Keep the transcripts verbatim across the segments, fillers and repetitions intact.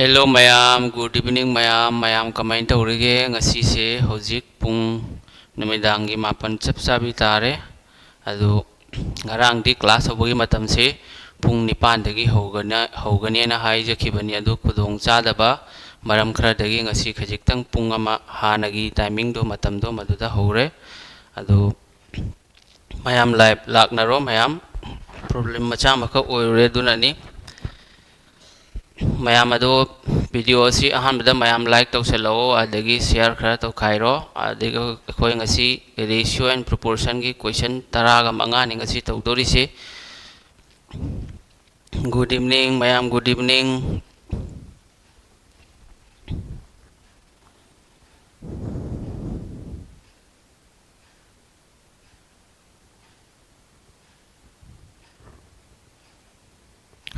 Hello ꯃꯌꯥꯝ, good evening ꯃꯌꯥꯝ꯫ ꯃꯌꯥꯝ ꯀꯃꯥꯏꯅ ꯇꯧꯔꯤꯒꯦ? ꯉꯁꯤꯁꯦ ꯍꯧꯖꯤꯛ ꯄꯨꯡ ꯅꯨꯃꯤꯗꯥꯡꯒꯤ ꯃꯥꯄꯟ ꯆꯞ ꯆꯥꯕꯤ ꯇꯥꯔꯦ꯫ ꯑꯗꯨ ꯉꯔꯥꯡꯗꯤ class ꯍꯧꯕꯒꯤ ꯃꯇꯝꯁꯦ ꯄꯨꯡ ꯅꯤꯄꯥꯟꯗꯒꯤ ꯍꯧꯒꯅ-, ꯍꯧꯒꯅꯦꯅ ꯍꯥꯏꯖꯈꯤꯕꯅꯤ꯫ ꯑꯗꯨ ꯈꯨꯗꯣꯡ ꯆꯥꯗꯕ ꯃꯔꯝ ꯈꯔꯗꯒꯤ ꯉꯁꯤ ꯈꯖꯤꯛꯇꯪ ꯄꯨꯡ ꯑꯃ ꯍꯥꯟꯅꯒꯤ timingꯗꯣ, ꯃꯇꯝꯗꯣ ꯃꯗꯨꯗ ꯍꯧꯔꯦ꯫ ꯑꯗꯨ ꯃꯌꯥꯝ live ꯂꯥꯛꯅꯔꯣ ꯃꯌꯥꯝ꯫ Problem ꯃꯆꯥ ꯑꯃꯈꯛ ꯑꯣꯏꯔꯨꯔꯦ, ꯑꯗꯨꯅꯅꯤ꯫ ꯃꯌꯥꯝ ꯑꯗꯣ video ꯑꯁꯤ ꯑꯍꯥꯟꯕꯗ ꯃꯌꯥꯝ like ꯇꯧꯁꯜꯂꯛꯑꯣ, ꯑꯗꯒꯤ share ꯈꯔ ꯇꯧꯈꯥꯏꯔꯣ꯫ ꯑꯗꯒꯤ ꯑꯩꯈꯣꯏ ꯉꯁꯤ ratio and proportionꯒꯤ question ꯇꯔꯥꯒ ꯃꯉꯥꯅꯤ ꯉꯁꯤ ꯇꯧꯗꯣꯔꯤꯁꯤ꯫ Good evening ꯃꯌꯥꯝ, good evening꯫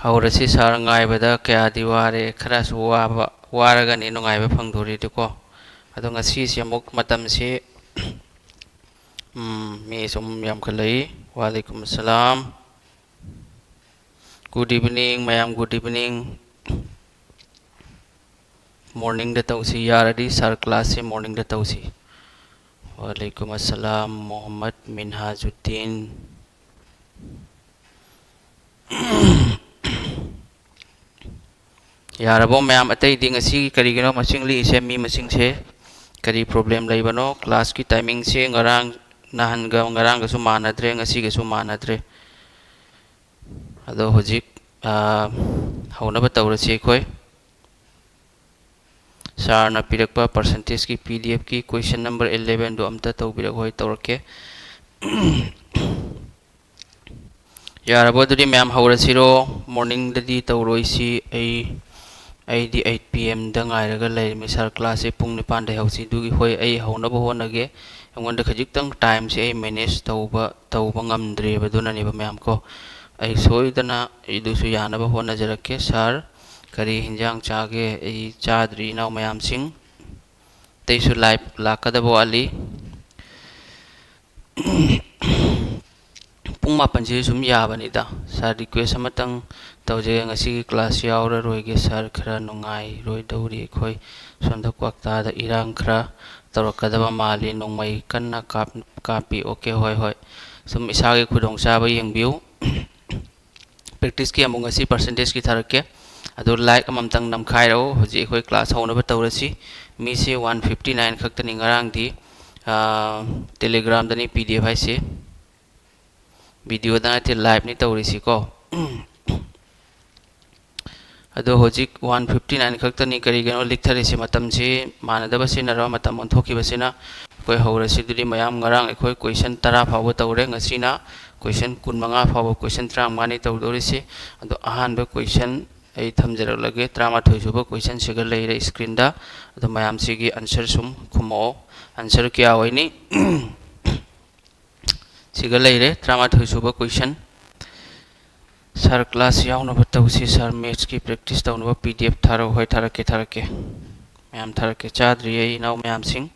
ꯍꯧꯔꯁꯤ sir, ꯉꯥꯏꯕꯗ ꯀꯌꯥꯗꯤ ꯋꯥꯔꯦ, ꯈꯔꯁꯨ ꯋꯥꯕ, ꯋꯥꯔꯒꯅꯤ ꯅꯨꯡꯉꯥꯏꯕ ꯐꯪꯗꯣꯔꯤꯗꯨꯀꯣ꯫ ꯑꯗꯣ ꯉꯁꯤꯁꯦ ꯑꯃꯨꯛ ꯃꯇꯝꯁꯤ, ꯎꯝ, ꯃꯤ ꯁꯨꯝ ꯌꯥꯝꯈꯠꯂꯛꯏ꯫ ꯋꯥꯂꯩꯀꯨꯝ ꯑꯁꯂꯥꯝ꯫ Good evening ꯃꯌꯥꯝ, good evening꯫ Morningꯗ ꯇꯧꯁꯤ, ꯌꯥꯔꯗꯤ sir classꯁꯦ morningꯗ ꯇꯧꯁꯤ꯫ ꯋꯥꯂꯩꯀꯨꯝ ꯑꯁꯂꯥꯝ ꯃꯣꯍꯝꯃꯗ ꯃꯤꯟꯍꯥꯖꯨꯗꯤꯟ꯫ ꯌꯥꯔꯕꯣ ꯃꯌꯥꯝ? ꯑꯇꯩꯗꯤ ꯉꯁꯤ ꯀꯔꯤꯒꯤꯅꯣ ꯃꯁꯤꯡ ꯂꯤꯛꯏꯁꯦ, ꯃꯤ ꯃꯁꯤꯡꯁꯦ? ꯀꯔꯤ problem ꯂꯩꯕꯅꯣ? Classꯀꯤ timingꯁꯦ ꯉꯔꯥꯡ ꯅꯍꯥꯟꯒ, ꯉꯔꯥꯡꯒꯁꯨ ꯃꯥꯟꯅꯗ꯭ꯔꯦ, ꯉꯁꯤꯒꯁꯨ ꯃꯥꯟꯅꯗ꯭ꯔꯦ꯫ ꯑꯗꯣ ꯍꯧꯖꯤꯛ, ꯑ, ꯍꯧꯅꯕ ꯇꯧꯔꯁꯤ ꯑꯩꯈꯣꯏ꯫ Sirꯅ ꯄꯤꯔꯛꯄ percentageꯀꯤ PDFꯀꯤ question number elevenꯗꯣ ꯑꯝꯇ ꯇꯧꯕꯤꯔꯛꯑꯣ, ꯑꯩ ꯇꯧꯔꯛꯀꯦ꯫ ꯌꯥꯔꯕꯣ? ꯑꯗꯨꯗꯤ ꯃꯌꯥꯝ ꯍꯧꯔꯁꯤꯔꯣ? Morningꯗꯗꯤ ꯇꯧꯔꯣꯏꯁꯤ꯫ ꯑꯩ, ꯑꯩꯗꯤ eight PM ꯗ ꯉꯥꯏꯔꯒ ꯂꯩꯔꯝꯃꯤ꯫ Sir classꯁꯦ ꯄꯨꯡ ꯅꯤꯄꯥꯟꯗꯩ ꯍꯧꯁꯤ꯫ ꯑꯗꯨꯒꯤ ꯍꯣꯏ, ꯑꯩ ꯍꯧꯅꯕ ꯍꯣꯠꯅꯒꯦ꯫ ꯑꯩꯉꯣꯟꯗ ꯈꯖꯤꯛꯇꯪ timeꯁꯦ ꯑꯩ manage ꯇꯧꯕ, ꯇꯧꯕ ꯉꯝꯗ꯭ꯔꯦꯕ꯫ ꯑꯗꯨꯅꯅꯦꯕ ꯃꯌꯥꯝ ꯀꯣ꯫ ꯑꯩ ꯁꯣꯏꯗꯅ ꯑꯩꯗꯨꯁꯨ ꯌꯥꯅꯕ ꯍꯣꯠꯅꯖꯔꯛꯀꯦ꯫ Sir, ꯀꯔꯤ ꯍꯤꯟꯖꯥꯡ ꯆꯥꯒꯦ? ꯑꯩ ꯆꯥꯗ꯭ꯔꯤ, ꯏꯅꯥꯎ ꯃꯌꯥꯝꯁꯤꯡ꯫ ꯑꯇꯩꯁꯨ live ꯂꯥꯛꯀꯗꯕ ꯋꯥꯠꯂꯤ꯫ ꯄꯨꯡ ꯃꯥꯄꯟꯁꯦ ꯁꯨꯝ ꯌꯥꯕꯅꯤꯗ꯫ Sir, request ꯑꯃꯇꯪ ꯇꯧꯖꯩ꯫ ꯉꯁꯤꯒꯤ class ꯌꯥꯎꯔꯔꯣꯏꯒꯦ, sir, ꯈꯔ ꯅꯨꯡꯉꯥꯏꯔꯣꯏꯗꯧꯔꯤ꯫ ꯑꯩꯈꯣꯏ ꯁꯣꯝꯗ ꯀ꯭ꯋꯥꯛꯇꯥꯗ ꯏꯔꯥꯡ ꯈꯔ ꯇꯧꯔꯛꯀꯗꯕ ꯃꯥꯜꯂꯤ꯫ ꯅꯣꯡꯃꯩ ꯀꯟꯅ ꯀꯥꯞ-, ꯀꯥꯞꯄꯤ꯫ Okay, ꯍꯣꯏ, ꯍꯣꯏ꯫ ꯁꯨꯝ ꯏꯁꯥꯒꯤ ꯈꯨꯗꯣꯡꯆꯥꯕ ꯌꯦꯡꯕꯤꯌꯨ꯫ Practiceꯀꯤ ꯑꯃꯨꯛ ꯉꯁꯤ percentageꯀꯤ ꯊꯥꯔꯛꯀꯦ꯫ ꯑꯗꯣ like ꯑꯃꯃꯝꯇꯪ ꯅꯝꯈꯥꯏꯔꯛꯎ꯫ ꯍꯧꯖꯤꯛ ꯑꯩꯈꯣꯏ class ꯍꯧꯅꯕ ꯇꯧꯔꯁꯤ꯫ ꯃꯤꯁꯦ one fifty nine ꯈꯛꯇꯅꯤ ꯉꯔꯥꯡꯗꯤ꯫ ꯑꯥ, Telegramꯗꯅꯤ PDF ꯍꯥꯏꯁꯦ꯫ Videoꯗ ꯅꯠꯇꯦ, liveꯅꯤ ꯇꯧꯔꯤꯁꯤꯀꯣ꯫ ꯑꯗꯣ ꯍꯧꯖꯤꯛ one fifty nine ꯈꯛꯇꯅꯤ꯫ ꯀꯔꯤꯒꯤꯅꯣ ꯂꯤꯛꯊꯔꯤꯁꯤ? ꯃꯇꯝꯁꯤ ꯃꯥꯟꯅꯗꯕꯁꯤꯅꯔꯣ? ꯃꯇꯝ ꯑꯣꯟꯊꯣꯛꯈꯤꯕꯁꯤꯅ꯫ ꯑꯩꯈꯣꯏ ꯍꯧꯔꯁꯤ꯫ ꯑꯗꯨꯗꯤ ꯃꯌꯥꯝ, ꯉꯔꯥꯡ ꯑꯩꯈꯣꯏ question ꯇꯔꯥ ꯐꯥꯎꯕ ꯇꯧꯔꯦ꯫ ꯉꯁꯤꯅ question ꯀꯨꯟꯃꯉꯥ ꯐꯥꯎꯕ, question ꯇꯔꯥꯃꯉꯥꯅꯤ ꯇꯧꯗꯧꯔꯤꯁꯤ꯫ ꯑꯗꯣ ꯑꯍꯥꯟꯕ question ꯑꯩ ꯊꯝꯖꯔꯛꯂꯒꯦ꯫ ꯇꯔꯥꯃꯥꯊꯣꯏ ꯁꯨꯕ questionꯁꯤꯒ ꯂꯩꯔꯦ screenꯗ꯫ ꯑꯗꯣ ꯃꯌꯥꯝꯁꯤꯒꯤ answer ꯁꯨꯝ ꯈꯨꯝꯃꯛꯑꯣ꯫ Answer ꯀꯌꯥ ꯑꯣꯏꯅꯤ? ꯁꯤꯒ ꯂꯩꯔꯦ, ꯇꯔꯥꯃꯥꯊꯣꯏ ꯁꯨꯕ question꯫ Sir, class ꯌꯥꯎꯅꯕ ꯇꯧꯁꯤ꯫ Sir, mathsꯀꯤ practice ꯇꯧꯅꯕ PDF ꯊꯥꯔꯛꯑꯣ꯫ ꯍꯣꯏ, ꯊꯥꯔꯛꯀꯦ, ꯊꯥꯔꯛꯀꯦ꯫ ꯃꯌꯥꯝ ꯊꯥꯔꯛꯀꯦ꯫ ꯆꯥꯗ꯭ꯔꯤꯌꯦ, ꯏꯅꯥꯎ ꯃꯌꯥꯝꯁꯤꯡ꯫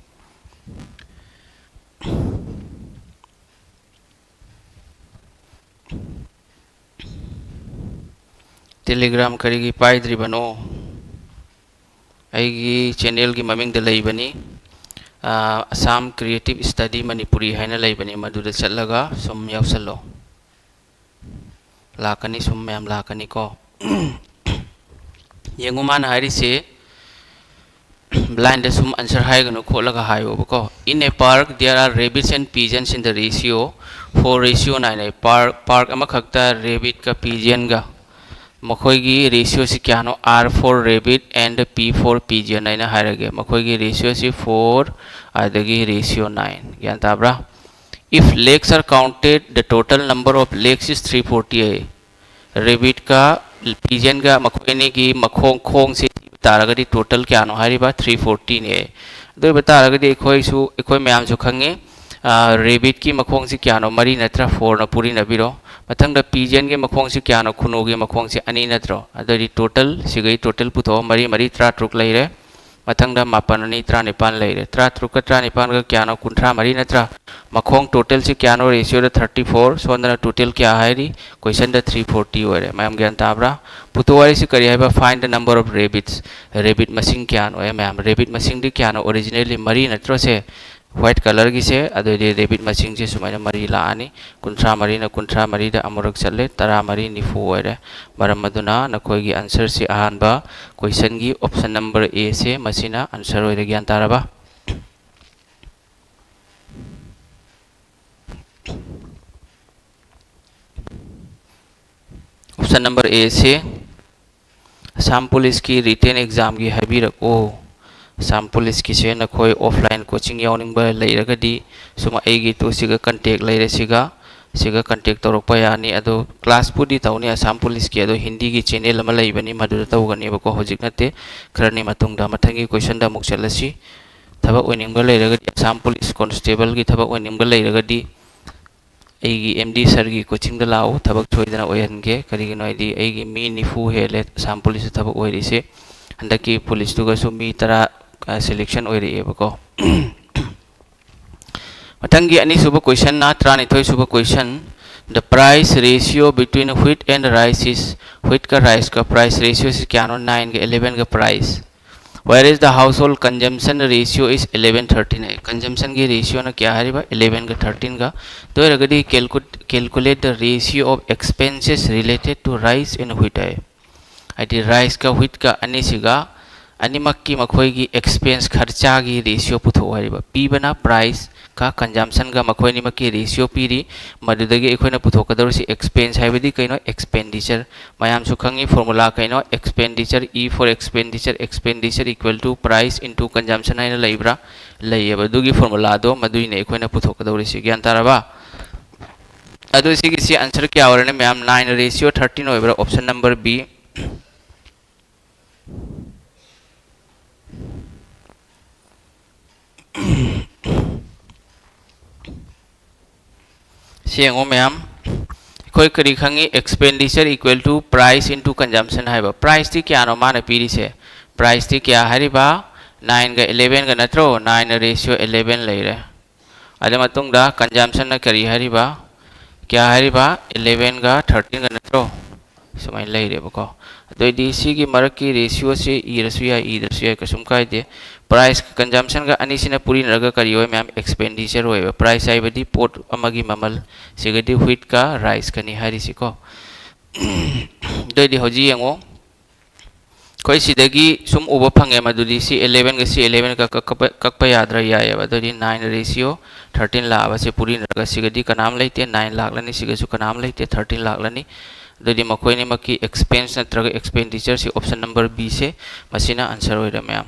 Telegram ꯀꯔꯤꯒꯤ ꯄꯥꯏꯗ꯭ꯔꯤꯕꯅꯣ? ꯑꯩꯒꯤ channelꯒꯤ ꯃꯃꯤꯡꯗ ꯂꯩꯕꯅꯤ, ꯑꯥ, Assam Creative Study Manipuri ꯍꯥꯏꯅ ꯂꯩꯕꯅꯤ, ꯃꯗꯨꯗ ꯆꯠꯂꯒ ꯁꯨꯝ ꯌꯥꯎꯁꯜꯂꯣ꯫ ꯂꯥꯛꯀꯅꯤ, ꯁꯨꯝ ꯃꯌꯥꯝ ꯂꯥꯛꯀꯅꯤꯀꯣ꯫ ꯌꯦꯡꯉꯨ, ꯃꯥꯅ ꯍꯥꯏꯔꯤꯁꯦ, blindꯗ ꯁꯨꯝ answer ꯍꯥꯏꯒꯅꯨ ꯈꯣꯠꯂꯒ ꯍꯥꯏꯌꯣꯕꯀꯣ꯫ In a park, there are rabbits and pigeons in the ratio four ratio nine. ꯑꯩ park, park ꯑꯃꯈꯛꯇ rabbitꯀ pigeonꯒ ꯃꯈꯣꯏꯒꯤ ratioꯁꯤ ꯀꯌꯥꯅꯣ? R for rabbit and P for pigeon ꯍꯥꯏꯅ ꯍꯥꯏꯔꯒꯦ꯫ ꯃꯈꯣꯏꯒꯤ ratioꯁꯤ four, ꯑꯗꯒꯤ ratio nine꯫ ꯒ꯭ꯌꯥꯟ ꯇꯥꯕ꯭ꯔꯥ? If lakes are counted, the total number of lakes is three forty ꯑꯩ꯫ Rabbitꯀ pigeonꯒ ꯃꯈꯣꯏ ꯑꯅꯤꯒꯤ ꯃꯈꯣꯡ, ꯈꯣꯡꯁꯤ ꯊꯤꯕ ꯇꯥꯔꯒꯗꯤ total ꯀꯌꯥꯅꯣ ꯍꯥꯏꯔꯤꯕ? Three fortyꯅꯦ꯫ ꯑꯗꯨ ꯑꯣꯏꯕ ꯇꯥꯔꯒꯗꯤ ꯑꯩꯈꯣꯏꯁꯨ, ꯑꯩꯈꯣꯏ ꯃꯌꯥꯝꯁꯨ ꯈꯪꯉꯤ, ꯑꯥ, rabbitꯀꯤ ꯃꯈꯣꯡꯁꯤ ꯀꯌꯥꯅꯣ? ꯃꯔꯤ ꯅꯠꯇ꯭ꯔꯥ? Fourꯅ ꯄꯨꯔꯤꯅꯕꯤꯔꯣ꯫ ꯃꯊꯪꯗ pigeonꯒꯤ ꯃꯈꯣꯡꯁꯤ ꯀꯌꯥꯅꯣ? ꯈꯨꯅꯨꯒꯤ ꯃꯈꯣꯡꯁꯤ ꯑꯅꯤ ꯅꯠꯇ꯭ꯔꯣ? ꯑꯗꯨꯑꯣꯏꯗꯤ total, ꯁꯤꯒꯩ total ꯄꯨꯊꯣꯛꯑꯣ꯫ ꯃꯔꯤ ꯃꯔꯤ ꯇꯔꯥꯇꯔꯨꯛ ꯂꯩꯔꯦ꯫ ꯃꯊꯪꯗ ꯃꯥꯄꯟ ꯑꯅꯤ ꯇꯔꯥꯅꯤꯄꯥꯟ ꯂꯩꯔꯦ꯫ ꯇꯔꯥꯇꯔꯨꯛꯀ ꯇꯔꯥꯅꯤꯄꯥꯟꯒ ꯀꯌꯥꯅꯣ? ꯀꯨꯟꯊ꯭ꯔꯥ ꯃꯔꯤ ꯅꯠꯇ꯭ꯔꯥ? ꯃꯈꯣꯡ total ꯁꯤ ꯀꯌꯥꯅꯣ? Ratio ꯗ thirty four, ꯁꯣꯝꯗꯅ total ꯀꯌꯥ ꯍꯥꯏꯔꯤ? Question ꯗ three forty ꯑꯣꯏꯔꯦ꯫ ꯃꯌꯥꯝ ꯒ꯭ꯌꯥꯟ ꯇꯥꯕ꯭ꯔꯥ? ꯄꯨꯊꯣꯛ ꯍꯥꯏꯔꯤꯁꯤ ꯀꯔꯤ ꯍꯥꯏꯕ? Find the number of rabbits꯫ Rabbit ꯃꯁꯤꯡ ꯀꯌꯥꯅꯣ? ꯑꯦ ꯃꯌꯥꯝ, rabbit ꯃꯁꯤꯡꯗꯤ ꯀꯌꯥꯅꯣ? Originally ꯃꯔꯤ ꯅꯠꯇ꯭ꯔꯣ ꯁꯦ? White colour ꯒꯤꯁꯦ꯫ ꯑꯗꯨꯑꯣꯏꯗꯤ rabbit ꯃꯁꯤꯡꯁꯦ ꯁꯨꯃꯥꯏꯅ ꯃꯔꯤ ꯂꯥꯛꯑꯅꯤ꯫ ꯀꯨꯟꯊ꯭ꯔꯥ ꯃꯔꯤꯅ ꯀꯨꯟꯊ꯭ꯔꯥ ꯃꯔꯤꯗ ꯑꯃꯨꯔꯛ ꯆꯠꯂꯦ, ꯇꯔꯥ ꯃꯔꯤ ꯅꯤꯐꯨ ꯑꯣꯏꯔꯦ꯫ ꯃꯔꯝ ꯑꯗꯨꯅ ꯅꯈꯣꯏꯒꯤ answer ꯁꯤ ꯑꯍꯥꯟꯕ question ꯒꯤ option number A ꯁꯦ, ꯃꯁꯤꯅ answer ꯑꯣꯏꯔꯦ꯫ ꯒ꯭ꯌꯥꯟ ꯇꯥꯔꯕ? Option number A ꯁꯦ, ꯑꯁꯥꯝ ꯄꯨꯂꯤꯁꯀꯤ written exam ꯒꯤ ꯍꯥꯏꯕꯤꯔꯛꯑꯣ꯫ ꯑꯁꯥꯝ ꯄꯨꯂꯤꯁꯀꯤꯁꯦ ꯅꯈꯣꯏ offline coaching ꯌꯥꯎꯅꯤꯡꯕ ꯂꯩꯔꯒꯗꯤ ꯁꯨꯝ ꯑꯩꯒꯤ ꯇꯨ ꯁꯤꯒ contact ꯂꯩꯔꯦ, ꯁꯤꯒ, ꯁꯤꯒ contact ꯇꯧꯔꯛꯄ ꯌꯥꯅꯤ꯫ ꯑꯗꯣ class ꯄꯨꯗꯤ ꯇꯧꯅꯤ ꯑꯁꯥꯝ ꯄꯨꯂꯤꯁꯀꯤ, ꯑꯗꯣ ꯍꯤꯟꯗꯤꯒꯤ channel ꯑꯃ ꯂꯩꯕꯅꯤ, ꯃꯗꯨꯗ ꯇꯧꯒꯅꯦꯕꯀꯣ꯫ ꯍꯧꯖꯤꯛ ꯅꯠꯇꯦ, ꯈꯔꯅꯤ ꯃꯇꯨꯡꯗ꯫ ꯃꯊꯪꯒꯤ question ꯗ ꯑꯃꯨꯛ ꯆꯠꯂꯁꯤ꯫ ꯊꯕꯛ ꯑꯣꯏꯅꯤꯡꯕ ꯂꯩꯔꯒꯗꯤ, ꯑꯁꯥꯝ ꯄꯨꯂꯤꯁ constable ꯒꯤ ꯊꯕꯛ ꯑꯣꯏꯅꯤꯡꯕ ꯂꯩꯔꯒꯗꯤ, ꯑꯩꯒꯤ M D sir ꯒꯤ coaching ꯗ ꯂꯥꯛꯎ, ꯊꯕꯛ ꯁꯣꯏꯗꯅ ꯑꯣꯏꯍꯟꯒꯦ꯫ ꯀꯔꯤꯒꯤꯅꯣ ꯍꯥꯏꯗꯤ ꯑꯩꯒꯤ ꯃꯤ ꯅꯤꯐꯨ ꯍꯦꯜꯂꯦ ꯑꯁꯥꯝ ꯄꯨꯂꯤꯁꯇ ꯊꯕꯛ ꯑꯣꯏꯔꯤꯁꯦ꯫ ꯍꯟꯗꯛꯀꯤ ꯄꯨꯂꯤꯁꯇꯨꯒꯁꯨ ꯃꯤ ꯇꯔꯥ, ꯑ, selection ꯑꯣꯏꯔꯛꯑꯦꯕꯀꯣ꯫ ꯃꯊꯪꯒꯤ ꯑꯅꯤꯁꯨꯕ question ꯅ ꯇꯔꯥꯅꯤꯊꯣꯏ ꯁꯨꯕ question꯫ The price ratio between wheat and rice is, wheat ꯀ rice ꯀ price ratio ꯁꯤ ꯀꯌꯥꯅꯣ? Nine ꯒ eleven ꯒ price꯫ Whereas the household consumption ratio is eleven thirteen high. Consumption ꯒꯤ ratio ꯅ ꯀꯌꯥ ꯍꯥꯏꯔꯤꯕ? Eleven ꯒ thirteen ꯒ꯫ ꯑꯗꯨ ꯑꯣꯏꯔꯒꯗꯤ calcu-, calculate the ratio of expenses related to rice and wheat ꯍꯥꯏ꯫ ꯍꯥꯏꯗꯤ rice ꯀ wheat ꯀ ꯑꯅꯤꯁꯤꯒ, ꯑꯅꯤꯃꯛꯀꯤ ꯃꯈꯣꯏꯒꯤ expense, ꯈꯔꯆꯥꯒꯤ ratio ꯄꯨꯊꯣꯛꯑꯣ ꯍꯥꯏꯔꯤꯕ꯫ ꯄꯤꯕꯅ price ꯀ consumption ꯒ, ꯃꯈꯣꯏ ꯑꯅꯤꯃꯛꯀꯤ ratio ꯄꯤꯔꯤ꯫ ꯃꯗꯨꯗꯒꯤ ꯑꯩꯈꯣꯏꯅ ꯄꯨꯊꯣꯛꯀꯗꯧꯔꯤꯁꯤ expense ꯍꯥꯏꯕꯗꯤ ꯀꯩꯅꯣ? Expenditure꯫ ꯃꯌꯥꯝꯁꯨ ꯈꯪꯉꯤ formula ꯀꯩꯅꯣ? Expenditure, E for expenditure, expenditure equal to price into consumption ꯍꯥꯏꯅ ꯂꯩꯕ꯭ꯔꯥ? ꯂꯩꯌꯦꯕ꯫ ꯑꯗꯨꯒꯤ formula ꯗꯣ ꯃꯗꯨꯏꯅꯦ ꯑꯩꯈꯣꯏꯅ ꯄꯨꯊꯣꯛꯀꯗꯧꯔꯤꯁꯤ꯫ ꯒ꯭ꯌꯥꯟ ꯇꯥꯔꯕ? ꯑꯗꯨ ꯁꯤꯒꯤꯁꯤ answer ꯀꯌꯥ ꯑꯣꯏꯔꯅꯤ ꯃꯌꯥꯝ? Nine ratio thirteen ꯑꯣꯏꯕ꯭ꯔꯥ? Option number B꯫ ꯁꯤ ꯌꯦꯡꯉꯨ ꯃꯌꯥꯝ, ꯑꯩꯈꯣꯏ ꯀꯔꯤ ꯈꯪꯉꯤ? Expenditure equal to price into consumption ꯍꯥꯏꯕ꯫ Price ꯇꯤ ꯀꯌꯥꯅꯣ ꯃꯥꯅ ꯄꯤꯔꯤꯁꯦ? Price ꯇꯤ ꯀꯌꯥ ꯍꯥꯏꯔꯤꯕ? ꯅꯥꯏꯟꯒ ꯏꯂꯦꯚꯦꯟꯒ ꯅꯠꯇ꯭ꯔꯣ? ꯅꯥꯏꯟꯅ ꯔꯦꯁꯤꯌꯣ ꯏꯂꯦꯚꯦꯟ ꯂꯩꯔꯦ꯫ ꯑꯗꯨ ꯃꯇꯨꯡꯗ ꯀꯟꯖꯝꯁꯟꯅ ꯀꯔꯤ ꯍꯥꯏꯔꯤꯕ? ꯀꯌꯥ ꯍꯥꯏꯔꯤꯕ? ꯏꯂꯦꯚꯦꯟꯒ ꯊꯥꯔꯇꯤꯟꯒ ꯅꯠꯇ꯭ꯔꯣ? ꯁꯨꯃꯥꯏꯅ ꯂꯩꯔꯦꯕꯀꯣ꯫ ꯑꯗꯨꯑꯣꯏꯗꯤ ꯁꯤꯒꯤ ꯃꯔꯛꯀꯤ ꯔꯦꯁꯤꯌꯣꯁꯤ ꯏꯔꯁꯨ ꯌꯥꯏ, ꯏꯗ꯭ꯔꯁꯨ ꯌꯥꯏ, ꯀꯩꯁꯨꯝ ꯀꯥꯏꯗꯦ꯫ ꯄ꯭ꯔꯥꯏꯁ, ꯀꯟꯖꯝꯁꯟꯒ ꯑꯅꯤꯁꯤꯅ ꯄꯨꯔꯤꯅꯔꯒ ꯀꯔꯤ ꯑꯣꯏ ꯃꯌꯥꯝ? ꯑꯦꯛꯁꯄꯦꯟꯗꯤꯆꯔ ꯑꯣꯏꯕ꯫ ꯄ꯭ꯔꯥꯏꯁ ꯍꯥꯏꯕꯗꯤ ꯄꯣꯠ ꯑꯃꯒꯤ ꯃꯃꯜ, ꯁꯤꯒꯗꯤ ꯋꯤꯠꯀ ꯔꯥꯏꯁꯀꯅꯤ ꯍꯥꯏꯔꯤꯁꯤꯀꯣ꯫ ꯑꯗꯨꯑꯣꯏꯗꯤ ꯍꯧꯖꯤꯛ ꯌꯦꯡꯉꯣ, ꯑꯩꯈꯣꯏ ꯁꯤꯗꯒꯤ ꯁꯨꯝ ꯎꯕ ꯐꯪꯉꯦ, ꯃꯗꯨꯗꯤ ꯁꯤ ꯏꯂꯦꯚꯦꯟꯒ ꯁꯤ ꯏꯂꯦꯚꯦꯟꯒ ꯀꯛꯄ, ꯀꯛꯄ ꯌꯥꯗ꯭ꯔꯥ? ꯌꯥꯏꯑꯕ꯫ ꯑꯗꯨꯗꯤ ꯅꯥꯏꯟ ꯔꯦꯁꯤꯌꯣ ꯊꯥꯔꯇꯤꯟ ꯂꯥꯛꯑꯕ, ꯁꯤ ꯄꯨꯔꯤꯅꯔꯒ ꯁꯤꯒꯗꯤ ꯀꯅꯥꯝ ꯂꯩꯇꯦ, ꯅꯥꯏꯟ ꯂꯥꯛꯂꯅꯤ, ꯁꯤꯒꯁꯨ ꯀꯅꯥꯝ ꯂꯩꯇꯦ, ꯊꯥꯔꯇꯤꯟ ꯂꯥꯛꯂꯅꯤ꯫ ꯑꯗꯨꯗꯤ ꯃꯈꯣꯏꯅꯤꯃꯛꯀꯤ ꯑꯦꯛꯁꯄꯦꯟꯁ ꯅꯠꯇ꯭ꯔꯒ ꯑꯦꯛꯁꯄꯦꯟꯗꯤꯆꯔꯁꯤ option number B ꯁꯦ, ꯃꯁꯤꯅ answer ꯑꯣꯏꯔꯦ ꯃꯌꯥꯝ꯫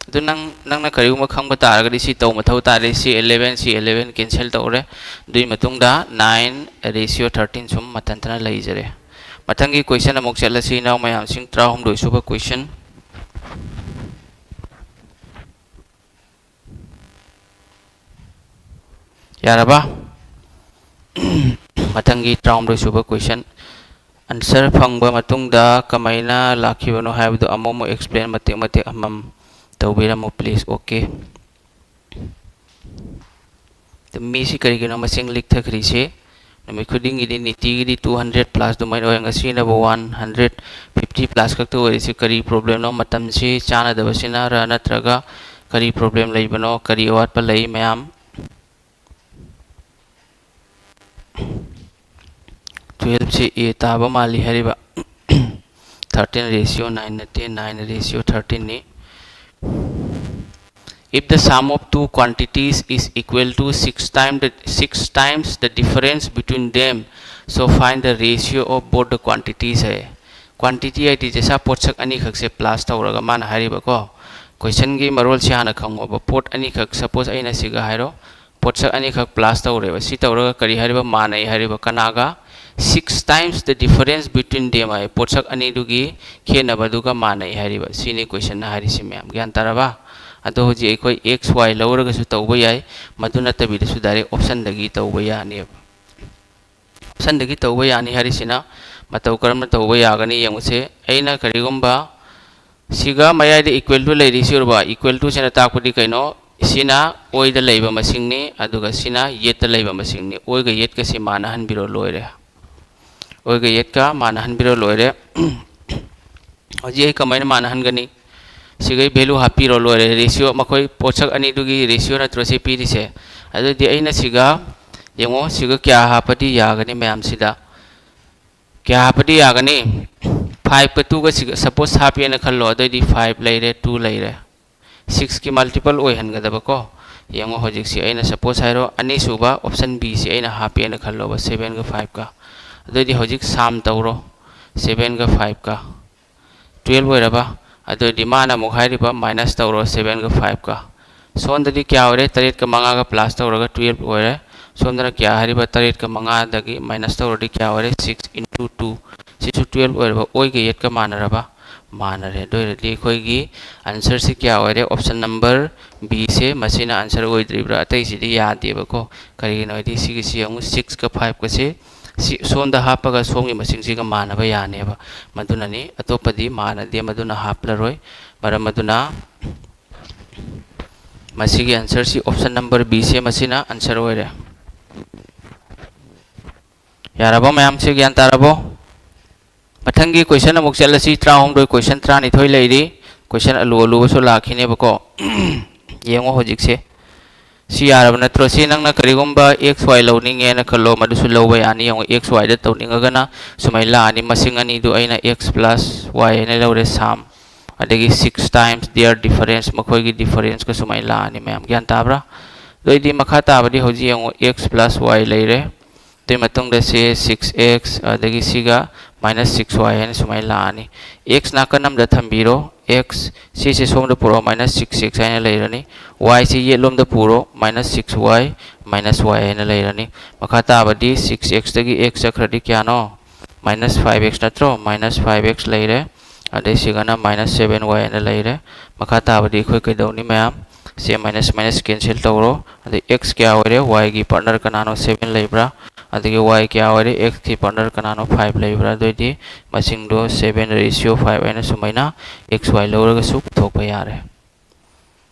ꯑꯗꯨ ꯅꯪ, ꯅꯪꯅ ꯀꯔꯤꯒꯨꯝꯕ ꯈꯪꯕ ꯇꯥꯔꯒꯗꯤ ꯁꯤ ꯇꯧ ꯃꯊꯧ ꯇꯥꯔꯦ꯫ ꯁꯤ ꯏꯂꯦꯚꯦꯟ, ꯁꯤ ꯏꯂꯦꯚꯦꯟ cancel ꯇꯧꯔꯦ꯫ ꯑꯗꯨꯒꯤ ꯃꯇꯨꯡꯗ ꯅꯥꯏꯟ ꯔꯦꯁꯤꯌꯣ ꯊꯥꯔꯇꯤꯟ ꯁꯨꯝ ꯃꯊꯟꯇꯅ ꯂꯩꯖꯔꯦ꯫ ꯃꯊꯪꯒꯤ question ꯑꯃꯨꯛ ꯆꯠꯂꯁꯤ, ꯏꯅꯥꯎ ꯃꯌꯥꯝꯁꯤꯡ, ꯇꯔꯥꯍꯨꯝꯗꯣꯏ ꯁꯨꯕ question꯫ ꯌꯥꯔꯕ? ꯃꯊꯪꯒꯤ ꯇꯔꯥꯍꯨꯝꯗꯣꯏ ꯁꯨꯕ question꯫ Answer ꯐꯪꯕ ꯃꯇꯨꯡꯗ ꯀꯃꯥꯏꯅ ꯂꯥꯛꯈꯤꯕꯅꯣ ꯍꯥꯏꯕꯗꯨ ꯑꯃꯨꯛ ꯑꯃꯨꯛ explain ꯃꯇꯦꯛ ꯃꯇꯦꯛ ꯑꯃꯃꯝ ꯇꯧꯕꯤꯔꯝꯃꯨ, please꯫ Okay꯫ ꯑꯗꯨ ꯃꯤꯁꯤ ꯀꯔꯤꯒꯤꯅꯣ ꯃꯁꯤꯡ ꯂꯤꯛꯊꯈ꯭ꯔꯤꯁꯦ? ꯅꯨꯃꯤꯠ ꯈꯨꯗꯤꯡꯒꯤꯗꯤ, ꯅꯤꯇꯤꯒꯤꯗꯤ two hundred plus ꯑꯗꯨꯃꯥꯏꯅ ꯑꯣꯏ, ꯉꯁꯤꯅꯕꯨ one hundred fifty plus ꯈꯛꯇ ꯑꯣꯏꯔꯤꯁꯦ꯫ ꯀꯔꯤ problemꯅꯣ? ꯃꯇꯝꯁꯤ ꯆꯥꯟꯅꯗꯕꯁꯤꯅꯔ ꯅꯠꯇ꯭ꯔꯒ ꯀꯔꯤ problem ꯂꯩꯕꯅꯣ? ꯀꯔꯤ ꯑꯋꯥꯠꯄ ꯂꯩ ꯃꯌꯥꯝ? Twelve ꯁꯤ A ꯇꯥꯕ ꯃꯥꯜꯂꯤ ꯍꯥꯏꯔꯤꯕ꯫ Thirteen ꯔꯦꯁꯤꯌꯣ ꯅꯥꯏꯟ ꯅꯠꯇꯦ, ꯅꯥꯏꯟ ꯔꯦꯁꯤꯌꯣ ꯊꯥꯔꯇꯤꯟꯅꯤ꯫ If the sum of two quantities is equal to six times the, six times the difference between them, so find the ratio of both the quantities ꯍꯥꯏ꯫ Quantity ꯍꯥꯏꯗꯤ ꯖꯦꯁꯥ ꯄꯣꯠꯁꯛ ꯑꯅꯤꯈꯛꯁꯦ plus ꯇꯧꯔꯒ ꯃꯥꯅ ꯍꯥꯏꯔꯤꯕꯀꯣ꯫ Questionꯒꯤ ꯃꯔꯣꯜꯁꯦ ꯍꯥꯟꯅ ꯈꯪꯉꯣꯕ꯫ ꯄꯣꯠ ꯑꯅꯤꯈꯛ, suppose ꯑꯩꯅ ꯁꯤꯒ ꯍꯥꯏꯔꯣ, ꯄꯣꯠꯁꯛ ꯑꯅꯤꯈꯛ plus ꯇꯧꯔꯦꯕ꯫ ꯁꯤ ꯇꯧꯔꯒ ꯀꯔꯤ ꯍꯥꯏꯔꯤꯕ? ꯃꯥꯟꯅꯩ ꯍꯥꯏꯔꯤꯕ꯫ ꯀꯅꯥꯒ? Six times the difference between them ꯍꯥꯏ꯫ ꯄꯣꯠꯁꯛ ꯑꯅꯤꯗꯨꯒꯤ ꯈꯦꯠꯅꯕꯗꯨꯒ ꯃꯥꯟꯅꯩ ꯍꯥꯏꯔꯤꯕ꯫ ꯁꯤꯅꯤ questionꯅ ꯍꯥꯏꯔꯤꯁꯤ ꯃꯌꯥꯝ꯫ ꯒ꯭ꯌꯥꯟ ꯇꯥꯔꯕ? ꯑꯗꯣ ꯍꯧꯖꯤꯛ ꯑꯩꯈꯣꯏ X Y ꯂꯧꯔꯒꯁꯨ ꯇꯧꯕ ꯌꯥꯏ, ꯃꯗꯨ ꯅꯠꯇꯕꯤꯗꯁꯨ direct optionꯗꯒꯤ ꯇꯧꯕ ꯌꯥꯅꯦꯕ꯫ option ꯗꯒꯤ ꯇꯧꯕ ꯌꯥꯅꯤ ꯍꯥꯏꯔꯤꯁꯤꯅ ꯃꯇꯧ ꯀꯔꯝꯅ ꯇꯧꯕ ꯌꯥꯒꯅꯤ ꯌꯦꯡꯉꯨꯁꯦ꯫ ꯑꯩꯅ ꯀꯔꯤꯒꯨꯝꯕ ꯁꯤꯒ ꯃꯌꯥꯏꯗ equal to ꯂꯩꯔꯤꯁꯤ ꯎꯔꯕ? Equal to ꯁꯤꯅ ꯇꯥꯛꯄꯗꯤ ꯀꯩꯅꯣ? ꯁꯤꯅ ꯑꯣꯏꯗ ꯂꯩꯕ ꯃꯁꯤꯡꯅꯤ, ꯑꯗꯨꯒ ꯁꯤꯅ ꯌꯦꯠꯇ ꯂꯩꯕ ꯃꯁꯤꯡꯅꯤ꯫ ꯑꯣꯏꯒ ꯌꯦꯠꯀꯁꯤ ꯃꯥꯟꯅꯍꯟꯕꯤꯔꯣ, ꯂꯣꯏꯔꯦ꯫ ꯑꯣꯏꯒ ꯌꯦꯠꯀ ꯃꯥꯟꯅꯍꯟꯕꯤꯔꯣ, ꯂꯣꯏꯔꯦ꯫ ꯍꯧꯖꯤꯛ ꯑꯩ ꯀꯃꯥꯏꯅ ꯃꯥꯟꯅꯍꯟꯒꯅꯤ? ꯁꯤꯒꯩ value ꯍꯥꯞꯄꯤꯔꯣ, ꯂꯣꯏꯔꯦ꯫ Ratio, ꯃꯈꯣꯏ ꯄꯣꯠꯁꯛ ꯑꯅꯤꯗꯨꯒꯤ ratio ꯅꯠꯇ꯭ꯔꯣ ꯁꯤ ꯄꯤꯔꯤꯁꯦ? ꯑꯗꯨꯗꯤ ꯑꯩꯅ ꯁꯤꯒ, ꯌꯦꯡꯉꯣ, ꯁꯤꯒ ꯀꯌꯥ ꯍꯥꯞꯄꯗꯤ ꯌꯥꯒꯅꯤ ꯃꯌꯥꯝꯁꯤꯗ? ꯀꯌꯥ ꯍꯥꯞꯄꯗꯤ ꯌꯥꯒꯅꯤ? Five ꯀ two ꯒ ꯁꯤꯒ suppose ꯍꯥꯞꯄꯦꯅ ꯈꯜꯂꯣ, ꯑꯗꯨꯑꯣꯏꯗꯤ five ꯂꯩꯔꯦ, two ꯂꯩꯔꯦ꯫ Six ꯀꯤ multiple ꯑꯣꯏꯍꯟꯒꯗꯕ ꯀꯣ꯫ ꯌꯦꯡꯉꯣ, ꯍꯧꯖꯤꯛꯁꯤ ꯑꯩꯅ suppose ꯍꯥꯏꯔꯣ, ꯑꯅꯤꯁꯨꯕ option B ꯁꯤ ꯑꯩꯅ ꯍꯥꯞꯄꯦꯅ ꯈꯜꯂꯣꯕ, seven ꯒ five ꯀ꯫ ꯑꯗꯨꯑꯣꯏꯗꯤ ꯍꯧꯖꯤꯛ sum ꯇꯧꯔꯣ, seven ꯒ five ꯀ꯫ Twelve ꯑꯣꯏꯔꯕ? ꯑꯗꯨꯑꯣꯏꯗꯤ ꯃꯥꯅ ꯑꯃꯨꯛ ꯍꯥꯏꯔꯤꯕ minus ꯇꯧꯔꯣ, seven ꯒ five ꯀ꯫ ꯁꯣꯝꯗꯗꯤ ꯀꯌꯥ ꯑꯣꯏꯔꯦ? ꯇꯔꯦꯠꯀ ꯃꯉꯥꯒ plus ꯇꯧꯔꯒ twelve ꯑꯣꯏꯔꯦ꯫ ꯁꯣꯝꯗꯅ ꯀꯌꯥ ꯍꯥꯏꯔꯤꯕ? ꯇꯔꯦꯠꯀ ꯃꯉꯥꯗꯒꯤ minus ꯇꯧꯔꯗꯤ ꯀꯌꯥ ꯑꯣꯏꯔꯦ? Six into two꯫ ꯁꯤꯁꯨ twelve ꯑꯣꯏꯔꯕ? ꯑꯣꯏꯒ ꯌꯦꯠꯀ ꯃꯥꯟꯅꯔꯕ? ꯃꯥꯟꯅꯔꯦ꯫ ꯑꯗꯨ ꯑꯣꯏꯔꯗꯤ ꯑꯩꯈꯣꯏꯒꯤ answer ꯁꯤ ꯀꯌꯥ ꯑꯣꯏꯔꯦ? Option number B ꯁꯦ, ꯃꯁꯤꯅ answer ꯑꯣꯏꯗ꯭ꯔꯤꯕ꯭ꯔꯥ? ꯑꯇꯩꯁꯤꯗꯤ ꯌꯥꯗꯦꯕꯀꯣ꯫ ꯀꯔꯤꯒꯤꯅꯣ ꯍꯥꯏꯗꯤ ꯁꯤꯒꯤꯁꯤ ꯌꯦꯡꯉꯨ, six ꯀ five ꯀꯁꯦ ꯁꯤ ꯁꯣꯝꯗ ꯍꯥꯞꯄꯒ ꯁꯣꯝꯒꯤ ꯃꯁꯤꯡꯁꯤꯒ ꯃꯥꯟꯅꯕ ꯌꯥꯅꯦꯕ꯫ ꯃꯗꯨꯅꯅꯤ, ꯑꯇꯣꯞꯄꯗꯤ ꯃꯥꯟꯅꯗꯦ, ꯃꯗꯨꯅ ꯍꯥꯞꯂꯔꯣꯏ꯫ ꯃꯔꯝ ꯑꯗꯨꯅ ꯃꯁꯤꯒꯤ answer ꯁꯤ option number B ꯁꯦ, ꯃꯁꯤꯅ answer ꯑꯣꯏꯔꯦ꯫ ꯌꯥꯔꯕꯣ ꯃꯌꯥꯝꯁꯦ? ꯒ꯭ꯌꯥꯟ ꯇꯥꯔꯕꯣ? ꯃꯊꯪꯒꯤ question ꯑꯃꯨꯛ ꯆꯠꯂꯁꯤ꯫ ꯇꯔꯥꯍꯨꯝꯗꯣꯏ, question ꯇꯔꯥꯅꯤꯊꯣꯏ ꯂꯩꯔꯤ꯫ Question ꯑꯂꯨ ꯑꯂꯨꯕꯁꯨ ꯂꯥꯛꯈꯤꯅꯦꯕꯀꯣ꯫ ꯌꯦꯡꯉꯣ ꯍꯧꯖꯤꯛꯁꯦ꯫ ꯁꯤ ꯌꯥꯔꯕ ꯅꯠꯇ꯭ꯔꯣ? ꯁꯤ ꯅꯪꯅ ꯀꯔꯤꯒꯨꯝꯕ X Y ꯂꯧꯅꯤꯡꯉꯦꯅ ꯈꯜꯂꯣ, ꯃꯗꯨꯁꯨ ꯂꯧꯕ ꯌꯥꯅꯤ꯫ ꯌꯦꯡꯉꯣ, X Y ꯗ ꯇꯧꯅꯤꯡꯉꯒꯅ ꯁꯨꯃꯥꯏꯅ ꯂꯥꯛꯑꯅꯤ꯫ ꯃꯁꯤꯡ ꯑꯅꯤꯗꯨ ꯑꯩꯅ X plus Y ꯍꯥꯏꯅ ꯂꯧꯔꯦ, sum꯫ ꯑꯗꯒꯤ six times their difference, ꯃꯈꯣꯏꯒꯤ difference ꯀ ꯁꯨꯃꯥꯏꯅ ꯂꯥꯛꯑꯅꯤ ꯃꯌꯥꯝ꯫ ꯒ꯭ꯌꯥꯟ ꯇꯥꯕ꯭ꯔꯥ? ꯑꯗꯨ ꯑꯣꯏꯗꯤ ꯃꯈꯥ ꯇꯥꯕꯗꯤ ꯍꯧꯖꯤꯛ ꯌꯦꯡꯉꯣ, X plus Y ꯂꯩꯔꯦ꯫ ꯑꯗꯨꯏ ꯃꯇꯨꯡꯗ ꯁꯤ six X, ꯑꯗꯒꯤ ꯁꯤꯒ minus six Y ꯍꯥꯏꯅ ꯁꯨꯃꯥꯏꯅ ꯂꯥꯛꯑꯅꯤ꯫ X ꯅꯥꯀꯟ ꯑꯃꯗ ꯊꯝꯕꯤꯔꯣ, X ꯁꯤꯁꯦ ꯁꯣꯝꯗ ꯄꯨꯔꯛꯑꯣ, minus six X ꯍꯥꯏꯅ ꯂꯩꯔꯅꯤ꯫ Y ꯁꯤ ꯌꯦꯠꯂꯣꯝꯗ ꯄꯨꯔꯣ, minus six Y, minus Y ꯍꯥꯏꯅ ꯂꯩꯔꯅꯤ꯫ ꯃꯈꯥ ꯇꯥꯕꯗꯤ six X ꯇꯒꯤ X ꯆꯠꯈ꯭ꯔꯗꯤ ꯀꯌꯥꯅꯣ? Minus five X ꯅꯠꯇ꯭ꯔꯣ? Minus five X ꯂꯩꯔꯦ꯫ ꯑꯗꯩ ꯁꯤꯒꯅ minus seven Y ꯍꯥꯏꯅ ꯂꯩꯔꯦ꯫ ꯃꯈꯥ ꯇꯥꯕꯗꯤ ꯑꯩꯈꯣꯏ ꯀꯩꯗꯧꯅꯤ ꯃꯌꯥꯝ? ꯁꯦ minus minus cancel ꯇꯧꯔꯣ꯫ ꯑꯗꯩ X ꯀꯌꯥ ꯑꯣꯏꯔꯦ? Y ꯒꯤ partner ꯀꯅꯥꯅꯣ? Seven ꯂꯩꯕ꯭ꯔꯥ? ꯑꯗꯒꯤ y ꯀꯌꯥ ꯑꯣꯏꯔꯦ? X ꯀꯤ partner ꯀꯅꯥꯅꯣ? Five ꯂꯩꯕ꯭ꯔꯥ? ꯑꯗꯨꯑꯣꯏꯗꯤ ꯃꯁꯤꯡꯗꯣ seven ratio five ꯍꯥꯏꯅ ꯁꯨꯃꯥꯏꯅ x y ꯂꯧꯔꯒꯁꯨ ꯄꯨꯊꯣꯛꯄ ꯌꯥꯔꯦ꯫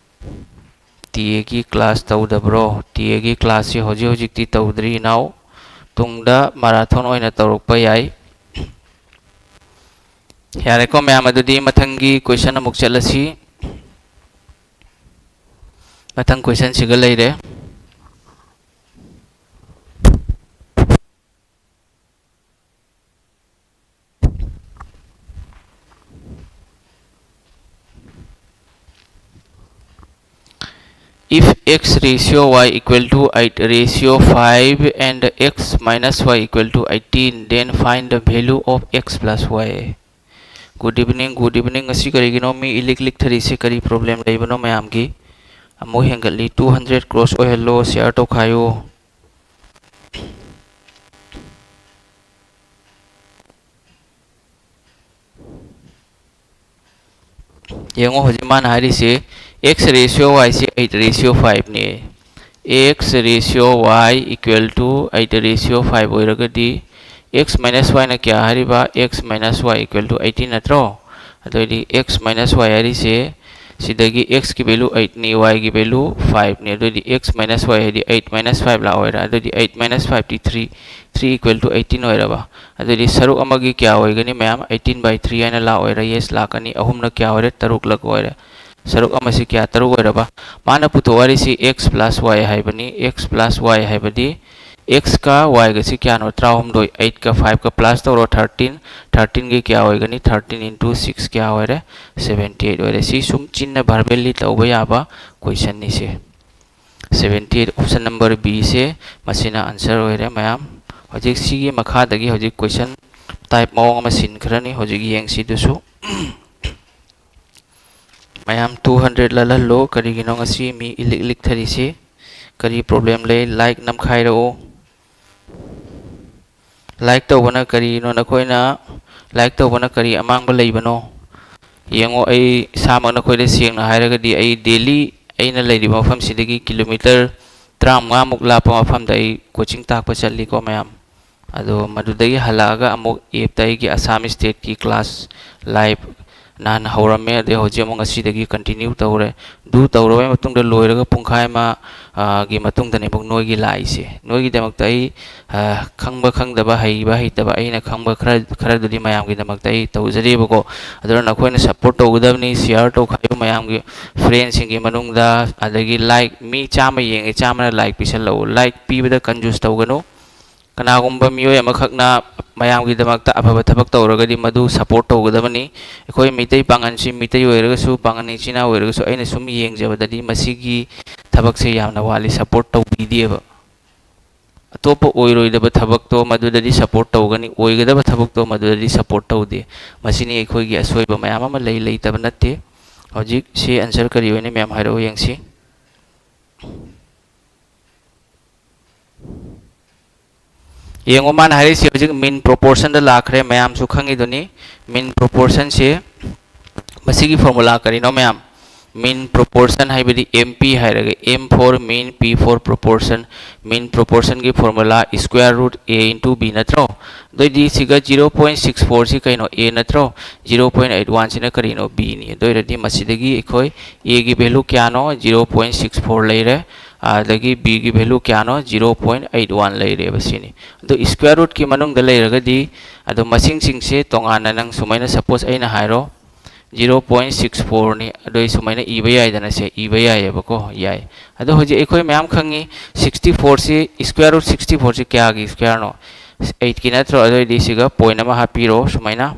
T A ꯒꯤ class ꯇꯧꯗꯕ꯭ꯔꯣ? T A ꯒꯤ class ꯁꯤ ꯍꯧꯖꯤꯛ ꯍꯧꯖꯤꯛꯇꯤ ꯇꯧꯗ꯭ꯔꯤ ꯏꯅꯥꯎ꯫ ꯇꯨꯡꯗ marathon ꯑꯣꯏꯅ ꯇꯧꯔꯛꯄ ꯌꯥꯏ꯫ ꯌꯥꯔꯦꯀꯣ ꯃꯌꯥꯝ, ꯑꯗꯨꯗꯤ ꯃꯊꯪꯒꯤ question ꯑꯃꯨꯛ ꯆꯠꯂꯁꯤ꯫ ꯃꯊꯪ question ꯁꯤꯒ ꯂꯩꯔꯦ꯫ If x ratio y equal to eight ratio five and x minus y equal to eighteen, then find the value of x plus y. Good evening, good evening. ꯉꯁꯤ ꯀꯔꯤꯒꯤꯅꯣ ꯃꯤ ꯏꯂꯤꯛ ꯂꯤꯛꯊꯔꯤꯁꯦ? ꯀꯔꯤ problem ꯂꯩꯕꯅꯣ ꯃꯌꯥꯝꯒꯤ? ꯑꯃꯨꯛ ꯍꯦꯟꯒꯠꯂꯤ꯫ Two hundred cross ꯑꯣꯏꯍꯜꯂꯣ, share ꯇꯧꯈꯥꯏꯌꯣ꯫ ꯌꯦꯡꯉꯣ, ꯍꯧꯖꯤꯛ ꯃꯥꯅ ꯍꯥꯏꯔꯤꯁꯦ x ratio y ꯁꯦ eight ratio five ꯅꯦ꯫ X ratio y equal to eight ratio five ꯑꯣꯏꯔꯒꯗꯤ x minus y ꯅ ꯀꯌꯥ ꯍꯥꯏꯔꯤꯕ? X minus y equal to eighteen ꯅꯠꯇ꯭ꯔꯣ? ꯑꯗꯨ ꯑꯣꯏꯗꯤ x minus y ꯍꯥꯏꯔꯤꯁꯦ ꯁꯤꯗꯒꯤ x ꯀꯤ value eight ꯅꯤ, y ꯒꯤ value five ꯅꯤ꯫ ꯑꯗꯨ ꯑꯣꯏꯗꯤ x minus y ꯍꯥꯏꯗꯤ eight minus five ꯂꯥꯛꯑꯣꯏꯔꯥ? ꯑꯗꯨ ꯑꯣꯏꯗꯤ eight minus five T three, three equal to eighteen ꯑꯣꯏꯔꯕ? ꯑꯗꯨꯗꯤ ꯁꯔꯨꯛ ꯑꯃꯒꯤ ꯀꯌꯥ ꯑꯣꯏꯒꯅꯤ ꯃꯌꯥꯝ? Eighteen by three ꯍꯥꯏꯅ ꯂꯥꯛꯑꯣꯏꯔꯥ? Yes, ꯂꯥꯛꯀꯅꯤ꯫ ꯑꯍꯨꯝꯅ ꯀꯌꯥ ꯑꯣꯏꯔꯦ? ꯇꯔꯨꯛꯂꯛ ꯑꯣꯏꯔꯦ꯫ ꯁꯔꯨꯛ ꯑꯃꯁꯤ ꯀꯌꯥ? ꯇꯔꯨꯛ ꯑꯣꯏꯔꯕ? ꯃꯥꯅ ꯄꯨꯊꯣꯛ ꯍꯥꯏꯔꯤꯁꯤ x plus y ꯍꯥꯏꯕꯅꯤ꯫ X plus y ꯍꯥꯏꯕꯗꯤ x ꯀ y ꯒꯁꯤ ꯀꯌꯥꯅꯣ? ꯇꯔꯥꯍꯨꯝꯗꯣꯏ꯫ Eight ꯀ five ꯀ plus ꯇꯧꯔꯣ, thirteen꯫ Thirteen ꯒꯤ ꯀꯌꯥ ꯑꯣꯏꯒꯅꯤ? Thirteen into six ꯀꯌꯥ ꯑꯣꯏꯔꯦ? Seventy eight ꯑꯣꯏꯔꯦ꯫ ꯁꯤ ꯁꯨꯝ ꯆꯤꯟꯅ verbally ꯇꯧꯕ ꯌꯥꯕ question ꯅꯤ ꯁꯦ꯫ Seventy eight, option number B ꯁꯦ ꯃꯁꯤꯅ answer ꯑꯣꯏꯔꯦ ꯃꯌꯥꯝ꯫ ꯍꯧꯖꯤꯛ ꯁꯤꯒꯤ ꯃꯈꯥꯗꯒꯤ ꯍꯧꯖꯤꯛ question type ꯃꯑꯣꯡ ꯑꯃ ꯁꯤꯟꯈ꯭ꯔꯅꯤ꯫ ꯍꯧꯖꯤꯛ ꯌꯦꯡꯁꯤ ꯑꯗꯨꯁꯨ꯫ ꯃꯌꯥꯝ two hundred ꯂꯜꯍꯜꯂꯣ꯫ ꯀꯔꯤꯒꯤꯅꯣ ꯉꯁꯤ ꯃꯤ ꯏꯂꯤꯛ ꯏꯂꯤꯛꯊꯔꯤꯁꯤ? ꯀꯔꯤ problem ꯂꯩ? Like ꯅꯝꯈꯥꯏꯔꯛꯎ꯫ Like ꯇꯧꯕꯅ ꯀꯔꯤꯅꯣ? ꯅꯈꯣꯏꯅ like ꯇꯧꯕꯅ ꯀꯔꯤ ꯑꯃꯥꯡꯕ ꯂꯩꯕꯅꯣ? ꯌꯦꯡꯉꯣ, ꯑꯩ ꯏꯁꯥꯃꯛ ꯅꯈꯣꯏꯗ ꯁꯦꯡꯅ ꯍꯥꯏꯔꯒꯗꯤ, ꯑꯩ daily ꯑꯩꯅ ꯂꯩꯔꯤꯕ ꯃꯐꯝꯁꯤꯗꯒꯤ kilometre ꯇꯔꯥꯃꯉꯥꯃꯨꯛ ꯂꯥꯞꯄ ꯃꯐꯝꯗ ꯑꯩ ꯀꯣꯆꯤꯡ ꯇꯥꯛꯄ ꯆꯠꯂꯤꯀꯣ ꯃꯌꯥꯝ꯫ ꯑꯗꯣ ꯃꯗꯨꯗꯒꯤ ꯍꯜꯂꯛꯑꯒ ꯑꯃꯨꯛ ꯑꯦꯞꯇ ꯑꯩꯒꯤ ꯑꯁꯥꯝ ꯁ꯭ꯇꯦꯠꯀꯤ ꯀ꯭ꯂꯥꯁ ꯂꯥꯏꯚ ꯅꯍꯥꯟ ꯍꯧꯔꯝꯃꯦ, ꯑꯗꯩ ꯍꯧꯖꯤꯛ ꯑꯃꯨꯛ ꯉꯁꯤꯗꯒꯤ ꯀꯟꯇꯤꯅ꯭ꯌꯨ ꯇꯧꯔꯦ꯫ ꯑꯗꯨ ꯇꯧꯔꯕ ꯃꯇꯨꯡꯗ, ꯂꯣꯏꯔꯒ ꯄꯨꯡꯈꯥꯏ ꯑꯃ, ꯑ, ꯒꯤ ꯃꯇꯨꯡꯗꯅꯦ ꯑꯃꯨꯛ ꯅꯣꯏꯒꯤ ꯂꯥꯛꯏꯁꯦ꯫ ꯅꯣꯏꯒꯤꯗꯃꯛꯇ ꯑꯩ, ꯑ, ꯈꯪꯕ ꯈꯪꯗꯕ, ꯍꯩꯕ ꯍꯩꯇꯕ, ꯑꯩꯅ ꯈꯪꯕ ꯈꯔ, ꯈꯔꯗꯨꯗꯤ ꯃꯌꯥꯝꯒꯤꯗꯃꯛꯇ ꯑꯩ ꯇꯧꯖꯔꯤꯕꯀꯣ꯫ ꯑꯗꯨꯅ ꯅꯈꯣꯏꯅ ꯁꯞꯄꯣꯔꯠ ꯇꯧꯒꯗꯕꯅꯤ, ꯁꯤꯌꯥꯔ ꯇꯧꯈꯥꯏꯌꯨ ꯃꯌꯥꯝꯒꯤ ꯐ꯭ꯔꯦꯟꯁꯤꯡꯒꯤ ꯃꯅꯨꯡꯗ꯫ ꯑꯗꯒꯤ ꯂꯥꯏꯛ ꯃꯤ ꯆꯥꯝꯃ ꯌꯦꯡꯉꯦ, ꯆꯥꯝꯃꯅ ꯂꯥꯏꯛ ꯄꯤꯁꯜꯂꯛꯎ꯫ ꯂꯥꯏꯛ ꯄꯤꯕꯗ ꯀꯟꯖꯨꯁ ꯇꯧꯒꯅꯨ꯫ ꯀꯅꯥꯒꯨꯝꯕ ꯃꯤꯑꯣꯏ ꯑꯃꯈꯛꯅ ꯃꯌꯥꯝꯒꯤꯗꯃꯛꯇ ꯑꯐꯕ ꯊꯕꯛ ꯇꯧꯔꯒꯗꯤ ꯃꯗꯨ ꯁꯞꯄꯣꯔꯠ ꯇꯧꯒꯗꯕꯅꯤ꯫ ꯑꯩꯈꯣꯏ ꯃꯤꯇꯩ ꯄꯥꯉꯜꯁꯤ, ꯃꯤꯇꯩ ꯑꯣꯏꯔꯒꯁꯨ, ꯄꯥꯉꯜ ꯏꯆꯤꯟ ꯏꯅꯥꯎ ꯑꯣꯏꯔꯒꯁꯨ, ꯑꯩꯅ ꯁꯨꯝ ꯌꯦꯡꯖꯕꯗꯗꯤ ꯃꯁꯤꯒꯤ ꯊꯕꯛꯁꯦ ꯌꯥꯝꯅ ꯋꯥꯠꯂꯤ, ꯁꯞꯄꯣꯔꯠ ꯇꯧꯕꯤꯗꯦꯕ꯫ ꯑꯇꯣꯞꯄ ꯑꯣꯏꯔꯣꯏꯗꯕ ꯊꯕꯛꯇꯣ ꯃꯗꯨꯗꯗꯤ ꯁꯞꯄꯣꯔꯠ ꯇꯧꯒꯅꯤ, ꯑꯣꯏꯒꯗꯕ ꯊꯕꯛꯇꯣ ꯃꯗꯨꯗꯗꯤ ꯁꯞꯄꯣꯔꯠ ꯇꯧꯗꯦ꯫ ꯃꯁꯤꯅꯤ ꯑꯩꯈꯣꯏꯒꯤ ꯑꯁꯣꯏꯕ ꯃꯌꯥꯝ ꯑꯃ ꯂꯩ, ꯂꯩꯇꯕ ꯅꯠꯇꯦ꯫ ꯍꯧꯖꯤꯛ ꯁꯤ ꯑꯟꯁꯔ ꯀꯔꯤ ꯑꯣꯏꯅꯤ ꯃꯌꯥꯝ ꯍꯥꯏꯔꯛꯑꯣ ꯌꯦꯡꯁꯤ꯫ ꯌꯦꯡꯉꯣ, ꯃꯥꯅ ꯍꯥꯏꯔꯛꯏꯁꯦ ꯍꯧꯖꯤꯛ ꯃꯤꯟ ꯄ꯭ꯔꯣꯄꯣꯔꯁꯟꯗ ꯂꯥꯛꯈ꯭ꯔꯦ, ꯃꯌꯥꯝꯁꯨ ꯈꯪꯉꯤꯗꯨꯅꯤ꯫ ꯃꯤꯟ ꯄ꯭ꯔꯣꯄꯣꯔꯁꯟꯁꯦ ꯃꯁꯤꯒꯤ ꯐꯣꯔꯃꯨꯂꯥ ꯀꯔꯤꯅꯣ ꯃꯌꯥꯝ? ꯃꯤꯟ ꯄ꯭ꯔꯣꯄꯣꯔꯁꯟ ꯍꯥꯏꯕꯗꯤ M P ꯍꯥꯏꯔꯒ, M for mean, P for proportion, mean ꯄ꯭ꯔꯣꯄꯣꯔꯁꯟꯒꯤ formula square root A into B ꯅꯠꯇ꯭ꯔꯣ? ꯑꯗꯨꯑꯣꯏꯗꯤ ꯁꯤꯒ zero point six four ꯁꯤ ꯀꯩꯅꯣ? A ꯅꯠꯇ꯭ꯔꯣ? Zero point eight one ꯁꯤꯅ ꯀꯔꯤꯅꯣ? B ꯅꯤ꯫ ꯑꯗꯨ ꯑꯣꯏꯔꯗꯤ ꯃꯁꯤꯗꯒꯤ ꯑꯩꯈꯣꯏ A ꯒꯤ ꯚꯦꯂꯨ ꯀꯌꯥꯅꯣ? Zero point six four ꯂꯩꯔꯦ꯫ ꯑꯗꯒꯤ B ꯒꯤ ꯚꯦꯂꯨ ꯀꯌꯥꯅꯣ? Zero point eight one ꯂꯩꯔꯦꯕ ꯁꯤꯅꯤ꯫ ꯑꯗꯣ square root ꯀꯤ ꯃꯅꯨꯡꯗ ꯂꯩꯔꯒꯗꯤ, ꯑꯗꯣ ꯃꯁꯤꯡꯁꯤꯡꯁꯦ ꯇꯣꯉꯥꯟꯅ ꯅꯪ ꯁꯨꯃꯥꯏꯅ, ꯁꯄꯣꯁ ꯑꯩꯅ ꯍꯥꯏꯔꯣ, zero point six four ꯅꯤ, ꯑꯗꯣ ꯑꯩ ꯁꯨꯃꯥꯏꯅ ꯏꯕ ꯌꯥꯏꯗꯅ, ꯁꯦ ꯏꯕ ꯌꯥꯏꯌꯦꯕꯀꯣ, ꯌꯥꯏ꯫ ꯑꯗꯣ ꯍꯧꯖꯤꯛ ꯑꯩꯈꯣꯏ ꯃꯌꯥꯝ ꯈꯪꯉꯤ, sixty four ꯁꯤ, square root sixty four ꯁꯤ ꯀꯌꯥꯒꯤ square ꯅꯣ? Eight ꯀꯤ ꯅꯠꯇ꯭ꯔꯣ? ꯑꯗꯨ ꯑꯣꯏꯗꯤ ꯁꯤꯒ ꯄꯣꯏꯟ ꯑꯃ ꯍꯥꯞꯄꯤꯔꯣ ꯁꯨꯃꯥꯏꯅ꯫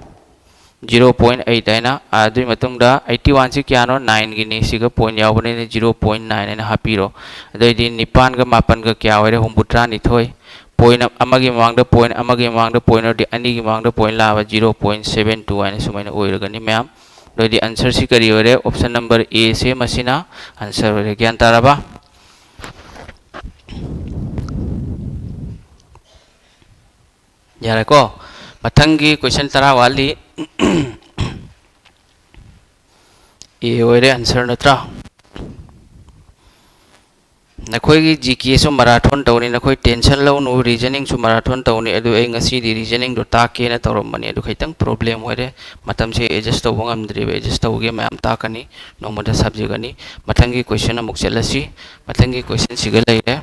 Zero point eight ꯍꯥꯏꯅ, ꯑꯗꯨꯒꯤ ꯃꯇꯨꯡꯗ eighty one ꯁꯤ ꯀꯌꯥꯅꯣ? Nine ꯒꯤꯅꯤ, ꯁꯤꯒ ꯄꯣꯏꯟ ꯌꯥꯎꯕꯅꯤꯅ zero point nine ꯍꯥꯏꯅ ꯍꯥꯞꯄꯤꯔꯣ꯫ ꯑꯗꯨꯑꯣꯏꯗꯤ ꯅꯤꯄꯥꯟꯒ ꯃꯥꯄꯟꯒ ꯀꯌꯥ ꯑꯣꯏꯔꯦ? ꯍꯨꯝꯐꯨꯇꯔꯥꯅꯤꯊꯣꯏ꯫ ꯄꯣꯏꯟ ꯑꯃꯒꯤ ꯃꯃꯥꯡꯗ ꯄꯣꯏꯟ, ꯑꯃꯒꯤ ꯃꯃꯥꯡꯗ ꯄꯣꯏꯟ ꯑꯣꯏꯔꯗꯤ ꯑꯅꯤꯒꯤ ꯃꯃꯥꯡꯗ ꯄꯣꯏꯟ ꯂꯥꯛꯑꯕ, zero point seven two ꯍꯥꯏꯅ ꯁꯨꯃꯥꯏꯅ ꯑꯣꯏꯔꯒꯅꯤ ꯃꯌꯥꯝ꯫ ꯑꯗꯨꯑꯣꯏꯗꯤ ꯑꯟꯁꯔꯁꯤ ꯀꯔꯤ ꯑꯣꯏꯔꯦ? Option number A ꯁꯦ ꯃꯁꯤꯅ ꯑꯟꯁꯔ ꯑꯣꯏꯔꯦ꯫ ꯒ꯭ꯌꯥꯟ ꯇꯥꯔꯕ? ꯌꯥꯔꯦꯀꯣ? ꯃꯊꯪꯒꯤ ꯀꯣꯏꯁꯟ ꯇꯔꯥ ꯋꯥꯠꯂꯤ꯫ A ꯑꯣꯏꯔꯦ ꯑꯟꯁꯔ ꯅꯠꯇ꯭ꯔꯥ? ꯅꯈꯣꯏꯒꯤ ꯖꯤ ꯀꯦꯁꯨ ꯃꯔꯥꯊꯣꯟ ꯇꯧꯅꯤ, ꯅꯈꯣꯏ ꯇꯦꯟꯁꯟ ꯂꯧꯅꯨ, ꯔꯤꯖꯅꯤꯡꯁꯨ ꯃꯔꯥꯊꯣꯟ ꯇꯧꯅꯤ꯫ ꯑꯗꯨ ꯑꯩ ꯉꯁꯤꯗꯤ ꯔꯤꯖꯅꯤꯡꯗꯣ ꯇꯥꯛꯀꯦꯅ ꯇꯧꯔꯝꯕꯅꯤ, ꯑꯗꯨ ꯈꯤꯇꯪ ꯄ꯭ꯔꯣꯕ꯭ꯂꯦꯝ ꯑꯣꯏꯔꯦ, ꯃꯇꯝꯁꯦ ꯑꯦꯗꯖꯁ ꯇꯧꯕ ꯉꯝꯗ꯭ꯔꯤꯕ꯫ ꯑꯦꯗꯖꯁ ꯇꯧꯒꯦ, ꯃꯌꯥꯝ ꯇꯥꯛꯀꯅꯤ, ꯅꯣꯡꯃꯗ ꯁꯕꯖꯦꯛ ꯑꯅꯤ꯫ ꯃꯊꯪꯒꯤ ꯀꯣꯏꯁꯟ ꯑꯃꯨꯛ ꯆꯠꯂꯁꯤ꯫ ꯃꯊꯪꯒꯤ ꯀꯣꯏꯁꯟꯁꯤꯒ ꯂꯩꯔꯦ,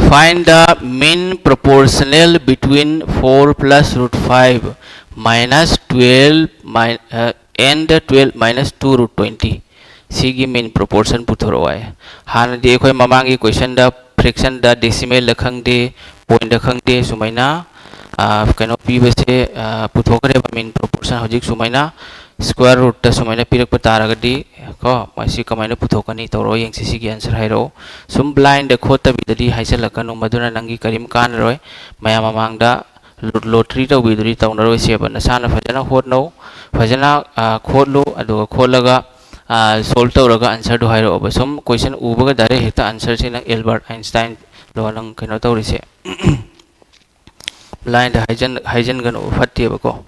find the mean proportional between four plus root five minus twelve mi- uh, and twelve minus two root twenty꯫ ꯁꯤꯒꯤ ꯃꯤꯟ ꯄ꯭ꯔꯣꯄꯣꯔꯁꯟ ꯄꯨꯊꯣꯔꯛꯑꯣ ꯍꯥꯏ꯫ ꯍꯥꯟꯅꯗꯤ ꯑꯩꯈꯣꯏ ꯃꯃꯥꯡꯒꯤ ꯀꯣꯏꯁꯟꯗ ꯐ꯭ꯔꯦꯛꯁꯟꯗ, ꯗꯦꯁꯤꯃꯦꯜꯗ ꯈꯪꯗꯦ, ꯄꯣꯏꯟꯗ ꯈꯪꯗꯦ, ꯁꯨꯃꯥꯏꯅ ꯀꯩꯅꯣ ꯄꯤꯕꯁꯦ ꯄꯨꯊꯣꯛꯈ꯭ꯔꯦꯕ ꯃꯤꯟ ꯄ꯭ꯔꯣꯄꯣꯔꯁꯟ꯫ ꯍꯧꯖꯤꯛ ꯁꯨꯃꯥꯏꯅ ꯁ꯭ꯀ꯭ꯋꯥꯔ ꯔꯨꯠꯇ ꯁꯨꯃꯥꯏꯅ ꯄꯤꯔꯛꯄ ꯇꯥꯔꯒꯗꯤ ꯀꯣ, ꯃꯁꯤ ꯀꯃꯥꯏꯅ ꯄꯨꯊꯣꯛꯀꯅꯤ? ꯇꯧꯔꯣ, ꯌꯦꯡꯁꯤ꯫ ꯁꯤꯒꯤ ꯑꯟꯁꯔ ꯍꯥꯏꯔꯛꯑꯣ꯫ ꯁꯨꯝ ꯕ꯭ꯂꯥꯏꯟꯗ ꯈꯣꯠꯇꯕꯤꯗꯗꯤ ꯍꯥꯏꯖꯜꯂꯛꯀꯅꯨ, ꯃꯗꯨꯅ ꯅꯪꯒꯤ ꯀꯔꯤꯝ ꯀꯥꯟꯅꯔꯣꯏ꯫ ꯃꯌꯥꯝ ꯃꯃꯥꯡꯗ ꯂꯣꯇ꯭ꯔꯤ ꯇꯧꯕꯤꯗꯨꯗꯤ ꯇꯧꯅꯔꯣꯏꯁꯦꯕ꯫ ꯅꯁꯥꯅ ꯐꯖꯅ ꯍꯣꯠꯅꯧ, ꯐꯖꯅ ꯈꯣꯠꯂꯨ, ꯑꯗꯨꯒ ꯈꯣꯠꯂꯒ ꯁꯣꯜꯕ ꯇꯧꯔꯒ ꯑꯟꯁꯔꯗꯨ ꯍꯥꯏꯔꯛꯑꯣꯕ꯫ ꯁꯨꯝ ꯀꯣꯏꯁꯟ ꯎꯕꯒ ꯗꯥꯏꯔꯦꯛ ꯍꯦꯛꯇ ꯑꯟꯁꯔꯁꯦ ꯅꯪ ꯑꯦꯜꯕꯥꯔꯠ ꯑꯥꯏꯟꯁꯇꯥꯏꯟꯗꯣ ꯅꯪ ꯀꯩꯅꯣ ꯇꯧꯔꯤꯁꯦ꯫ ꯕ꯭ꯂꯥꯏꯟꯗ ꯍꯥꯏꯖꯟ ꯍꯥꯏꯖꯟꯒꯅꯨ, ꯐꯠꯇꯦꯕꯀꯣ꯫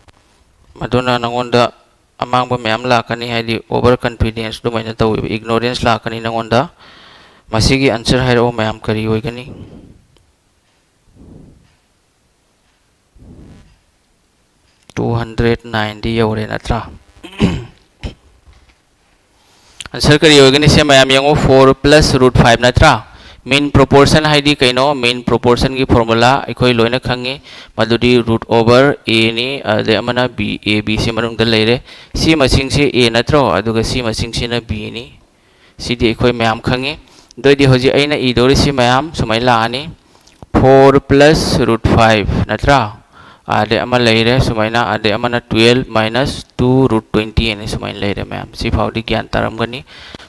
ꯃꯗꯨꯅ ꯅꯉꯣꯟꯗ ꯑꯃꯥꯡꯕ ꯃꯌꯥꯝ ꯂꯥꯛꯀꯅꯤ, ꯍꯥꯏꯗꯤ ꯑꯣꯚꯔ ꯀꯟꯐꯤꯗꯦꯟꯁ ꯑꯗꯨꯃꯥꯏꯅ ꯇꯧꯋꯦꯕ, ꯏꯒꯅꯣꯔꯦꯟꯁ ꯂꯥꯛꯀꯅꯤ ꯅꯉꯣꯟꯗ꯫ ꯃꯁꯤꯒꯤ ꯑꯟꯁꯔ ꯍꯥꯏꯔꯛꯑꯣ ꯃꯌꯥꯝ, ꯀꯔꯤ ꯑꯣꯏꯒꯅꯤ? Two hundred nineꯗꯤ ꯌꯧꯔꯦ ꯅꯠꯇ꯭ꯔꯥ? ꯑꯟꯁꯔ ꯀꯔꯤ ꯑꯣꯏꯒꯅꯤ? ꯁꯦ ꯃꯌꯥꯝ ꯌꯦꯡꯉꯣ, four plus root five ꯅꯠꯇ꯭ꯔꯥ? ꯃꯤꯟ ꯄ꯭ꯔꯣꯄꯣꯔꯁꯟ ꯍꯥꯏꯗꯤ ꯀꯩꯅꯣ? ꯃꯤꯟ ꯄ꯭ꯔꯣꯄꯣꯔꯁꯟꯒꯤ ꯐꯣꯔꯃꯨꯂꯥ ꯑꯩꯈꯣꯏ ꯂꯣꯏꯅ ꯈꯪꯉꯤ, ꯃꯗꯨꯗꯤ ꯔꯨꯠ ꯑꯣꯚꯔ ꯑꯦꯅꯤ, ꯑꯗꯩ ꯑꯃꯅ ꯕꯤ, ꯑꯦ ꯕꯤ ꯁꯤ ꯃꯅꯨꯡꯗ ꯂꯩꯔꯦ꯫ ꯁꯤ ꯃꯁꯤꯡꯁꯤ ꯑꯦ ꯅꯠꯇ꯭ꯔꯣ? ꯑꯗꯨꯒ ꯁꯤ ꯃꯁꯤꯡꯁꯤꯅ ꯕꯤꯅꯤ꯫ ꯁꯤꯗꯤ ꯑꯩꯈꯣꯏ ꯃꯌꯥꯝ ꯈꯪꯉꯤ꯫ ꯑꯗꯨꯑꯣꯏꯗꯤ ꯍꯧꯖꯤꯛ ꯑꯩꯅ ꯏꯗꯧꯔꯤꯁꯤ ꯃꯌꯥꯝ ꯁꯨꯃꯥꯏꯅ ꯂꯥꯛꯑꯅꯤ, four plus root five ꯅꯠꯇ꯭ꯔꯥ? ꯑꯗꯩ ꯑꯃ ꯂꯩꯔꯦ ꯁꯨꯃꯥꯏꯅ, ꯑꯗꯩ ꯑꯃꯅ twelve minus two root twenty ꯍꯥꯏꯅ ꯁꯨꯃꯥꯏꯅ ꯂꯩꯔꯦ ꯃꯌꯥꯝ꯫ ꯁꯤ ꯐꯥꯎꯗꯤ ꯒ꯭ꯌꯥꯟ ꯇꯥꯔꯝꯒꯅꯤ꯫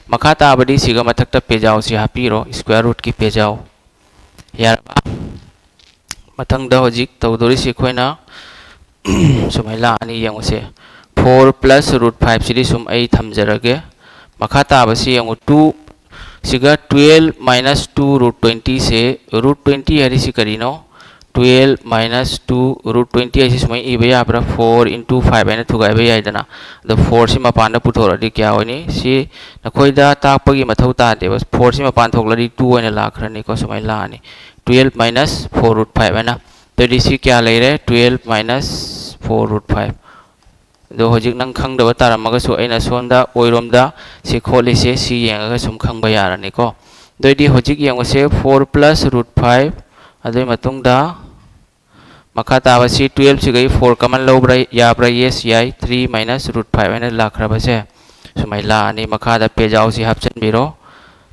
ꯃꯈꯥ ꯇꯥꯕꯗꯤ ꯁꯤꯒ ꯃꯊꯛꯇ ꯄꯦꯖꯥꯎꯁꯤ ꯍꯥꯞꯄꯤꯔꯣ, ꯁ꯭ꯀ꯭ꯋꯥꯔ ꯔꯨꯠꯀꯤ ꯄꯦꯖꯥꯎ꯫ ꯌꯥꯔꯕ? ꯃꯊꯪꯗ ꯍꯧꯖꯤꯛ ꯇꯧꯗꯣꯔꯤꯁꯤ ꯑꯩꯈꯣꯏꯅ ꯁꯨꯃꯥꯏꯅ ꯂꯥꯛꯑꯅꯤ, ꯌꯦꯡꯉꯨꯁꯦ꯫ Four plus root five ꯁꯤꯗꯤ ꯁꯨꯝ ꯑꯩ ꯊꯝꯖꯔꯒꯦ꯫ ꯃꯈꯥ ꯇꯥꯕꯁꯤ ꯌꯦꯡꯉꯨ, two ꯁꯤꯒ twelve minus two root twenty ꯁꯦ, root twenty ꯍꯥꯏꯔꯤꯁꯤ ꯀꯔꯤꯅꯣ? twelve minus two root twenty ꯍꯥꯏꯁꯤ ꯁꯨꯃꯥꯏꯅ ꯏꯕ ꯌꯥꯕ꯭ꯔꯥ? Four into five ꯍꯥꯏꯅ ꯊꯨꯒꯥꯏꯕ ꯌꯥꯏꯗꯅ꯫ ꯑꯗꯣ four ꯁꯤ ꯃꯄꯥꯟꯗ ꯄꯨꯊꯣꯔꯛꯑꯗꯤ ꯀꯌꯥ ꯑꯣꯏꯅꯤ? ꯁꯤ ꯅꯈꯣꯏꯗ ꯇꯥꯛꯄꯒꯤ ꯃꯊꯧ ꯇꯥꯗꯦꯕ꯫ Four ꯁꯤ ꯃꯄꯥꯟ ꯊꯣꯛꯂꯗꯤ two ꯑꯣꯏꯅ ꯂꯥꯛꯈ꯭ꯔꯅꯤꯀꯣ, ꯁꯨꯃꯥꯏꯅ ꯂꯥꯛꯑꯅꯤ꯫ Twelve minus four root five ꯍꯥꯏꯅ꯫ ꯑꯗꯨꯗꯤ ꯁꯤ ꯀꯌꯥ ꯂꯩꯔꯦ? Twelve minus four root five꯫ ꯑꯗꯣ ꯍꯧꯖꯤꯛ ꯅꯪ ꯈꯪꯗꯕ ꯇꯥꯔꯝꯃꯒꯁꯨ ꯑꯩꯅ ꯁꯣꯝꯗ ꯑꯣꯏꯔꯣꯝꯗ ꯁꯤ ꯈꯣꯠꯂꯤꯁꯦ ꯁꯤ ꯌꯦꯡꯉꯒ ꯁꯨꯝ ꯈꯪꯕ ꯌꯥꯔꯅꯤꯀꯣ꯫ ꯑꯗꯨꯑꯣꯏꯗꯤ ꯍꯧꯖꯤꯛ ꯌꯦꯡꯉꯨꯁꯦ, four plus root five, ꯑꯗꯨꯒꯤ ꯃꯇꯨꯡꯗ ꯃꯈꯥ ꯇꯥꯕꯁꯤ twelve ꯁꯤꯒ four common ꯂꯧꯕ꯭ꯔꯥ? ꯌꯥꯕ꯭ꯔꯥ? Yes, ꯌꯥꯏ꯫ Three minus root five ꯍꯥꯏꯅ ꯂꯥꯛꯈ꯭ꯔꯕꯁꯦ ꯁꯨꯃꯥꯏꯅ ꯂꯥꯛꯑꯅꯤ꯫ ꯃꯈꯥꯗ ꯄꯦꯖꯥꯎꯁꯤ ꯍꯥꯞꯆꯤꯟꯕꯤꯔꯣ,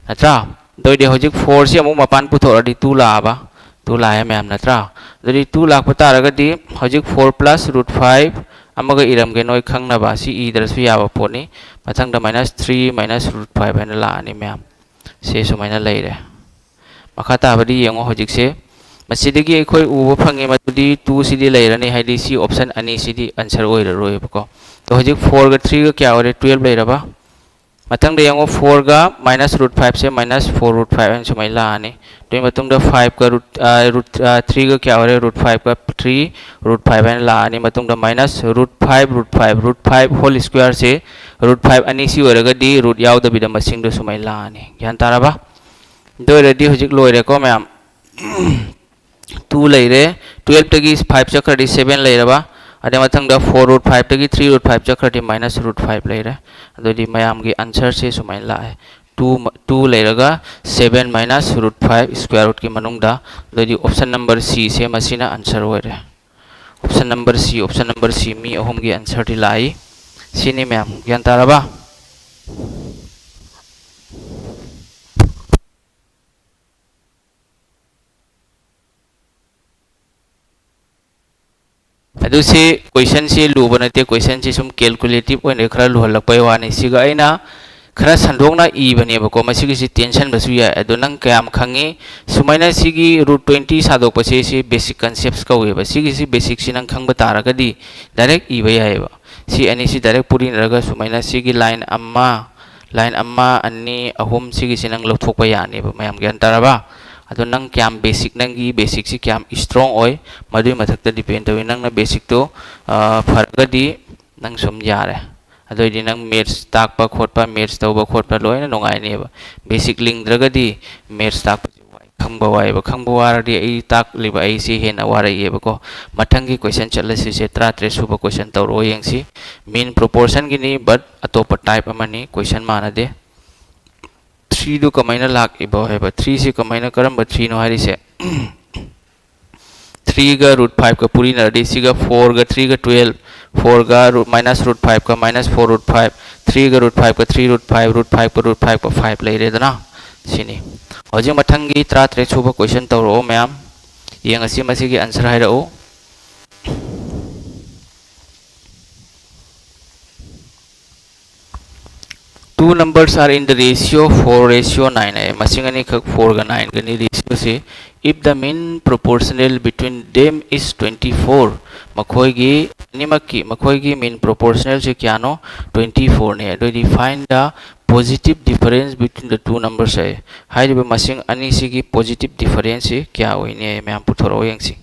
ꯅꯠꯇ꯭ꯔꯥ? ꯑꯗꯨꯑꯣꯏꯗꯤ ꯍꯧꯖꯤꯛ four ꯁꯤ ꯑꯃꯨꯛ ꯃꯄꯥꯟ ꯄꯨꯊꯣꯛꯑꯗꯤ two ꯂꯥꯛꯑꯕ? Two ꯂꯥꯛꯑꯦ ꯃꯌꯥꯝ, ꯅꯠꯇ꯭ꯔꯥ? ꯑꯗꯨꯗꯤ two ꯂꯥꯛꯄ ꯇꯥꯔꯒꯗꯤ ꯍꯧꯖꯤꯛ four plus root five ꯑꯃꯒ ꯏꯔꯝꯒꯦ ꯅꯣꯏ ꯈꯪꯅꯕ, ꯁꯤ ꯏꯗ꯭ꯔꯁꯨ ꯌꯥꯕ ꯄꯣꯠꯅꯤ꯫ ꯃꯊꯪꯗ minus three minus root five ꯍꯥꯏꯅ ꯂꯥꯛꯑꯅꯤ ꯃꯌꯥꯝ꯫ ꯁꯤ ꯁꯨꯃꯥꯏꯅ ꯂꯩꯔꯦ꯫ ꯃꯈꯥ ꯇꯥꯕꯗꯤ ꯌꯦꯡꯉꯣ ꯍꯧꯖꯤꯛꯁꯦ꯫ ꯃꯁꯤꯗꯒꯤ ꯑꯩꯈꯣꯏ ꯎꯕ ꯐꯪꯉꯤ ꯃꯗꯨꯗꯤ two ꯁꯤꯗꯤ ꯂꯩꯔꯅꯤ, ꯍꯥꯏꯗꯤ ꯁꯤ option ꯑꯅꯤꯁꯤꯗꯤ answer ꯑꯣꯏꯔꯔꯣꯏꯕꯀꯣ꯫ ꯑꯗꯣ ꯍꯧꯖꯤꯛ four ꯒ three ꯒ ꯀꯌꯥ ꯑꯣꯏꯔꯦ? Twelve ꯂꯩꯔꯕ? ꯃꯊꯪꯗ ꯌꯦꯡꯉꯣ, four ꯒ minus root five ꯁꯦ minus four root five ꯍꯥꯏꯅ ꯁꯨꯃꯥꯏꯅ ꯂꯥꯛꯑꯅꯤ꯫ ꯑꯗꯨꯒꯤ ꯃꯇꯨꯡꯗ five ꯒ root, ꯑ, root, ꯑ, three ꯒ ꯀꯌꯥ ꯑꯣꯏꯔꯦ? Root five ꯒ three, root five ꯍꯥꯏꯅ ꯂꯥꯛꯑꯅꯤ꯫ ꯃꯇꯨꯡꯗ minus root five, root five, root five whole square ꯁꯦ root five ꯑꯅꯤ ꯁꯤ ꯑꯣꯏꯔꯒꯗꯤ root ꯌꯥꯎꯗꯕꯤꯗ ꯃꯁꯤꯡꯗꯣ ꯁꯨꯃꯥꯏꯅ ꯂꯥꯛꯑꯅꯤ꯫ ꯒ꯭ꯌꯥꯟ ꯇꯥꯔꯕ? ꯑꯗꯨ ꯑꯣꯏꯔꯗꯤ ꯍꯧꯖꯤꯛ ꯂꯣꯏꯔꯦꯀꯣ ꯃꯌꯥꯝ꯫ Two ꯂꯩꯔꯦ, twelve ꯇꯒꯤ five ꯆꯠꯈ꯭ꯔꯗꯤ seven ꯂꯩꯔꯕ, ꯑꯗꯩ ꯃꯊꯪꯗ four root five ꯇꯒꯤ three root five ꯆꯠꯈ꯭ꯔꯗꯤ minus root five ꯂꯩꯔꯦ꯫ ꯑꯗꯨꯗꯤ ꯃꯌꯥꯝꯒꯤ answer ꯁꯦ ꯁꯨꯃꯥꯏꯅ ꯂꯥꯛꯑꯦ, two, two ꯂꯩꯔꯒ seven minus root five square root ꯀꯤ ꯃꯅꯨꯡꯗ꯫ ꯑꯗꯨꯗꯤ option number C ꯁꯦ ꯃꯁꯤꯅ answer ꯑꯣꯏꯔꯦ꯫ Option number C, option number C, ꯃꯤ ꯑꯍꯨꯝꯒꯤ answer ꯗꯤ ꯂꯥꯛꯏ꯫ ꯁꯤꯅꯤ ꯃꯌꯥꯝ, ꯒ꯭ꯌꯥꯟ ꯇꯥꯔꯕ? ꯑꯗꯨ ꯁꯤ question ꯁꯤ ꯂꯨꯕ ꯅꯠꯇꯦ, question ꯁꯤ ꯁꯨꯝ calculative ꯑꯣꯏꯅ ꯈꯔ ꯂꯨꯍꯜꯂꯛꯄꯩ ꯋꯥꯅꯤ꯫ ꯁꯤꯒ ꯑꯩꯅ ꯈꯔ ꯁꯟꯗꯣꯛꯅ ꯏꯕꯅꯦꯕꯀꯣ, ꯃꯁꯤꯒꯤꯁꯤ ꯇꯦꯟꯁꯟꯕꯁꯨ ꯌꯥꯏ꯫ ꯑꯗꯣ ꯅꯪ ꯀꯌꯥꯝ ꯈꯪꯉꯤ? ꯁꯨꯃꯥꯏꯅ ꯁꯤꯒꯤ root twenty ꯁꯥꯗꯣꯛꯄꯁꯦ ꯁꯤ basic concepts ꯀꯧꯋꯦꯕ꯫ ꯁꯤꯒꯤꯁꯤ basic ꯁꯤ ꯅꯪ ꯈꯪꯕ ꯇꯥꯔꯒꯗꯤ direct ꯏꯕ ꯌꯥꯏꯑꯕ꯫ ꯁꯤ ꯑꯅꯤꯁꯤ direct ꯄꯨꯔꯤꯅꯔꯒ ꯁꯨꯃꯥꯏꯅ ꯁꯤꯒꯤ line ꯑꯃ, line ꯑꯃ, ꯑꯅꯤ, ꯑꯍꯨꯝ ꯁꯤꯒꯤꯁꯤ ꯅꯪ ꯂꯧꯊꯣꯛꯄ ꯌꯥꯅꯦꯕ꯫ ꯃꯌꯥꯝ ꯒ꯭ꯌꯥꯟ ꯇꯥꯔꯕ? ꯑꯗꯣ ꯅꯪ ꯀꯌꯥꯝ ꯕꯦꯁꯤꯛ, ꯅꯪꯒꯤ ꯕꯦꯁꯤꯛꯁꯤ ꯀꯌꯥꯝ ꯏꯁꯇ꯭ꯔꯣꯡ ꯑꯣꯏ, ꯃꯗꯨꯒꯤ ꯃꯊꯛꯇ ꯗꯤꯄꯦꯟ ꯇꯧꯏ꯫ ꯅꯪꯅ ꯕꯦꯁꯤꯛꯇꯣ ꯐꯔꯒꯗꯤ ꯅꯪ ꯁꯨꯝ ꯌꯥꯔꯦ꯫ ꯑꯗꯨ ꯑꯣꯏꯗꯤ ꯅꯪ ꯃꯦꯠꯁ ꯇꯥꯛꯄ ꯈꯣꯠꯄ, ꯃꯦꯠꯁ ꯇꯧꯕ ꯈꯣꯠꯄ ꯂꯣꯏꯅ ꯅꯨꯡꯉꯥꯏꯅꯦꯕ꯫ ꯕꯦꯁꯤꯛ ꯂꯤꯡꯗ꯭ꯔꯒꯗꯤ ꯃꯦꯠꯁ ꯇꯥꯛꯄꯁꯦ ꯋꯥꯏ, ꯈꯪꯕ ꯋꯥꯏꯑꯦꯕ꯫ ꯈꯪꯕ ꯋꯥꯔꯗꯤ ꯑꯩ ꯇꯥꯛꯂꯤꯕ ꯑꯩꯁꯤ ꯍꯦꯟꯅ ꯋꯥꯔꯛꯑꯦꯕꯀꯣ꯫ ꯃꯊꯪꯒꯤ ꯀꯣꯏꯁꯟ ꯆꯠꯂꯁꯤꯁꯦ, ꯇꯔꯥꯇꯔꯦꯠ ꯁꯨꯕ ꯀꯣꯏꯁꯟ ꯇꯧꯔꯛꯑꯣ ꯌꯦꯡꯁꯤ꯫ ꯃꯤꯟ ꯄ꯭ꯔꯣꯄꯣꯔꯁꯟꯒꯤꯅꯤ, ꯕꯠ ꯑꯇꯣꯞꯄ ꯇꯥꯏꯞ ꯑꯃꯅꯤ, ꯀꯣꯏꯁꯟ ꯃꯥꯟꯅꯗꯦ꯫ ꯊ꯭ꯔꯤꯗꯨ ꯀꯃꯥꯏꯅ ꯂꯥꯛꯏꯕ ꯍꯥꯏꯕ? ꯊ꯭ꯔꯤꯁꯤ ꯀꯃꯥꯏꯅ, ꯀꯔꯝꯕ ꯊ꯭ꯔꯤꯅꯣ ꯍꯥꯏꯔꯤꯁꯦ? ꯊ꯭ꯔꯤꯒ ꯔꯨꯠ ꯐꯥꯏꯚꯀ ꯄꯨꯔꯤꯅꯔꯗꯤ, ꯁꯤꯒ ꯐꯣꯔꯒ ꯊ꯭ꯔꯤꯒ ꯇꯨꯌꯦꯜꯞ, ꯐꯣꯔꯒ ꯔꯨꯠ, ꯃꯥꯏꯅꯁ ꯔꯨꯠ ꯐꯥꯏꯚꯀ ꯃꯥꯏꯅꯁ ꯐꯣꯔ ꯔꯨꯠ ꯐꯥꯏꯚ, ꯊ꯭ꯔꯤꯒ ꯔꯨꯠ ꯐꯥꯏꯚꯀ ꯊ꯭ꯔꯤ ꯔꯨꯠ ꯐꯥꯏꯚ, ꯔꯨꯠ ꯐꯥꯏꯚꯀ ꯔꯨꯠ ꯐꯥꯏꯚꯀ ꯐꯥꯏꯚ ꯂꯩꯔꯦꯗꯅ꯫ ꯁꯤꯅꯤ꯫ ꯍꯧꯖꯤꯛ ꯃꯊꯪꯒꯤ ꯇꯔꯥꯇꯔꯦꯠ ꯁꯨꯕ ꯀꯣꯏꯁꯟ ꯇꯧꯔꯛꯑꯣ ꯃꯌꯥꯝ꯫ ꯌꯦꯡꯉꯁꯤ ꯃꯁꯤꯒꯤ ꯑꯟꯁꯔ ꯍꯥꯏꯔꯛꯎ꯫ Two numbers are in the ratio four ratio nine ꯍꯥꯏ꯫ ꯃꯁꯤꯡ ꯑꯅꯤꯈꯛ ꯐꯣꯔꯒ ꯅꯥꯏꯟꯒꯅꯤ ꯔꯦꯁꯤꯌꯣꯁꯤ꯫ If the mean proportional between them is twenty four, ꯃꯈꯣꯏꯒꯤ ꯑꯅꯤꯃꯛꯀꯤ, ꯃꯈꯣꯏꯒꯤ ꯃꯤꯟ ꯄ꯭ꯔꯣꯄꯣꯔꯁꯅꯦꯜꯁꯤ ꯀꯌꯥꯅꯣ? ꯇ꯭ꯋꯦꯟꯇꯤ ꯐꯣꯔꯅꯤ꯫ ꯑꯗꯨꯑꯣꯏꯗꯤ find the positive difference between the two numbers ꯍꯥꯏ꯫ ꯍꯥꯏꯔꯤꯕ ꯃꯁꯤꯡ ꯑꯅꯤꯁꯤꯒꯤ ꯄꯣꯖꯤꯇꯤꯞ ꯗꯤꯐꯔꯦꯟꯁꯁꯤ ꯀꯌꯥ ꯑꯣꯏꯅꯤ ꯍꯥꯏ꯫ ꯃꯌꯥꯝ ꯄꯨꯊꯣꯔꯛꯑꯣ ꯌꯦꯡꯁꯤ꯫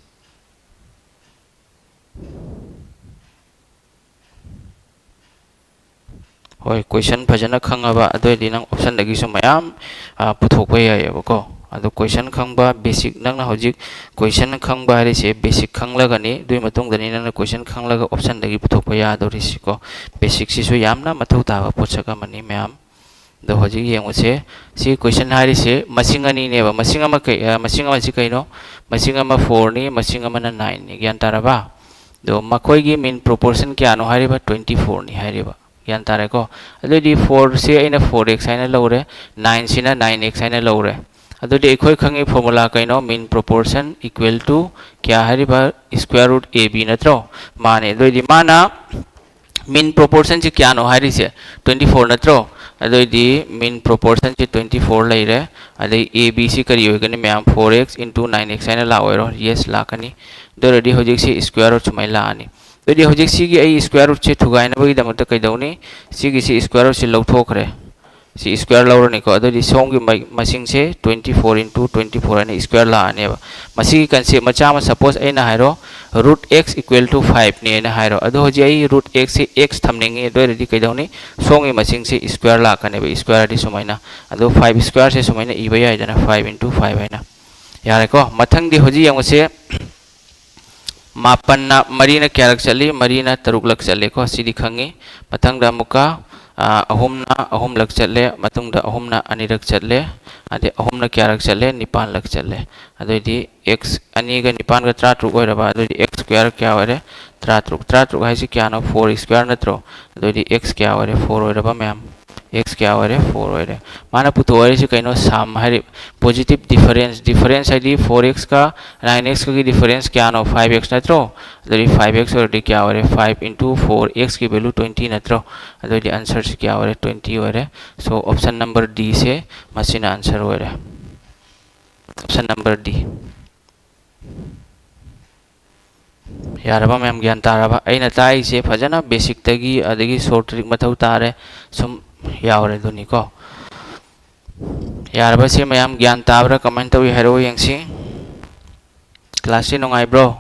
ꯍꯣꯏ, ꯀꯣꯏꯁꯟ ꯐꯖꯅ ꯈꯪꯉꯕ ꯑꯗꯨ ꯑꯣꯏꯔꯗꯤ ꯅꯪ ꯑꯣꯞꯁꯟꯗꯒꯤꯁꯨ ꯃꯌꯥꯝ, ꯑ, ꯄꯨꯊꯣꯛꯄ ꯌꯥꯏꯌꯦꯕꯀꯣ꯫ ꯑꯗꯣ ꯀꯣꯏꯁꯟ ꯈꯪꯕ, ꯕꯦꯁꯤꯛ, ꯅꯪꯅ ꯍꯧꯖꯤꯛ ꯀꯣꯏꯁꯟ ꯈꯪꯕ ꯍꯥꯏꯔꯤꯁꯦ ꯕꯦꯁꯤꯛ ꯈꯪꯂꯒꯅꯤ꯫ ꯑꯗꯨꯒꯤ ꯃꯇꯨꯡꯗꯅꯤ ꯅꯪꯅ ꯀꯣꯏꯁꯟ ꯈꯪꯂꯒ ꯑꯣꯞꯁꯟꯗꯒꯤ ꯄꯨꯊꯣꯛꯄ ꯌꯥꯗꯧꯔꯤꯁꯤꯀꯣ꯫ ꯕꯦꯁꯤꯛꯁꯤꯁꯨ ꯌꯥꯝꯅ ꯃꯊꯧ ꯇꯥꯕ ꯄꯣꯠꯁꯛ ꯑꯃꯅꯤ ꯃꯌꯥꯝ꯫ ꯑꯗꯣ ꯍꯧꯖꯤꯛ ꯌꯦꯡꯉꯨꯁꯦ꯫ ꯁꯤ ꯀꯣꯏꯁꯟ ꯍꯥꯏꯔꯤꯁꯦ ꯃꯁꯤꯡ ꯑꯅꯤꯅꯦꯕ꯫ ꯃꯁꯤꯡ ꯑꯃ ꯀꯩ, ꯑ, ꯃꯁꯤꯡ ꯑꯃꯁꯤ ꯀꯩꯅꯣ? ꯃꯁꯤꯡ ꯑꯃ ꯐꯣꯔꯅꯤ, ꯃꯁꯤꯡ ꯑꯃꯅ ꯅꯥꯏꯟꯅꯤ꯫ ꯒ꯭ꯌꯥꯟ ꯇꯥꯔꯕ? ꯑꯗꯣ ꯃꯈꯣꯏꯒꯤ ꯃꯤꯟ ꯄ꯭ꯔꯣꯄꯣꯔꯁꯟ ꯀꯌꯥꯅꯣ ꯍꯥꯏꯔꯤꯕ? ꯇ꯭ꯋꯦꯟꯇꯤ ꯐꯣꯔꯅꯤ ꯍꯥꯏꯔꯤꯕ꯫ ꯒ꯭ꯌꯥꯟ ꯇꯥꯔꯦꯀꯣ? ꯑꯗꯨꯑꯣꯏꯗꯤ ꯐꯣꯔꯁꯦ ꯑꯩꯅ ꯐꯣꯔ ꯑꯦꯛꯁ ꯍꯥꯏꯅ ꯂꯧꯔꯦ, ꯅꯥꯏꯟꯁꯤꯅ ꯅꯥꯏꯟ ꯑꯦꯛꯁ ꯍꯥꯏꯅ ꯂꯧꯔꯦ꯫ ꯑꯗꯨꯗꯤ ꯑꯩꯈꯣꯏ ꯈꯪꯉꯤ ꯐꯣꯔꯃꯨꯂꯥ ꯀꯩꯅꯣ? Mean proportion equal to ꯀꯌꯥ ꯍꯥꯏꯔꯤꯕ? Square root A B ꯅꯠꯇ꯭ꯔꯣ? ꯃꯥꯅꯦ꯫ ꯑꯗꯨꯑꯣꯏꯗꯤ ꯃꯥꯅ ꯃꯤꯟ ꯄ꯭ꯔꯣꯄꯣꯔꯁꯟꯁꯤ ꯀꯌꯥꯅꯣ ꯍꯥꯏꯔꯤꯁꯦ? ꯇ꯭ꯋꯦꯟꯇꯤ ꯐꯣꯔ ꯅꯠꯇ꯭ꯔꯣ? ꯑꯗꯨꯑꯣꯏꯗꯤ ꯃꯤꯟ ꯄ꯭ꯔꯣꯄꯣꯔꯁꯟꯁꯤ ꯇ꯭ꯋꯦꯟꯇꯤ ꯐꯣꯔ ꯂꯩꯔꯦ꯫ ꯑꯗꯩ A B ꯁꯤ ꯀꯔꯤ ꯑꯣꯏꯒꯅꯤ ꯃꯌꯥꯝ? Four X into nine X ꯍꯥꯏꯅ ꯂꯥꯛꯑꯣꯏꯔꯣ? ꯌꯦꯁ, ꯂꯥꯛꯀꯅꯤ꯫ ꯑꯗꯨ ꯑꯣꯏꯔꯗꯤ ꯍꯧꯖꯤꯛꯁꯤ ꯁ꯭ꯀ꯭ꯋꯦꯔ ꯔꯨꯠ ꯁꯨꯃꯥꯏꯅ ꯂꯥꯛꯑꯅꯤ꯫ ꯑꯗꯨꯗꯤ ꯍꯧꯖꯤꯛ ꯁꯤꯒꯤ ꯑꯩ ꯁ꯭ꯀ꯭ꯋꯦꯔ ꯔꯨꯠꯁꯦ ꯊꯨꯒꯥꯏꯅꯕꯒꯤꯗꯃꯛꯇ ꯀꯩꯗꯧꯅꯤ? ꯁꯤꯒꯤꯁꯤ ꯁ꯭ꯀ꯭ꯋꯦꯔ ꯔꯨꯠꯁꯦ ꯂꯧꯊꯣꯛꯈ꯭ꯔꯦ꯫ ꯁꯤ square ꯂꯧꯔꯅꯤꯀꯣ꯫ ꯑꯗꯨꯗꯤ ꯁꯣꯝꯒꯤ ꯃ- ꯃꯁꯤꯡꯁꯦ twenty four into twenty four ꯍꯥꯏꯅ square ꯂꯥꯛꯑꯅꯦꯕ꯫ ꯃꯁꯤꯒꯤ concept ꯃꯆꯥ ꯑꯃ, suppose ꯑꯩꯅ ꯍꯥꯏꯔꯣ, root x equal to five ꯅꯦ ꯍꯥꯏꯅ ꯍꯥꯏꯔꯣ꯫ ꯑꯗꯣ ꯍꯧꯖꯤꯛ ꯑꯩ root x ꯁꯦ x ꯊꯝꯅꯤꯡꯉꯤ꯫ ꯑꯗꯨ ꯑꯣꯏꯔꯗꯤ ꯀꯩꯗꯧꯅꯤ? ꯁꯣꯝꯒꯤ ꯃꯁꯤꯡꯁꯦ square ꯂꯥꯛꯀꯅꯦꯕ꯫ Square ꯗꯤ ꯁꯨꯃꯥꯏꯅ꯫ ꯑꯗꯣ five square ꯁꯦ ꯁꯨꯃꯥꯏꯅ ꯏꯕ ꯌꯥꯏꯗꯅ, five into five ꯍꯥꯏꯅ꯫ ꯌꯥꯔꯦꯀꯣ? ꯃꯊꯪꯗꯤ ꯍꯧꯖꯤꯛ ꯌꯦꯡꯉꯨꯁꯦ꯫ ꯃꯥꯄꯟꯅ ꯃꯔꯤꯅ ꯀꯌꯥꯔꯛ ꯆꯠꯂꯤ? ꯃꯔꯤꯅ ꯇꯔꯨꯛꯂꯛ ꯆꯠꯂꯦꯀꯣ, ꯁꯤꯗꯤ ꯈꯪꯉꯤ꯫ ꯃꯊꯪꯗ ꯑꯃꯨꯛꯀ, ꯑ, ꯑꯍꯨꯝꯅ ꯑꯍꯨꯝꯂꯛ ꯆꯠꯂꯦ, ꯃꯇꯨꯡꯗ ꯑꯍꯨꯝꯅ ꯑꯅꯤꯔꯛ ꯆꯠꯂꯦ, ꯑꯗꯩ ꯑꯍꯨꯝꯅ ꯀꯌꯥꯔꯛ ꯆꯠꯂꯦ? ꯅꯤꯄꯥꯟꯂꯛ ꯆꯠꯂꯦ꯫ ꯑꯗꯨꯑꯣꯏꯗꯤ x ꯑꯅꯤꯒ ꯅꯤꯄꯥꯟꯒ ꯇꯔꯥꯇꯔꯨꯛ ꯑꯣꯏꯔꯕ, ꯑꯗꯨꯑꯣꯏꯗꯤ x square ꯀꯌꯥ ꯑꯣꯏꯔꯦ? ꯇꯔꯥꯇꯔꯨꯛ꯫ ꯇꯔꯥꯇꯔꯨꯛ ꯍꯥꯏꯁꯤ ꯀꯌꯥꯅꯣ? Four square ꯅꯠꯇ꯭ꯔꯣ? ꯑꯗꯨꯑꯣꯏꯗꯤ x ꯀꯌꯥ ꯑꯣꯏꯔꯦ? Four ꯑꯣꯏꯔꯕ ꯃꯌꯥꯝ꯫ X ꯀꯌꯥ ꯑꯣꯏꯔꯦ? Four ꯑꯣꯏꯔꯦ꯫ ꯃꯥꯅ ꯄꯨꯊꯣꯛ ꯍꯥꯏꯔꯤꯁꯤ ꯀꯩꯅꯣ? Sum ꯍꯥꯏꯔꯤ, positive difference꯫ Difference ꯍꯥꯏꯗꯤ four x ꯀ nine x ꯀꯒꯤ difference ꯀꯌꯥꯅꯣ? Five x ꯅꯠꯇ꯭ꯔꯣ? ꯑꯗꯨꯗꯤ five x ꯑꯣꯏꯔꯗꯤ ꯀꯌꯥ ꯑꯣꯏꯔꯦ? Five into four, x ꯀꯤ value twenty ꯅꯠꯇ꯭ꯔꯣ? ꯑꯗꯨꯗꯤ answer ꯁꯤ ꯀꯌꯥ ꯑꯣꯏꯔꯦ? Twenty ꯑꯣꯏꯔꯦ꯫ So option number D ꯁꯦ ꯃꯁꯤꯅ answer ꯑꯣꯏꯔꯦ꯫ Option number D꯫ ꯌꯥꯔꯕ ꯃꯌꯥꯝ? ꯒ꯭ꯌꯥꯟ ꯇꯥꯔꯕ? ꯑꯩꯅ ꯇꯥꯛꯏꯁꯦ ꯐꯖꯅ basic ꯇꯒꯤ, ꯑꯗꯒꯤ short trick ꯃꯊꯧ ꯇꯥꯔꯦ, ꯁꯨꯝ ꯌꯥꯎꯔꯦ ꯑꯗꯨꯅꯤꯀꯣ꯫ ꯌꯥꯔꯕ? ꯁꯤ ꯃꯌꯥꯝ ꯒ꯭ꯌꯥꯟ ꯇꯥꯕ꯭ꯔꯥ? ꯀꯃꯥꯏꯅ ꯇꯧꯏ ꯍꯥꯏꯔꯛꯑꯣ ꯌꯦꯡꯁꯤ꯫ Class ꯁꯤ ꯅꯨꯡꯉꯥꯏꯕ꯭ꯔꯣ?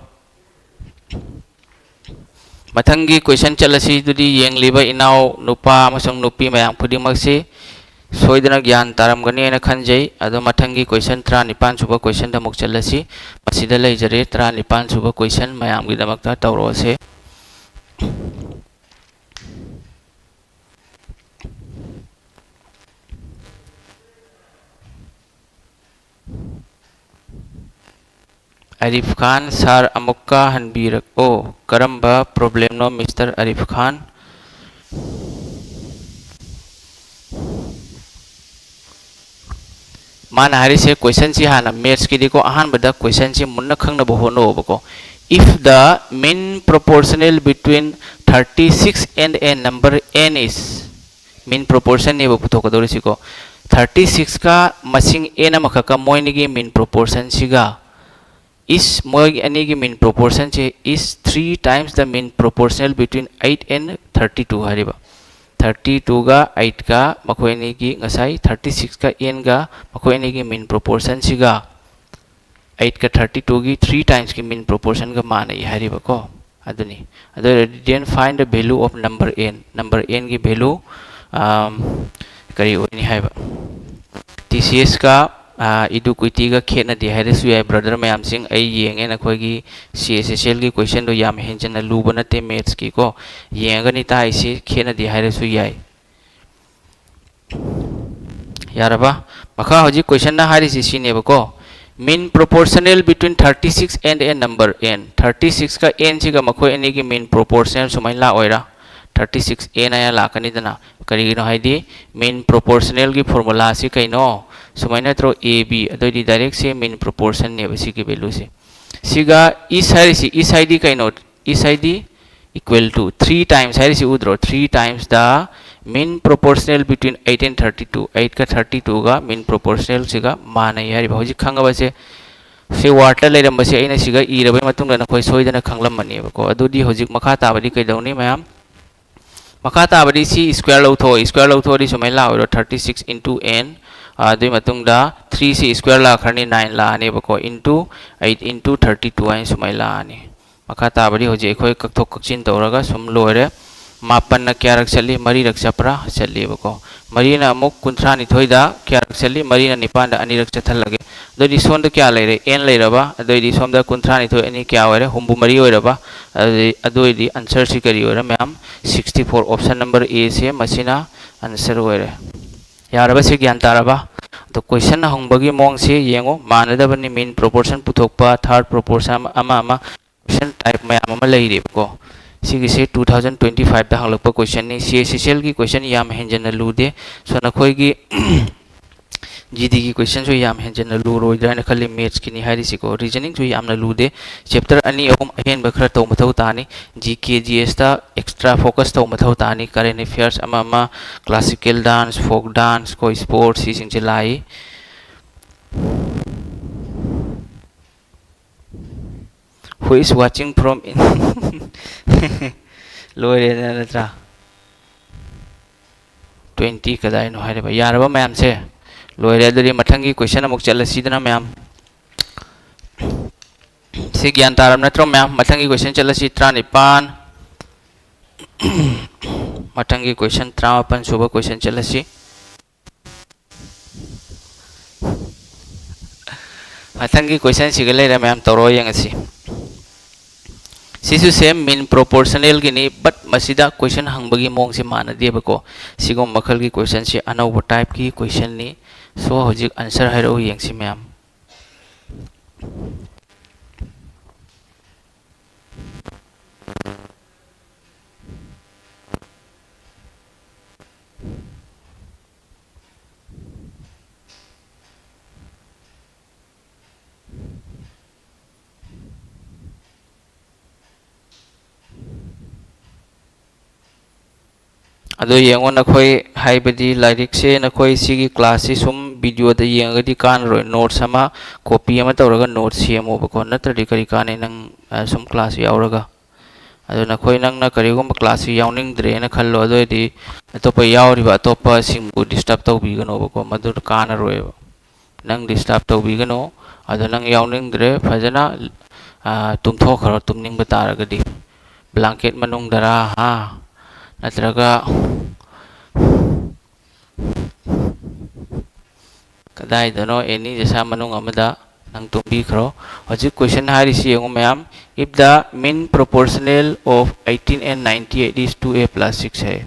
ꯃꯊꯪꯒꯤ question ꯆꯠꯂꯁꯤ꯫ ꯑꯗꯨꯗꯤ ꯌꯦꯡꯂꯤꯕ ꯏꯅꯥꯎ ꯅꯨꯄꯥ ꯑꯃꯁꯨꯡ ꯅꯨꯄꯤ ꯃꯌꯥꯝ ꯈꯨꯗꯤꯡꯃꯛꯁꯤ ꯁꯣꯏꯗꯅ ꯒ꯭ꯌꯥꯟ ꯇꯥꯔꯝꯒꯅꯤ ꯍꯥꯏꯅ ꯈꯟꯖꯩ꯫ ꯑꯗꯣ ꯃꯊꯪꯒꯤ question, ꯇꯔꯥꯅꯤꯄꯥꯟ ꯁꯨꯕ question ꯗ ꯑꯃꯨꯛ ꯆꯠꯂꯁꯤ꯫ ꯃꯁꯤꯗ ꯂꯩꯖꯔꯦ, ꯇꯔꯥꯅꯤꯄꯥꯟ ꯁꯨꯕ question ꯃꯌꯥꯝꯒꯤꯗꯃꯛꯇ ꯇꯧꯔꯛꯑꯁꯦ꯫ ꯑꯔꯤꯐ ꯈꯥꯟ, sir ꯑꯃꯨꯛꯀ ꯍꯟꯕꯤꯔꯛꯑꯣ꯫ ꯀꯔꯝꯕ problem ꯅꯣ, Mister ꯑꯔꯤꯐ ꯈꯥꯟ? ꯃꯥꯅ ꯍꯥꯏꯔꯤꯁꯦ, question ꯁꯤ ꯍꯥꯟꯅ maths ꯀꯤꯗꯤꯀꯣ, ꯑꯍꯥꯟꯕꯗ question ꯁꯤ ꯃꯨꯟꯅ ꯈꯪꯅꯕ ꯍꯣꯠꯅꯧꯑꯣꯕꯀꯣ꯫ If the mean proportional between thirty six and a number n is, mean proportion ꯅꯦꯕ ꯄꯨꯊꯣꯛꯀꯗꯧꯔꯤꯁꯤꯀꯣ꯫ Thirty six ꯀ ꯃꯁꯤꯡ n ꯑꯃꯈꯛꯀ ꯃꯣꯏꯅꯤꯒꯤ mean proportion ꯁꯤꯒ is, ꯃꯣꯏ ꯑꯅꯤꯒꯤ mean proportion say is three times the mean proportional between eight and thirty two ꯍꯥꯏꯔꯤꯕ꯫ Thirty ꯇꯨꯒ ꯑꯩꯠꯀ ꯃꯈꯣꯏ ꯑꯅꯤꯒꯤ ꯉꯁꯥꯏ ꯊꯥꯔꯇꯤ ꯁꯤꯛꯁꯀ ꯑꯦꯟꯒ ꯃꯈꯣꯏ ꯑꯅꯤꯒꯤ ꯃꯤꯟ ꯄ꯭ꯔꯣꯄꯣꯔꯁꯟꯁꯤꯒ ꯑꯩꯠꯀ ꯊꯥꯔꯇꯤ ꯇꯨꯒꯤ ꯊ꯭ꯔꯤ ꯇꯥꯏꯝꯁꯀꯤ ꯃꯤꯟ ꯄ꯭ꯔꯣꯄꯣꯔꯁꯟꯒ ꯃꯥꯟꯅꯩ ꯍꯥꯏꯔꯤꯕꯀꯣ꯫ ꯑꯗꯨꯅꯤ꯫ ꯑꯗꯨ ꯑꯣꯏꯔꯗꯤ then find the value of number n, number ꯑꯦꯟꯒꯤ ꯚꯦꯂꯨ ꯀꯔꯤ ꯑꯣꯏꯅꯤ ꯍꯥꯏꯕ꯫ ꯇꯤ ꯁꯤ ꯑꯦꯁꯀ ꯏꯗꯨꯀ꯭ꯋꯤꯇꯤꯒ ꯈꯦꯠꯅꯗꯦ ꯍꯥꯏꯔꯁꯨ ꯌꯥꯏ ꯕ꯭ꯔꯗꯔ ꯃꯌꯥꯝꯁꯤꯡ꯫ ꯑꯩ ꯌꯦꯡꯉꯦ ꯅꯈꯣꯏꯒꯤ ꯁꯤ ꯑꯦꯁ ꯑꯦꯁ ꯑꯦꯜꯒꯤ ꯀꯣꯏꯁꯟꯗꯣ ꯌꯥꯝ ꯍꯦꯟꯖꯟꯅ ꯂꯨꯕ ꯅꯠꯇꯦ ꯃꯦꯠꯁꯀꯤꯀꯣ꯫ ꯌꯦꯡꯉꯒꯅꯤ ꯇꯥꯛꯏꯁꯤ, ꯈꯦꯠꯅꯗꯦ ꯍꯥꯏꯔꯁꯨ ꯌꯥꯏ꯫ ꯌꯥꯔꯕ? ꯃꯈꯥ ꯍꯧꯖꯤꯛ ꯀꯣꯏꯁꯟꯅ ꯍꯥꯏꯔꯤꯁꯤ ꯁꯤꯅꯦꯕꯀꯣ, mean proportional between thirty six and a number n꯫ Thirty ꯁꯤꯛꯁꯀ ꯑꯦꯟꯁꯤꯒ ꯃꯈꯣꯏ ꯑꯅꯤꯒꯤ ꯃꯤꯟ ꯄ꯭ꯔꯣꯄꯣꯔꯁꯅꯦꯜ ꯁꯨꯃꯥꯏꯅ ꯂꯥꯛꯑꯣꯏꯔꯥ? ꯊꯥꯔꯇꯤ ꯁꯤꯛꯁ ꯑꯦꯟ ꯍꯥꯏꯅ ꯂꯥꯛꯀꯅꯤꯗꯅ꯫ ꯀꯔꯤꯒꯤꯅꯣ ꯍꯥꯏꯗꯤ ꯃꯤꯟ ꯄ꯭ꯔꯣꯄꯣꯔꯁꯅꯦꯜꯒꯤ ꯐꯣꯔꯃꯨꯂꯥꯁꯤ ꯀꯩꯅꯣ? ꯁꯨꯃꯥꯏꯅ ꯅꯠꯇ꯭ꯔꯣ? A B. ꯑꯗꯨꯑꯣꯏꯗꯤ ꯗꯥꯏꯔꯦꯛꯁꯦ ꯃꯤꯟ ꯄ꯭ꯔꯣꯄꯣꯔꯁꯟꯅꯦꯕ ꯁꯤꯒꯤ ꯚꯦꯂꯨꯁꯦ꯫ ꯁꯤꯒ ꯏꯁ ꯍꯥꯏꯔꯤꯁꯤ, ꯏꯁ ꯍꯥꯏꯗꯤ ꯀꯩꯅꯣ? ꯏꯁ ꯍꯥꯏꯗꯤ equal to three times ꯍꯥꯏꯔꯤꯁꯤ ꯎꯗ꯭ꯔꯣ? Three times the mean proportional between eight and thirty two꯫ ꯑꯩꯠꯀ ꯊꯥꯔꯇꯤ ꯇꯨꯒ ꯃꯤꯟ ꯄ꯭ꯔꯣꯄꯣꯔꯁꯅꯦꯜꯁꯤꯒ ꯃꯥꯟꯅꯩ ꯍꯥꯏꯔꯤꯕ꯫ ꯍꯧꯖꯤꯛ ꯈꯪꯉꯕꯁꯦ, ꯁꯤ ꯋꯥꯔꯗꯇ ꯂꯩꯔꯝꯕꯁꯦ ꯑꯩꯅ ꯁꯤꯒ ꯏꯔꯕꯩ ꯃꯇꯨꯡꯗ ꯅꯈꯣꯏ ꯁꯣꯏꯗꯅ ꯈꯪꯂꯝꯃꯅꯦꯕꯀꯣ꯫ ꯑꯗꯨꯗꯤ ꯍꯧꯖꯤꯛ ꯃꯈꯥ ꯇꯥꯕꯗꯤ ꯀꯩꯗꯧꯅꯤ ꯃꯌꯥꯝ? ꯃꯈꯥ ꯇꯥꯕꯗꯤ ꯁꯤ ꯁ꯭ꯀ꯭ꯋꯦꯔ ꯂꯧꯊꯣꯛꯑꯣ꯫ ꯁ꯭ꯀ꯭ꯋꯦꯔ ꯂꯧꯊꯣꯛꯑꯗꯤ ꯁꯨꯃꯥꯏꯅ ꯂꯥꯛꯑꯣꯏꯔꯣ? Thirty six into N. ꯑꯗꯨꯒꯤ ꯃꯇꯨꯡꯗ ꯊ꯭ꯔꯤꯁꯤ ꯁ꯭ꯀ꯭ꯋꯦꯔ ꯂꯥꯛꯈ꯭ꯔꯅꯤ, ꯅꯥꯏꯟ ꯂꯥꯛꯑꯅꯦꯕꯀꯣ, into eight into thirty two ꯍꯥꯏꯅ ꯁꯨꯃꯥꯏꯅ ꯂꯥꯛꯑꯅꯤ꯫ ꯃꯈꯥ ꯇꯥꯕꯗꯤ ꯍꯧꯖꯤꯛ ꯑꯩꯈꯣꯏ ꯀꯛꯊꯣꯛ ꯀꯛꯁꯤꯟ ꯇꯧꯔꯒ ꯁꯨꯝ ꯂꯣꯏꯔꯦ꯫ ꯃꯥꯄꯟꯅ ꯀꯌꯥꯔꯛ ꯆꯠꯂꯤ? ꯃꯔꯤꯔꯛ ꯆꯠꯄ꯭ꯔꯥ? ꯆꯠꯂꯤꯕꯀꯣ꯫ ꯃꯔꯤꯅ ꯑꯃꯨꯛ ꯀꯨꯟꯊ꯭ꯔꯥ ꯅꯤꯊꯣꯏꯗ ꯀꯌꯥꯔꯛ ꯆꯠꯂꯤ? ꯃꯔꯤꯅ ꯅꯤꯄꯥꯟꯗ ꯑꯅꯤꯔꯛ ꯆꯠꯍꯜꯂꯒꯦ꯫ ꯑꯗꯨꯗꯤ ꯁꯣꯝꯗ ꯀꯌꯥ ꯂꯩꯔꯦ? ꯑꯦꯟ ꯂꯩꯔꯕ? ꯑꯗꯨꯑꯣꯏꯗꯤ ꯁꯣꯝꯗ ꯀꯨꯟꯊ꯭ꯔꯥ ꯅꯤꯊꯣꯏ ꯑꯅꯤ ꯀꯌꯥ ꯑꯣꯏꯔꯦ? ꯍꯨꯝꯐꯨ ꯃꯔꯤ ꯑꯣꯏꯔꯕ? ꯑꯗꯨꯗꯤ, ꯑꯗꯨꯑꯣꯏꯗꯤ ꯑꯟꯁꯔꯁꯤ ꯀꯔꯤ ꯑꯣꯏꯔꯦ ꯃꯌꯥꯝ? ꯁꯤꯛꯁꯇꯤ ꯐꯣꯔ, ꯑꯣꯞꯁꯟ ꯅꯝꯕꯔ ꯑꯦꯁꯦ ꯃꯁꯤꯅ ꯑꯟꯁꯔ ꯑꯣꯏꯔꯦ꯫ ꯌꯥꯔꯕ? ꯁꯤ ꯒ꯭ꯌꯥꯟ ꯇꯥꯔꯕ? ꯑꯗꯣ ꯀꯣꯏꯁꯟ ꯍꯪꯕꯒꯤ ꯃꯑꯣꯡꯁꯦ ꯌꯦꯡꯉꯣ, ꯃꯥꯟꯅꯗꯕꯅꯤ꯫ ꯃꯤꯟ ꯄ꯭ꯔꯣꯄꯣꯔꯁꯟ ꯄꯨꯊꯣꯛꯄ, ꯊꯥꯔꯠ ꯄ꯭ꯔꯣꯄꯣꯔꯁꯟ ꯑꯃ, ꯑꯃ ꯑꯃ, ꯀꯣꯏꯁꯟ ꯇꯥꯏꯞ ꯃꯌꯥꯝ ꯑꯃ ꯂꯩꯔꯤꯕꯀꯣ꯫ ꯁꯤꯒꯤꯁꯦ ꯇꯨ ꯊꯥꯎꯖꯟ ꯇ꯭ꯋꯦꯟꯇꯤ ꯐꯥꯏꯚꯇ ꯍꯪꯂꯛꯄ ꯀꯣꯏꯁꯟꯅꯤ꯫ ꯁꯤ ꯑꯦꯁ ꯑꯦꯁ ꯑꯦꯜꯒꯤ ꯀꯣꯏꯁꯟ ꯌꯥꯝ ꯍꯦꯟꯖꯟꯅ ꯂꯨꯗꯦ꯫ ꯁꯣ ꯅꯈꯣꯏꯒꯤ ꯖꯤ ꯗꯤꯒꯤ ꯀꯣꯏꯁꯟꯁꯨ ꯌꯥꯝ ꯍꯦꯟꯖꯟꯅ ꯂꯨꯔꯣꯏꯗ꯭ꯔꯥ ꯍꯥꯏꯅ ꯈꯜꯂꯤ꯫ ꯃꯦꯠꯁꯀꯤꯅꯤ ꯍꯥꯏꯔꯤꯁꯤꯀꯣ꯫ ꯔꯤꯖꯅꯤꯡꯁꯨ ꯌꯥꯝꯅ ꯂꯨꯗꯦ꯫ ꯆꯦꯞꯇꯔ ꯑꯅꯤ ꯑꯍꯨꯝ ꯑꯍꯦꯟꯕ ꯈꯔ ꯇꯧ ꯃꯊꯧ ꯇꯥꯅꯤ꯫ ꯖꯤ ꯀꯦ, ꯖꯤ ꯑꯦꯁꯇ ꯑꯦꯛꯁꯇ꯭ꯔꯥ ꯐꯣꯀꯁ ꯇꯧ ꯃꯊꯧ ꯇꯥꯅꯤ꯫ ꯀꯔꯦꯟ ꯑꯦꯐꯤꯌꯔꯁ ꯑꯃ ꯑꯃ, ꯀ꯭ꯂꯥꯁꯤꯀꯦꯜ ꯗꯥꯟꯁ, ꯐꯣꯛ ꯗꯥꯟꯁ, ꯀꯣ, ꯁ꯭ꯄꯣꯔꯠꯁ, ꯁꯤꯁꯤꯡꯁꯦ ꯂꯥꯛꯏ꯫ Who is watching from in-, ꯂꯣꯏꯔꯦꯗꯅ ꯅꯠꯇ꯭ꯔꯥ? ꯇ꯭ꯋꯦꯟꯇꯤ ꯀꯗꯥꯏꯅꯣ ꯍꯥꯏꯔꯤꯕ? ꯌꯥꯔꯕ ꯃꯌꯥꯝꯁꯦ? ꯂꯣꯏꯔꯦ꯫ ꯑꯗꯨꯗꯤ ꯃꯊꯪꯒꯤ ꯀꯣꯏꯁꯟ ꯑꯃꯨꯛ ꯆꯠꯂꯁꯤꯗꯅ ꯃꯌꯥꯝ꯫ ꯁꯤ ꯒ꯭ꯌꯥꯟ ꯇꯥꯔꯕ ꯅꯠꯇ꯭ꯔꯣ ꯃꯌꯥꯝ? ꯃꯊꯪꯒꯤ ꯀꯣꯏꯁꯟ ꯆꯠꯂꯁꯤ, ꯇꯔꯥꯅꯤꯄꯥꯟ꯫ ꯃꯊꯪꯒꯤ ꯀꯣꯏꯁꯟ, ꯇꯔꯥꯃꯥꯄꯟ ꯁꯨꯕ ꯀꯣꯏꯁꯟ ꯆꯠꯂꯁꯤ꯫ ꯃꯊꯪꯒꯤ ꯀꯣꯏꯁꯟꯁꯤꯒ ꯂꯩꯔꯦ ꯃꯌꯥꯝ, ꯇꯧꯔꯣ ꯌꯦꯡꯉꯁꯤ꯫ ꯁꯤꯁꯨ ꯁꯦꯝ ꯃꯤꯟ ꯄ꯭ꯔꯣꯄꯣꯔꯁꯅꯦꯜꯒꯤꯅꯤ, but ꯃꯁꯤꯗ ꯀꯣꯏꯁꯟ ꯍꯪꯕꯒꯤ ꯃꯑꯣꯡꯁꯦ ꯃꯥꯟꯅꯗꯦꯕꯀꯣ꯫ ꯁꯤꯒꯨꯝꯕ ꯃꯈꯜꯒꯤ ꯀꯣꯏꯁꯟꯁꯤ ꯑꯅꯧꯕ ꯇꯥꯏꯞꯀꯤ ꯀꯣꯏꯁꯟꯅꯤ꯫ So ꯍꯧꯖꯤꯛ ꯑꯟꯁꯔ ꯍꯥꯏꯔꯛꯎ ꯌꯦꯡꯁꯤ ꯃꯌꯥꯝ꯫ ꯑꯗꯣ ꯌꯦꯡꯉꯣ, ꯅꯈꯣꯏ ꯍꯥꯏꯕꯗꯤ ꯂꯥꯏꯔꯤꯛꯁꯦ ꯅꯈꯣꯏ ꯁꯤꯒꯤ ꯀ꯭ꯂꯥꯁꯁꯤ ꯁꯨꯝ ꯚꯤꯗꯤꯑꯣꯗ ꯌꯦꯡꯉꯒꯗꯤ ꯀꯥꯟꯅꯔꯣꯏ꯫ ꯅꯣꯠꯁ ꯑꯃ ꯀꯣꯄꯤ ꯑꯃ ꯇꯧꯔꯒ ꯅꯣꯠꯁ ꯁꯦꯝꯃꯣꯕꯀꯣ, ꯅꯠꯇ꯭ꯔꯗꯤ ꯀꯔꯤ ꯀꯥꯟꯅꯩ ꯅꯪ, ꯑ, ꯁꯨꯝ ꯀ꯭ꯂꯥꯁ ꯌꯥꯎꯔꯒ? ꯑꯗꯣ ꯅꯈꯣꯏ, ꯅꯪꯅ ꯀꯔꯤꯒꯨꯝꯕ ꯀ꯭ꯂꯥꯁꯁꯤ ꯌꯥꯎꯅꯤꯡꯗ꯭ꯔꯦꯅ ꯈꯜꯂꯣ, ꯑꯗꯨ ꯑꯣꯏꯔꯗꯤ ꯑꯇꯣꯞꯄ ꯌꯥꯎꯔꯤꯕ ꯑꯇꯣꯞꯄꯁꯤꯡꯕꯨ ꯗꯤꯁꯇꯔꯕ ꯇꯧꯕꯤꯒꯅꯣꯕꯀꯣ, ꯃꯗꯨ ꯀꯥꯟꯅꯔꯣꯏꯕ꯫ ꯅꯪ ꯗꯤꯁꯇꯔꯕ ꯇꯧꯕꯤꯒꯅꯨ꯫ ꯑꯗꯣ ꯅꯪ ꯌꯥꯎꯅꯤꯡꯗ꯭ꯔꯦ, ꯐꯖꯅ, ꯑ, ꯇꯨꯝꯊꯣꯛꯈ꯭ꯔꯣ, ꯇꯨꯝꯅꯤꯡꯕ ꯇꯥꯔꯒꯗꯤ꯫ ꯕ꯭ꯂꯥꯡꯀꯦꯠ ꯃꯅꯨꯡꯗꯔꯥ, ꯍꯥ? ꯅꯠꯇ꯭ꯔꯒ ꯀꯗꯥꯏꯗꯅꯣ ꯑꯦꯅꯤ ꯖꯁꯥ ꯃꯅꯨꯡ ꯑꯃꯗ ꯅꯪ ꯇꯨꯝꯕꯤꯈ꯭ꯔꯣ꯫ ꯍꯧꯖꯤꯛ ꯀꯣꯏꯁꯟ ꯍꯥꯏꯔꯤꯁꯤ ꯌꯦꯡꯉꯨ ꯃꯌꯥꯝ, "If the mean proportional of eighteen and ninety eight is two a plus six" high,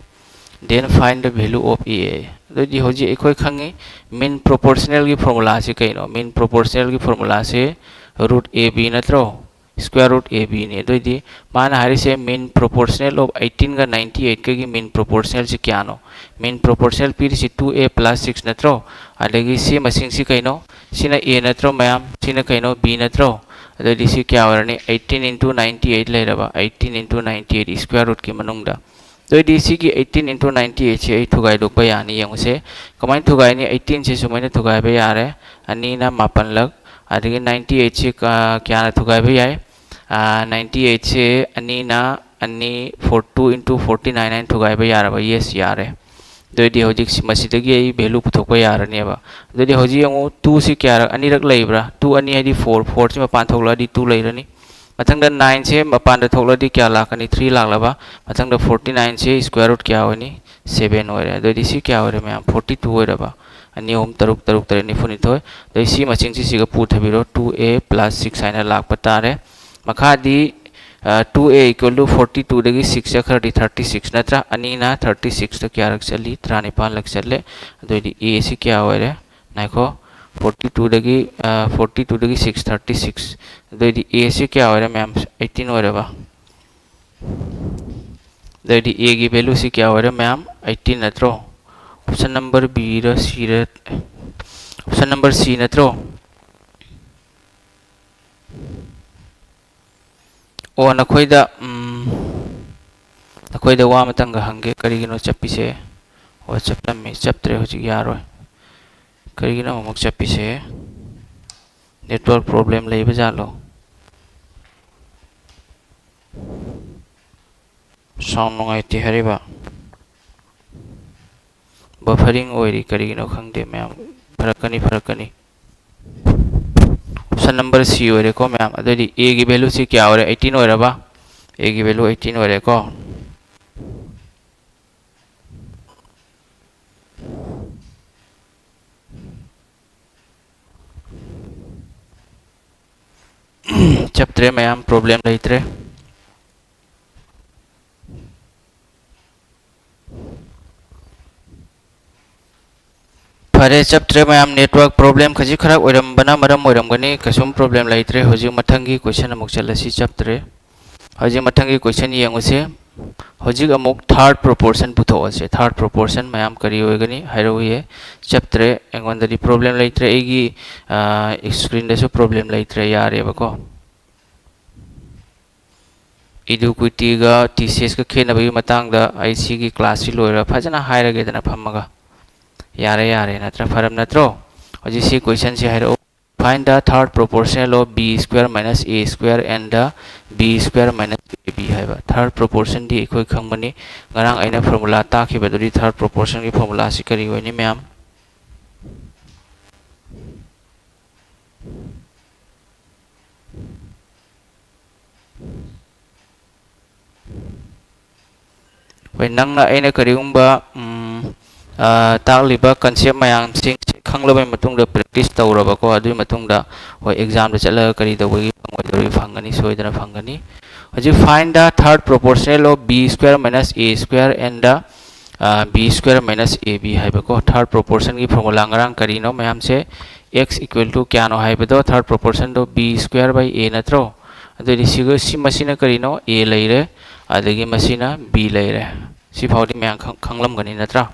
"then find the value of a" ꯍꯥꯏ꯫ ꯑꯗꯨꯗꯤ ꯍꯧꯖꯤꯛ ꯑꯩꯈꯣꯏ ꯈꯪꯉꯤ ꯃꯤꯟ ꯄ꯭ꯔꯣꯄꯣꯔꯁꯅꯦꯜꯒꯤ ꯐꯣꯔꯃꯨꯂꯥꯁꯤ ꯀꯩꯅꯣ? ꯃꯤꯟ ꯄ꯭ꯔꯣꯄꯣꯔꯁꯅꯦꯜꯒꯤ ꯐꯣꯔꯃꯨꯂꯥꯁꯤ ꯔꯨꯠ ꯑꯦ ꯕꯤ ꯅꯠꯇ꯭ꯔꯣ? ꯁ꯭ꯀ꯭ꯋꯦꯔ ꯔꯨꯠ ꯑꯦ ꯕꯤꯅꯤ꯫ ꯑꯗꯨꯑꯣꯏꯗꯤ ꯃꯥꯅ ꯍꯥꯏꯔꯤꯁꯦ ꯃꯤꯟ ꯄ꯭ꯔꯣꯄꯣꯔꯁꯅꯦꯜ ꯑꯣꯐ ꯑꯩꯠꯇꯤꯟꯒ ꯅꯥꯏꯟꯇꯤ ꯑꯩꯠꯀꯒꯤ ꯃꯤꯟ ꯄ꯭ꯔꯣꯄꯣꯔꯁꯅꯦꯜꯁꯤ ꯀꯌꯥꯅꯣ? ꯃꯤꯟ ꯄ꯭ꯔꯣꯄꯣꯔꯁꯅꯦꯜ ꯄꯤꯔꯤꯁꯤ ꯇꯨ ꯑꯦ ꯄ꯭ꯂꯁ ꯁꯤꯛꯁ ꯅꯠꯇ꯭ꯔꯣ? ꯑꯗꯒꯤ ꯁꯤ ꯃꯁꯤꯡꯁꯤ ꯀꯩꯅꯣ? ꯁꯤꯅ ꯑꯦ ꯅꯠꯇ꯭ꯔꯣ ꯃꯌꯥꯝ? ꯁꯤꯅ ꯀꯩꯅꯣ? ꯕꯤ ꯅꯠꯇ꯭ꯔꯣ? ꯑꯗꯨꯑꯣꯏꯗꯤ ꯁꯤ ꯀꯌꯥ ꯑꯣꯏꯔꯅꯤ? ꯑꯩꯠꯇꯤꯟ ꯏꯟꯇꯨ ꯅꯥꯏꯟꯇꯤ ꯑꯩꯠ ꯂꯩꯔꯕ, eighteen into ninety eight square ꯔꯨꯠꯀꯤ ꯃꯅꯨꯡꯗ꯫ ꯑꯗꯨꯑꯣꯏꯗꯤ ꯁꯤꯒꯤ ꯑꯩꯠꯇꯤꯟ ꯏꯟꯇꯨ ꯅꯥꯏꯟꯇꯤ ꯑꯩꯠꯁꯤ ꯑꯩ ꯊꯨꯒꯥꯏꯗꯣꯛꯄ ꯌꯥꯅꯤ꯫ ꯌꯦꯡꯉꯨꯁꯦ, ꯀꯃꯥꯏꯅ ꯊꯨꯒꯥꯏꯅꯤ? ꯑꯩꯠꯇꯤꯟꯁꯤ ꯁꯨꯃꯥꯏꯅ ꯊꯨꯒꯥꯏꯕ ꯌꯥꯔꯦ, ꯑꯅꯤꯅ ꯃꯥꯄꯜꯂꯛ, ꯑꯗꯒꯤ ꯅꯥꯏꯟꯇꯤ ꯑꯩꯠꯁꯤ ꯀ-, ꯀꯌꯥꯅ ꯊꯨꯒꯥꯏꯕ ꯌꯥꯏ? ꯑꯥ, ꯅꯥꯏꯟꯇꯤ ꯑꯩꯠꯁꯤ ꯑꯅꯤꯅ, ꯑꯅꯤ, four, two into forty nine ꯍꯥꯏꯅ ꯊꯨꯒꯥꯏꯕ ꯌꯥꯔꯕ? ꯌꯦꯁ, ꯌꯥꯔꯦ꯫ ꯑꯗꯨꯑꯣꯏꯗꯤ ꯍꯧꯖꯤꯛ ꯁꯤ, ꯃꯁꯤꯗꯒꯤ ꯑꯩ value ꯄꯨꯊꯣꯛꯄ ꯌꯥꯔꯅꯦꯕ꯫ ꯑꯗꯨꯗꯤ ꯍꯧꯖꯤꯛ ꯌꯦꯡꯉꯨ, two ꯁꯤ ꯀꯌꯥꯔꯛ, ꯑꯅꯤꯔꯛ ꯂꯩꯕ꯭ꯔꯥ? Two ꯑꯅꯤ ꯍꯥꯏꯗꯤ four, four ꯁꯤ ꯃꯄꯥꯟ ꯊꯣꯛꯂꯛꯑꯗꯤ two ꯂꯩꯔꯅꯤ꯫ ꯃꯊꯪꯗ nine ꯁꯦ ꯃꯄꯥꯟꯗ ꯊꯣꯛꯂꯛꯑꯗꯤ ꯀꯌꯥ ꯂꯥꯛꯀꯅꯤ? Three ꯂꯥꯛꯂꯕ꯫ ꯃꯊꯪꯗ forty nine ꯁꯦ square root ꯀꯌꯥ ꯑꯣꯏꯅꯤ? Seven ꯑꯣꯏꯔꯦ꯫ ꯑꯗꯨꯑꯣꯏꯗꯤ ꯁꯤ ꯀꯌꯥ ꯑꯣꯏꯔꯦ ꯃꯌꯥꯝ? Forty two ꯑꯣꯏꯔꯕ꯫ ꯑꯅꯤ, ꯑꯍꯨꯝ, ꯇꯔꯨꯛ, ꯇꯔꯨꯛ, ꯇꯔꯦꯠ, ꯅꯤꯐꯨ ꯅꯤꯊꯣꯏ꯫ ꯑꯗꯩ ꯁꯤ ꯃꯁꯤꯡꯁꯤ ꯁꯤꯒ ꯄꯨꯊꯕꯤꯔꯣ, two A plus six ꯍꯥꯏꯅ ꯂꯥꯛꯄ ꯇꯥꯔꯦ꯫ ꯃꯈꯥꯗꯤ, ꯑ, two A equal to forty two ꯗꯒꯤ six ꯆꯠꯈ꯭ꯔꯗꯤ thirty six ꯅꯠꯇ꯭ꯔꯥ? ꯑꯅꯤꯅ thirty six ꯇ ꯀꯌꯥꯔꯛ ꯆꯠꯂꯤ? ꯇꯔꯥꯅꯤꯄꯥꯜꯂꯛ ꯆꯠꯂꯦ꯫ ꯑꯗꯨꯑꯣꯏꯗꯤ A ꯁꯤ ꯀꯌꯥ ꯑꯣꯏꯔꯦ? ꯉꯥꯏꯈꯣ, forty two ꯗꯒꯤ, ꯑ, forty two ꯗꯒꯤ six, thirty six꯫ ꯑꯗꯨꯑꯣꯏꯗꯤ A ꯁꯤ ꯀꯌꯥ ꯑꯣꯏꯔꯦ ꯃꯌꯥꯝ? Eighteen ꯑꯣꯏꯔꯕ? ꯑꯗꯨꯑꯣꯏꯗꯤ A ꯒꯤ value ꯁꯤ ꯀꯌꯥ ꯑꯣꯏꯔꯦ ꯃꯌꯥꯝ? Eighteen ꯅꯠꯇ꯭ꯔꯣ? Option number B ꯔ C ꯔ? Option number C ꯅꯠꯇ꯭ꯔꯣ? ꯑꯣ, ꯅꯈꯣꯏꯗ, ꯎꯝ, ꯅꯈꯣꯏꯗ ꯋꯥ ꯑꯃꯇꯪꯒ ꯍꯪꯒꯦ, ꯀꯔꯤꯒꯤꯅꯣ ꯆꯞꯄꯤꯁꯦ? ꯑꯣ, ꯆꯞꯂꯝꯃꯤ, ꯆꯞꯇ꯭ꯔꯦ, ꯍꯧꯖꯤꯛ ꯌꯥꯔꯣꯏ꯫ ꯀꯔꯤꯒꯤꯅꯣ ꯑꯃꯨꯛ ꯆꯞꯄꯤꯁꯦ? Network problem ꯂꯩꯕ ꯖꯥꯠꯂꯣ? Sound ꯅꯨꯡꯉꯥꯏꯇꯦ ꯍꯥꯏꯔꯤꯕ? Buffering ꯑꯣꯏꯔꯤ, ꯀꯔꯤꯒꯤꯅꯣ ꯈꯪꯗꯦ ꯃꯌꯥꯝ꯫ ꯐꯔꯛꯀꯅꯤ, ꯐꯔꯛꯀꯅꯤ꯫ Option number C ꯑꯣꯏꯔꯦꯀꯣ ꯃꯌꯥꯝ꯫ ꯑꯗꯨꯑꯣꯏꯗꯤ A ꯒꯤ value ꯁꯤ ꯀꯌꯥ ꯑꯣꯏꯔꯦ? Eighteen ꯑꯣꯏꯔꯕ? A ꯒꯤ value eighteen ꯑꯣꯏꯔꯦꯀꯣ꯫ ꯆꯞꯇ꯭ꯔꯦ ꯃꯌꯥꯝ, problem ꯂꯩꯇ꯭ꯔꯦ꯫ ꯐꯔꯦ, ꯆꯞꯇ꯭ꯔꯦ ꯃꯌꯥꯝ, network problem ꯈꯖꯤꯛ ꯈꯔ ꯑꯣꯏꯔꯝꯕꯅ ꯃꯔꯝ ꯑꯣꯏꯔꯝꯒꯅꯤ, ꯀꯩꯁꯨꯝ problem ꯂꯩꯇ꯭ꯔꯦ꯫ ꯍꯧꯖꯤꯛ ꯃꯊꯪꯒꯤ question ꯑꯃꯨꯛ ꯆꯠꯂꯁꯤ, ꯆꯞꯇ꯭ꯔꯦ꯫ ꯍꯧꯖꯤꯛ ꯃꯊꯪꯒꯤ question ꯌꯦꯡꯉꯨꯁꯦ꯫ ꯍꯧꯖꯤꯛ ꯑꯃꯨꯛ third proportion ꯄꯨꯊꯣꯛꯑꯁꯦ꯫ Third proportion ꯃꯌꯥꯝ ꯀꯔꯤ ꯑꯣꯏꯒꯅꯤ ꯍꯥꯏꯔꯛꯎꯌꯦ꯫ ꯆꯞꯇ꯭ꯔꯦ, ꯑꯩꯉꯣꯟꯗꯗꯤ problem ꯂꯩꯇ꯭ꯔꯦ, ꯑꯩꯒꯤ, ꯑ, screen ꯗꯁꯨ problem ꯂꯩꯇ꯭ꯔꯦ, ꯌꯥꯔꯦꯕꯀꯣ꯫ Equity ꯒ T C S ꯀ ꯈꯦꯠꯅꯕꯒꯤ ꯃꯇꯥꯡꯗ ꯑꯩ ꯁꯤꯒꯤ class ꯁꯤ ꯂꯣꯏꯔ ꯐꯖꯅ ꯍꯥꯏꯔꯒꯦꯗꯅ ꯐꯝꯃꯒ꯫ ꯌꯥꯔꯦ, ꯌꯥꯔꯦ, ꯅꯠꯇ꯭ꯔꯥ? ꯐꯔꯕ ꯅꯠꯇ꯭ꯔꯣ? ꯍꯧꯖꯤꯛ ꯁꯤ question ꯁꯤ ꯍꯥꯏꯔꯛꯑꯣ꯫ Find the third proportional of b square minus a square and the b square minus ab ꯍꯥꯏꯕ꯫ Third proportionꯗꯤ ꯑꯩꯈꯣꯏ ꯈꯪꯕꯅꯤ, ꯉꯔꯥꯡ ꯑꯩꯅ formula ꯇꯥꯛꯈꯤꯕꯗꯨꯗꯤ third proportionꯒꯤ formulaꯁꯤ ꯀꯔꯤ ꯑꯣꯏꯅꯤ ꯃꯌꯥꯝ? ꯍꯣꯏ, ꯅꯪꯅ ꯑꯩꯅ ꯀꯔꯤꯒꯨꯝꯕ, ꯎꯝ, ꯑ, ꯇꯥꯛꯂꯤꯕ concept ꯃꯌꯥꯝꯁꯤꯡꯁꯦ ꯈꯪꯂꯕ ꯃꯇꯨꯡꯗ practice ꯇꯧꯔꯕꯀꯣ, ꯑꯗꯨꯒꯤ ꯃꯇꯨꯡꯗ, ꯍꯣꯏ, examꯗ ꯆꯠꯂꯒ ꯀꯔꯤ ꯇꯧꯕꯒꯤ ꯐꯪꯉꯣꯏꯗꯧꯔꯤ? ꯐꯪꯒꯅꯤ, ꯁꯣꯏꯗꯅ ꯐꯪꯒꯅꯤ꯫ ꯍꯧꯖꯤꯛ find the third proportional of b square minus a square and the, ꯑ, b square minus ab ꯍꯥꯏꯕꯀꯣ꯫ Third proportionꯒꯤ formula ꯉꯔꯥꯡ ꯀꯔꯤꯅꯣ ꯃꯌꯥꯝꯁꯦ? X equal to ꯀꯌꯥꯅꯣ ꯍꯥꯏꯕꯗꯣ, third proportionꯗꯣ b square by a ꯅꯠꯇ꯭ꯔꯣ? ꯑꯗꯨꯑꯣꯏꯗꯤ ꯁꯤꯒ, ꯁꯤ, ꯃꯁꯤꯅ ꯀꯔꯤꯅꯣ? A ꯂꯩꯔꯦ, ꯑꯗꯒꯤ ꯃꯁꯤꯅ b ꯂꯩꯔꯦ꯫ ꯁꯤꯐꯥꯎꯗꯤ ꯃꯌꯥꯝ ꯈꯪ-, ꯈꯪꯂꯝꯒꯅꯤ ꯅꯠꯇ꯭ꯔꯥ?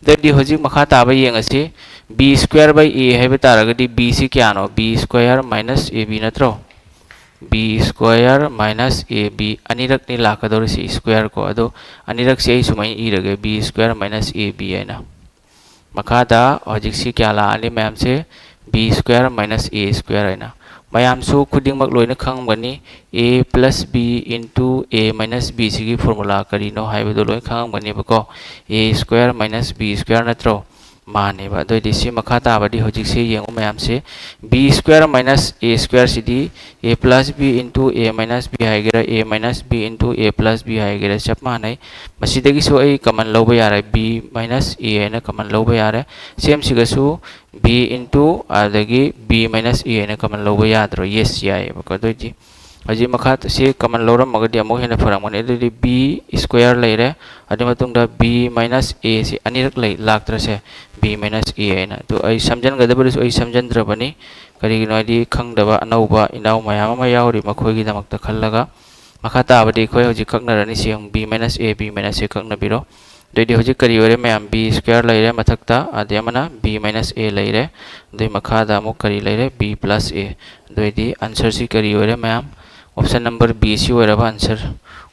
ꯑꯗꯨꯑꯣꯏꯗꯤ ꯍꯧꯖꯤꯛ ꯃꯈꯥ ꯇꯥꯕ ꯌꯦꯡꯉꯁꯤ꯫ B square by a ꯍꯥꯏꯕ ꯇꯥꯔꯒꯗꯤ b ꯁꯤ ꯀꯌꯥꯅꯣ? B square minus ab ꯅꯠꯇ꯭ꯔꯣ? B square minus ab, ꯑꯅꯤꯔꯛꯅꯤ ꯂꯥꯛꯀꯗꯧꯔꯤꯁꯤ square ꯀꯣ꯫ ꯑꯗꯣ ꯑꯅꯤꯔꯛꯁꯤ ꯑꯩ ꯁꯨꯃꯥꯏꯅ ꯏꯔꯒꯦ, b square minus ab ꯍꯥꯏꯅ꯫ ꯃꯈꯥꯗ ꯍꯧꯖꯤꯛꯁꯤ ꯀꯌꯥ ꯂꯥꯛꯑꯅꯤ ꯃꯌꯥꯝꯁꯦ? B square minus a square ꯍꯥꯏꯅ꯫ ꯃꯌꯥꯝꯁꯨ ꯈꯨꯗꯤꯡꯃꯛ ꯂꯣꯏꯅ ꯈꯪꯉꯝꯒꯅꯤ, a plus b into a minus b ꯁꯤꯒꯤ formula ꯀꯔꯤꯅꯣ ꯍꯥꯏꯕꯗꯨ ꯂꯣꯏ ꯈꯪꯉꯝꯒꯅꯦꯕꯀꯣ꯫ A square minus b square ꯅꯠꯇ꯭ꯔꯣ? ꯃꯥꯅꯦꯕ꯫ ꯑꯗꯨꯑꯣꯏꯗꯤ ꯁꯤ ꯃꯈꯥ ꯇꯥꯕꯗꯤ ꯍꯧꯖꯤꯛꯁꯤ ꯌꯦꯡꯉꯨ ꯃꯌꯥꯝꯁꯦ, b square minus a square CD a plus b into a minus b ꯍꯥꯏꯒꯦꯔꯥ, a minus b into a plus b ꯍꯥꯏꯒꯦꯔꯥ, ꯆꯞ ꯃꯥꯟꯅꯩ꯫ ꯃꯁꯤꯗꯒꯤꯁꯨ ꯑꯩ common ꯂꯧꯕ ꯌꯥꯔꯦ, b minus a ꯍꯥꯏꯅ common ꯂꯧꯕ ꯌꯥꯔꯦ꯫ Same ꯁꯤꯒꯁꯨ b into ꯑꯗꯒꯤ b minus a ꯍꯥꯏꯅ common ꯂꯧꯕ ꯌꯥꯗ꯭ꯔꯣ? Yes, ꯌꯥꯏꯌꯦꯕꯀꯣ꯫ ꯑꯗꯨꯑꯣꯏꯗꯤ ꯍꯧꯖꯤꯛ ꯃꯈꯥ ꯁꯤ common ꯂꯧꯔꯝꯃꯒꯗꯤ ꯑꯃꯨꯛ ꯍꯦꯟꯅ ꯐꯔꯝꯒꯅꯤ꯫ ꯑꯗꯨꯗꯤ b square ꯂꯩꯔꯦ, ꯑꯗꯨꯒꯤ ꯃꯇꯨꯡꯗ b minus a ꯁꯤ ꯑꯅꯤꯔꯛ ꯂꯩ, ꯂꯥꯛꯇ꯭ꯔꯁꯦ? B minus a ꯍꯥꯏꯅ꯫ ꯑꯗꯨ ꯑꯩ ꯁꯝꯖꯟꯒꯗꯕꯗꯨꯁꯨ ꯑꯩ ꯁꯝꯖꯟꯗ꯭ꯔꯕꯅꯤ, ꯀꯔꯤꯒꯤꯅꯣ ꯍꯥꯏꯗꯤ ꯈꯪꯗꯕ ꯑꯅꯧꯕ ꯏꯅꯥꯎ ꯃꯌꯥꯝ ꯑꯃ ꯌꯥꯎꯔꯤ, ꯃꯈꯣꯏꯒꯤꯗꯃꯛꯇ ꯈꯜꯂꯒ꯫ ꯃꯈꯥ ꯇꯥꯕꯗꯤ ꯑꯩꯈꯣꯏ ꯍꯧꯖꯤꯛ ꯀꯛꯅꯔꯅꯤ꯫ ꯁꯤ ꯌꯦꯡꯉꯨ, b minus a, b minus a ꯀꯛꯅꯕꯤꯔꯣ꯫ ꯑꯗꯨꯑꯣꯏꯗꯤ ꯍꯧꯖꯤꯛ ꯀꯔꯤ ꯑꯣꯏꯔꯦ ꯃꯌꯥꯝ? B square ꯂꯩꯔꯦ ꯃꯊꯛꯇ, ꯑꯗꯩ ꯑꯃꯅ b minus a ꯂꯩꯔꯦ, ꯑꯗꯨꯏ ꯃꯈꯥꯗ ꯑꯃꯨꯛ ꯀꯔꯤ ꯂꯩꯔꯦ? B plus a꯫ ꯑꯗꯨꯑꯣꯏꯗꯤ answer ꯁꯤ ꯀꯔꯤ ꯑꯣꯏꯔꯦ ꯃꯌꯥꯝ? Option number B ꯁꯤ ꯑꯣꯏꯔꯕ answer꯫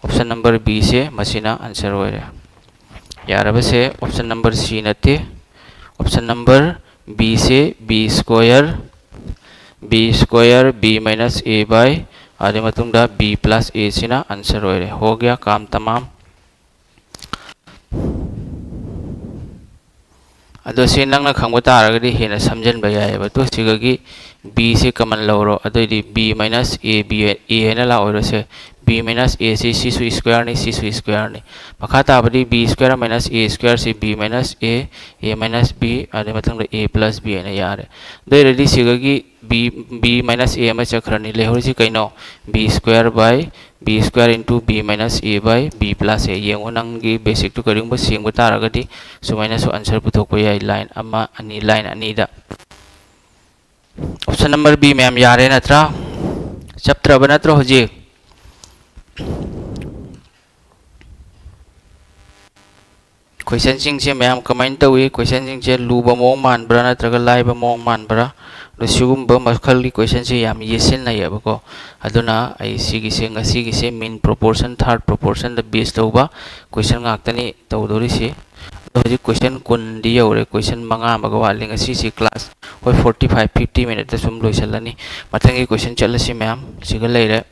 Option number B ꯁꯦ ꯃꯁꯤꯅ answer ꯑꯣꯏꯔꯦ꯫ ꯌꯥꯔꯕꯁꯦ option number C ꯅꯠꯇꯦ, option number B say b square B square B minus A by ꯑꯗꯨꯒꯤ ꯃꯇꯨꯡꯗ B plus A ꯁꯤꯅ answer ꯑꯣꯏꯔꯦ꯫ ꯍꯣ ꯒꯌꯥ ꯀꯥꯝ ꯇꯃꯥꯝ꯫ ꯑꯗꯣ ꯁꯤ ꯅꯪꯅ ꯈꯪꯕ ꯇꯥꯔꯒꯗꯤ ꯍꯦꯟꯅ ꯁꯝꯖꯤꯟꯕ ꯌꯥꯏꯑꯕ꯫ ꯑꯗꯣ ꯁꯤꯒꯒꯤ B ꯁꯤ common ꯂꯧꯔꯣ꯫ ꯑꯗꯨꯑꯣꯏꯗꯤ B minus A, B, A ꯍꯥꯏꯅ ꯂꯥꯛꯑꯣꯏꯔꯣ ꯁꯦ? B minus A ꯁꯤ ꯁꯤꯁꯨ square ꯅꯤ, ꯁꯤꯁꯨ square ꯅꯤ꯫ ꯃꯈꯥ ꯇꯥꯕꯗꯤ B square minus A square ꯁꯤ B minus A, A minus B, ꯑꯗꯨꯒꯤ ꯃꯊꯪꯗ A plus B ꯍꯥꯏꯅ ꯌꯥꯔꯦ꯫ ꯑꯗꯨ ꯑꯣꯏꯔꯗꯤ ꯁꯤꯒꯒꯤ B, B minus A ꯑꯃ ꯆꯠꯈ꯭ꯔꯅꯤ꯫ ꯂꯩꯍꯧꯔꯤꯁꯤ ꯀꯩꯅꯣ? B square by B square into B minus A by B plus A꯫ ꯌꯦꯡꯉꯣ, ꯅꯪꯒꯤ basic ꯇꯨ ꯀꯔꯤꯒꯨꯝꯕ ꯁꯦꯡꯕ ꯇꯥꯔꯒꯗꯤ ꯁꯨꯃꯥꯏꯅꯁꯨ answer ꯄꯨꯊꯣꯛꯄ ꯌꯥꯏ, line ꯑꯃ, ꯑꯅꯤ, line ꯑꯅꯤꯗ꯫ Option number B ꯃꯌꯥꯝ ꯌꯥꯔꯦ ꯅꯠꯇ꯭ꯔꯥ? ꯆꯞꯇ꯭ꯔꯕ ꯅꯠꯇ꯭ꯔꯣ ꯍꯧꯖꯤꯛ? Question ꯁꯤꯡꯁꯦ ꯃꯌꯥꯝ ꯀꯃꯥꯏꯅ ꯇꯧꯏ? Question ꯁꯤꯡꯁꯦ ꯂꯨꯕ ꯃꯑꯣꯡ ꯃꯥꯟꯕ꯭ꯔꯥ ꯅꯠꯇ꯭ꯔꯒ ꯂꯥꯏꯕ ꯃꯑꯣꯡ ꯃꯥꯟꯕ꯭ꯔꯥ? ꯑꯗꯣ ꯁꯤꯒꯨꯝꯕ ꯃꯈꯜꯒꯤ question ꯁꯦ ꯌꯥꯝ ꯌꯦꯠꯁꯤꯟꯅꯩꯌꯦꯕꯀꯣ꯫ ꯑꯗꯨꯅ ꯑꯩ ꯁꯤꯒꯤꯁꯦ, ꯉꯁꯤꯒꯤꯁꯦ mean proportion, third proportion ꯗ base ꯇꯧꯕ question ꯉꯥꯛꯇꯅꯤ ꯇꯧꯗꯣꯔꯤꯁꯤ꯫ ꯑꯗꯣ ꯍꯧꯖꯤꯛ question ꯀꯨꯟꯗꯤ ꯌꯧꯔꯦ, question ꯃꯉꯥ ꯑꯃꯒ ꯋꯥꯠꯂꯤ꯫ ꯉꯁꯤꯁꯤ class ꯍꯣꯏ forty five, fifty minute ꯇ ꯁꯨꯝ ꯂꯣꯏꯁꯤꯜꯂꯅꯤ꯫ ꯃꯊꯪꯒꯤ question ꯆꯠꯂꯁꯤ ꯃꯌꯥꯝ, ꯁꯤꯒ ꯂꯩꯔꯦ꯫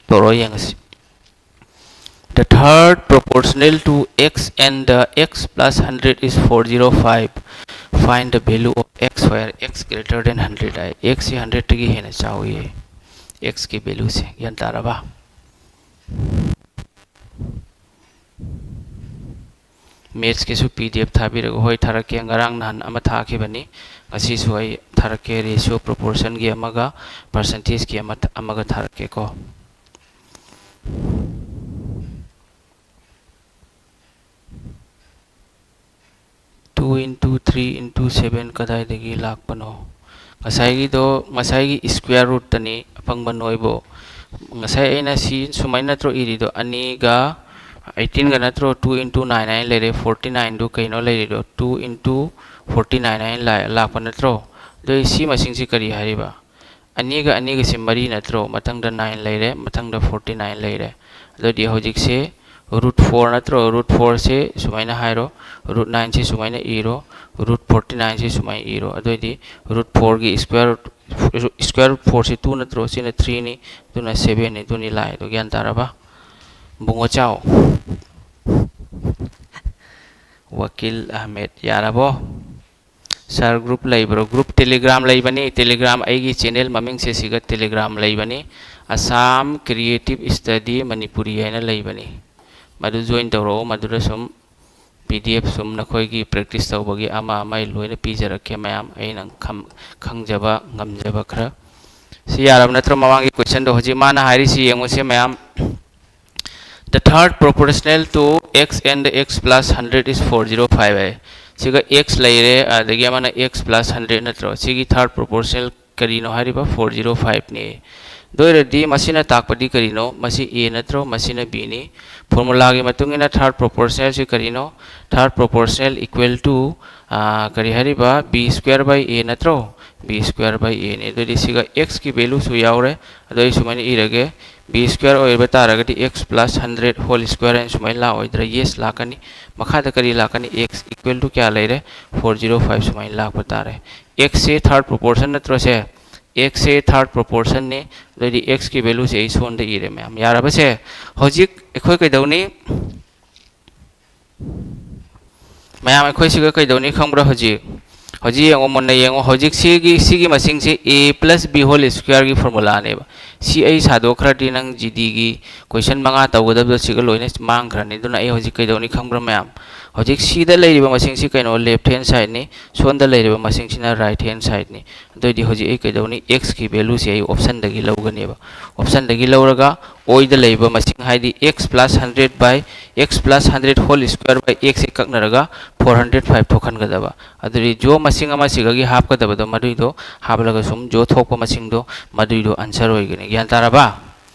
ꯇꯧꯔꯣ ꯌꯦꯡꯉꯁꯤ꯫ The third proportional to x and the x plus hundred is four zero five. Find the value of x where x greater than hundred high. X ꯁꯤ hundred ꯇꯒꯤ ꯍꯦꯟꯅ ꯆꯥꯎꯏ꯫ X ꯀꯤ value ꯁꯦ ꯒ꯭ꯌꯥꯟ ꯇꯥꯔꯕ? Maths ꯀꯤꯁꯨ PDF ꯊꯥꯕꯤꯔꯒ, ꯍꯣꯏ, ꯊꯥꯔꯛꯀꯦ꯫ ꯉꯔꯥꯡ ꯅꯍꯥꯟ ꯑꯃ ꯊꯥꯈꯤꯕꯅꯤ, ꯉꯁꯤꯁꯨ ꯑꯩ ꯊꯥꯔꯛꯀꯦ꯫ Ratio proportion ꯒꯤ ꯑꯃꯒ percentage ꯀꯤ ꯑꯃ, ꯑꯃꯒ ꯊꯥꯔꯛꯀꯦꯀꯣ꯫ Two into three into seven ꯀꯗꯥꯏꯗꯒꯤ ꯂꯥꯛꯄꯅꯣ? ꯉꯁꯥꯏꯒꯤꯗꯣ, ꯉꯁꯥꯏꯒꯤ square root ꯇꯅꯤ, ꯑꯄꯪꯕ ꯅꯣꯏꯕꯨ꯫ ꯉꯁꯥꯏ ꯑꯩꯅ ꯁꯤ ꯁꯨꯃꯥꯏꯅ ꯅꯠꯇ꯭ꯔꯣ ꯏꯔꯤꯗꯣ? ꯑꯅꯤꯒ eighteen ꯒ ꯅꯠꯇ꯭ꯔꯣ two into nine ꯍꯥꯏꯅ ꯂꯩꯔꯦ? Forty nine ꯗꯨ ꯀꯩꯅꯣ ꯂꯩꯔꯤꯗꯣ? Two into forty nine ꯍꯥꯏꯅ ꯂꯥ-, ꯂꯥꯛꯄ ꯅꯠꯇ꯭ꯔꯣ? ꯑꯗꯨ ꯁꯤ ꯃꯁꯤꯡꯁꯤ ꯀꯔꯤ ꯍꯥꯏꯔꯤꯕ? ꯑꯅꯤꯒ ꯑꯅꯤꯒꯁꯤ ꯃꯔꯤ ꯅꯠꯇ꯭ꯔꯣ? ꯃꯊꯪꯗ nine ꯂꯩꯔꯦ, ꯃꯊꯪꯗ forty nine ꯂꯩꯔꯦ꯫ ꯑꯗꯨꯗꯤ ꯍꯧꯖꯤꯛꯁꯦ root four ꯅꯠꯇ꯭ꯔꯣ? Root four ꯁꯦ ꯁꯨꯃꯥꯏꯅ ꯍꯥꯏꯔꯣ, root nine ꯁꯦ ꯁꯨꯃꯥꯏꯅ ꯏꯔꯣ, root forty nine ꯁꯦ ꯁꯨꯃꯥꯏꯅ ꯏꯔꯣ꯫ ꯑꯗꯨꯑꯣꯏꯗꯤ root four ꯒꯤ square root square root four ꯁꯤ two ꯅꯠꯇ꯭ꯔꯣ? ꯁꯤꯅ three ꯅꯤ, ꯑꯗꯨꯅ seven ꯅꯤ, ꯑꯗꯨꯅꯤ ꯂꯥꯛꯏꯗꯣ꯫ ꯒ꯭ꯌꯥꯟ ꯇꯥꯔꯕ? ꯕꯨꯡꯉꯣ ꯆꯥꯎ꯫ ꯋꯥꯀꯤꯜ ꯑꯍꯃꯦꯗ, ꯌꯥꯔꯕꯣ? Sir, group ꯂꯩꯕ꯭ꯔꯣ? Group Telegram ꯂꯩꯕꯅꯤ꯫ Telegram ꯑꯩꯒꯤ channel ꯃꯃꯤꯡꯁꯦ ꯁꯤꯒ Telegram ꯂꯩꯕꯅꯤ, Assam Creative Study Manipuri ꯍꯥꯏꯅ ꯂꯩꯕꯅꯤ꯫ ꯃꯗꯨ join ꯇꯧꯔꯛꯑꯣ꯫ ꯃꯗꯨꯗ ꯁꯨꯝ P D F ꯁꯨꯝ ꯅꯈꯣꯏꯒꯤ practice ꯇꯧꯕꯒꯤ ꯑꯃ ꯑꯃ ꯑꯩ ꯂꯣꯏꯅ ꯄꯤꯖꯔꯛꯀꯦ, ꯃꯌꯥꯝ꯫ ꯑꯩꯅ ꯈꯪ-, ꯈꯪꯖꯕ, ꯉꯝꯖꯕ ꯈꯔ꯫ ꯁꯤ ꯌꯥꯔꯕ ꯅꯠꯇ꯭ꯔꯣ? ꯃꯃꯥꯡꯒꯤ question ꯗꯣ ꯍꯧꯖꯤꯛ ꯃꯥꯅ ꯍꯥꯏꯔꯤꯁꯤ ꯌꯦꯡꯉꯨꯁꯦ, ꯃꯌꯥꯝ꯫ The third proportional to x and x plus hundred is four zero five ꯍꯥꯏ꯫ ꯁꯤꯒ x ꯂꯩꯔꯦ, ꯑꯗꯒꯤ ꯑꯃꯅ x plus hundred ꯅꯠꯇ꯭ꯔꯣ? ꯁꯤꯒꯤ third proportional ꯀꯔꯤꯅꯣ ꯍꯥꯏꯔꯤꯕ? Four zero five ꯅꯤ꯫ ꯑꯗꯨ ꯑꯣꯏꯔꯗꯤ ꯃꯁꯤꯅ ꯇꯥꯛꯄꯗꯤ ꯀꯔꯤꯅꯣ? ꯃꯁꯤ A ꯅꯠꯇ꯭ꯔꯣ? ꯃꯁꯤꯅ B ꯅꯤ꯫ Formula ꯒꯤ ꯃꯇꯨꯡ ꯏꯟꯅ third proportional ꯁꯤ ꯀꯔꯤꯅꯣ? Third proportional equal to, ꯑꯥ, ꯀꯔꯤ ꯍꯥꯏꯔꯤꯕ? B square by A ꯅꯠꯇ꯭ꯔꯣ? B square by A ꯅꯤ꯫ ꯑꯗꯨꯗꯤ ꯁꯤꯒ x ꯀꯤ value ꯁꯨ ꯌꯥꯎꯔꯦ꯫ ꯑꯗꯣ ꯑꯩ ꯁꯨꯃꯥꯏꯅ ꯏꯔꯒꯦ, B square ꯑꯣꯏꯕ ꯇꯥꯔꯒꯗꯤ x plus hundred whole square ꯍꯥꯏꯅ ꯁꯨꯃꯥꯏꯅ ꯂꯥꯛꯑꯣꯏꯗ꯭ꯔꯥ? Yes ꯂꯥꯛꯀꯅꯤ꯫ ꯃꯈꯥꯗ ꯀꯔꯤ ꯂꯥꯛꯀꯅꯤ? X equal to ꯀꯌꯥ ꯂꯩꯔꯦ? Four zero five ꯁꯨꯃꯥꯏꯅ ꯂꯥꯛꯄ ꯇꯥꯔꯦ꯫ X ꯁꯦ third proportion ꯅꯠꯇ꯭ꯔꯣ ꯁꯦ? X ꯁꯦ third proportion ꯅꯤ꯫ ꯑꯗꯨꯗꯤ x ꯀꯤ value ꯁꯦ ꯑꯩ ꯁꯣꯝꯗ ꯏꯔꯦ, ꯃꯌꯥꯝ꯫ ꯌꯥꯔꯕ ꯁꯦ? ꯍꯧꯖꯤꯛ ꯑꯩꯈꯣꯏ ꯀꯩꯗꯧꯅꯤ? ꯃꯌꯥꯝ, ꯑꯩꯈꯣꯏ ꯁꯤꯒ ꯀꯩꯗꯧꯅꯤ ꯈꯪꯕ꯭ꯔꯥ? ꯍꯧꯖꯤꯛ, ꯍꯧꯖꯤꯛ ꯌꯦꯡꯉꯣ, ꯃꯨꯟꯅ ꯌꯦꯡꯉꯣ꯫ ꯍꯧꯖꯤꯛ ꯁꯤꯒꯤ, ꯁꯤꯒꯤ ꯃꯁꯤꯡꯁꯦ A plus B whole square ꯒꯤ formula ꯅꯦꯕ꯫ ꯁꯤ ꯑꯩ ꯁꯥꯗꯣꯛꯈ꯭ꯔꯗꯤ ꯅꯪ G D ꯒꯤ question ꯃꯉꯥ ꯇꯧꯒꯗꯕꯗꯣ ꯁꯤꯒ ꯂꯣꯏꯅ ꯃꯥꯡꯈ꯭ꯔꯅꯤ꯫ ꯑꯗꯨꯅ ꯑꯩ ꯍꯧꯖꯤꯛ ꯀꯩꯗꯧꯅꯤ ꯈꯪꯕ꯭ꯔꯥ, ꯃꯌꯥꯝ? ꯍꯧꯖꯤꯛ ꯁꯤꯗ ꯂꯩꯔꯤꯕ ꯃꯁꯤꯡꯁꯤ ꯀꯩꯅꯣ? Left hand side ꯅꯤ꯫ ꯁꯣꯝꯗ ꯂꯩꯔꯤꯕ ꯃꯁꯤꯡꯁꯤꯅ right hand side ꯅꯤ꯫ ꯑꯗꯨꯑꯣꯏꯗꯤ ꯍꯧꯖꯤꯛ ꯑꯩ ꯀꯩꯗꯧꯅꯤ? X ꯀꯤ value ꯁꯦ ꯑꯩ option ꯗꯒꯤ ꯂꯧꯒꯅꯦꯕ꯫ Option ꯗꯒꯤ ꯂꯧꯔꯒ ꯑꯣꯏꯗ ꯂꯩꯕ ꯃꯁꯤꯡ, ꯍꯥꯏꯗꯤ x plus hundred by x plus hundred whole square by x say ꯀꯛꯅꯔꯒ four hundred five ꯊꯣꯛꯍꯟꯒꯗꯕ꯫ ꯑꯗꯨꯗꯤ ꯖꯣ ꯃꯁꯤꯡ ꯑꯃ ꯁꯤꯒꯒꯤ ꯍꯥꯞꯀꯗꯕꯗꯣ, ꯃꯗꯨꯏꯗꯣ ꯍꯥꯞꯂꯒ ꯁꯨꯝ ꯖꯣ ꯊꯣꯛꯄ ꯃꯁꯤꯡꯗꯣ, ꯃꯗꯨꯏꯗꯣ answer ꯑꯣꯏꯒꯅꯤ꯫ ꯒ꯭ꯌꯥꯟ ꯇꯥꯔꯕ?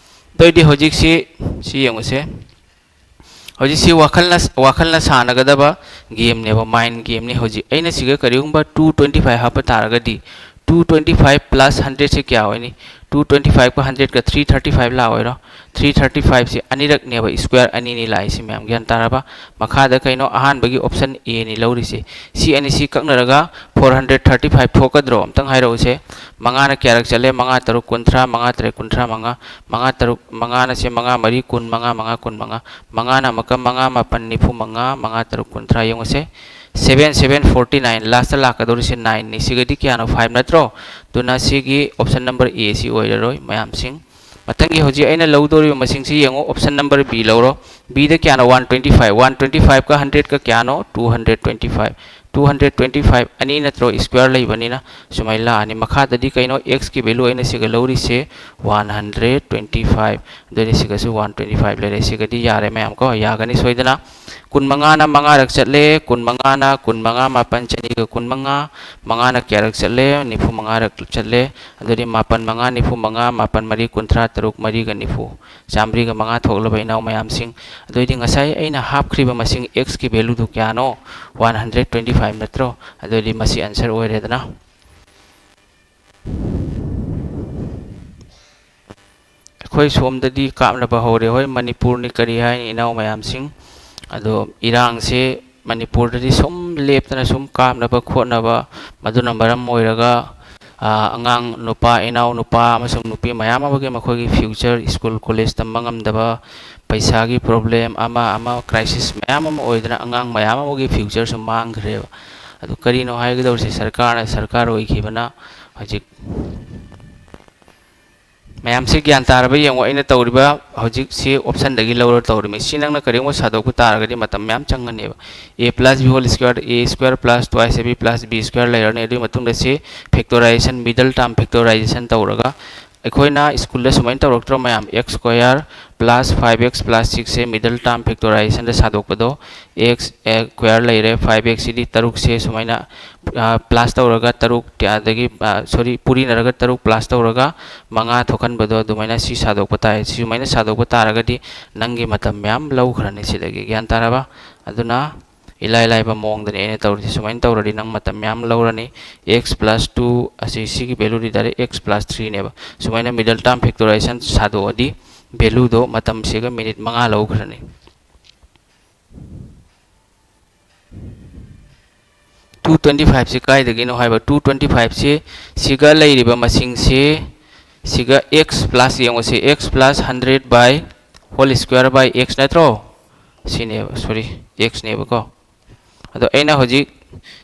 ꯑꯗꯨꯑꯣꯏꯗꯤ ꯍꯧꯖꯤꯛꯁꯤ ꯁꯤ ꯌꯦꯡꯉꯨꯁꯦ꯫ ꯍꯧꯖꯤꯛꯁꯤ ꯋꯥꯈꯜꯅ, ꯋꯥꯈꯜꯅ ꯁꯥꯟꯅꯒꯗꯕ game ꯅꯦꯕ, mind game ꯅꯤ꯫ ꯍꯧꯖꯤꯛ ꯑꯩꯅ ꯁꯤꯒ ꯀꯔꯤꯒꯨꯝꯕ two twenty five ꯍꯥꯞꯄ ꯇꯥꯔꯒꯗꯤ, two twenty five plus hundred ꯁꯤ ꯀꯌꯥ ꯑꯣꯏꯅꯤ? Two twenty five ꯀ hundred ꯀ three thirty five ꯂꯥꯛꯑꯣꯏꯔꯣ? ꯊ꯭ꯔꯤ ꯊꯥꯔꯇꯤ ꯐꯥꯏꯚꯁꯤ ꯑꯅꯤꯔꯛꯅꯦꯕ, ꯁ꯭ꯀ꯭ꯋꯦꯔ ꯑꯅꯤꯅꯤ ꯂꯥꯛꯏꯁꯤ ꯃꯌꯥꯝ, ꯒ꯭ꯌꯥꯟ ꯇꯥꯔꯕ? ꯃꯈꯥꯗ ꯀꯩꯅꯣ? ꯑꯍꯥꯟꯕꯒꯤ ꯑꯣꯞꯁꯟ ꯑꯦꯅꯤ ꯂꯧꯔꯤꯁꯤ꯫ ꯁꯤ ꯑꯅꯤꯁꯤ ꯀꯛꯅꯔꯒ ꯐꯣꯔ ꯍꯟꯗ꯭ꯔꯦꯠ ꯊꯥꯔꯇꯤ ꯐꯥꯏꯚ ꯊꯣꯛꯀꯗ꯭ꯔꯣ? ꯑꯝꯇꯪ ꯍꯥꯏꯔꯛꯎꯁꯦ꯫ ꯃꯉꯥꯅ ꯀꯌꯥꯔꯛ ꯆꯠꯂꯦ? ꯃꯉꯥ ꯇꯔꯨꯛ ꯀꯨꯟꯊ꯭ꯔꯥ, ꯃꯉꯥ ꯇꯔꯦꯠ ꯀꯨꯟꯊ꯭ꯔꯥ ꯃꯉꯥ, ꯃꯉꯥ ꯇꯔꯨꯛ, ꯃꯉꯥꯅ ꯁꯦ ꯃꯉꯥ ꯃꯔꯤ ꯀꯨꯟ ꯃꯉꯥ, ꯃꯉꯥ ꯀꯨꯟ ꯃꯉꯥ, ꯃꯉꯥꯅ ꯑꯃꯨꯛꯀ ꯃꯉꯥ ꯃꯥꯄꯟ ꯅꯤꯐꯨ ꯃꯉꯥ, ꯃꯉꯥ ꯇꯔꯨꯛ ꯀꯨꯟꯊ꯭ꯔꯥ꯫ ꯌꯦꯡꯉꯨꯁꯦ, seven seven forty nine, last ꯂꯥꯛꯀꯗꯧꯔꯤꯁꯦ ꯅꯥꯏꯟꯅꯤ꯫ ꯁꯤꯒꯗꯤ ꯀꯌꯥꯅꯣ? ꯐꯥꯏꯚ ꯅꯠꯇ꯭ꯔꯣ? ꯑꯗꯨꯅ ꯁꯤꯒꯤ ꯑꯣꯞꯁꯟ ꯅꯝꯕꯔ ꯑꯦ ꯁꯤ ꯑꯣꯏꯔꯔꯣꯏ ꯃꯌꯥꯝꯁꯤꯡ꯫ ꯃꯊꯪꯒꯤ ꯍꯧꯖꯤꯛ ꯑꯩꯅ ꯂꯧꯗꯧꯔꯤꯕ ꯃꯁꯤꯡꯁꯤ ꯌꯦꯡꯉꯣ, ꯑꯣꯞꯁꯟ ꯅꯝꯕꯔ ꯕꯤ ꯂꯧꯔꯣ꯫ ꯕꯤꯗ ꯀꯌꯥꯅꯣ? One twenty five. One twenty ꯐꯥꯏꯚꯀ ꯍꯟꯗ꯭ꯔꯦꯠꯀ ꯀꯌꯥꯅꯣ? Two hundred twenty five. Two hundred twenty five ꯑꯅꯤ ꯅꯠꯇ꯭ꯔꯣ? ꯁ꯭ꯀ꯭ꯋꯦꯔ ꯂꯩꯕꯅꯤꯅ ꯁꯨꯃꯥꯏꯅ ꯂꯥꯛꯑꯅꯤ꯫ ꯃꯈꯥꯗꯗꯤ ꯀꯩꯅꯣ? ꯑꯦꯛꯁꯀꯤ ꯚꯦꯂꯨ ꯑꯩꯅ ꯁꯤꯒ ꯂꯧꯔꯤꯁꯦ ꯋꯥꯟ ꯍꯟꯗ꯭ꯔꯦꯠ ꯇ꯭ꯋꯦꯟꯇꯤ ꯐꯥꯏꯚ꯫ ꯑꯗꯨꯗꯤ ꯁꯤꯒꯁꯨ ꯋꯥꯟ ꯇ꯭ꯋꯦꯟꯇꯤ ꯐꯥꯏꯚ ꯂꯩꯔꯦ꯫ ꯁꯤꯒꯗꯤ ꯌꯥꯔꯦ ꯃꯌꯥꯝ ꯀꯣ, ꯌꯥꯒꯅꯤ ꯁꯣꯏꯗꯅ꯫ ꯀꯨꯟ ꯃꯉꯥꯅ ꯃꯉꯥꯔꯛ ꯆꯠꯂꯦ, ꯀꯨꯟ ꯃꯉꯥꯅ ꯀꯨꯟ ꯃꯉꯥ ꯃꯥꯄꯟ ꯆꯅꯤꯒ ꯀꯨꯟ ꯃꯉꯥ, ꯃꯉꯥꯅ ꯀꯌꯥꯔꯛ ꯆꯠꯂꯦ? ꯅꯤꯐꯨ ꯃꯉꯥꯔꯛ ꯆꯠꯂꯦ꯫ ꯑꯗꯨꯗꯤ ꯃꯥꯄꯟ ꯃꯉꯥ ꯅꯤꯐꯨ ꯃꯉꯥ, ꯃꯥꯄꯟ ꯃꯔꯤ ꯀꯨꯟꯊ꯭ꯔꯥ ꯇꯔꯨꯛ, ꯃꯔꯤꯒ ꯅꯤꯐꯨ, ꯆꯥꯝꯃꯔꯤꯒ ꯃꯉꯥ ꯊꯣꯛꯂꯕ ꯏꯅꯥꯎ ꯃꯌꯥꯝꯁꯤꯡ꯫ ꯑꯗꯨꯑꯣꯏꯗꯤ ꯉꯁꯥꯏ ꯑꯩꯅ ꯍꯥꯞꯈ꯭ꯔꯤꯕ ꯃꯁꯤꯡ ꯑꯦꯛꯁꯀꯤ ꯚꯦꯂꯨꯗꯨ ꯀꯌꯥꯅꯣ? ꯋꯥꯟ ꯍꯟꯗ꯭ꯔꯦꯠ ꯇ꯭ꯋꯦꯟꯇꯤ ꯐꯥꯏꯚ ꯅꯠꯇ꯭ꯔꯣ? ꯑꯗꯨꯑꯣꯏꯗꯤ ꯃꯁꯤ ꯑꯟꯁꯔ ꯑꯣꯏꯔꯦꯗꯅ꯫ ꯑꯩꯈꯣꯏ ꯁꯣꯝꯗꯗꯤ ꯀꯥꯞꯅꯕ ꯍꯧꯔꯦ꯫ ꯍꯣꯏ, ꯃꯅꯤꯄꯨꯔꯅꯤ, ꯀꯔꯤ ꯍꯥꯏꯅꯤ, ꯏꯅꯥꯎ ꯃꯌꯥꯝꯁꯤꯡ? ꯑꯗꯣ ꯏꯔꯥꯡꯁꯦ ꯃꯅꯤꯄꯨꯔꯗꯗꯤ ꯁꯨꯝ ꯂꯦꯞꯇꯅ ꯁꯨꯝ ꯀꯥꯞꯅꯕ ꯈꯣꯠꯅꯕ, ꯃꯗꯨꯅ ꯃꯔꯝ ꯑꯣꯏꯔꯒ, ꯑ, ꯑꯉꯥꯡ ꯅꯨꯄꯥ, ꯏꯅꯥꯎ ꯅꯨꯄꯥ ꯑꯃꯁꯨꯡ ꯅꯨꯄꯤ ꯃꯌꯥꯝ ꯑꯃꯒꯤ ꯃꯈꯣꯏꯒꯤ ꯐ꯭ꯌꯨꯆꯔ, ꯁ꯭ꯀꯨꯜ, ꯀꯣꯂꯦꯖ ꯇꯝꯕ ꯉꯝꯗꯕ, ꯄꯩꯁꯥꯒꯤ ꯄ꯭ꯔꯣꯕ꯭ꯂꯦꯝ, ꯑꯃ ꯑꯃ ꯀ꯭ꯔꯥꯏꯁꯤꯁ ꯃꯌꯥꯝ ꯑꯃ ꯑꯣꯏꯗꯅ ꯑꯉꯥꯡ ꯃꯌꯥꯝ ꯑꯃꯒꯤ ꯐ꯭ꯌꯨꯆꯔꯁꯨ ꯃꯥꯡꯈ꯭ꯔꯦꯕ꯫ ꯑꯗꯨ ꯀꯔꯤꯅꯣ ꯍꯥꯏꯒꯗꯧꯔꯤꯁꯦ? ꯁꯔꯀꯥꯔꯅ, ꯁꯔꯀꯥꯔ ꯑꯣꯏꯈꯤꯕꯅ ꯍꯧꯖꯤꯛ ꯃꯌꯥꯝꯁꯤ ꯒ꯭ꯌꯥꯟ ꯇꯥꯔꯕ ꯌꯦꯡꯉꯣ, ꯑꯩꯅ ꯇꯧꯔꯤꯕ ꯍꯧꯖꯤꯛꯁꯤ ꯑꯣꯞꯁꯟꯗꯒꯤ ꯂꯧꯔ ꯇꯧꯔꯤꯕꯅꯤ꯫ ꯁꯤ ꯅꯪꯅ ꯀꯔꯤꯒꯨꯝꯕ ꯁꯥꯗꯣꯛꯄ ꯇꯥꯔꯒꯗꯤ ꯃꯇꯝ ꯃꯌꯥꯝ ꯆꯪꯒꯅꯦꯕ꯫ A plus B whole square, a square plus twice ab plus b square ꯂꯩꯔꯅꯤ꯫ ꯑꯗꯨꯒꯤ ꯃꯇꯨꯡꯗ ꯁꯤ ꯐꯦꯛꯇꯣꯔꯥꯏꯖꯦꯁꯟ, ꯃꯤꯗꯜ ꯇꯥꯔꯝ ꯐꯦꯛꯇꯣꯔꯥꯏꯖꯦꯁꯟ ꯇꯧꯔꯒ ꯑꯩꯈꯣꯏꯅ ꯁ꯭ꯀꯨꯜꯗ ꯁꯨꯃꯥꯏꯅ ꯇꯧꯔꯛꯇ꯭ꯔꯣ ꯃꯌꯥꯝ? X square plus five x plus ꯁꯤꯛꯁꯁꯦ ꯃꯤꯗꯜ ꯇꯥꯔꯝ ꯐꯦꯛꯇꯣꯔꯥꯏꯖꯦꯁꯟꯗ ꯁꯥꯗꯣꯛꯄꯗꯣ, ꯑꯦꯛꯁ ꯁ꯭ꯀ꯭ꯋꯥꯌꯔ ꯂꯩꯔꯦ, ꯐꯥꯏꯚ ꯑꯦꯛꯁꯁꯤꯗꯤ ꯇꯔꯨꯛꯁꯦ ꯁꯨꯃꯥꯏꯅ, ꯑ, ꯄ꯭ꯂꯁ ꯇꯧꯔꯒ ꯇꯔꯨꯛ, ꯑꯗꯒꯤ, ꯑ, ꯁꯣꯔꯤ, ꯄꯨꯔꯤꯅꯔꯒ ꯇꯔꯨꯛ ꯄ꯭ꯂꯁ ꯇꯧꯔꯒ ꯃꯉꯥ ꯊꯣꯛꯍꯟꯕꯗꯣ ꯑꯗꯨꯃꯥꯏꯅ ꯁꯤ ꯁꯥꯗꯣꯛꯄ ꯇꯥꯏ꯫ ꯁꯨꯃꯥꯏꯅ ꯁꯥꯗꯣꯛꯄ ꯇꯥꯔꯒꯗꯤ ꯅꯪꯒꯤ ꯃꯇꯝ ꯃꯌꯥꯝ ꯂꯧꯈ꯭ꯔꯅꯤ ꯁꯤꯗꯒꯤ꯫ ꯒ꯭ꯌꯥꯟ ꯇꯥꯔꯕ? ꯑꯗꯨꯅ ꯏꯂꯥꯏ ꯂꯥꯏꯕ ꯃꯑꯣꯡꯗꯅꯤ ꯑꯩꯅ ꯇꯧꯔꯤꯁꯦ꯫ ꯁꯨꯃꯥꯏꯅ ꯇꯧꯔꯗꯤ ꯅꯪ ꯃꯇꯝ ꯃꯌꯥꯝ ꯂꯧꯔꯅꯤ꯫ ꯑꯦꯛꯁ ꯄ꯭ꯂꯁ ꯇꯨ ꯑꯁꯤ, ꯁꯤꯒꯤ ꯚꯦꯂꯨꯗꯤ ꯗꯥꯏꯔꯦꯛ ꯑꯦꯛꯁ ꯄ꯭ꯂꯁ ꯊ꯭ꯔꯤꯅꯦꯕ꯫ ꯁꯨꯃꯥꯏꯅ ꯃꯤꯗꯜ ꯇꯥꯔꯝ ꯐꯦꯛꯇꯣꯔꯥꯏꯖꯦꯁꯟ ꯁꯥꯗꯣꯛꯑꯗꯤ ꯚꯦꯂꯨꯗꯣ ꯃꯇꯝꯁꯤꯒ ꯃꯤꯅꯤꯠ ꯃꯉꯥ ꯂꯧꯈ꯭ꯔꯅꯤ꯫ Two twenty five ꯁꯤ ꯀꯥꯏꯗꯒꯤꯅꯣ ꯍꯥꯏꯕ, two twenty five ꯁꯤ ꯁꯤꯒ ꯂꯩꯔꯤꯕ ꯃꯁꯤꯡꯁꯤ, ꯁꯤꯒ x plus, ꯌꯦꯡꯉꯨꯁꯤ, x plus hundred by whole square by x ꯅꯠꯇ꯭ꯔꯣ? ꯁꯤꯅꯦꯕ, ꯁꯣꯔꯤ, x ꯅꯦꯕꯀꯣ꯫ ꯑꯗꯣ ꯑꯩꯅ ꯍꯧꯖꯤꯛ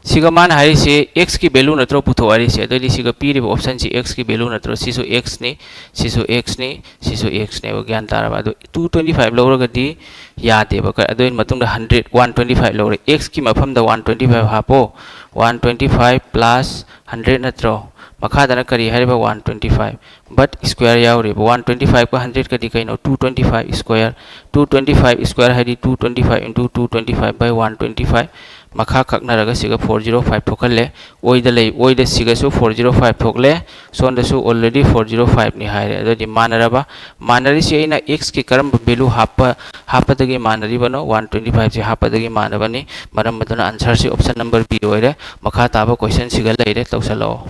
ꯁꯤꯒ ꯃꯥꯅ ꯍꯥꯏꯔꯤꯁꯦ x ꯀꯤ ꯚꯦꯂꯨ ꯅꯠꯇ꯭ꯔꯣ ꯄꯨꯊꯣꯛ ꯍꯥꯏꯔꯤꯁꯦ? ꯑꯗꯨꯑꯣꯏꯗꯤ ꯁꯤꯒ ꯄꯤꯔꯤꯕ ꯑꯣꯞꯁꯟꯁꯤ x ꯀꯤ ꯚꯦꯂꯨ ꯅꯠꯇ꯭ꯔꯣ? ꯁꯤꯁꯨ x ꯅꯤ, ꯁꯤꯁꯨ x ꯅꯤ, ꯁꯤꯁꯨ x ꯅꯦꯕ꯫ ꯒ꯭ꯌꯥꯟ ꯇꯥꯔꯕ? ꯑꯗꯣ two twenty five ꯂꯧꯔꯒꯗꯤ ꯌꯥꯗꯦꯕ꯫ ꯀ-, ꯑꯗꯨꯒꯤ ꯃꯇꯨꯡꯗ hundred, one twenty five ꯂꯧꯔꯦ꯫ X ꯀꯤ ꯃꯐꯝꯗ one twenty five ꯍꯥꯞꯄꯣ꯫ One twenty five plus hundred ꯅꯠꯇ꯭ꯔꯣ? ꯃꯈꯥꯗꯅ ꯀꯔꯤ ꯍꯥꯏꯔꯤꯕ? One twenty five꯫ But square ꯌꯥꯎꯔꯤꯕ꯫ One twenty five ꯀ hundred ꯀꯗꯤ ꯀꯩꯅꯣ? Two twenty five square꯫ Two twenty five square ꯍꯥꯏꯗꯤ two twenty five into two twenty five by one twenty five꯫ ꯃꯈꯥ ꯀꯛꯅꯔꯒ ꯁꯤꯒ four zero five ꯊꯣꯛꯍꯜꯂꯦ꯫ ꯑꯣꯏꯗ ꯂꯩ, ꯑꯣꯏꯗ ꯁꯤꯒꯁꯨ four zero five ꯊꯣꯛꯂꯦ꯫ ꯁꯣꯝꯗꯁꯨ already four zero five ꯅꯤ ꯍꯥꯏꯔꯦ꯫ ꯑꯗꯨꯗꯤ ꯃꯥꯟꯅꯔꯕ? ꯃꯥꯟꯅꯔꯤꯁꯤ ꯑꯩꯅ x ꯀꯤ ꯀꯔꯝꯕ ꯚꯦꯂꯨ ꯍꯥꯞꯄ, ꯍꯥꯞꯄꯗꯒꯤ ꯃꯥꯟꯅꯔꯤꯕꯅꯣ? One twenty five ꯁꯤ ꯍꯥꯞꯄꯗꯒꯤ ꯃꯥꯟꯅꯕꯅꯤ꯫ ꯃꯔꯝ ꯑꯗꯨꯅ answer ꯁꯤ option number B ꯑꯣꯏꯔꯦ꯫ ꯃꯈꯥ ꯇꯥꯕ question ꯁꯤꯒ ꯂꯩꯔꯦ, ꯇꯧꯁꯜꯂꯛꯑꯣ꯫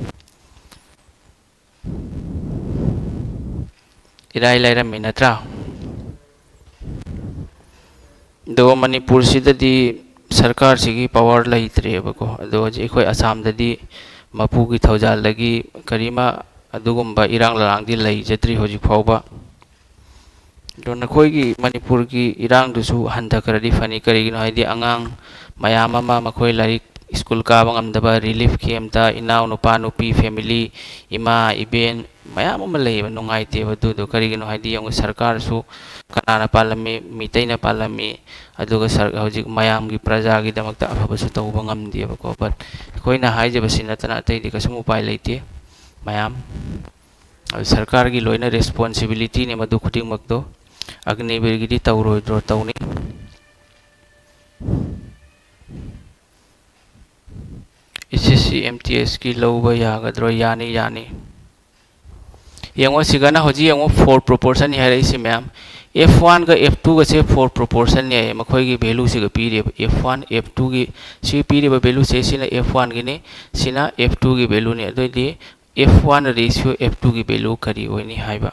ꯏꯔꯥꯏ ꯂꯥꯏꯔꯝꯃꯤ ꯅꯠꯇ꯭ꯔꯥ? ꯑꯗꯣ ꯃꯅꯤꯄꯨꯔꯁꯤꯗꯗꯤ ꯁꯔꯀꯥꯔꯁꯤꯒꯤ ꯄꯋꯥꯔ ꯂꯩꯇ꯭ꯔꯦꯕꯀꯣ꯫ ꯑꯗꯣ ꯍꯧꯖꯤꯛ ꯑꯩꯈꯣꯏ ꯑꯁꯥꯝꯗꯗꯤ ꯃꯄꯨꯒꯤ ꯊꯧꯖꯥꯜꯗꯒꯤ ꯀꯔꯤꯃ ꯑꯗꯨꯒꯨꯝꯕ ꯏꯔꯥꯡ ꯂꯔꯥꯡꯗꯤ ꯂꯩꯖꯗ꯭ꯔꯤ ꯍꯧꯖꯤꯛ ꯐꯥꯎꯕ꯫ ꯑꯗꯣ ꯅꯈꯣꯏꯒꯤ ꯃꯅꯤꯄꯨꯔꯒꯤ ꯏꯔꯥꯡꯗꯨꯁꯨ ꯍꯟꯊꯈ꯭ꯔꯗꯤ ꯐꯅꯤ꯫ ꯀꯔꯤꯒꯤꯅꯣ ꯍꯥꯏꯗꯤ ꯑꯉꯥꯡ ꯃꯌꯥꯝ ꯑꯃ ꯃꯈꯣꯏ ꯂꯥꯏꯔꯤꯛ ꯁ꯭ꯀꯨꯜ ꯀꯥꯕ ꯉꯝꯗꯕ, relief camp ꯇ ꯏꯅꯥꯎ ꯅꯨꯄꯥ ꯅꯨꯄꯤ family, ꯏꯃꯥ ꯏꯕꯦꯟ ꯃꯌꯥꯝ ꯑꯃ ꯂꯩꯌꯦꯕ, ꯅꯨꯡꯉꯥꯏꯇꯦꯕ ꯑꯗꯨꯗꯣ꯫ ꯀꯔꯤꯒꯤꯅꯣ ꯍꯥꯏꯗꯤ ꯌꯦꯡꯉꯨ, ꯁꯔꯀꯥꯔꯁꯨ ꯀꯅꯥꯅ ꯄꯥꯜꯂꯝꯃꯤ? ꯃꯤꯇꯩꯅ ꯄꯥꯜꯂꯝꯃꯤ꯫ ꯑꯗꯨꯒ ꯁꯔ-, ꯍꯧꯖꯤꯛ ꯃꯌꯥꯝꯒꯤ ꯄ꯭ꯔꯖꯥꯒꯤꯗꯃꯛꯇ ꯑꯐꯕꯁꯨ ꯇꯧꯕ ꯉꯝꯗꯦꯕꯀꯣ꯫ But ꯑꯩꯈꯣꯏꯅ ꯍꯥꯏꯖꯕꯁꯤ ꯅꯠꯇꯅ ꯑꯇꯩꯗꯤ ꯀꯩꯁꯨꯝ ꯎꯄꯥꯏ ꯂꯩꯇꯦ ꯃꯌꯥꯝ꯫ ꯑꯗꯨ ꯁꯔꯀꯥꯔꯒꯤ ꯂꯣꯏꯅ responsibility ꯅꯤ ꯃꯗꯨ ꯈꯨꯗꯤꯡꯃꯛꯇꯣ꯫ ꯑꯒꯅꯤꯕꯤꯔꯒꯤꯗꯤ ꯇꯧꯔꯣꯏꯗ꯭ꯔꯣ? ꯇꯧꯅꯤ꯫ S S C M T S ꯀꯤ ꯂꯧꯕ ꯌꯥꯒꯗ꯭ꯔꯣ? ꯌꯥꯅꯤ, ꯌꯥꯅꯤ꯫ ꯌꯦꯡꯉꯣ, ꯁꯤꯒꯅ ꯍꯧꯖꯤꯛ ꯌꯦꯡꯉꯣ, four proportion ꯅꯤ ꯍꯥꯏꯔꯛꯏꯁꯤ ꯃꯌꯥꯝ꯫ F one ꯒ F two ꯒꯁꯦ four proportion ꯅꯦ ꯍꯥꯏꯌꯦ, ꯃꯈꯣꯏꯒꯤ value ꯁꯤꯒ ꯄꯤꯔꯤꯕ꯫ F one, F two ꯒꯤ ꯁꯤ ꯄꯤꯔꯤꯕ value ꯁꯦ, ꯁꯤꯅ F one ꯒꯤꯅꯤ, ꯁꯤꯅ F two ꯒꯤ value ꯅꯤ꯫ ꯑꯗꯨꯑꯣꯏꯗꯤ F one ratio F two ꯒꯤ value ꯀꯔꯤ ꯑꯣꯏꯅꯤ ꯍꯥꯏꯕ?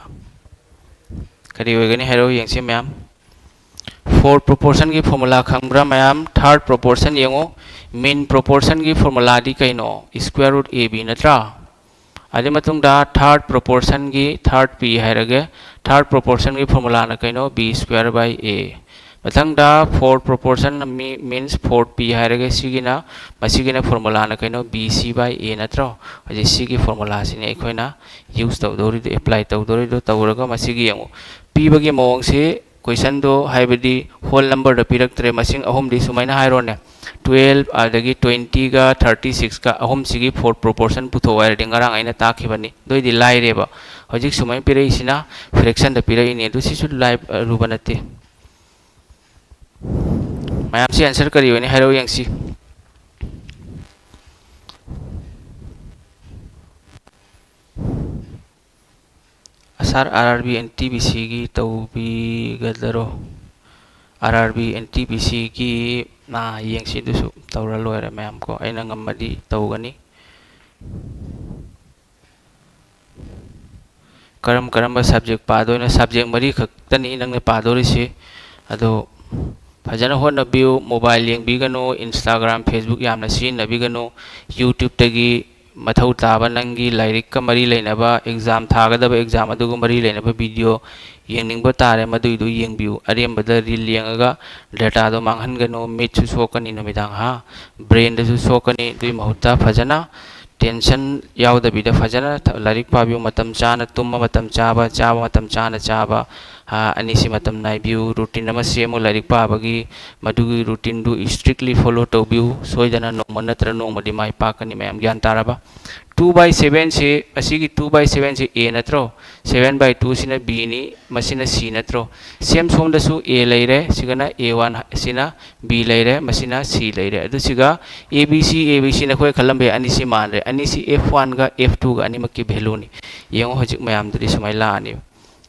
ꯀꯔꯤ ꯑꯣꯏꯒꯅꯤ ꯍꯥꯏꯔꯛꯎ ꯌꯦꯡꯁꯤ ꯃꯌꯥꯝ꯫ Fourth proportionꯒꯤ formula ꯈꯪꯕ꯭ꯔꯥ ꯃꯌꯥꯝ? Third proportion ꯌꯦꯡꯉꯨ꯫ Mean proportionꯒꯤ formulaꯗꯤ ꯀꯩꯅꯣ? Square root A B ꯅꯠꯇ꯭ꯔꯥ? ꯑꯗꯨꯒꯤ ꯃꯇꯨꯡꯗ third proportionꯒꯤ, third P ꯍꯥꯏꯔꯒꯦ, third proportionꯒꯤ formulaꯅ ꯀꯩꯅꯣ? B square by A꯫ ꯃꯊꯪꯗ fourth proportion means fourth P ꯍꯥꯏꯔꯒꯦ, ꯁꯤꯒꯤꯅ, ꯃꯁꯤꯒꯤꯅ formulaꯅ ꯀꯩꯅꯣ? B C by A ꯅꯠꯇ꯭ꯔꯣ? ꯍꯧꯖꯤꯛ ꯁꯤꯒꯤ formulaꯁꯤꯅꯤ ꯑꯩꯈꯣꯏꯅ use ꯇꯧꯗꯧꯔꯤꯗꯣ, apply ꯇꯧꯗꯧꯔꯤꯗꯣ꯫ ꯇꯧꯔꯒ ꯃꯁꯤꯒꯤ ꯌꯦꯡꯉꯨ, ꯄꯤꯕꯒꯤ ꯃꯑꯣꯡꯁꯤ, questionꯗꯣ ꯍꯥꯏꯕꯗꯤ whole numberꯗ ꯄꯤꯔꯛꯇ꯭ꯔꯦ, ꯃꯁꯤꯡ ꯑꯍꯨꯝꯗꯤ ꯁꯨꯃꯥꯏꯅ ꯍꯥꯏꯔꯣꯅꯦ, twelve ꯑꯗꯒꯤ twentyꯒ thirty sixꯀ ꯑꯍꯨꯝꯁꯤꯒꯤ fourth proportion ꯄꯨꯊꯣꯛꯑꯣ ꯍꯥꯏꯔꯗꯤ ꯉꯔꯥꯡ ꯑꯩꯅ ꯇꯥꯛꯈꯤꯕꯅꯤ, ꯑꯗꯨꯏꯗꯤ ꯂꯥꯏꯔꯦꯕ꯫ ꯍꯧꯖꯤꯛ ꯁꯨꯃꯥꯏꯅ ꯄꯤꯔꯛꯏꯁꯤꯅ fractionꯗ ꯄꯤꯔꯛꯏꯅꯦ, ꯑꯗꯨ ꯁꯤꯁꯨ ꯂꯥꯏ-, ꯑꯔꯨꯕ ꯅꯠꯇꯦ꯫ ꯃꯌꯥꯝꯁꯤ answer ꯀꯔꯤ ꯑꯣꯏꯅꯤ ꯍꯥꯏꯔꯛꯎ ꯌꯦꯡꯁꯤ꯫ Sir, R R B NTPCꯒꯤ ꯇꯧꯕꯤꯒꯗꯔꯣ? R R B NTPCꯒꯤ, ꯑꯥ, ꯌꯦꯡꯁꯤ, ꯑꯗꯨꯁꯨ ꯇꯧꯔ ꯂꯣꯏꯔꯦ ꯃꯌꯥꯝ ꯀꯣ, ꯑꯩꯅ ꯉꯝꯃꯗꯤ ꯇꯧꯒꯅꯤ꯫ ꯀꯔꯝ ꯀꯔꯝꯕ subject ꯄꯥꯗꯣꯏꯅꯣ? Subject ꯃꯔꯤ ꯈꯛꯇꯅꯤ ꯅꯪꯅ ꯄꯥꯗꯣꯔꯤꯁꯤ꯫ ꯑꯗꯣ ꯐꯖꯅ ꯍꯣꯠꯅꯕꯤꯌꯨ꯫ Mobile ꯌꯦꯡꯕꯤꯒꯅꯨ, Instagram, Facebook ꯌꯥꯝꯅ ꯁꯤꯖꯤꯟꯅꯕꯤꯒꯅꯨ꯫ YouTubeꯇꯒꯤ ꯃꯊꯧ ꯇꯥꯕ ꯅꯪꯒꯤ ꯂꯥꯏꯔꯤꯛꯀ ꯃꯔꯤ ꯂꯩꯅꯕ, exam ꯊꯥꯒꯗꯕ exam ꯑꯗꯨꯒ ꯃꯔꯤ ꯂꯩꯅꯕ video ꯌꯦꯡꯅꯤꯡꯕ ꯇꯥꯔꯦ, ꯃꯗꯨꯏꯗꯨ ꯌꯦꯡꯕꯤꯌꯨ꯫ ꯑꯔꯦꯝꯕꯗ reel ꯌꯦꯡꯉꯒ dataꯗꯣ ꯃꯥꯡꯍꯟꯒꯅꯨ, ꯃꯤꯠꯁꯨ ꯁꯣꯛꯀꯅꯤ ꯅꯨꯃꯤꯗꯥꯡ, ꯍꯥ? Brainꯗꯁꯨ ꯁꯣꯛꯀꯅꯤ꯫ ꯑꯗꯨꯒꯤ ꯃꯍꯨꯠꯇ ꯐꯖꯅ tension ꯌꯥꯎꯗꯕꯤꯗ ꯐꯖꯅ ꯊ-, ꯂꯥꯏꯔꯤꯛ ꯄꯥꯕꯤꯌꯨ꯫ ꯃꯇꯝ ꯆꯥꯅ ꯇꯨꯝꯕ, ꯃꯇꯝ ꯆꯥꯕ, ꯆꯥꯕ ꯃꯇꯝ ꯆꯥꯅ ꯆꯥꯕ, ꯍꯥ, ꯑꯅꯤꯁꯤ ꯃꯇꯝ ꯅꯥꯏꯕꯤꯌꯨ꯫ Routine ꯑꯃ ꯁꯦꯝꯃꯨ ꯂꯥꯏꯔꯤꯛ ꯄꯥꯕꯒꯤ꯫ ꯃꯗꯨꯒꯤ routinedꯨ strictly follow ꯇꯧꯕꯤꯌꯨ꯫ ꯁꯣꯏꯗꯅ ꯅꯣꯡꯃ ꯅꯠꯇ꯭ꯔ ꯅꯣꯡꯃꯗꯤ ꯃꯥꯏ ꯄꯥꯛꯀꯅꯤ꯫ ꯃꯌꯥꯝ ꯒ꯭ꯌꯥꯟ ꯇꯥꯔꯕ? Two by sevenꯁꯤ, ꯑꯁꯤꯒꯤ two by sevenꯁꯤ A ꯅꯠꯇ꯭ꯔꯣ? Seven by twoꯁꯤꯅ Bꯅꯤ, ꯃꯁꯤꯅ C ꯅꯠꯇ꯭ꯔꯣ? Same ꯁꯣꯝꯗꯁꯨ A ꯂꯩꯔꯦ, ꯁꯤꯒꯅ A one, ꯁꯤꯅ B ꯂꯩꯔꯦ, ꯃꯁꯤꯅ C ꯂꯩꯔꯦ꯫ ꯑꯗꯨ ꯁꯤꯒ A B C, A B C ꯅꯈꯣꯏ ꯈꯜꯂꯝꯕ ꯌꯥꯏ, ꯑꯅꯤꯁꯤ ꯃꯥꯟꯅꯔꯦ꯫ ꯑꯅꯤꯁꯤ F oneꯒ F twoꯒ ꯑꯅꯤꯃꯛꯀꯤ valueꯅꯤ꯫ ꯌꯦꯡꯉꯣ ꯍꯧꯖꯤꯛ ꯃꯌꯥꯝꯗꯨꯗꯤ ꯁꯨꯃꯥꯏꯅ ꯂꯥꯛꯑꯅꯤ꯫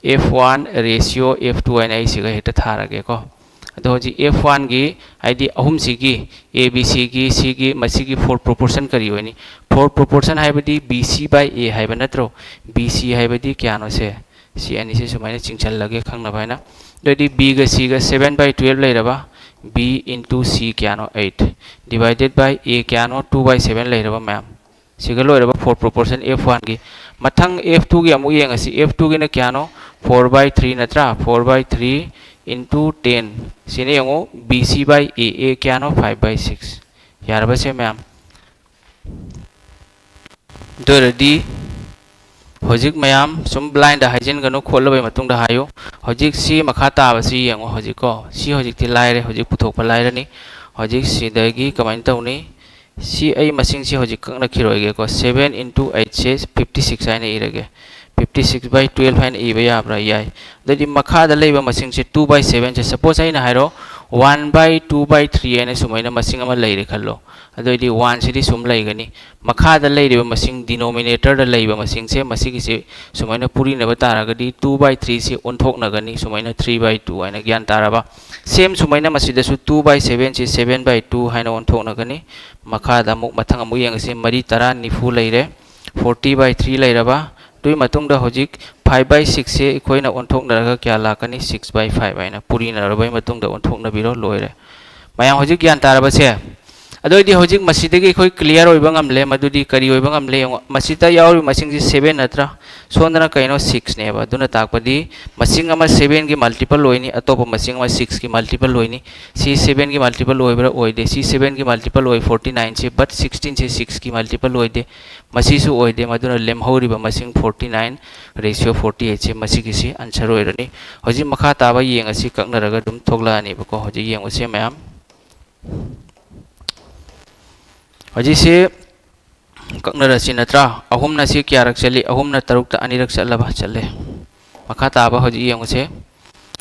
F one ratio F two ꯍꯥꯏꯅ ꯑꯩ ꯁꯤꯒ ꯍꯦꯛꯇ ꯊꯥꯔꯒꯦꯀꯣ꯫ ꯑꯗꯣ ꯍꯧꯖꯤꯛ F oneꯒꯤ, ꯍꯥꯏꯗꯤ ꯑꯍꯨꯝꯁꯤꯒꯤ, A B Cꯒꯤ, ꯁꯤꯒꯤ, ꯃꯁꯤꯒꯤ fourth proportion ꯀꯔꯤ ꯑꯣꯏꯅꯤ? Fourth proportion ꯍꯥꯏꯕꯗꯤ B C by A ꯍꯥꯏꯕ ꯅꯠꯇ꯭ꯔꯣ? B C ꯍꯥꯏꯕꯗꯤ ꯀꯌꯥꯅꯣ ꯁꯦ? ꯁꯤ ꯑꯅꯤꯁꯤ ꯁꯨꯃꯥꯏꯅ ꯆꯤꯡꯁꯤꯜꯂꯒꯦ ꯈꯪꯅꯕ ꯍꯥꯏꯅ꯫ ꯑꯗꯨꯑꯣꯏꯗꯤ ꯕꯤꯒ ꯁꯤꯒ seven by twelve ꯂꯩꯔꯕ, ꯕꯤ into ꯁꯤ ꯀꯌꯥꯅꯣ? Eight divided by A ꯀꯌꯥꯅꯣ? Two by seven ꯂꯩꯔꯕ ꯃꯌꯥꯝ꯫ ꯁꯤꯒ ꯂꯣꯏꯔꯕ for proportion F one ꯒꯤ꯫ ꯃꯊꯪ F two ꯒꯤ ꯑꯃꯨꯛ ꯌꯦꯡꯉꯁꯤ꯫ F two ꯒꯤꯅ ꯀꯌꯥꯅꯣ? Four by three ꯅꯠꯇ꯭ꯔꯥ? Four by three into ten꯫ ꯁꯤꯅ ꯌꯦꯡꯉꯨ, B C by A, A ꯀꯌꯥꯅꯣ? Five by six꯫ ꯌꯥꯔꯕꯁꯦ ꯃꯌꯥꯝ? ꯑꯗꯨ ꯑꯣꯏꯔꯗꯤ ꯍꯧꯖꯤꯛ ꯃꯌꯥꯝ ꯁꯨꯝ blindꯗ ꯍꯥꯏꯖꯤꯟꯒꯅꯨ, ꯈꯣꯠꯂꯕꯩ ꯃꯇꯨꯡꯗ ꯍꯥꯏꯌꯨ꯫ ꯍꯧꯖꯤꯛ ꯁꯤ ꯃꯈꯥ ꯇꯥꯕꯁꯤ ꯌꯦꯡꯉꯣ꯫ ꯍꯧꯖꯤꯛꯀꯣ, ꯁꯤ ꯍꯧꯖꯤꯛꯇꯤ ꯂꯥꯏꯔꯦ, ꯍꯧꯖꯤꯛ ꯄꯨꯊꯣꯛꯄ ꯂꯥꯏꯔꯅꯤ꯫ ꯍꯧꯖꯤꯛ ꯁꯤꯗꯒꯤ ꯀꯃꯥꯏꯅ ꯇꯧꯅꯤ? ꯁꯤ ꯑꯩ ꯃꯁꯤꯡꯁꯤ ꯍꯧꯖꯤꯛ ꯀꯛꯅꯈꯤꯔꯣꯏꯒꯦꯀꯣ꯫ Seven into eight ꯁꯦ fifty six ꯍꯥꯏꯅ ꯏꯔꯒꯦ꯫ Fifty six by twelve ꯍꯥꯏꯅ ꯏꯕ ꯌꯥꯕ꯭ꯔꯥ? ꯌꯥꯏ꯫ ꯑꯗꯩꯗꯤ ꯃꯈꯥꯗ ꯂꯩꯕ ꯃꯁꯤꯡꯁꯦ two by seven say, suppose ꯑꯩꯅ ꯍꯥꯏꯔꯣ, one by two by three ꯍꯥꯏꯅ ꯁꯨꯃꯥꯏꯅ ꯃꯁꯤꯡ ꯑꯃ ꯂꯩꯔꯦ ꯈꯜꯂꯣ꯫ ꯑꯗꯨꯑꯣꯏꯗꯤ one ꯁꯤꯗꯤ ꯁꯨꯝ ꯂꯩꯒꯅꯤ꯫ ꯃꯈꯥꯗ ꯂꯩꯔꯤꯕ ꯃꯁꯤꯡ, denominatorꯗ ꯂꯩꯕ ꯃꯁꯤꯡꯁꯦ, ꯃꯁꯤꯒꯤꯁꯦ ꯁꯨꯃꯥꯏꯅ ꯄꯨꯔꯤꯅꯕ ꯇꯥꯔꯒꯗꯤ two by three ꯁꯤ ꯑꯣꯟꯊꯣꯛꯅꯒꯅꯤ, ꯁꯨꯃꯥꯏꯅ three by two ꯍꯥꯏꯅ꯫ ꯒ꯭ꯌꯥꯟ ꯇꯥꯔꯕ? Same ꯁꯨꯃꯥꯏꯅ ꯃꯁꯤꯗꯁꯨ two by seven ꯁꯤ seven by two ꯍꯥꯏꯅ ꯑꯣꯟꯊꯣꯛꯅꯒꯅꯤ꯫ ꯃꯈꯥꯗ ꯑꯃꯨꯛ, ꯃꯊꯪ ꯑꯃꯨꯛ ꯌꯦꯡꯉꯁꯤ꯫ ꯃꯔꯤ, ꯇꯔꯥ, ꯅꯤꯐꯨ ꯂꯩꯔꯦ꯫ Forty by three ꯂꯩꯔꯕ꯫ ꯑꯗꯨꯒꯤ ꯃꯇꯨꯡꯗ ꯍꯧꯖꯤꯛ five by six ꯁꯦ ꯑꯩꯈꯣꯏꯅ ꯑꯣꯟꯊꯣꯛꯅꯔꯒ ꯀꯌꯥ ꯂꯥꯛꯀꯅꯤ? Six by five ꯍꯥꯏꯅ ꯄꯨꯔꯤꯅꯔꯕꯒꯤ ꯃꯇꯨꯡꯗ ꯑꯣꯟꯊꯣꯛꯅꯕꯤꯔꯣ꯫ ꯂꯣꯏꯔꯦ꯫ ꯃꯌꯥꯝ ꯍꯧꯖꯤꯛ ꯒ꯭ꯌꯥꯟ ꯇꯥꯔꯕꯁꯦ? ꯑꯗꯨ ꯑꯣꯏꯗꯤ ꯍꯧꯖꯤꯛ ꯃꯁꯤꯗꯒꯤ ꯑꯩꯈꯣꯏ clear ꯑꯣꯏꯕ ꯉꯝꯂꯦ꯫ ꯃꯗꯨꯗꯤ ꯀꯔꯤ ꯑꯣꯏꯕ ꯉꯝꯂꯦ ꯌꯦꯡꯉꯣ꯫ ꯃꯁꯤꯗ ꯌꯥꯎꯔꯤꯕ ꯃꯁꯤꯡꯁꯤ seven ꯅꯠꯇ꯭ꯔꯥ? ꯁꯣꯝꯗꯅ ꯀꯩꯅꯣ? Sixꯅꯦꯕ꯫ ꯑꯗꯨꯅ ꯇꯥꯛꯄꯗꯤ ꯃꯁꯤꯡ ꯑꯃ sevenꯒꯤ multiple ꯑꯣꯏꯅꯤ, ꯑꯇꯣꯞꯄ ꯃꯁꯤꯡ ꯑꯃ sixꯀꯤ multiple ꯑꯣꯏꯅꯤ꯫ ꯁꯤ sevenꯒꯤ multiple ꯑꯣꯏꯕ꯭ꯔꯥ? ꯑꯣꯏꯗꯦ꯫ ꯁꯤ sevenꯒꯤ multiple ꯑꯣꯏ forty nine ꯁꯤ, but sixteen ꯁꯤ sixꯀꯤ multiple ꯑꯣꯏꯗꯦ꯫ ꯃꯁꯤꯁꯨ ꯑꯣꯏꯗꯦ꯫ ꯃꯗꯨꯅ ꯂꯦꯝꯍꯧꯔꯤꯕ ꯃꯁꯤꯡ forty nine, ratio forty eight ꯁꯤ ꯃꯁꯤꯒꯤꯁꯤ answer ꯑꯣꯏꯔꯅꯤ꯫ ꯍꯧꯖꯤꯛ ꯃꯈꯥ ꯇꯥꯕ ꯌꯦꯡꯉꯁꯤ, ꯀꯛꯅꯔꯒ ꯑꯗꯨꯝ ꯊꯣꯛꯂꯛꯑꯅꯦꯕꯀꯣ꯫ ꯍꯧꯖꯤꯛ ꯌꯦꯡꯉꯨꯁꯦ ꯃꯌꯥꯝ꯫ ꯍꯧꯖꯤꯛꯁꯤ ꯀꯛꯅꯔꯁꯤ ꯅꯠꯇ꯭ꯔꯥ? ꯑꯍꯨꯝꯅ ꯁꯤ ꯀꯌꯥꯔꯛ ꯆꯠꯂꯤ? ꯑꯍꯨꯝꯅ ꯇꯔꯨꯛꯇ ꯑꯅꯤꯔꯛ ꯆꯠꯂꯕ? ꯆꯠꯂꯦ꯫ ꯃꯈꯥ ꯇꯥꯕ ꯍꯧꯖꯤꯛ ꯌꯦꯡꯉꯨꯁꯦ꯫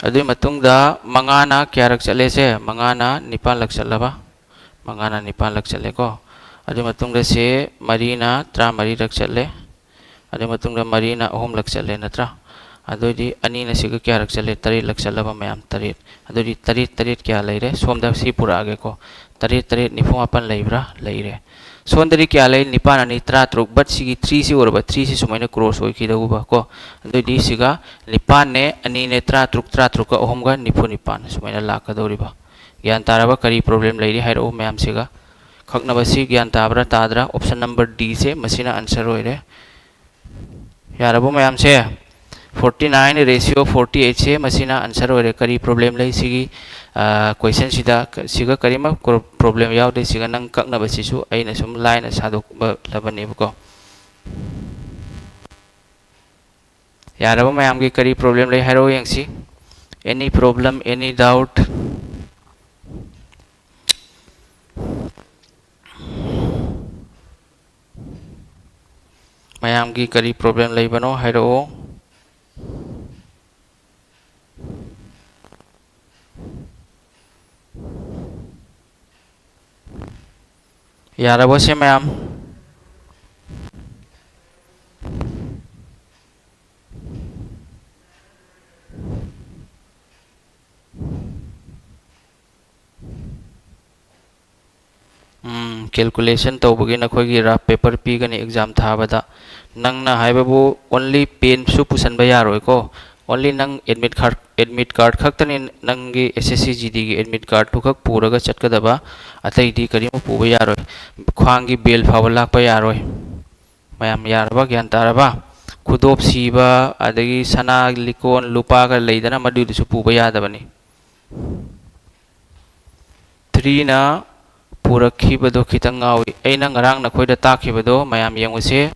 ꯑꯗꯨꯒꯤ ꯃꯇꯨꯡꯗ ꯃꯉꯥꯅ ꯀꯌꯥꯔꯛ ꯆꯠꯂꯦꯁꯦ? ꯃꯉꯥꯅ ꯅꯤꯄꯥꯜꯂꯛ ꯆꯠꯂꯕ? ꯃꯉꯥꯅ ꯅꯤꯄꯥꯜꯂꯛ ꯆꯠꯂꯦꯀꯣ꯫ ꯑꯗꯨꯒꯤ ꯃꯇꯨꯡꯗ ꯁꯤ ꯃꯔꯤꯅ ꯇꯔꯥꯃꯔꯤꯔꯛ ꯆꯠꯂꯦ꯫ ꯑꯗꯨꯒꯤ ꯃꯇꯨꯡꯗ ꯃꯔꯤꯅ ꯑꯍꯨꯝꯂꯛ ꯆꯠꯂꯦ ꯅꯠꯇ꯭ꯔꯥ? ꯑꯗꯨꯑꯣꯏꯗꯤ ꯑꯅꯤꯅ ꯁꯤꯒ ꯀꯌꯥꯔꯛ ꯆꯠꯂꯦ? ꯇꯔꯦꯠꯂꯛ ꯆꯠꯂꯕ ꯃꯌꯥꯝ? ꯇꯔꯦꯠ꯫ ꯑꯗꯨꯑꯣꯏꯗꯤ ꯇꯔꯦꯠ, ꯇꯔꯦꯠ ꯀꯌꯥ ꯂꯩꯔꯦ? ꯁꯣꯝꯗ ꯁꯤ ꯄꯨꯔꯛꯑꯒꯦꯀꯣ꯫ ꯇꯔꯦꯠ, ꯇꯔꯦꯠ, ꯅꯤꯐꯨ ꯃꯥꯄꯟ ꯂꯩꯕ꯭ꯔꯥ? ꯂꯩꯔꯦ꯫ ꯁꯣꯝꯗꯗꯤ ꯀꯌꯥ ꯂꯩ? ꯅꯤꯄꯥꯟ ꯑꯅꯤ ꯇꯔꯥꯇꯔꯨꯛ꯫ But ꯁꯤꯒꯤ three ꯁꯤ ꯎꯔꯕ? Three ꯁꯤ ꯁꯨꯃꯥꯏꯅ cross ꯑꯣꯏꯈꯤꯗꯧꯕ ꯀꯣ꯫ ꯑꯗꯨꯑꯣꯏꯗꯤ ꯁꯤꯒ ꯅꯤꯄꯥꯟꯅꯦ, ꯑꯅꯤꯅꯦ, ꯇꯔꯥꯇꯔꯨꯛ, ꯇꯔꯥꯇꯔꯨꯛꯀ ꯑꯍꯨꯝꯒ ꯅꯤꯐꯨ ꯅꯤꯄꯥꯟ ꯁꯨꯃꯥꯏꯅ ꯂꯥꯛꯀꯗꯧꯔꯤꯕ꯫ ꯒ꯭ꯌꯥꯟ ꯇꯥꯔꯕ? ꯀꯔꯤ problem ꯂꯩꯔꯤ ꯍꯥꯏꯔꯛꯎ ꯃꯌꯥꯝꯁꯤꯒ꯫ ꯀꯛꯅꯕꯁꯤ ꯒ꯭ꯌꯥꯟ ꯇꯥꯕ꯭ꯔꯥ ꯇꯥꯗ꯭ꯔꯥ? Option number D ꯁꯦ ꯃꯁꯤꯅ answer ꯑꯣꯏꯔꯦ꯫ ꯌꯥꯔꯕꯣ ꯃꯌꯥꯝꯁꯦ? Forty nine ratio forty eight ꯁꯦ ꯃꯁꯤꯅ answer ꯑꯣꯏꯔꯦ꯫ ꯀꯔꯤ problem ꯂꯩ ꯁꯤꯒꯤ, ꯑ, question ꯁꯤꯗ? ꯁꯤꯒ ꯀꯔꯤꯃ problem ꯌꯥꯎꯗꯦ꯫ ꯁꯤꯒ ꯅꯪ ꯀꯛꯅꯕꯁꯤꯁꯨ ꯑꯩꯅ ꯁꯨꯝ ꯂꯥꯏꯅ ꯁꯥꯗꯣꯛꯂꯕꯅꯦꯕꯀꯣ꯫ ꯌꯥꯔꯕ ꯃꯌꯥꯝꯒꯤ? ꯀꯔꯤ problem ꯂꯩ ꯍꯥꯏꯔꯛꯑꯣ ꯌꯦꯡꯁꯤ꯫ Any problem, any doubt? ꯃꯌꯥꯝꯒꯤ ꯀꯔꯤ problem ꯂꯩꯕꯅꯣ ꯍꯥꯏꯔꯛꯑꯣ꯫ ꯌꯥꯔꯕꯣ ꯁꯦ ꯃꯌꯥꯝ? ꯎꯝ, calculation ꯇꯧꯕꯒꯤ ꯅꯈꯣꯏꯒꯤ rough paper ꯄꯤꯒꯅꯤ exam ꯊꯥꯕꯗ꯫ ꯅꯪꯅ ꯍꯥꯏꯕꯕꯨ only penꯁꯨ ꯄꯨꯁꯟꯕ ꯌꯥꯔꯣꯏꯀꯣ꯫ Only ꯅꯪ admit card, admit card ꯈꯛꯇꯅꯤ ꯅꯪꯒꯤ S S C G D ꯒꯤ admit cardꯇꯨ ꯈꯛ ꯄꯨꯔꯒ ꯆꯠꯀꯗꯕ, ꯑꯇꯩꯗꯤ ꯀꯔꯤꯝ ꯄꯨꯕ ꯌꯥꯔꯣꯏ꯫ ꯈ꯭ꯋꯥꯡꯒꯤ belt ꯐꯥꯎꯕ ꯂꯥꯛꯄ ꯌꯥꯔꯣꯏ꯫ ꯃꯌꯥꯝ ꯌꯥꯔꯕ? ꯒ꯭ꯌꯥꯟ ꯇꯥꯔꯕ? ꯈꯨꯗꯣꯞ ꯁꯤꯕ, ꯑꯗꯒꯤ ꯁꯅꯥ ꯂꯤꯛꯀꯣꯟ ꯂꯨꯄꯥꯒ ꯂꯩꯗꯅ, ꯃꯗꯨꯗꯨꯁꯨ ꯄꯨꯕ ꯌꯥꯗꯕꯅꯤ꯫ Threeꯅ ꯄꯨꯔꯛꯈꯤꯕꯗꯣ ꯈꯤꯇꯪ ꯉꯥꯎꯏ꯫ ꯑꯩꯅ ꯉꯔꯥꯡ ꯅꯈꯣꯏꯗ ꯇꯥꯛꯈꯤꯕꯗꯣ ꯃꯌꯥꯝ ꯌꯦꯡꯉꯨꯁꯦ꯫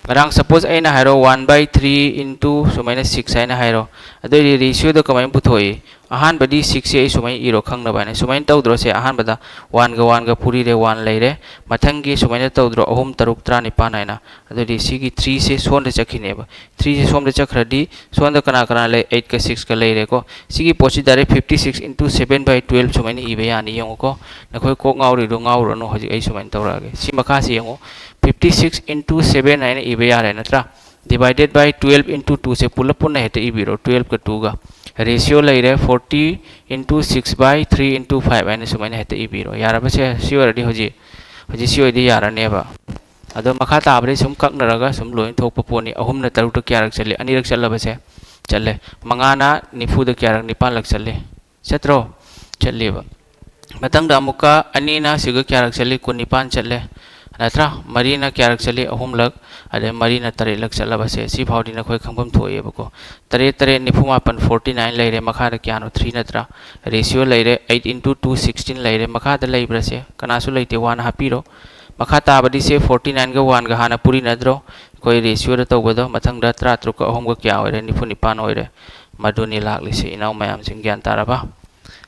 ꯉꯔꯥꯡ suppose ꯑꯩꯅ ꯍꯥꯏꯔꯣ, one by three into ꯁꯨꯃꯥꯏꯅ six ꯍꯥꯏꯅ ꯍꯥꯏꯔꯣ꯫ ꯑꯗꯨꯑꯣꯏꯗꯤ ratioꯗ ꯀꯃꯥꯏꯅ ꯄꯨꯊꯣꯛꯏ? ꯑꯍꯥꯟꯕꯗꯤ sixꯁꯦ ꯑꯩ ꯁꯨꯃꯥꯏꯅ ꯏꯔꯣ ꯈꯪꯅꯕ ꯍꯥꯏꯅ꯫ ꯁꯨꯃꯥꯏꯅ ꯇꯧꯗ꯭ꯔꯣꯁꯦ? ꯑꯍꯥꯟꯕꯗ oneꯒ oneꯒ ꯄꯨꯔꯤꯔꯦ, one ꯂꯩꯔꯦ꯫ ꯃꯊꯪꯒꯤ ꯁꯨꯃꯥꯏꯅ ꯇꯧꯗ꯭ꯔꯣ? ꯑꯍꯨꯝ, ꯇꯔꯨꯛ, ꯇꯔꯥꯅꯤꯄꯥꯟ ꯍꯥꯏꯅ꯫ ꯑꯗꯨꯗꯤ ꯁꯤꯒꯤ threeꯁꯦ ꯁꯣꯝꯗ ꯆꯠꯈꯤꯅꯦꯕ꯫ Threeꯁꯦ ꯁꯣꯝꯗ ꯆꯠꯈ꯭ꯔꯗꯤ ꯁꯣꯝꯗ ꯀꯅꯥ ꯀꯅꯥ ꯂꯩ? Eightꯀ sixꯀ ꯂꯩꯔꯦꯀꯣ꯫ ꯁꯤꯒꯤ ꯄꯣꯠꯁꯤ direct fifty six into seven by twelve ꯁꯨꯃꯥꯏꯅ ꯏꯕ ꯌꯥꯅꯤ꯫ ꯌꯦꯡꯉꯨꯀꯣ, ꯅꯈꯣꯏ ꯀꯣꯛ ꯉꯥꯎꯔꯤꯗꯣ ꯉꯥꯎꯔꯨꯔꯅꯨ꯫ ꯍꯧꯖꯤꯛ ꯑꯩ ꯁꯨꯃꯥꯏꯅ ꯇꯧꯔꯛꯑꯒꯦ꯫ ꯁꯤ ꯃꯈꯥꯁꯤ ꯌꯦꯡꯉꯨ, fifty six into seven ꯍꯥꯏꯅ ꯏꯕ ꯌꯥꯔꯦ ꯅꯠꯇ꯭ꯔꯥ? Divided by twelve into twoꯁꯦ ꯄꯨꯂꯞ ꯄꯨꯟꯅ ꯍꯦꯛꯇ ꯏꯕꯤꯔꯣ, twelveꯀ twoꯒ꯫ Ratio ꯂꯩꯔꯦ, forty into six by three into five ꯍꯥꯏꯅ ꯁꯨꯃꯥꯏꯅ ꯍꯦꯛꯇ ꯏꯕꯤꯔꯣ꯫ ꯌꯥꯔꯕꯁꯦ? ꯁꯤ ꯑꯣꯏꯔꯗꯤ ꯍꯧꯖꯤꯛ ꯍꯧꯖꯤꯛ ꯁꯤ ꯑꯣꯏꯗꯤ ꯌꯥꯔꯅꯦꯕ꯫ ꯑꯗꯣ ꯃꯈꯥ ꯇꯥꯕꯗꯤ ꯁꯨꯝ ꯀꯛꯅꯔꯒ ꯁꯨꯝ ꯂꯣꯏꯅ ꯊꯣꯛꯄ ꯄꯣꯠꯅꯤ꯫ ꯑꯍꯨꯝꯅ ꯇꯔꯨꯛꯇ ꯀꯌꯥꯔꯛ ꯆꯠꯂꯤ? ꯑꯅꯤꯔꯛ ꯆꯠꯂꯕꯁꯦ ꯆꯠꯂꯦ꯫ ꯃꯉꯥꯅ ꯅꯤꯐꯨꯗ ꯀꯌꯥꯔꯛ? ꯅꯤꯄꯥꯜꯂꯛ ꯆꯠꯂꯤ꯫ ꯆꯠꯇ꯭ꯔꯣ? ꯆꯠꯂꯦꯕ꯫ ꯃꯊꯪꯗ ꯑꯃꯨꯛꯀ ꯑꯅꯤꯅ ꯁꯤꯒ ꯀꯌꯥꯔꯛ ꯆꯠꯂꯤ? ꯀꯨꯟꯅꯤꯄꯥꯟ ꯆꯠꯂꯦ꯫ ꯅꯠꯇ꯭ꯔꯥ? ꯃꯔꯤꯅ ꯀꯌꯥꯔꯛ ꯆꯠꯂꯤ? ꯑꯍꯨꯝꯂꯛ꯫ ꯑꯗꯩ ꯃꯔꯤꯅ ꯇꯔꯦꯠꯂꯛ ꯆꯠꯂꯕꯁꯦ ꯁꯤꯐꯥꯎꯗꯤ ꯅꯈꯣꯏ ꯈꯪꯐꯝ ꯊꯣꯛꯑꯦꯕꯀꯣ꯫ ꯇꯔꯦꯠ ꯇꯔꯦꯠ ꯅꯤꯐꯨ ꯃꯥꯄꯟ, forty nine ꯂꯩꯔꯦ꯫ ꯃꯈꯥꯗ ꯀꯌꯥꯅꯣ? Three ꯅꯠꯇ꯭ꯔꯥ? Ratio ꯂꯩꯔꯦ꯫ Eight into two, sixteen ꯂꯩꯔꯦ꯫ ꯃꯈꯥꯗ ꯂꯩꯕ꯭ꯔꯥꯁꯦ? ꯀꯅꯥꯁꯨ ꯂꯩꯇꯦ, ꯋꯥꯅ ꯍꯥꯞꯄꯤꯔꯣ꯫ ꯃꯈꯥ ꯇꯥꯕꯗꯤ ꯁꯦ forty nineꯒ oneꯒ ꯍꯥꯟꯅ ꯄꯨꯔꯤꯅꯗ꯭ꯔꯣ? ꯑꯩꯈꯣꯏ ratioꯗ ꯇꯧꯕꯗꯣ꯫ ꯃꯊꯪꯗ ꯇꯔꯥꯇꯔꯨꯛꯀ ꯑꯍꯨꯝꯒ ꯀꯌꯥ ꯑꯣꯏꯔꯦ? ꯅꯤꯐꯨ ꯅꯤꯄꯥꯟ ꯑꯣꯏꯔꯦ꯫ ꯃꯗꯨꯅꯤ ꯂꯥꯛꯂꯤꯁꯦ, ꯏꯅꯥꯎ ꯃꯌꯥꯝꯁꯤꯡ, ꯒ꯭ꯌꯥꯟ ꯇꯥꯔꯕ?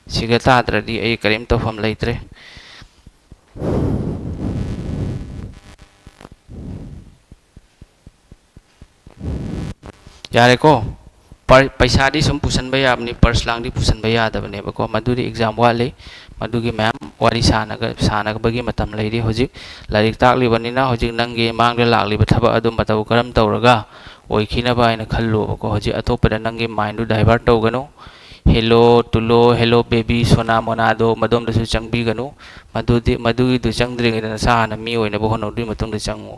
ꯁꯤꯒ ꯇꯥꯗ꯭ꯔꯗꯤ ꯑꯩ ꯀꯔꯤꯝ ꯇꯧꯐꯝ ꯂꯩꯇ꯭ꯔꯦ꯫ ꯌꯥꯔꯦꯀꯣ? ꯄꯔ-, ꯄꯩꯁꯥꯗꯤ ꯁꯨꯝ ꯄꯨꯁꯟꯕ ꯌꯥꯕꯅꯤ, purse ꯂꯥꯡꯗꯤ ꯄꯨꯁꯟꯕ ꯌꯥꯗꯕꯅꯦꯕꯀꯣ꯫ ꯃꯗꯨꯗꯤ exam ꯋꯥꯠꯂꯤ, ꯃꯗꯨꯒꯤ ꯃꯌꯥꯝ ꯋꯥꯔꯤ ꯁꯥꯟꯅꯒ-, ꯁꯥꯟꯅꯕꯒꯤ ꯃꯇꯝ ꯂꯩꯔꯤ꯫ ꯍꯧꯖꯤꯛ ꯂꯥꯏꯔꯤꯛ ꯇꯥꯛꯂꯤꯕꯅꯤꯅ ꯍꯧꯖꯤꯛ ꯅꯪꯒꯤ ꯃꯥꯡꯗ ꯂꯥꯛꯂꯤꯕ ꯊꯕꯛ ꯑꯗꯨ ꯃꯇꯧ ꯀꯔꯝ ꯇꯧꯔꯒ ꯑꯣꯏꯈꯤꯅꯕ ꯍꯥꯏꯅ ꯈꯜꯂꯣꯕꯀꯣ꯫ ꯍꯧꯖꯤꯛ ꯑꯇꯣꯞꯄꯗ ꯅꯪꯒꯤ mindꯗꯨ divert ꯇꯧꯒꯅꯨ꯫ Hello, ꯇꯨꯂꯣ, hello, baby, Sona ꯃꯣꯅꯥꯗꯣ ꯃꯗꯣꯝꯗꯁꯨ ꯆꯪꯕꯤꯒꯅꯨ꯫ ꯃꯗꯨꯗꯤ, ꯃꯗꯨꯒꯤꯗꯨ ꯆꯪꯗ꯭ꯔꯤꯉꯩꯗ ꯅꯁꯥ ꯍꯥꯟꯅ ꯃꯤ ꯑꯣꯏꯅꯕ ꯍꯣꯠꯅꯧ, ꯑꯗꯨꯒꯤ ꯃꯇꯨꯡꯗ ꯆꯪꯉꯨ꯫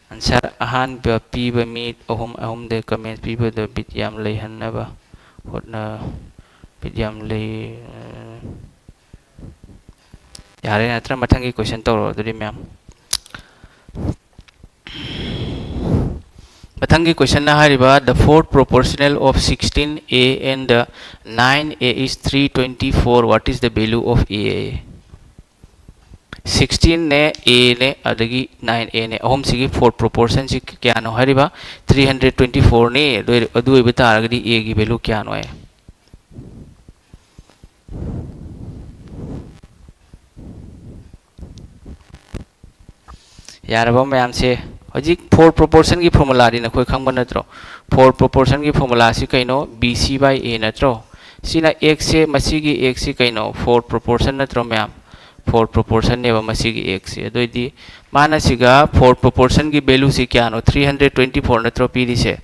Answer ꯑꯍꯥꯟꯕ ꯄꯤꯕ ꯃꯤ ꯑꯍꯨꯝ, ꯑꯍꯨꯝꯗ comment ꯄꯤꯕꯗ bit ꯌꯥꯝ ꯂꯩꯍꯟꯅꯕ ꯍꯣꯠꯅ-, bit ꯌꯥꯝ ꯂꯩ-, ꯌꯥꯔꯦ ꯅꯠꯇ꯭ꯔ? ꯃꯊꯪꯒꯤ question ꯇꯧꯔꯣ ꯑꯗꯨꯗꯤ ꯃꯌꯥꯝ꯫ ꯃꯊꯪꯒꯤ questionꯅ ꯍꯥꯏꯔꯤꯕ, "The fourth proportional of sixteen A and the nine A is three twenty-four. What is the value of A?" Sixteenꯅꯦ, Aꯅꯦ, ꯑꯗꯒꯤ nine Aꯅꯦ, ꯑꯍꯨꯝꯁꯤꯒꯤ fourth proportionꯁꯤ ꯀꯌꯥꯅꯣ ꯍꯥꯏꯔꯤꯕ? Three hundred twenty-fourꯅꯤ꯫ ꯑꯗꯨ ꯑꯣꯏ-, ꯑꯗꯨ ꯑꯣꯏꯕ ꯇꯥꯔꯒꯗꯤ Aꯒꯤ value ꯀꯌꯥꯅꯣ ꯍꯥꯏ? ꯌꯥꯔꯕ ꯃꯌꯥꯝꯁꯦ? ꯍꯧꯖꯤꯛ fourth proportionꯒꯤ formulaꯗꯤ ꯅꯈꯣꯏ ꯈꯪꯕ ꯅꯠꯇ꯭ꯔꯣ? Fourth proportionꯒꯤ formulaꯁꯤ ꯀꯩꯅꯣ? B C by A ꯅꯠꯇ꯭ꯔꯣ? ꯁꯤꯅ Xꯁꯦ, ꯃꯁꯤꯒꯤ Xꯁꯤ ꯀꯩꯅꯣ? Fourth proportion ꯅꯠꯇ꯭ꯔꯣ ꯃꯌꯥꯝ? Fourth proportionꯅꯦꯕ ꯃꯁꯤꯒꯤ Xꯁꯦ꯫ ꯑꯗꯨ ꯑꯣꯏꯗꯤ ꯃꯥꯅ ꯁꯤꯒ fourth proportionꯒꯤ valueꯁꯤ ꯀꯌꯥꯅꯣ? Three hundred twenty-four ꯅꯠꯇ꯭ꯔꯣ ꯄꯤꯔꯤꯁꯦ?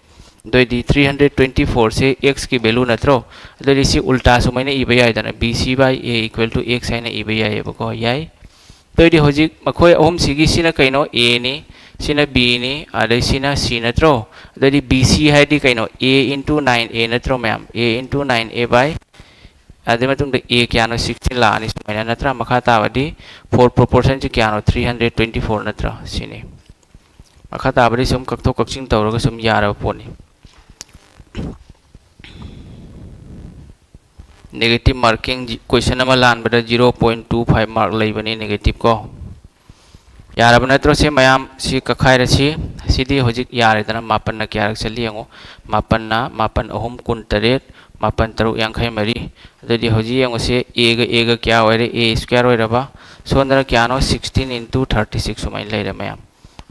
ꯑꯗꯨꯑꯣꯏꯗꯤ three hundred twenty four ꯁꯦ x ꯀꯤ value ꯅꯠꯇ꯭ꯔꯣ? ꯑꯗꯨꯑꯣꯏꯗꯤ ꯁꯤ ꯎꯜꯇꯥ ꯁꯨꯃꯥꯏꯅ ꯏꯕ ꯌꯥꯏꯗꯅ, B C by A equal to x ꯍꯥꯏꯅ ꯏꯕ ꯌꯥꯏꯑꯕꯀꯣ꯫ ꯌꯥꯏ꯫ ꯑꯗꯨꯑꯣꯏꯗꯤ ꯍꯧꯖꯤꯛ ꯃꯈꯣꯏ ꯑꯍꯨꯝꯁꯤꯒꯤ, ꯁꯤꯅ ꯀꯩꯅꯣ? A ꯅꯤ, ꯁꯤꯅ B ꯅꯤ, ꯑꯗꯩ ꯁꯤꯅ C ꯅꯠꯇ꯭ꯔꯣ? ꯑꯗꯨꯑꯣꯏꯗꯤ B C ꯍꯥꯏꯗꯤ ꯀꯩꯅꯣ? A into nine A ꯅꯠꯇ꯭ꯔꯣ ꯃꯌꯥꯝ? A into nine A by, ꯑꯗꯨꯏ ꯃꯇꯨꯡꯗ A ꯀꯌꯥꯅꯣ? Sixteen ꯂꯥꯛꯑꯅꯤ ꯁꯨꯃꯥꯏꯅ ꯅꯠꯇ꯭ꯔꯥ? ꯃꯈꯥ ꯇꯥꯕꯗꯤ four proportion ꯁꯤ ꯀꯌꯥꯅꯣ? Three hundred twenty four ꯅꯠꯇ꯭ꯔꯥ? ꯁꯤꯅꯤ꯫ ꯃꯈꯥ ꯇꯥꯕꯗꯤ ꯁꯨꯝ ꯀꯛꯊꯣꯛ ꯀꯛꯁꯤꯟ ꯇꯧꯔꯒ ꯁꯨꯝ ꯌꯥꯔꯕ ꯄꯣꯠꯅꯤ꯫ Negative marking, question ꯑꯃ ꯂꯥꯟꯕꯗ zero point two five mark ꯂꯩꯕꯅꯤ negative ꯀꯣ꯫ ꯌꯥꯔꯕ ꯅꯠꯇ꯭ꯔꯣ? ꯁꯤ ꯃꯌꯥꯝ ꯁꯤ ꯀꯛꯈꯥꯏꯔꯁꯤ꯫ ꯁꯤꯗꯤ ꯍꯧꯖꯤꯛ ꯌꯥꯔꯦꯗꯅ, ꯃꯥꯄꯟꯅ ꯀꯌꯥꯔꯛ ꯆꯠꯂꯤ ꯌꯦꯡꯉꯨ꯫ ꯃꯥꯄꯟꯅ ꯃꯥꯄꯟ ꯑꯍꯨꯝ ꯀꯨꯟꯇꯔꯦꯠ, ꯃꯥꯄꯟ ꯇꯔꯨꯛ ꯌꯥꯡꯈꯩ ꯃꯔꯤ꯫ ꯑꯗꯨꯗꯤ ꯍꯧꯖꯤꯛ ꯌꯦꯡꯉꯨꯁꯦ, A ꯒ A ꯒ ꯀꯌꯥ ꯑꯣꯏꯔꯦ? A square ꯑꯣꯏꯔꯕ꯫ ꯁꯣꯝꯗꯅ ꯀꯌꯥꯅꯣ? Sixteen into thirty six ꯁꯨꯃꯥꯏꯅ ꯂꯩꯔꯦ ꯃꯌꯥꯝ꯫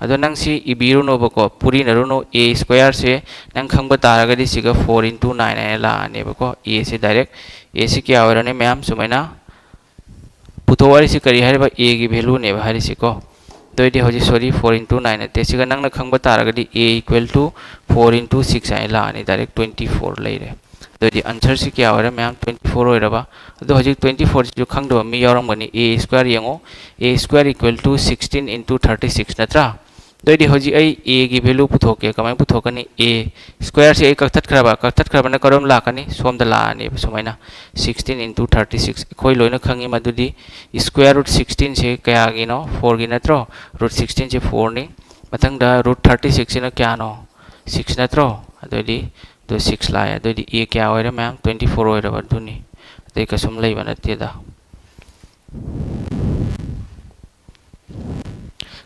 ꯑꯗꯣ ꯅꯪ ꯁꯤ ꯏꯕꯤꯔꯨꯅꯣꯕꯀꯣ, ꯄꯨꯔꯤꯅꯔꯨꯅꯨ꯫ A square ꯁꯦ ꯅꯪ ꯈꯪꯕ ꯇꯥꯔꯒꯗꯤ ꯁꯤꯒ four into nine ꯍꯥꯏꯅ ꯂꯥꯛꯑꯅꯦꯕꯀꯣ꯫ A ꯁꯦ direct, A ꯁꯤ ꯀꯌꯥ ꯑꯣꯏꯔꯅꯤ ꯃꯌꯥꯝ? ꯁꯨꯃꯥꯏꯅ ꯄꯨꯊꯣꯛꯑꯣ ꯍꯥꯏꯔꯤꯁꯤ ꯀꯔꯤ ꯍꯥꯏꯔꯤꯕ? A ꯒꯤ value ꯅꯦꯕ ꯍꯥꯏꯔꯤꯁꯤꯀꯣ꯫ ꯑꯗꯨ ꯑꯣꯏꯗꯤ ꯍꯧꯖꯤꯛ, sorry, four into nine ꯅꯠꯇꯦ꯫ ꯁꯤꯒ ꯅꯪꯅ ꯈꯪꯕ ꯇꯥꯔꯒꯗꯤ A equal to four into six ꯍꯥꯏꯅ ꯂꯥꯛꯑꯅꯤ, direct twenty four ꯂꯩꯔꯦ꯫ ꯑꯗꯨ ꯑꯣꯏꯗꯤ answer ꯁꯤ ꯀꯌꯥ ꯑꯣꯏꯔꯦ ꯃꯌꯥꯝ? Twenty four ꯑꯣꯏꯔꯕ꯫ ꯑꯗꯣ ꯍꯧꯖꯤꯛ twenty four ꯁꯤꯁꯨ ꯈꯪꯗꯕ ꯃꯤ ꯌꯥꯎꯔꯝꯒꯅꯤ꯫ A square ꯌꯦꯡꯉꯣ, A square equal to sixteen into thirty six ꯅꯠꯇ꯭ꯔꯥ? ꯑꯗꯨ ꯑꯣꯏꯗꯤ ꯍꯧꯖꯤꯛ ꯑꯩ A ꯒꯤ value ꯄꯨꯊꯣꯛꯀꯦ꯫ ꯀꯃꯥꯏꯅ ꯄꯨꯊꯣꯛꯀꯅꯤ? A square ꯁꯦ ꯑꯩ ꯀꯛꯊꯠꯈ꯭ꯔꯕ, ꯀꯛꯊꯠꯈ꯭ꯔꯕꯅ ꯀꯔꯣꯝ ꯂꯥꯛꯀꯅꯤ? ꯁꯣꯝꯗ ꯂꯥꯛꯑꯅꯦꯕ ꯁꯨꯃꯥꯏꯅ꯫ Sixteen into thirty six, ꯑꯩꯈꯣꯏ ꯂꯣꯏꯅ ꯈꯪꯉꯤ ꯃꯗꯨꯗꯤ square root sixteen ꯁꯦ ꯀꯌꯥꯒꯤꯅꯣ? Four ꯒꯤ ꯅꯠꯇ꯭ꯔꯣ? Root sixteen ꯁꯦ four ꯅꯤ꯫ ꯃꯊꯪꯗ root thirty six ꯁꯤꯅ ꯀꯌꯥꯅꯣ? Six ꯅꯠꯇ꯭ꯔꯣ? ꯑꯗꯨꯑꯣꯏꯗꯤ ꯑꯗꯨ six ꯂꯥꯛꯑꯦ꯫ ꯑꯗꯨꯑꯣꯏꯗꯤ A ꯀꯌꯥ ꯑꯣꯏꯔꯦ ꯃꯌꯥꯝ? Twenty four ꯑꯣꯏꯔꯕ ꯑꯗꯨꯅꯤ꯫ ꯑꯇꯩ ꯀꯩꯁꯨꯝ ꯂꯩꯕ ꯅꯠꯇꯦꯗ꯫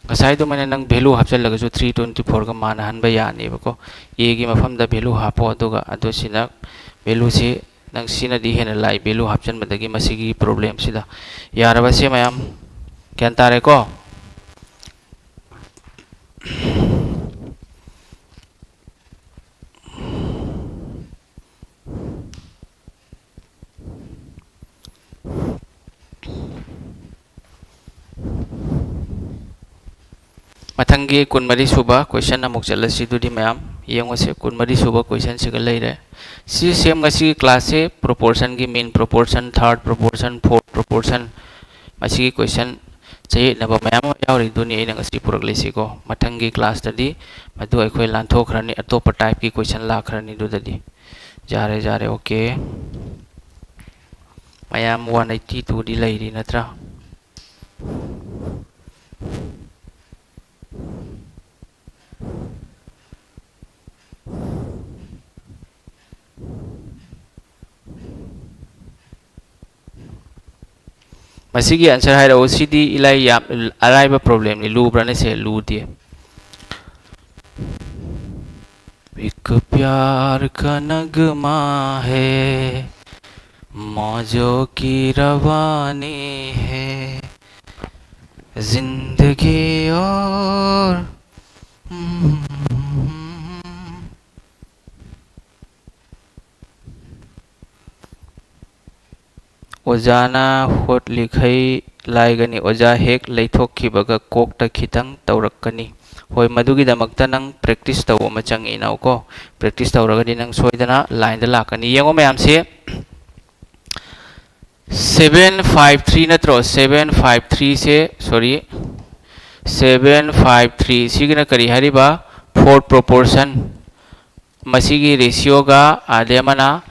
ꯉꯁꯥꯏ ꯑꯗꯨꯃꯥꯏꯅ ꯅꯪ value ꯍꯥꯞꯆꯤꯜꯂꯒꯁꯨ three twenty four ꯒ ꯃꯥꯟꯅꯍꯟꯕ ꯌꯥꯅꯦꯕꯀꯣ꯫ A ꯒꯤ ꯃꯐꯝꯗ value ꯍꯥꯞꯄꯣ, ꯑꯗꯨꯒ ꯑꯗꯨꯁꯤꯅ value ꯁꯤ ꯅꯪ ꯁꯤꯅꯗꯤ ꯍꯦꯟꯅ ꯂꯥꯏ, value ꯍꯥꯞꯆꯤꯟꯕꯗꯒꯤ ꯃꯁꯤꯒꯤ problem ꯁꯤꯗ꯫ ꯌꯥꯔꯕ ꯁꯤ ꯃꯌꯥꯝ? ꯒ꯭ꯌꯥꯟ ꯇꯥꯔꯦꯀꯣ? ꯃꯊꯪꯒꯤ ꯀꯨꯟꯃꯔꯤ ꯁꯨꯕ question ꯑꯃꯨꯛ ꯆꯠꯂꯁꯤ꯫ ꯑꯗꯨꯗꯤ ꯃꯌꯥꯝ ꯌꯦꯡꯉꯨꯁꯦ, ꯀꯨꯟꯃꯔꯤ ꯁꯨꯕ ꯀꯣꯏꯁꯟꯁꯤꯒ ꯂꯩꯔꯦ꯫ ꯁꯤ ꯁꯦꯝ ꯉꯁꯤꯒꯤ ꯀ꯭ꯂꯥꯁꯁꯦ ꯄ꯭ꯔꯣꯄꯣꯔꯁꯟꯒꯤ ꯃꯤꯟ ꯄ꯭ꯔꯣꯄꯣꯔꯁꯟ, ꯊꯥꯔꯠ ꯄ꯭ꯔꯣꯄꯣꯔꯁꯟ, ꯐꯣꯔꯠ ꯄ꯭ꯔꯣꯄꯣꯔꯁꯟ, ꯃꯁꯤꯒꯤ ꯀꯣꯏꯁꯟ ꯆꯌꯦꯠꯅꯕ ꯃꯌꯥꯝ ꯑꯃ ꯌꯥꯎꯔꯤꯗꯨꯅꯤ ꯑꯩꯅ ꯉꯁꯤ ꯄꯨꯔꯛꯂꯤꯁꯤꯀꯣ꯫ ꯃꯊꯪꯒꯤ ꯀ꯭ꯂꯥꯁꯇꯗꯤ ꯃꯗꯨ ꯑꯩꯈꯣꯏ ꯂꯥꯟꯊꯣꯛꯈ꯭ꯔꯅꯤ, ꯑꯇꯣꯞꯄ ꯇꯥꯏꯞꯀꯤ ꯀꯣꯏꯁꯟ ꯂꯥꯛꯈ꯭ꯔꯅꯤ꯫ ꯑꯗꯨꯗꯗꯤ ꯌꯥꯔꯦ, ꯌꯥꯔꯦ, ꯑꯣꯀꯦ꯫ ꯃꯌꯥꯝ ꯋꯥꯟ ꯑꯩꯠꯇꯤ ꯇꯨꯗꯤ ꯂꯩꯔꯤ ꯅꯠꯇ꯭ꯔꯥ? ꯃꯁꯤꯒꯤ ꯑꯟꯁꯔ ꯍꯥꯏꯔꯛꯎ꯫ ꯁꯤꯗꯤ ꯏꯂꯥꯏ ꯌꯥꯝ ꯑꯔꯥꯏꯕ ꯄ꯭ꯔꯣꯕ꯭ꯂꯦꯝꯅꯤ꯫ ꯂꯨꯕ꯭ꯔꯥꯅꯦ? ꯁꯦ ꯂꯨꯗꯦ꯫ एक प्यार का नगमा है, मौजों की रवानी है, जिंदगी और ꯑꯣꯖꯥꯅ ꯍꯣꯠꯂꯤꯈꯩ ꯂꯥꯏꯒꯅꯤ, ꯑꯣꯖꯥ ꯍꯦꯛ ꯂꯩꯊꯣꯛꯈꯤꯕꯒ ꯀꯣꯛꯇ ꯈꯤꯇꯪ ꯇꯧꯔꯛꯀꯅꯤ꯫ ꯍꯣꯏ, ꯃꯗꯨꯒꯤꯗꯃꯛꯇ ꯅꯪ ꯄ꯭ꯔꯦꯛꯇꯤꯁ ꯇꯧꯕ ꯑꯃ ꯆꯪꯉꯤ, ꯏꯅꯥꯎꯀꯣ꯫ ꯄ꯭ꯔꯦꯛꯇꯤꯁ ꯇꯧꯔꯒꯗꯤ ꯅꯪ ꯁꯣꯏꯗꯅ ꯂꯥꯏꯟꯗ ꯂꯥꯛꯀꯅꯤ꯫ ꯌꯦꯡꯉꯣ ꯃꯌꯥꯝꯁꯦ, ꯁꯚꯦꯟ ꯐꯥꯏꯚ ꯊ꯭ꯔꯤ ꯅꯠꯇ꯭ꯔꯣ? ꯁꯚꯦꯟ ꯐꯥꯏꯚ ꯊ꯭ꯔꯤꯁꯦ, ꯁꯣꯔꯤ, ꯁꯚꯦꯟ ꯐꯥꯏꯚ ꯊ꯭ꯔꯤ ꯁꯤꯒꯤꯅ ꯀꯔꯤ ꯍꯥꯏꯔꯤꯕ? Fourth proportion. ꯃꯁꯤꯒꯤ ꯔꯦꯁꯤꯌꯣꯒ, ꯑꯗꯩ ꯑꯃꯅ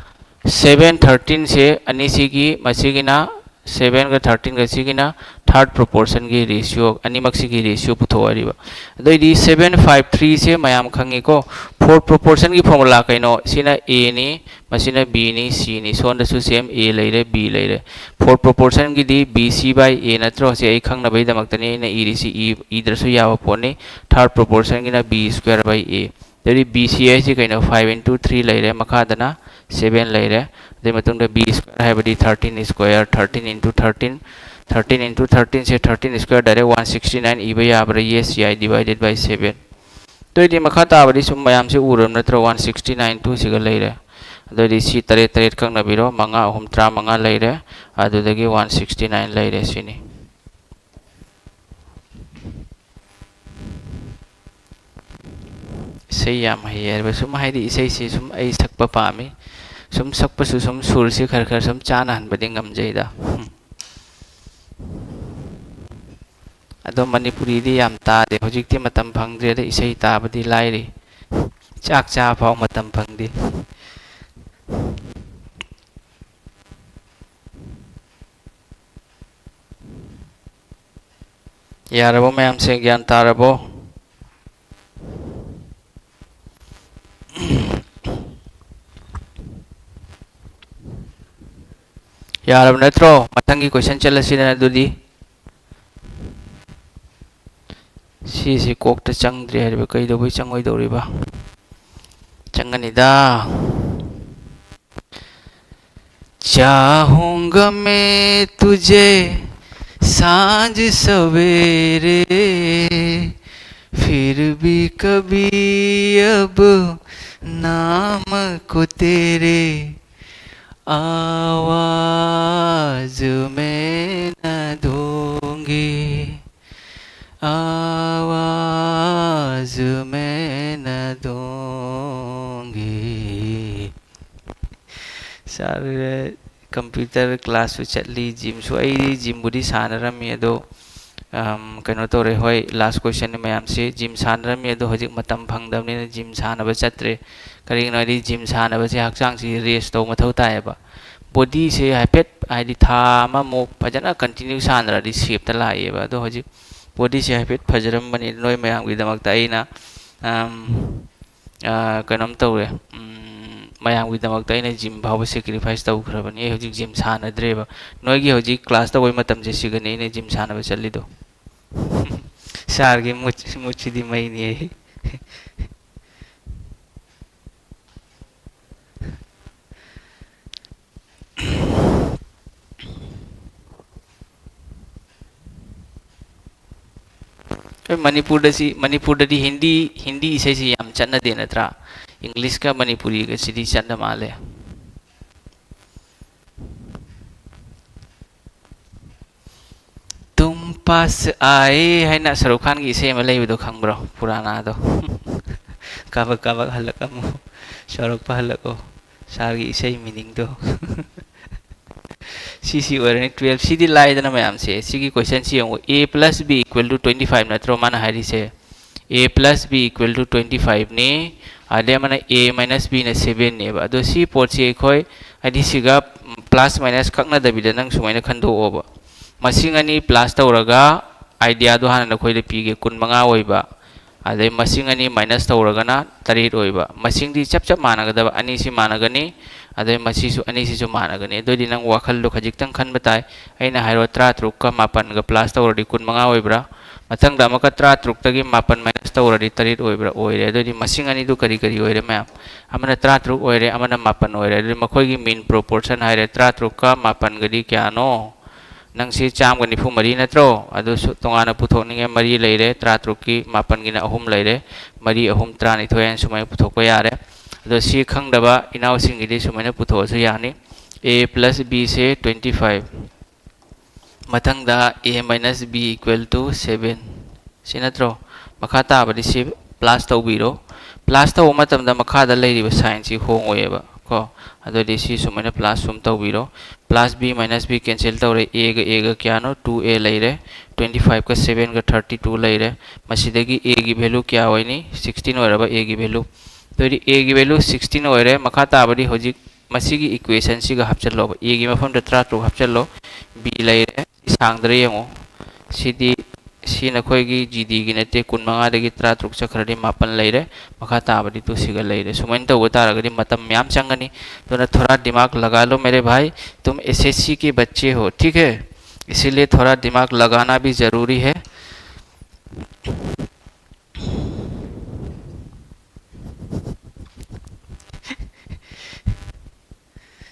ꯁꯚꯦꯟ ꯊꯥꯔꯇꯤꯟꯁꯦ ꯑꯅꯤꯁꯤꯒꯤ, ꯃꯁꯤꯒꯤꯅ ꯁꯚꯦꯟꯒ ꯊꯥꯔꯇꯤꯟꯒ, ꯁꯤꯒꯤꯅ ꯊꯥꯔꯠ ꯄ꯭ꯔꯣꯄꯣꯔꯁꯟꯒꯤ ꯔꯦꯁꯤꯌꯣ, ꯑꯅꯤꯃꯛꯁꯤꯒꯤ ꯔꯦꯁꯤꯌꯣ ꯄꯨꯊꯣꯛꯑꯔꯤꯕ꯫ ꯑꯗꯨꯑꯣꯏꯗꯤ ꯁꯚꯦꯟ ꯐꯥꯏꯚ ꯊ꯭ꯔꯤꯁꯦ ꯃꯌꯥꯝ ꯈꯪꯉꯤꯀꯣ꯫ ꯐꯣꯔꯠ ꯄ꯭ꯔꯣꯄꯣꯔꯁꯟꯒꯤ ꯐꯣꯔꯃꯨꯂꯥ ꯀꯩꯅꯣ? ꯁꯤꯅ ꯑꯦꯅꯤ, ꯃꯁꯤꯅ ꯕꯤꯅꯤ, ꯁꯤꯅꯤ꯫ ꯁꯣꯝꯗꯁꯨ ꯁꯦꯝ ꯑꯦ ꯂꯩꯔꯦ, ꯕꯤ ꯂꯩꯔꯦ꯫ ꯐꯣꯔꯠ ꯄ꯭ꯔꯣꯄꯣꯔꯁꯟꯒꯤꯗꯤ ꯕꯤ ꯁꯤ ꯕꯥꯏ ꯑꯦ ꯅꯠꯇ꯭ꯔꯣ? ꯁꯤ ꯑꯩ ꯈꯪꯅꯕꯒꯤꯗꯃꯛꯇꯅꯤ ꯑꯩꯅ ꯏꯔꯤꯁꯤ, ꯏ-, ꯏꯗ꯭ꯔꯁꯨ ꯌꯥꯕ ꯄꯣꯠꯅꯤ꯫ ꯊꯥꯔꯠ ꯄ꯭ꯔꯣꯄꯣꯔꯁꯟꯒꯤꯅ ꯕꯤ ꯁ꯭ꯀ꯭ꯋꯦꯔ ꯕꯥꯏ ꯑꯦ꯫ ꯑꯗꯨꯗꯤ ꯕꯤ ꯁꯤ ꯍꯥꯏꯁꯤ ꯀꯩꯅꯣ? ꯐꯥꯏꯚ ꯏꯟꯇꯨ ꯊ꯭ꯔꯤ ꯂꯩꯔꯦ, ꯃꯈꯥꯗꯅ ꯁꯚꯦꯟ ꯂꯩꯔꯦ꯫ ꯑꯗꯨꯒꯤ ꯃꯇꯨꯡꯗ ꯕꯤ ꯁ꯭ꯀ꯭ꯋꯦꯔ ꯍꯥꯏꯕꯗꯤ thirteen square, thirteen into thirteen, thirteen into ꯊꯥꯔꯇꯤꯟꯁꯦ thirteen square direct one sixty nine ꯏꯕ ꯌꯥꯕ꯭ꯔꯥ? ꯌꯦꯁ, ꯌꯥꯏ, ꯗꯤꯚꯥꯏꯗꯦꯠ ꯕꯥꯏ ꯁꯚꯦꯟ꯫ ꯑꯗꯨꯑꯣꯏꯗꯤ ꯃꯈꯥ ꯇꯥꯕꯗꯤ ꯁꯨꯝ ꯃꯌꯥꯝꯁꯦ ꯎꯔꯕ ꯅꯠꯇ꯭ꯔꯣ? ꯋꯥꯟ ꯁꯤꯛꯁꯇꯤ ꯅꯥꯏꯟ ꯇꯨ ꯁꯤꯒ ꯂꯩꯔꯦ꯫ ꯑꯗꯨꯑꯣꯏꯗꯤ ꯁꯤ ꯇꯔꯦꯠ ꯇꯔꯦꯠ ꯀꯛꯅꯕꯤꯔꯣ, ꯃꯉꯥ ꯑꯍꯨꯝ ꯇꯔꯥꯃꯉꯥ ꯂꯩꯔꯦ, ꯑꯗꯨꯗꯒꯤ ꯋꯥꯟ ꯁꯤꯛꯁꯇꯤ ꯅꯥꯏꯟ ꯂꯩꯔꯦ ꯁꯤꯅꯤ꯫ ꯏꯁꯩ ꯌꯥꯝ ꯍꯩ ꯍꯥꯏꯕ ꯁꯨꯝ ꯍꯥꯏꯗꯤ ꯏꯁꯩꯁꯤ ꯁꯨꯝ ꯑꯩ ꯁꯛꯄ ꯄꯥꯝꯃꯤ꯫ ꯁꯨꯝ ꯁꯛꯄꯁꯨ ꯁꯨꯝ ꯁꯨꯔꯁꯤ ꯈꯔ ꯈꯔ ꯁꯨꯝ ꯆꯥꯅꯍꯟꯕꯗꯤ ꯉꯝꯖꯩꯗ꯫ ꯎꯝ꯫ ꯑꯗꯣ ꯃꯅꯤꯄꯨꯔꯤꯗꯤ ꯌꯥꯝ ꯇꯥꯗꯦ꯫ ꯍꯧꯖꯤꯛꯇꯤ ꯃꯇꯝ ꯐꯪꯗ꯭ꯔꯦꯗ, ꯏꯁꯩ ꯇꯥꯕꯗꯤ ꯂꯥꯏꯔꯤ꯫ ꯆꯥꯛ ꯆꯥꯕ ꯐꯥꯎ ꯃꯇꯝ ꯐꯪꯗꯦ꯫ ꯌꯥꯔꯕꯣ ꯃꯌꯥꯝꯁꯦ? ꯒ꯭ꯌꯥꯟ ꯇꯥꯔꯕꯣ? ꯌꯥꯔꯕ ꯅꯠꯇ꯭ꯔꯣ? ꯃꯊꯪꯒꯤ question ꯆꯠꯂꯁꯤꯅ ꯑꯗꯨꯗꯤ꯫ ꯁꯤꯁꯤ ꯀꯣꯛꯇ ꯆꯪꯗ꯭ꯔꯦ ꯍꯥꯏꯔꯤꯕ, ꯀꯩꯗꯧꯕꯩ ꯆꯪꯉꯣꯏꯗꯧꯔꯤꯕ? ꯆꯪꯒꯅꯤꯗ꯫ चाहूंगा मैं तुझे सांझ सवेरे, फिर भी कभी अब नाम को तेरे आवाज में न दूंगी, आवाज में न दूंगी। ꯁꯥꯔ, computer classꯁꯨ ꯆꯠꯂꯤ, gymꯁꯨ꯫ ꯑꯩꯗꯤ gymꯕꯨꯗꯤ ꯁꯥꯟꯅꯔꯝꯃꯤ, ꯑꯗꯣ, ꯑꯝ, ꯀꯩꯅꯣ ꯇꯧꯔꯦ꯫ ꯍꯣꯏ, last questionꯅꯤ ꯃꯌꯥꯝꯁꯤ꯫ Gym ꯁꯥꯟꯅꯔꯝꯃꯤ, ꯑꯗꯣ ꯍꯧꯖꯤꯛ ꯃꯇꯝ ꯐꯪꯗꯕꯅꯤꯅ gym ꯁꯥꯟꯅꯕ ꯆꯠꯇ꯭ꯔꯦ꯫ ꯀꯔꯤꯒꯤꯅꯣ ꯍꯥꯏꯗꯤ gym ꯁꯥꯟꯅꯕꯁꯦ ꯍꯛꯆꯥꯡꯁꯤ rest ꯇꯧꯕ ꯃꯊꯧ ꯇꯥꯏꯌꯦꯕ꯫ Bodyꯁꯦ ꯍꯥꯏꯐꯦꯠ, ꯍꯥꯏꯗꯤ ꯊꯥ ꯑꯃꯃꯨꯛ ꯐꯖꯅ continue ꯁꯥꯟꯅꯔꯗꯤ shapeꯇ ꯂꯥꯛꯑꯦꯕ꯫ ꯑꯗꯣ ꯍꯧꯖꯤꯛ bodyꯁꯦ ꯍꯥꯏꯐꯦꯠ ꯐꯖꯔꯝꯕꯅꯤ꯫ ꯅꯣꯏ ꯃꯌꯥꯝꯒꯤꯗꯃꯛꯇ ꯑꯩꯅ, ꯑꯝ, ꯑ, ꯀꯩꯅꯣꯝ ꯇꯧꯔꯦ꯫ ꯎꯝ, ꯃꯌꯥꯝꯒꯤꯗꯃꯛꯇ ꯑꯩꯅ gym ꯐꯥꯎꯕ sacrifice ꯇꯧꯈ꯭ꯔꯕꯅꯤ꯫ ꯑꯩ ꯍꯧꯖꯤꯛ gym ꯁꯥꯟꯅꯗ꯭ꯔꯦꯕ꯫ ꯅꯣꯏꯒꯤ ꯍꯧꯖꯤꯛ class ꯇꯧꯕꯩ ꯃꯇꯝꯁꯦ ꯁꯤꯒꯅꯤ ꯑꯩꯅ gym ꯁꯥꯟꯅꯕ ꯆꯠꯂꯤꯗꯣ꯫ Sirꯒꯤ mood, moodꯁꯤꯗꯤ ꯃꯩꯅꯤ ꯑꯩ꯫ ꯑꯩꯈꯣꯏ ꯃꯅꯤꯄꯨꯔꯗ ꯁꯤ, ꯃꯅꯤꯄꯨꯔꯗꯗꯤ ꯍꯤꯟꯗꯤ, ꯍꯤꯟꯗꯤ ꯏꯁꯩꯁꯤ ꯌꯥꯝ ꯆꯠꯅꯗꯦ ꯅꯠꯇ꯭ꯔꯥ? Englishꯀ ꯃꯅꯤꯄꯨꯔꯤꯒꯁꯤꯗꯤ ꯆꯠꯅ ꯃꯥꯜꯂꯦ꯫ ꯇꯨꯝ ꯄꯥꯁ ꯑꯥꯌꯦ ꯍꯥꯏꯅ ꯁꯔꯨꯛ ꯈꯥꯟꯒꯤ ꯏꯁꯩ ꯑꯃ ꯂꯩꯕꯗꯣ ꯈꯪꯕ꯭ꯔꯣ? ꯄꯨꯔꯥꯅꯥꯗꯣ꯫ ꯀꯥꯕꯛ ꯀꯥꯕꯛ ꯍꯜꯂꯛꯑꯝꯃꯨ꯫ ꯁꯥꯎꯔꯛꯄ ꯍꯜꯂꯛꯑꯣ꯫ ꯁꯥꯔꯒꯤ ꯏꯁꯩ meaningꯗꯣ꯫ ꯁꯤꯁꯤ ꯑꯣꯏꯔꯅꯤ twelve꯫ ꯁꯤꯗꯤ ꯂꯥꯏꯗꯅ ꯃꯌꯥꯝꯁꯦ꯫ ꯁꯤꯒꯤ questionꯁꯤ ꯌꯦꯡꯉꯨ꯫ A plus B equal to twenty five ꯅꯠꯇ꯭ꯔꯣ ꯃꯥꯅ ꯍꯥꯏꯔꯤꯁꯦ? A plus B equal to twenty fiveꯅꯤ꯫ ꯑꯗꯩ ꯑꯃꯅ A minus Bꯅ sevenꯅꯦꯕ꯫ ꯑꯗꯣ ꯁꯤ ꯄꯣꯠꯁꯤ ꯑꯩꯈꯣꯏ, ꯍꯥꯏꯗꯤ ꯁꯤꯒ plus minus ꯀꯛꯅꯗꯕꯤꯗ ꯅꯪ ꯁꯨꯃꯥꯏꯅ ꯈꯟꯗꯣꯛꯑꯣꯕ꯫ ꯃꯁꯤꯡ ꯑꯅꯤ plus ꯇꯧꯔꯒ, ideaꯗꯣ ꯍꯥꯟꯅ ꯅꯈꯣꯏꯗ ꯄꯤꯒꯦ, ꯀꯨꯟꯃꯉꯥ ꯑꯣꯏꯕ꯫ ꯑꯗꯩ ꯃꯁꯤꯡ ꯑꯅꯤ minus ꯇꯧꯔꯒꯅ ꯇꯔꯦꯠ ꯑꯣꯏꯕ꯫ ꯃꯁꯤꯡꯗꯤ ꯆꯞ ꯆꯞ ꯃꯥꯟꯅꯒꯗꯕ, ꯑꯅꯤꯁꯤ ꯃꯥꯟꯅꯒꯅꯤ, ꯑꯗꯩ ꯃꯁꯤꯁꯨ, ꯑꯅꯤꯁꯤꯁꯨ ꯃꯥꯟꯅꯒꯅꯤ꯫ ꯑꯗꯨꯑꯣꯏꯗꯤ ꯅꯪ ꯋꯥꯈꯜꯗꯣ ꯈꯖꯤꯛꯇꯪ ꯈꯟꯕ ꯇꯥꯏ꯫ ꯑꯩꯅ ꯍꯥꯏꯔꯣ, ꯇꯔꯥꯇꯔꯨꯛꯀ ꯃꯥꯄꯟꯒ plus ꯇꯧꯔꯗꯤ ꯀꯨꯟꯃꯉꯥ ꯑꯣꯏꯕ꯭ꯔꯥ? ꯃꯊꯪꯗ ꯑꯃꯨꯛꯀ ꯇꯔꯥꯇꯔꯨꯛꯇꯒꯤ ꯃꯥꯄꯟ minus ꯇꯧꯔꯗꯤ ꯇꯔꯦꯠ ꯑꯣꯏꯕ꯭ꯔꯥ? ꯑꯣꯏꯔꯦ꯫ ꯑꯗꯨꯑꯣꯏꯗꯤ ꯃꯁꯤꯡ ꯑꯅꯤꯗꯨ ꯀꯔꯤ ꯀꯔꯤ ꯑꯣꯏꯔꯦ ꯃꯌꯥꯝ? ꯑꯃꯅ ꯇꯔꯥꯇꯔꯨꯛ ꯑꯣꯏꯔꯦ, ꯑꯃꯅ ꯃꯥꯄꯟ ꯑꯣꯏꯔꯦ꯫ ꯑꯗꯨꯗꯤ ꯃꯈꯣꯏꯒꯤ mean proportion ꯍꯥꯏꯔꯦ, ꯇꯔꯥꯇꯔꯨꯛꯀ ꯃꯥꯄꯟꯒꯗꯤ ꯀꯌꯥꯅꯣ? ꯅꯪꯁꯤ ꯆꯥꯝꯃꯒ ꯅꯤꯐꯨ ꯃꯔꯤ ꯅꯠꯇ꯭ꯔꯣ? ꯑꯗꯨꯁꯨ ꯇꯣꯉꯥꯟꯅ ꯄꯨꯊꯣꯛꯅꯤꯡꯉꯦ꯫ ꯃꯔꯤ ꯂꯩꯔꯦ, ꯇꯔꯥꯇꯔꯨꯛꯀꯤ ꯃꯥꯄꯟꯒꯤꯅ ꯑꯍꯨꯝ ꯂꯩꯔꯦ, ꯃꯔꯤ ꯑꯍꯨꯝ ꯇꯔꯥꯅꯤꯊꯣꯏ ꯍꯥꯏꯅ ꯁꯨꯃꯥꯏꯅ ꯄꯨꯊꯣꯛꯄ ꯌꯥꯔꯦ꯫ ꯑꯗꯣ ꯁꯤ ꯈꯪꯗꯕ ꯏꯅꯥꯎꯁꯤꯡꯒꯤꯗꯤ ꯁꯨꯃꯥꯏꯅ ꯄꯨꯊꯣꯛꯑꯁꯨ ꯌꯥꯅꯤ꯫ A plus Bꯁꯦ twenty five, ꯃꯊꯪꯗ A minus B equal to seven꯫ ꯁꯤ ꯅꯠꯇ꯭ꯔꯣ? ꯃꯈꯥ ꯇꯥꯕꯗꯤ ꯁꯤ plus ꯇꯧꯕꯤꯔꯣ꯫ Plus ꯇꯧꯕ ꯃꯇꯝꯗ ꯃꯈꯥꯗ ꯂꯩꯔꯤꯕ signꯁꯤ ꯍꯣꯡꯉꯣꯏꯑꯕ ꯀꯣ꯫ ꯑꯗꯨꯗꯤ ꯁꯤ ꯁꯨꯃꯥꯏꯅ plus ꯁꯨꯝ ꯇꯧꯕꯤꯔꯣ꯫ Plus B minus B cancel ꯇꯧꯔꯦ꯫ Aꯒ Aꯒ ꯀꯌꯥꯅꯣ? Two A ꯂꯩꯔꯦ꯫ Twenty fiveꯀ sevenꯒ thirty two ꯂꯩꯔꯦ꯫ ꯃꯁꯤꯗꯒꯤ Aꯒꯤ value ꯀꯌꯥ ꯑꯣꯏꯅꯤ? Sixteen ꯑꯣꯏꯔꯕ Aꯒꯤ value꯫ ꯑꯗꯨꯗꯤ Aꯒꯤ value sixteen ꯑꯣꯏꯔꯦ꯫ ꯃꯈꯥ ꯇꯥꯕꯗꯤ ꯍꯧꯖꯤꯛ ꯃꯁꯤꯒꯤ equationꯁꯤꯒ ꯍꯥꯞꯆꯤꯜꯂꯣꯕ꯫ Aꯒꯤ ꯃꯐꯝꯗ ꯇꯔꯥꯇꯔꯨꯛ ꯍꯥꯞꯆꯤꯜꯂꯣ꯫ B ꯂꯩꯔꯦ꯫ ꯁꯤ ꯁꯥꯡꯗ꯭ꯔꯥ ꯌꯦꯡꯉꯣ꯫ ꯁꯤꯗꯤ, ꯁꯤ ꯅꯈꯣꯏꯒꯤ GDꯒꯤ ꯅꯠꯇꯦ, ꯀꯨꯟꯃꯉꯥꯗꯒꯤ ꯇꯔꯥꯇꯔꯨꯛ ꯆꯠꯈ꯭ꯔꯗꯤ ꯃꯥꯄꯟ ꯂꯩꯔꯦ, ꯃꯈꯥ ꯇꯥꯕꯗꯤ ꯇꯨ ꯁꯤꯒ ꯂꯩꯔꯦ꯫ ꯁꯨꯃꯥꯏꯅ ꯇꯧꯕ ꯇꯥꯔꯒꯗꯤ ꯃꯇꯝ ꯃꯌꯥꯝ ꯆꯪꯒꯅꯤ꯫ ꯑꯗꯨꯅ ꯊꯣꯔꯥ ꯗꯤꯃꯥꯛ ꯂꯒꯥ ꯂꯣ ꯃꯦꯔꯦ ꯚꯥꯏ, ꯇꯨꯝ SSC ꯀꯦ ꯕꯆꯦ ꯍꯣ, ꯊꯤꯛ ꯍꯦ? ꯏꯁꯤꯂꯤꯌꯦ ꯊꯣꯔꯥ ꯗꯤꯃꯥꯛ ꯂꯒꯥꯅꯥ ꯚꯤ ꯖꯔꯨꯔꯤ ꯍꯦ꯫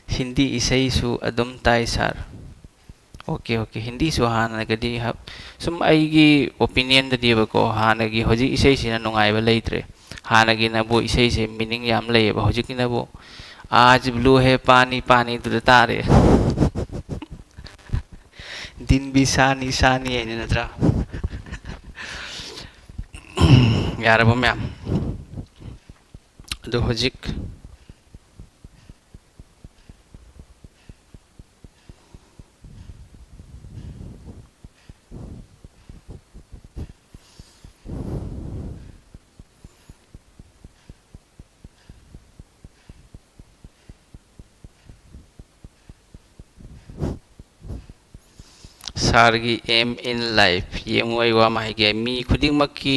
ꯍꯤꯟꯗꯤ ꯏꯁꯩꯁꯨ ꯑꯗꯨꯝ ꯇꯥꯏ ꯁꯥꯔ꯫ Okay, okay. ꯍꯤꯟꯗꯤꯁꯨ ꯍꯥꯟꯅꯒꯗꯤ ꯍ-, ꯁꯨꯝ ꯑꯩꯒꯤ opinionꯗꯗꯤꯕꯀꯣ, ꯍꯥꯟꯅꯒꯤ, ꯍꯧꯖꯤꯛ ꯏꯁꯩꯁꯤꯅ ꯅꯨꯡꯉꯥꯏꯕ ꯂꯩꯇ꯭ꯔꯦ꯫ ꯍꯥꯟꯅꯒꯤꯅꯕꯨ ꯏꯁꯩꯁꯦ meaning ꯌꯥꯝ ꯂꯩꯌꯦꯕ, ꯍꯧꯖꯤꯛꯀꯤꯅꯕꯨ "आज blue है पानी पानी" ꯗꯨꯗ ꯇꯥꯔꯦ꯫ "दिन भी सानी सानी" ꯍꯥꯏꯅ ꯅꯠꯇ꯭ꯔꯥ? ꯌꯥꯔꯕ ꯃꯌꯥꯝ? ꯑꯗꯣ ꯍꯧꯖꯤꯛ ꯁꯥꯔꯒꯤ aim in life ꯌꯦꯡꯉꯨ, ꯑꯩ ꯋꯥ ꯑꯃ ꯍꯥꯏꯒꯦ꯫ ꯃꯤ ꯈꯨꯗꯤꯡꯃꯛꯀꯤ,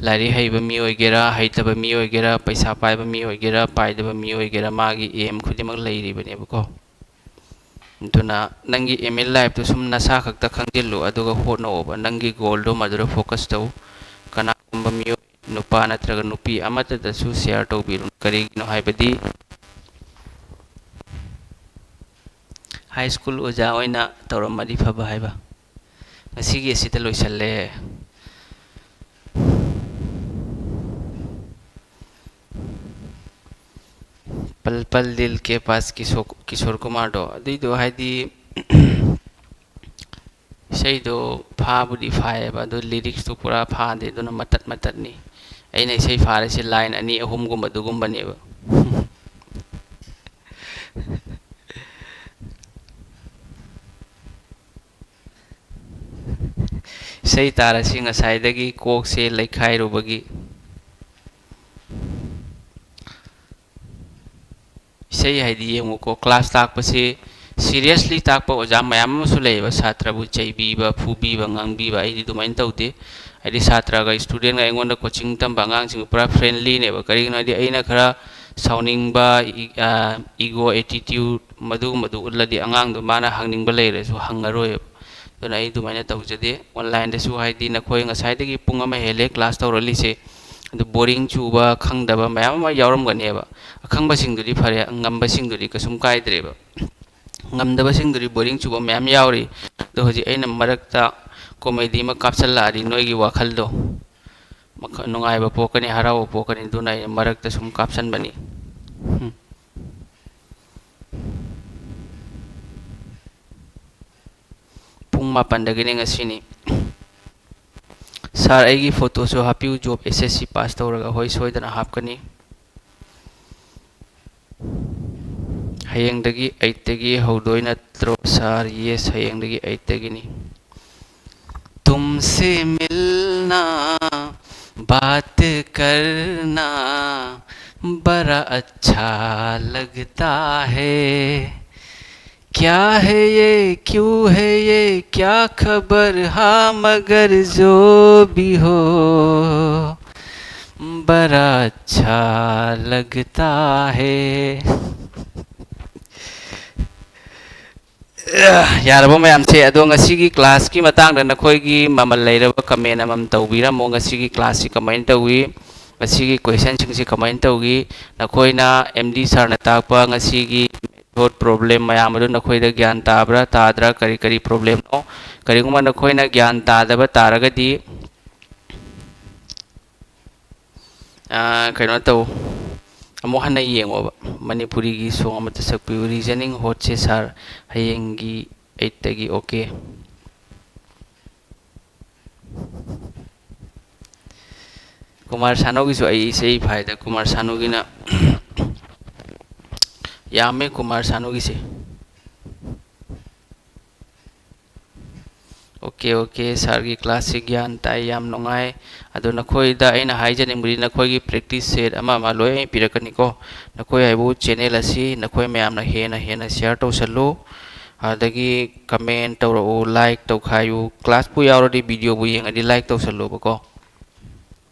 ꯂꯥꯏꯔꯤꯛ ꯍꯩꯕ ꯃꯤ ꯑꯣꯏꯒꯦꯔꯥ, ꯍꯩꯇꯕ ꯃꯤ ꯑꯣꯏꯒꯦꯔꯥ, ꯄꯩꯁꯥ ꯄꯥꯏꯕ ꯃꯤ ꯑꯣꯏꯒꯦꯔꯥ, ꯄꯥꯏꯗꯕ ꯃꯤ ꯑꯣꯏꯒꯦꯔꯥ, ꯃꯥꯒꯤ aim ꯈꯨꯗꯤꯡꯃꯛ ꯂꯩꯔꯤꯕꯅꯦꯕꯀꯣ꯫ ꯑꯗꯨꯅ ꯅꯪꯒꯤ aim in lifeꯇꯨ ꯁꯨꯝ ꯅꯁꯥ ꯈꯛꯇ ꯈꯪꯖꯤꯜꯂꯨ, ꯑꯗꯨꯒ ꯍꯣꯠꯅꯧꯑꯣꯕ꯫ ꯅꯪꯒꯤ goalꯗꯣ ꯃꯗꯨꯗ focus ꯇꯧ꯫ ꯀꯅꯥꯒꯨꯝꯕ ꯃꯤꯑꯣꯏ, ꯅꯨꯄꯥ ꯅꯠꯇ꯭ꯔꯒ ꯅꯨꯄꯤ ꯑꯃꯠꯇꯗꯁꯨ share ꯇꯧꯕꯤꯔꯨꯅꯨ꯫ ꯀꯔꯤꯒꯤꯅꯣ ꯍꯥꯏꯕꯗꯤ, high school ꯑꯣꯖꯥ ꯑꯣꯏꯅ ꯇꯧꯔꯝꯃꯗꯤ ꯐꯕ ꯍꯥꯏꯕ꯫ ꯉꯁꯤꯒꯤ ꯑꯁꯤꯗ ꯂꯣꯏꯁꯜꯂꯦ꯫ ꯄꯜ ꯄꯜ ꯗꯤꯜ ꯀꯦ ꯄꯥꯁ ꯀꯤꯁꯣ-, ꯀꯤꯁꯣꯔ ꯀꯨꯃꯥꯔꯗꯣ, ꯑꯗꯨꯏꯗꯣ ꯍꯥꯏꯗꯤ, ꯏꯁꯩꯗꯣ ꯐꯥꯕꯨꯗꯤ ꯐꯥꯏꯌꯦꯕ, ꯑꯗꯣ lyricꯁꯇꯣ ꯄꯨꯔꯥ ꯐꯥꯗꯦ, ꯑꯗꯨꯅ ꯃꯇꯠ ꯃꯇꯠꯅꯤ꯫ ꯑꯩꯅ ꯏꯁꯩ ꯐꯥꯔꯤꯁꯦ line ꯑꯅꯤ ꯑꯍꯨꯝꯒꯨꯝꯕ ꯑꯗꯨꯒꯨꯝꯕꯅꯦꯕ꯫ ꯏꯁꯩ ꯇꯥꯔꯁꯤ ꯉꯁꯥꯏꯗꯒꯤ ꯀꯣꯛꯁꯦ ꯂꯩꯈꯥꯏꯔꯨꯕꯒꯤ꯫ ꯏꯁꯩ ꯍꯥꯏꯗꯤ ꯌꯦꯡꯉꯨꯀꯣ, class ꯇꯥꯛꯄꯁꯤ seriously ꯇꯥꯛꯄ ꯑꯣꯖꯥ ꯃꯌꯥꯝ ꯑꯃꯁꯨ ꯂꯩꯌꯦꯕ, ꯁꯥꯇ꯭ꯔꯕꯨ ꯆꯩꯕꯤꯕ, ꯐꯨꯕꯤꯕ, ꯉꯥꯡꯕꯤꯕ꯫ ꯑꯩꯗꯤ ꯑꯗꯨꯃꯥꯏꯅ ꯇꯧꯗꯦ꯫ ꯍꯥꯏꯗꯤ ꯁꯥꯇ꯭ꯔꯒ studentꯒ ꯑꯩꯉꯣꯟꯗ coaching ꯇꯝꯕ ꯑꯉꯥꯡꯁꯤꯡ ꯄꯨꯔꯥ friendlyꯅꯦꯕ꯫ ꯀꯔꯤꯒꯤꯅꯣ ꯍꯥꯏꯗꯤ ꯑꯩꯅ ꯈꯔ ꯁꯥꯎꯅꯤꯡꯕ, ꯏ-, ꯑ, ego attitude ꯃꯗꯨꯒꯨꯝꯕꯗꯨ ꯎꯠꯂꯗꯤ ꯑꯉꯥꯡꯗꯣ ꯃꯥꯅ ꯍꯪꯅꯤꯡꯕ ꯂꯩꯔꯁꯨ ꯍꯪꯉꯔꯣꯏꯕ꯫ ꯑꯗꯨꯅ ꯑꯩ ꯑꯗꯨꯃꯥꯏꯅ ꯇꯧꯖꯗꯦ꯫ Onlineꯗꯁꯨ ꯍꯥꯏꯗꯤ ꯅꯈꯣꯏ ꯉꯁꯥꯏꯗꯒꯤ ꯄꯨꯡ ꯑꯃ ꯍꯦꯜꯂꯦ class ꯇꯧꯔꯛꯂꯤꯁꯦ, ꯑꯗꯨ boring ꯆꯨꯕ, ꯈꯪꯗꯕ ꯃꯌꯥꯝ ꯑꯃ ꯌꯥꯎꯔꯝꯒꯅꯦꯕ꯫ ꯑꯈꯪꯕꯁꯤꯡꯗꯨꯗꯤ ꯐꯔꯦ, ꯉꯝꯕꯁꯤꯡꯗꯨꯗꯤ ꯀꯩꯁꯨꯝ ꯀꯥꯏꯗ꯭ꯔꯦꯕ꯫ ꯉꯝꯗꯕꯁꯤꯡꯗꯨꯗꯤ boring ꯆꯨꯕ ꯃꯌꯥꯝ ꯌꯥꯎꯔꯤ꯫ ꯑꯗꯣ ꯍꯧꯖꯤꯛ ꯑꯩꯅ ꯃꯔꯛꯇ comedy ꯑꯃ ꯀꯥꯞꯁꯜꯂꯛꯑꯗꯤ ꯅꯣꯏꯒꯤ ꯋꯥꯈꯜꯗꯣ ꯃꯈ-, ꯅꯨꯡꯉꯥꯏꯕ ꯄꯣꯛꯀꯅꯤ, ꯍꯔꯥꯎꯕ ꯄꯣꯛꯀꯅꯤ꯫ ꯑꯗꯨꯅ ꯑꯩꯅ ꯃꯔꯛꯇ ꯁꯨꯝ ꯀꯥꯞꯁꯟꯕꯅꯤ꯫ ꯎꯝ꯫ ꯄꯨꯡ ꯃꯥꯄꯟꯗꯒꯤꯅꯤ ꯉꯁꯤꯅꯤ꯫ Sir, ꯑꯩꯒꯤ photoꯁꯨ ꯍꯥꯞꯄꯤꯌꯨ, job S S C pass ꯇꯧꯔꯒ꯫ ꯍꯣꯏ, ꯁꯣꯏꯗꯅ ꯍꯥꯞꯀꯅꯤ꯫ ꯍꯌꯦꯡꯗꯒꯤ ꯑꯩꯠꯇꯒꯤ ꯍꯧꯗꯣꯏ ꯅꯠꯇ꯭ꯔꯣ ꯁꯥꯔ? ꯌꯦꯁ, ꯍꯌꯦꯡꯗꯒꯤ ꯑꯩꯠꯇꯒꯤꯅꯤ꯫ तुमसे मिलना, बात करना बड़ा अच्छा लगता है। क्या है ये, क्यों है ये, क्या खबर, हाँ, मगर जो भी हो, बड़ा अच्छा लगता है। ꯌꯥꯔꯕꯣ ꯃꯌꯥꯝꯁꯦ? ꯑꯗꯣ ꯉꯁꯤꯒꯤ classꯀꯤ ꯃꯇꯥꯡꯗ ꯅꯈꯣꯏꯒꯤ ꯃꯃꯜ ꯂꯩꯔꯕ comment ꯑꯃꯃꯝ ꯇꯧꯕꯤꯔꯝꯃꯣ꯫ ꯉꯁꯤꯒꯤ classꯁꯤ ꯀꯃꯥꯏꯅ ꯇꯧꯏ? ꯉꯁꯤꯒꯤ questionꯁꯤꯡꯁꯤ ꯀꯃꯥꯏꯅ ꯇꯧꯏ? ꯅꯈꯣꯏꯅ ꯑꯦꯝ ꯗꯤ ꯁꯥꯔꯅ ꯇꯥꯛꯄ ꯉꯁꯤꯒꯤ method problem ꯃꯌꯥꯝ ꯑꯗꯨ ꯅꯈꯣꯏꯗ ꯒ꯭ꯌꯥꯟ ꯇꯥꯕ꯭ꯔꯥ, ꯇꯥꯗ꯭ꯔꯥ, ꯀꯔꯤ ꯀꯔꯤ problemꯅꯣ? ꯀꯔꯤꯒꯨꯝꯕ ꯅꯈꯣꯏꯅ ꯒ꯭ꯌꯥꯟ ꯇꯥꯗꯕ ꯇꯥꯔꯒꯗꯤ, ꯑꯥ, ꯀꯩꯅꯣ ꯇꯧ, ꯑꯃꯨꯛ ꯍꯟꯅ ꯌꯦꯡꯉꯣꯕ꯫ ꯃꯅꯤꯄꯨꯔꯤꯒꯤ song ꯑꯃꯇ ꯁꯛꯄꯤꯌꯨ꯫ Reasoning ꯍꯣꯠꯁꯦ ꯁꯥꯔ, ꯍꯌꯦꯡꯒꯤ eightꯇꯒꯤ꯫ Okay꯫ ꯀꯨꯃꯥꯔ ꯁꯥꯅꯨꯒꯤꯁꯨ ꯑꯩ ꯏꯁꯩ ꯐꯥꯏꯗ, ꯀꯨꯃꯥꯔ ꯁꯥꯅꯨꯒꯤꯅ ꯌꯥꯝꯃꯦ, ꯀꯨꯃꯥꯔ ꯁꯥꯅꯨꯒꯤꯁꯦ꯫ Okay, okay, ꯁꯥꯔꯒꯤ classꯁꯤ ꯒ꯭ꯌꯥꯟ ꯇꯥꯏ, ꯌꯥꯝ ꯅꯨꯡꯉꯥꯏ꯫ ꯑꯗꯣ ꯅꯈꯣꯏꯗ ꯑꯩꯅ ꯍꯥꯏꯖꯅꯤꯡꯕꯗꯤ, ꯅꯈꯣꯏꯒꯤ practice set ꯑꯃ ꯑꯃ ꯂꯣꯏ ꯄꯤꯔꯛꯀꯅꯤꯀꯣ꯫ ꯅꯈꯣꯏ ꯍꯥꯏꯕꯨ channel ꯑꯁꯤ ꯅꯈꯣꯏ ꯃꯌꯥꯝꯅ ꯍꯦꯟꯅ ꯍꯦꯟꯅ share ꯇꯧꯁꯜꯂꯨ꯫ ꯑꯗꯒꯤ comment ꯇꯧꯔꯛꯎ, like ꯇꯧꯈꯥꯏꯌꯨ꯫ Classꯄꯨ ꯌꯥꯎꯔꯗꯤ, videoꯕꯨ ꯌꯦꯡꯉꯗꯤ like ꯇꯧꯁꯜꯂꯨꯕꯀꯣ꯫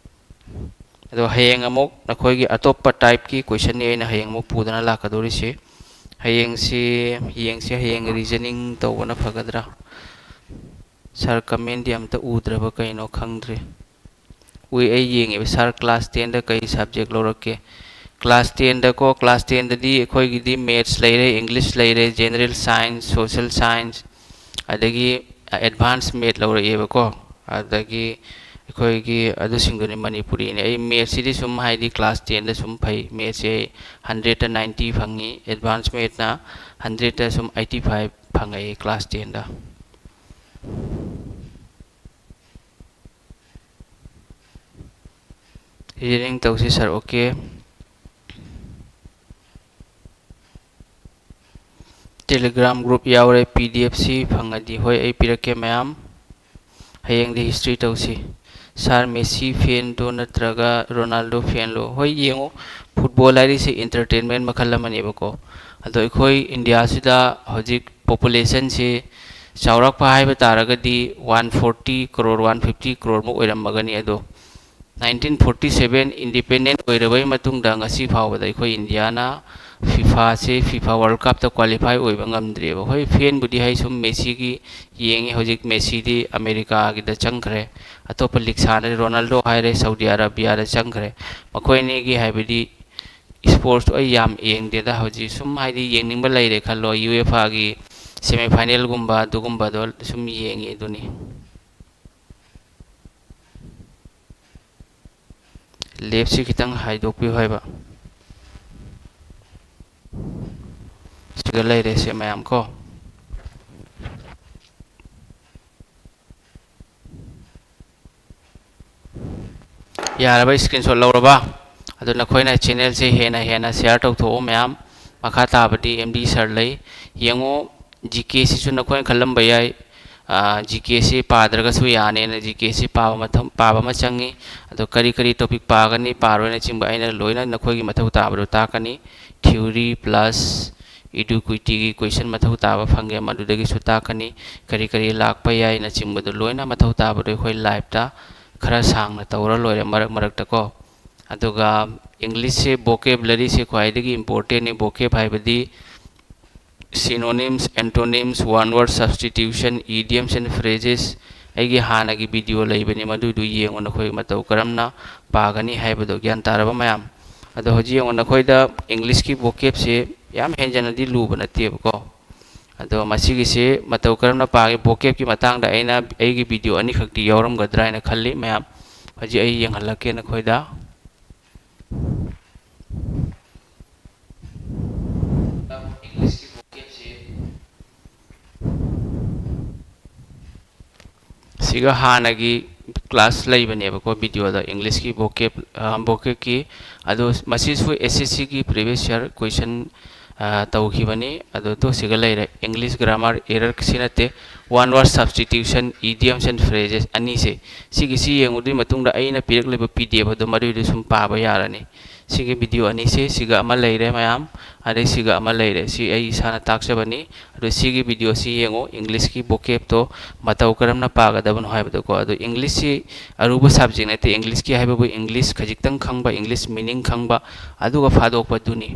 ꯑꯗꯣ ꯍꯌꯦꯡ ꯑꯃꯨꯛ ꯅꯈꯣꯏꯒꯤ ꯑꯇꯣꯞꯄ typeꯀꯤ questionꯅꯤ ꯑꯩꯅ ꯍꯌꯦꯡ ꯑꯃꯨꯛ ꯄꯨꯗꯨꯅ ꯂꯥꯛꯀꯗꯧꯔꯤꯁꯤ꯫ ꯍꯌꯦꯡꯁꯤ ꯌꯦꯡꯁꯤ, ꯍꯌꯦꯡ reasoning ꯇꯧꯕꯅ ꯐꯒꯗ꯭ꯔꯥ? ꯁꯥꯔ, commentꯗꯤ ꯑꯝꯇ ꯎꯗ꯭ꯔꯕ ꯀꯩꯅꯣ ꯈꯪꯗ꯭ꯔꯦ꯫ ꯎꯏ, ꯑꯩ ꯌꯦꯡꯉꯦꯕ꯫ ꯁꯥꯔ, class tenꯗ ꯀꯩ subject ꯂꯧꯔꯛꯀꯦ? Class tenꯗꯀꯣ, class tenꯗꯗꯤ ꯑꯩꯈꯣꯏꯒꯤꯗꯤ maths ꯂꯩꯔꯦ, English ꯂꯩꯔꯦ, general science, social science, ꯑꯗꯒꯤ advance math ꯂꯧꯔꯛꯑꯦꯕꯀꯣ꯫ ꯑꯗꯒꯤ ꯑꯩꯈꯣꯏꯒꯤ ꯑꯗꯨꯁꯤꯡꯗꯨꯅꯤ ꯃꯅꯤꯄꯨꯔꯤꯅꯤ꯫ ꯑꯩ mathsꯁꯤꯗꯤ ꯁꯨꯝ, ꯍꯥꯏꯗꯤ, class tenꯗ ꯁꯨꯝ ꯐꯩ꯫ Mathsꯁꯦ ꯑꯩ hundredꯇ ninety ꯐꯪꯉꯤ, advance mathꯅ hundredꯇ ꯁꯨꯝ eighty five ꯐꯪꯉꯛꯏ class tenꯗ꯫ Reasoning ꯇꯧꯁꯤ ꯁꯥꯔ, okay꯫ Telegram group ꯌꯥꯎꯔꯦ, P D F ꯁꯤ ꯐꯪꯉꯗꯤ꯫ ꯍꯣꯏ, ꯑꯩ ꯄꯤꯔꯛꯀꯦ ꯃꯌꯥꯝ꯫ ꯍꯌꯦꯡꯗꯤ history ꯇꯧꯁꯤ꯫ Sir, Messi fan ꯗꯣ ꯅꯠꯇ꯭ꯔꯒ Ronaldo fan ꯂꯣ? ꯍꯣꯏ, ꯌꯦꯡꯉꯨ, football ꯍꯥꯏꯔꯤꯁꯤ entertainment ꯃꯈꯜ ꯑꯃꯅꯦꯕꯀꯣ꯫ ꯑꯗꯣ ꯑꯩꯈꯣꯏ ꯏꯟꯗꯤꯌꯥꯁꯤꯗ ꯍꯧꯖꯤꯛ population ꯁꯤ ꯆꯥꯎꯔꯥꯛꯄ ꯍꯥꯏꯕ ꯇꯥꯔꯒꯗꯤ one forty crore, one fifty crore ꯃꯨꯛ ꯑꯣꯏꯔꯝꯃꯒꯅꯤ꯫ ꯑꯗꯣ nineteen forty seven independent ꯑꯣꯏꯔꯕꯩ ꯃꯇꯨꯡꯗ ꯉꯁꯤ ꯐꯥꯎꯕꯗ ꯑꯩꯈꯣꯏ ꯏꯟꯗꯤꯌꯥꯅ FIFA ꯁꯦ, FIFA World Cup ꯇ qualify ꯑꯣꯏꯕ ꯉꯝꯗ꯭ꯔꯤꯑꯕ꯫ ꯍꯣꯏ, fan ꯕꯨꯗꯤ ꯍꯥꯏ ꯁꯨꯝ Messi ꯒꯤ ꯌꯦꯡꯉꯤ꯫ ꯍꯧꯖꯤꯛ Messi ꯗꯤ America ꯒꯤꯗ ꯆꯪꯈ꯭ꯔꯦ, ꯑꯇꯣꯞꯄ league ꯁꯥꯟꯅꯔꯤ꯫ Ronaldo ꯍꯥꯏꯔꯦ, Saudi Arabia ꯗ ꯆꯪꯈ꯭ꯔꯦ꯫ ꯃꯈꯣꯏ ꯑꯅꯤꯒꯤ ꯍꯥꯏꯕꯗꯤ sports ꯇꯣ ꯑꯩ ꯌꯥꯝ ꯌꯦꯡꯗꯦꯗ꯫ ꯍꯧꯖꯤꯛ ꯁꯨꯝ ꯍꯥꯏꯗꯤ ꯌꯦꯡꯅꯤꯡꯕ ꯂꯩꯔꯦ ꯈꯜꯂꯣ, UEFA ꯒꯤ semi final ꯒꯨꯝꯕ ꯑꯗꯨꯒꯨꯝꯕꯗꯣ ꯁꯨꯝ ꯌꯦꯡꯉꯤ ꯑꯗꯨꯅꯤ꯫ Left ꯁꯤ ꯈꯤꯇꯪ ꯍꯥꯏꯗꯣꯛꯄꯤꯌꯨ ꯍꯥꯏꯕ꯫ ꯁꯤꯒ ꯂꯩꯔꯦ ꯁꯦ ꯃꯌꯥꯝ ꯀꯣ꯫ ꯌꯥꯔꯕ? Screenshot ꯂꯧꯔꯕ? ꯑꯗꯨ ꯅꯈꯣꯏꯅ channel ꯁꯦ ꯍꯦꯟꯅ ꯍꯦꯟꯅ share ꯇꯧꯊꯣꯛꯑꯣ ꯃꯌꯥꯝ꯫ ꯃꯈꯥ ꯇꯥꯕꯗꯤ M D sir ꯂꯩ꯫ ꯌꯦꯡꯉꯣ, G K ꯁꯤꯁꯨ ꯅꯈꯣꯏꯅ ꯈꯜꯂꯝꯕ ꯌꯥꯏ, ꯑꯥ, G K ꯁꯤ ꯄꯥꯗ꯭ꯔꯒꯁꯨ ꯌꯥꯅꯦꯅ G K ꯁꯤ ꯄꯥꯕ ꯃꯊꯧ, ꯄꯥꯕ ꯑꯃ ꯆꯪꯉꯤ꯫ ꯑꯗꯣ ꯀꯔꯤ ꯀꯔꯤ topic ꯄꯥꯒꯅꯤ, ꯄꯥꯔꯣꯏꯅꯆꯤꯡꯕ ꯑꯩꯅ ꯂꯣꯏꯅ ꯅꯈꯣꯏꯒꯤ ꯃꯊꯧ ꯇꯥꯕꯗꯨ ꯇꯥꯛꯀꯅꯤ꯫ Theory plus Eduquity ꯒꯤ question ꯃꯊꯧ ꯇꯥꯕ ꯐꯪꯒꯦ, ꯃꯗꯨꯗꯒꯤꯁꯨ ꯇꯥꯛꯀꯅꯤ꯫ ꯀꯔꯤ ꯀꯔꯤ ꯂꯥꯛꯄ ꯌꯥꯏꯅꯆꯤꯡꯕꯗꯨ ꯂꯣꯏꯅ ꯃꯊꯧ ꯇꯥꯕꯗꯨ ꯑꯩꯈꯣꯏ live ꯇ ꯈꯔ ꯁꯥꯡꯅ ꯇꯧꯔ ꯂꯣꯏꯔꯦ ꯃꯔꯛ ꯃꯔꯛꯇꯀꯣ꯫ ꯑꯗꯨꯒ English ꯁꯦ vocabulary ꯁꯦ ꯈ꯭ꯋꯥꯏꯗꯒꯤ important ꯅꯤ꯫ Vocab ꯍꯥꯏꯕꯗꯤ synonyms, antonyms, one word substitution, idioms and phrases꯫ ꯑꯩꯒꯤ ꯍꯥꯟꯅꯒꯤ video ꯂꯩꯕꯅꯤ, ꯃꯗꯨꯗꯨ ꯌꯦꯡꯉꯨ, ꯅꯈꯣꯏ ꯃꯇꯧ ꯀꯔꯝꯅ ꯄꯥꯒꯅꯤ ꯍꯥꯏꯕꯗꯣ꯫ ꯒ꯭ꯌꯥꯟ ꯇꯥꯔꯕ ꯃꯌꯥꯝ? ꯑꯗꯣ ꯍꯧꯖꯤꯛ ꯌꯦꯡꯉꯨ, ꯅꯈꯣꯏꯗ English ꯀꯤ vocab ꯁꯦ ꯌꯥꯝ ꯍꯦꯟꯖꯅꯗꯤ ꯂꯨꯕ ꯅꯠꯇꯦꯕꯀꯣ꯫ ꯑꯗꯣ ꯃꯁꯤꯒꯤꯁꯤ ꯃꯇꯧ ꯀꯔꯝꯅ ꯄꯥꯒꯦ, vocab ꯀꯤ ꯃꯇꯥꯡꯗ ꯑꯩꯅ ꯑꯩꯒꯤ video ꯑꯅꯤꯈꯛꯇꯤ ꯌꯥꯎꯔꯝꯒꯗ꯭ꯔꯥ ꯍꯥꯏꯅ ꯈꯜꯂꯤ ꯃꯌꯥꯝ꯫ ꯍꯧꯖꯤꯛ ꯑꯩ ꯌꯦꯡꯍꯜꯂꯛꯀꯦ ꯅꯈꯣꯏꯗ꯫ English ꯀꯤ vocab ꯁꯤ ꯁꯤꯒ ꯍꯥꯟꯅꯒꯤ class ꯂꯩꯕꯅꯦꯕꯀꯣ, video ꯗ English ꯀꯤ vocab, ꯑ, vocab ꯀꯤ꯫ ꯑꯗꯣ ꯃꯁꯤꯁꯨ S S C ꯒꯤ previous year question, ꯑ, ꯇꯧꯈꯤꯕꯅꯤ꯫ ꯑꯗꯣ ꯇꯣ ꯁꯤꯒ ꯂꯩꯔꯦ, English grammar error ꯁꯤ ꯅꯠꯇꯦ, one word substitution, idioms and phrases ꯑꯅꯤꯁꯦ꯫ ꯁꯤꯒꯤꯁꯤ ꯌꯦꯡꯉꯨꯗꯣꯏ ꯃꯇꯨꯡꯗ ꯑꯩꯅ ꯄꯤꯔꯛꯂꯤꯕ P D F ꯑꯗꯣ ꯃꯗꯨꯏꯗ ꯁꯨꯝ ꯄꯥꯕ ꯌꯥꯔꯅꯤ꯫ ꯁꯤꯒꯤ video ꯑꯅꯤꯁꯦ, ꯁꯤꯒ ꯑꯃ ꯂꯩꯔꯦ ꯃꯌꯥꯝ, ꯑꯗꯩ ꯁꯤꯒ ꯑꯃ ꯂꯩꯔꯦ꯫ ꯁꯤ ꯑꯩ ꯏꯁꯥꯅ ꯇꯥꯛꯆꯕꯅꯤ꯫ ꯑꯗꯣ ꯁꯤꯒꯤ video ꯁꯤ ꯌꯦꯡꯉꯨ, English ꯀꯤ vocab ꯇꯣ ꯃꯇꯧ ꯀꯔꯝꯅ ꯄꯥꯒꯗꯕꯅꯣ ꯍꯥꯏꯕꯗꯣꯀꯣ꯫ ꯑꯗꯣ English ꯁꯤ ꯑꯔꯨꯕ subject ꯅꯠꯇꯦ꯫ English ꯀꯤ ꯍꯥꯏꯕꯕꯨ English ꯈꯖꯤꯛꯇꯪ ꯈꯪꯕ, English meaning ꯈꯪꯕ, ꯑꯗꯨꯒ ꯐꯥꯗꯣꯛꯄꯗꯨꯅꯤ꯫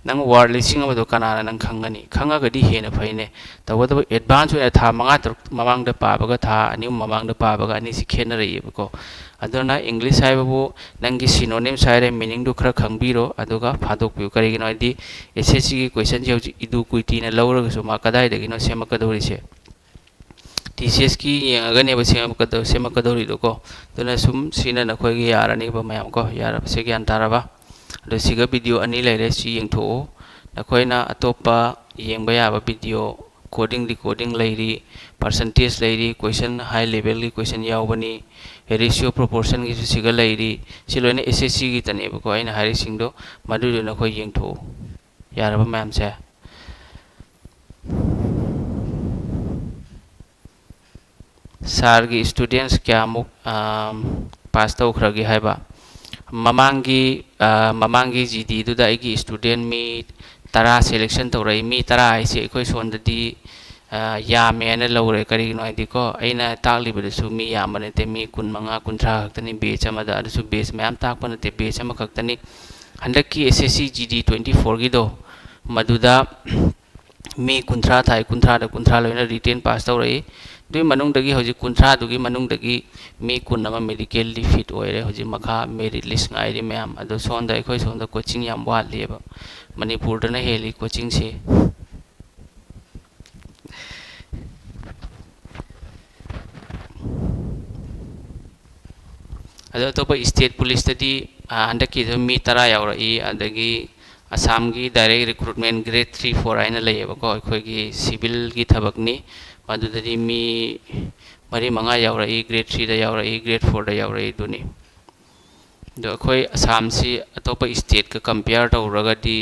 ꯅꯪ word ꯂꯤꯁꯤꯡ ꯑꯃꯗꯣ ꯀꯅꯥꯅ ꯅꯪ ꯈꯪꯒꯅꯤ? ꯈꯪꯉꯒꯗꯤ ꯍꯦꯟꯅ ꯐꯩꯅꯦ꯫ ꯇꯧꯕꯇꯕꯨ advance ꯑꯣꯏꯅ ꯊꯥ ꯃꯉꯥ ꯇꯔꯨꯛ ꯃꯃꯥꯡꯗ ꯄꯥꯕꯒ ꯊꯥ ꯑꯅꯤ ꯑꯍꯨꯝ ꯃꯃꯥꯡꯗ ꯄꯥꯕꯒ ꯑꯅꯤꯁꯤ ꯈꯦꯠꯅꯔꯛꯏꯕꯀꯣ꯫ ꯑꯗꯨꯅ English ꯍꯥꯏꯕꯕꯨ ꯅꯪꯒꯤ synonyms ꯍꯥꯏꯔꯦ, meaning ꯗꯨ ꯈꯔ ꯈꯪꯕꯤꯔꯣ, ꯑꯗꯨꯒ ꯐꯥꯗꯣꯛꯄꯤꯌꯨ꯫ ꯀꯔꯤꯒꯤꯅꯣ ꯍꯥꯏꯗꯤ S S C ꯒꯤ question ꯁꯦ ꯍꯧꯖꯤꯛ ꯏꯗꯨ ꯀꯨꯏꯇꯤꯅ ꯂꯧꯔꯒꯁꯨ ꯃꯥ ꯀꯗꯥꯏꯗꯒꯤꯅꯣ ꯁꯦꯝꯃꯛꯀꯗꯧꯔꯤꯁꯦ? T C S ꯀꯤ ꯌꯦꯡꯉꯒꯅꯦꯕ ꯁꯦꯝꯃꯛꯀꯗꯧ-, ꯁꯦꯝꯃꯛꯀꯗꯧꯔꯤꯗꯣꯀꯣ꯫ ꯑꯗꯨꯅ ꯁꯨꯝ ꯁꯤꯅ ꯅꯈꯣꯏꯒꯤ ꯌꯥꯔꯅꯤꯕ ꯃꯌꯥꯝ ꯀꯣ, ꯌꯥꯔꯕꯁꯦ ꯒ꯭ꯌꯥꯟ ꯇꯥꯔꯕ? ꯑꯗꯣ ꯁꯤꯒ video ꯑꯅꯤ ꯂꯩꯔꯦ, ꯁꯤ ꯌꯦꯡꯊꯣꯛꯎ꯫ ꯅꯈꯣꯏꯅ ꯑꯇꯣꯞꯄ ꯌꯦꯡꯕ ꯌꯥꯕ video coding, decoding ꯂꯩꯔꯤ, percentage ꯂꯩꯔꯤ, question, high level ꯒꯤ question ꯌꯥꯎꯕꯅꯤ, ratio, proportion ꯒꯤꯁꯨ ꯁꯤꯒ ꯂꯩꯔꯤ꯫ ꯁꯤ ꯂꯣꯏꯅ S S C ꯒꯤꯇꯅꯦꯕꯀꯣ ꯑꯩꯅ ꯍꯥꯏꯔꯤꯁꯤꯡꯗꯣ, ꯃꯗꯨꯗꯣ ꯅꯈꯣꯏ ꯌꯦꯡꯊꯣꯛꯎ꯫ ꯌꯥꯔꯕ ꯃꯌꯥꯝꯁꯦ? Sir ꯒꯤ students ꯀꯌꯥꯃꯨꯛ, ꯑꯥꯝ, pass ꯇꯧꯈ꯭ꯔꯒꯦ ꯍꯥꯏꯕ? ꯃꯃꯥꯡꯒꯤ, ꯑꯥ, ꯃꯃꯥꯡꯒꯤ G D ꯗꯨꯗ ꯑꯩꯒꯤ student ꯃꯤ ꯇꯔꯥ selection ꯇꯧꯔꯛꯏ꯫ ꯃꯤ ꯇꯔꯥ ꯍꯥꯏꯁꯦ ꯑꯩꯈꯣꯏ ꯁꯣꯝꯗꯗꯤ, ꯑꯥ, ꯌꯥꯝꯃꯦꯅ ꯂꯧꯔꯦ꯫ ꯀꯔꯤꯒꯤꯅꯣ ꯍꯥꯏꯗꯤꯀꯣ, ꯑꯩꯅ ꯇꯥꯛꯂꯤꯕꯗꯨꯁꯨ ꯃꯤ ꯌꯥꯝꯕ ꯅꯠꯇꯦ, ꯃꯤ ꯀꯨꯟꯃꯉꯥ, ꯀꯨꯟꯊ꯭ꯔꯥ ꯈꯛꯇꯅꯤ batch ꯑꯃꯗ, ꯑꯗꯨꯁꯨ batch ꯃꯌꯥꯝ ꯇꯥꯛꯄ ꯅꯠꯇꯦ, batch ꯑꯃꯈꯛꯇꯅꯤ꯫ ꯍꯟꯗꯛꯀꯤ S S C G D twenty four ꯒꯤꯗꯣ, ꯃꯗꯨꯗ ꯃꯤ ꯀꯨꯟꯊ꯭ꯔꯥ ꯊꯥꯏ, ꯀꯨꯟꯊ꯭ꯔꯥꯗ ꯀꯨꯟꯊ꯭ꯔꯥ ꯂꯣꯏꯅ written pass ꯇꯧꯔꯛꯏ꯫ ꯑꯗꯨꯒꯤ ꯃꯅꯨꯡꯗꯒꯤ, ꯍꯧꯖꯤꯛ ꯀꯨꯟꯊ꯭ꯔꯥꯗꯨꯒꯤ ꯃꯅꯨꯡꯗꯒꯤ ꯃꯤ ꯀꯨꯟ ꯑꯃ medically fit ꯑꯣꯏꯔꯦ꯫ ꯍꯧꯖꯤꯛ ꯃꯈꯥ merit list ꯉꯥꯏꯔꯤ ꯃꯌꯥꯝ꯫ ꯑꯗꯣ ꯁꯣꯝꯗ, ꯑꯩꯈꯣꯏ ꯁꯣꯝꯗ coaching ꯌꯥꯝ ꯋꯥꯠꯂꯤꯑꯕ꯫ ꯃꯅꯤꯄꯨꯔꯗꯅ ꯍꯦꯜꯂꯤ coaching ꯁꯦ꯫ ꯑꯗꯣ ꯑꯇꯣꯞꯄ state police ꯇꯗꯤ, ꯑ, ꯍꯟꯗꯛꯀꯤꯗ ꯃꯤ ꯇꯔꯥ ꯌꯥꯎꯔꯛꯏ꯫ ꯑꯗꯒꯤ ꯑꯁꯥꯝꯒꯤ direct recruitment grade three, four ꯍꯥꯏꯅ ꯂꯩꯌꯦꯕꯀꯣ, ꯑꯩꯈꯣꯏꯒꯤ civil ꯒꯤ ꯊꯕꯛꯅꯤ꯫ ꯃꯗꯨꯗꯗꯤ ꯃꯤ ꯃꯔꯤ ꯃꯉꯥ ꯌꯥꯎꯔꯛꯏ, grade three ꯗ ꯌꯥꯎꯔꯛꯏ, grade four ꯗ ꯌꯥꯎꯔꯛꯏ, ꯑꯗꯨꯅꯤ꯫ ꯑꯗꯣ ꯑꯩꯈꯣꯏ ꯑꯁꯥꯝꯁꯤ ꯑꯇꯣꯞꯄ state ꯀ compare ꯇꯧꯔꯒꯗꯤ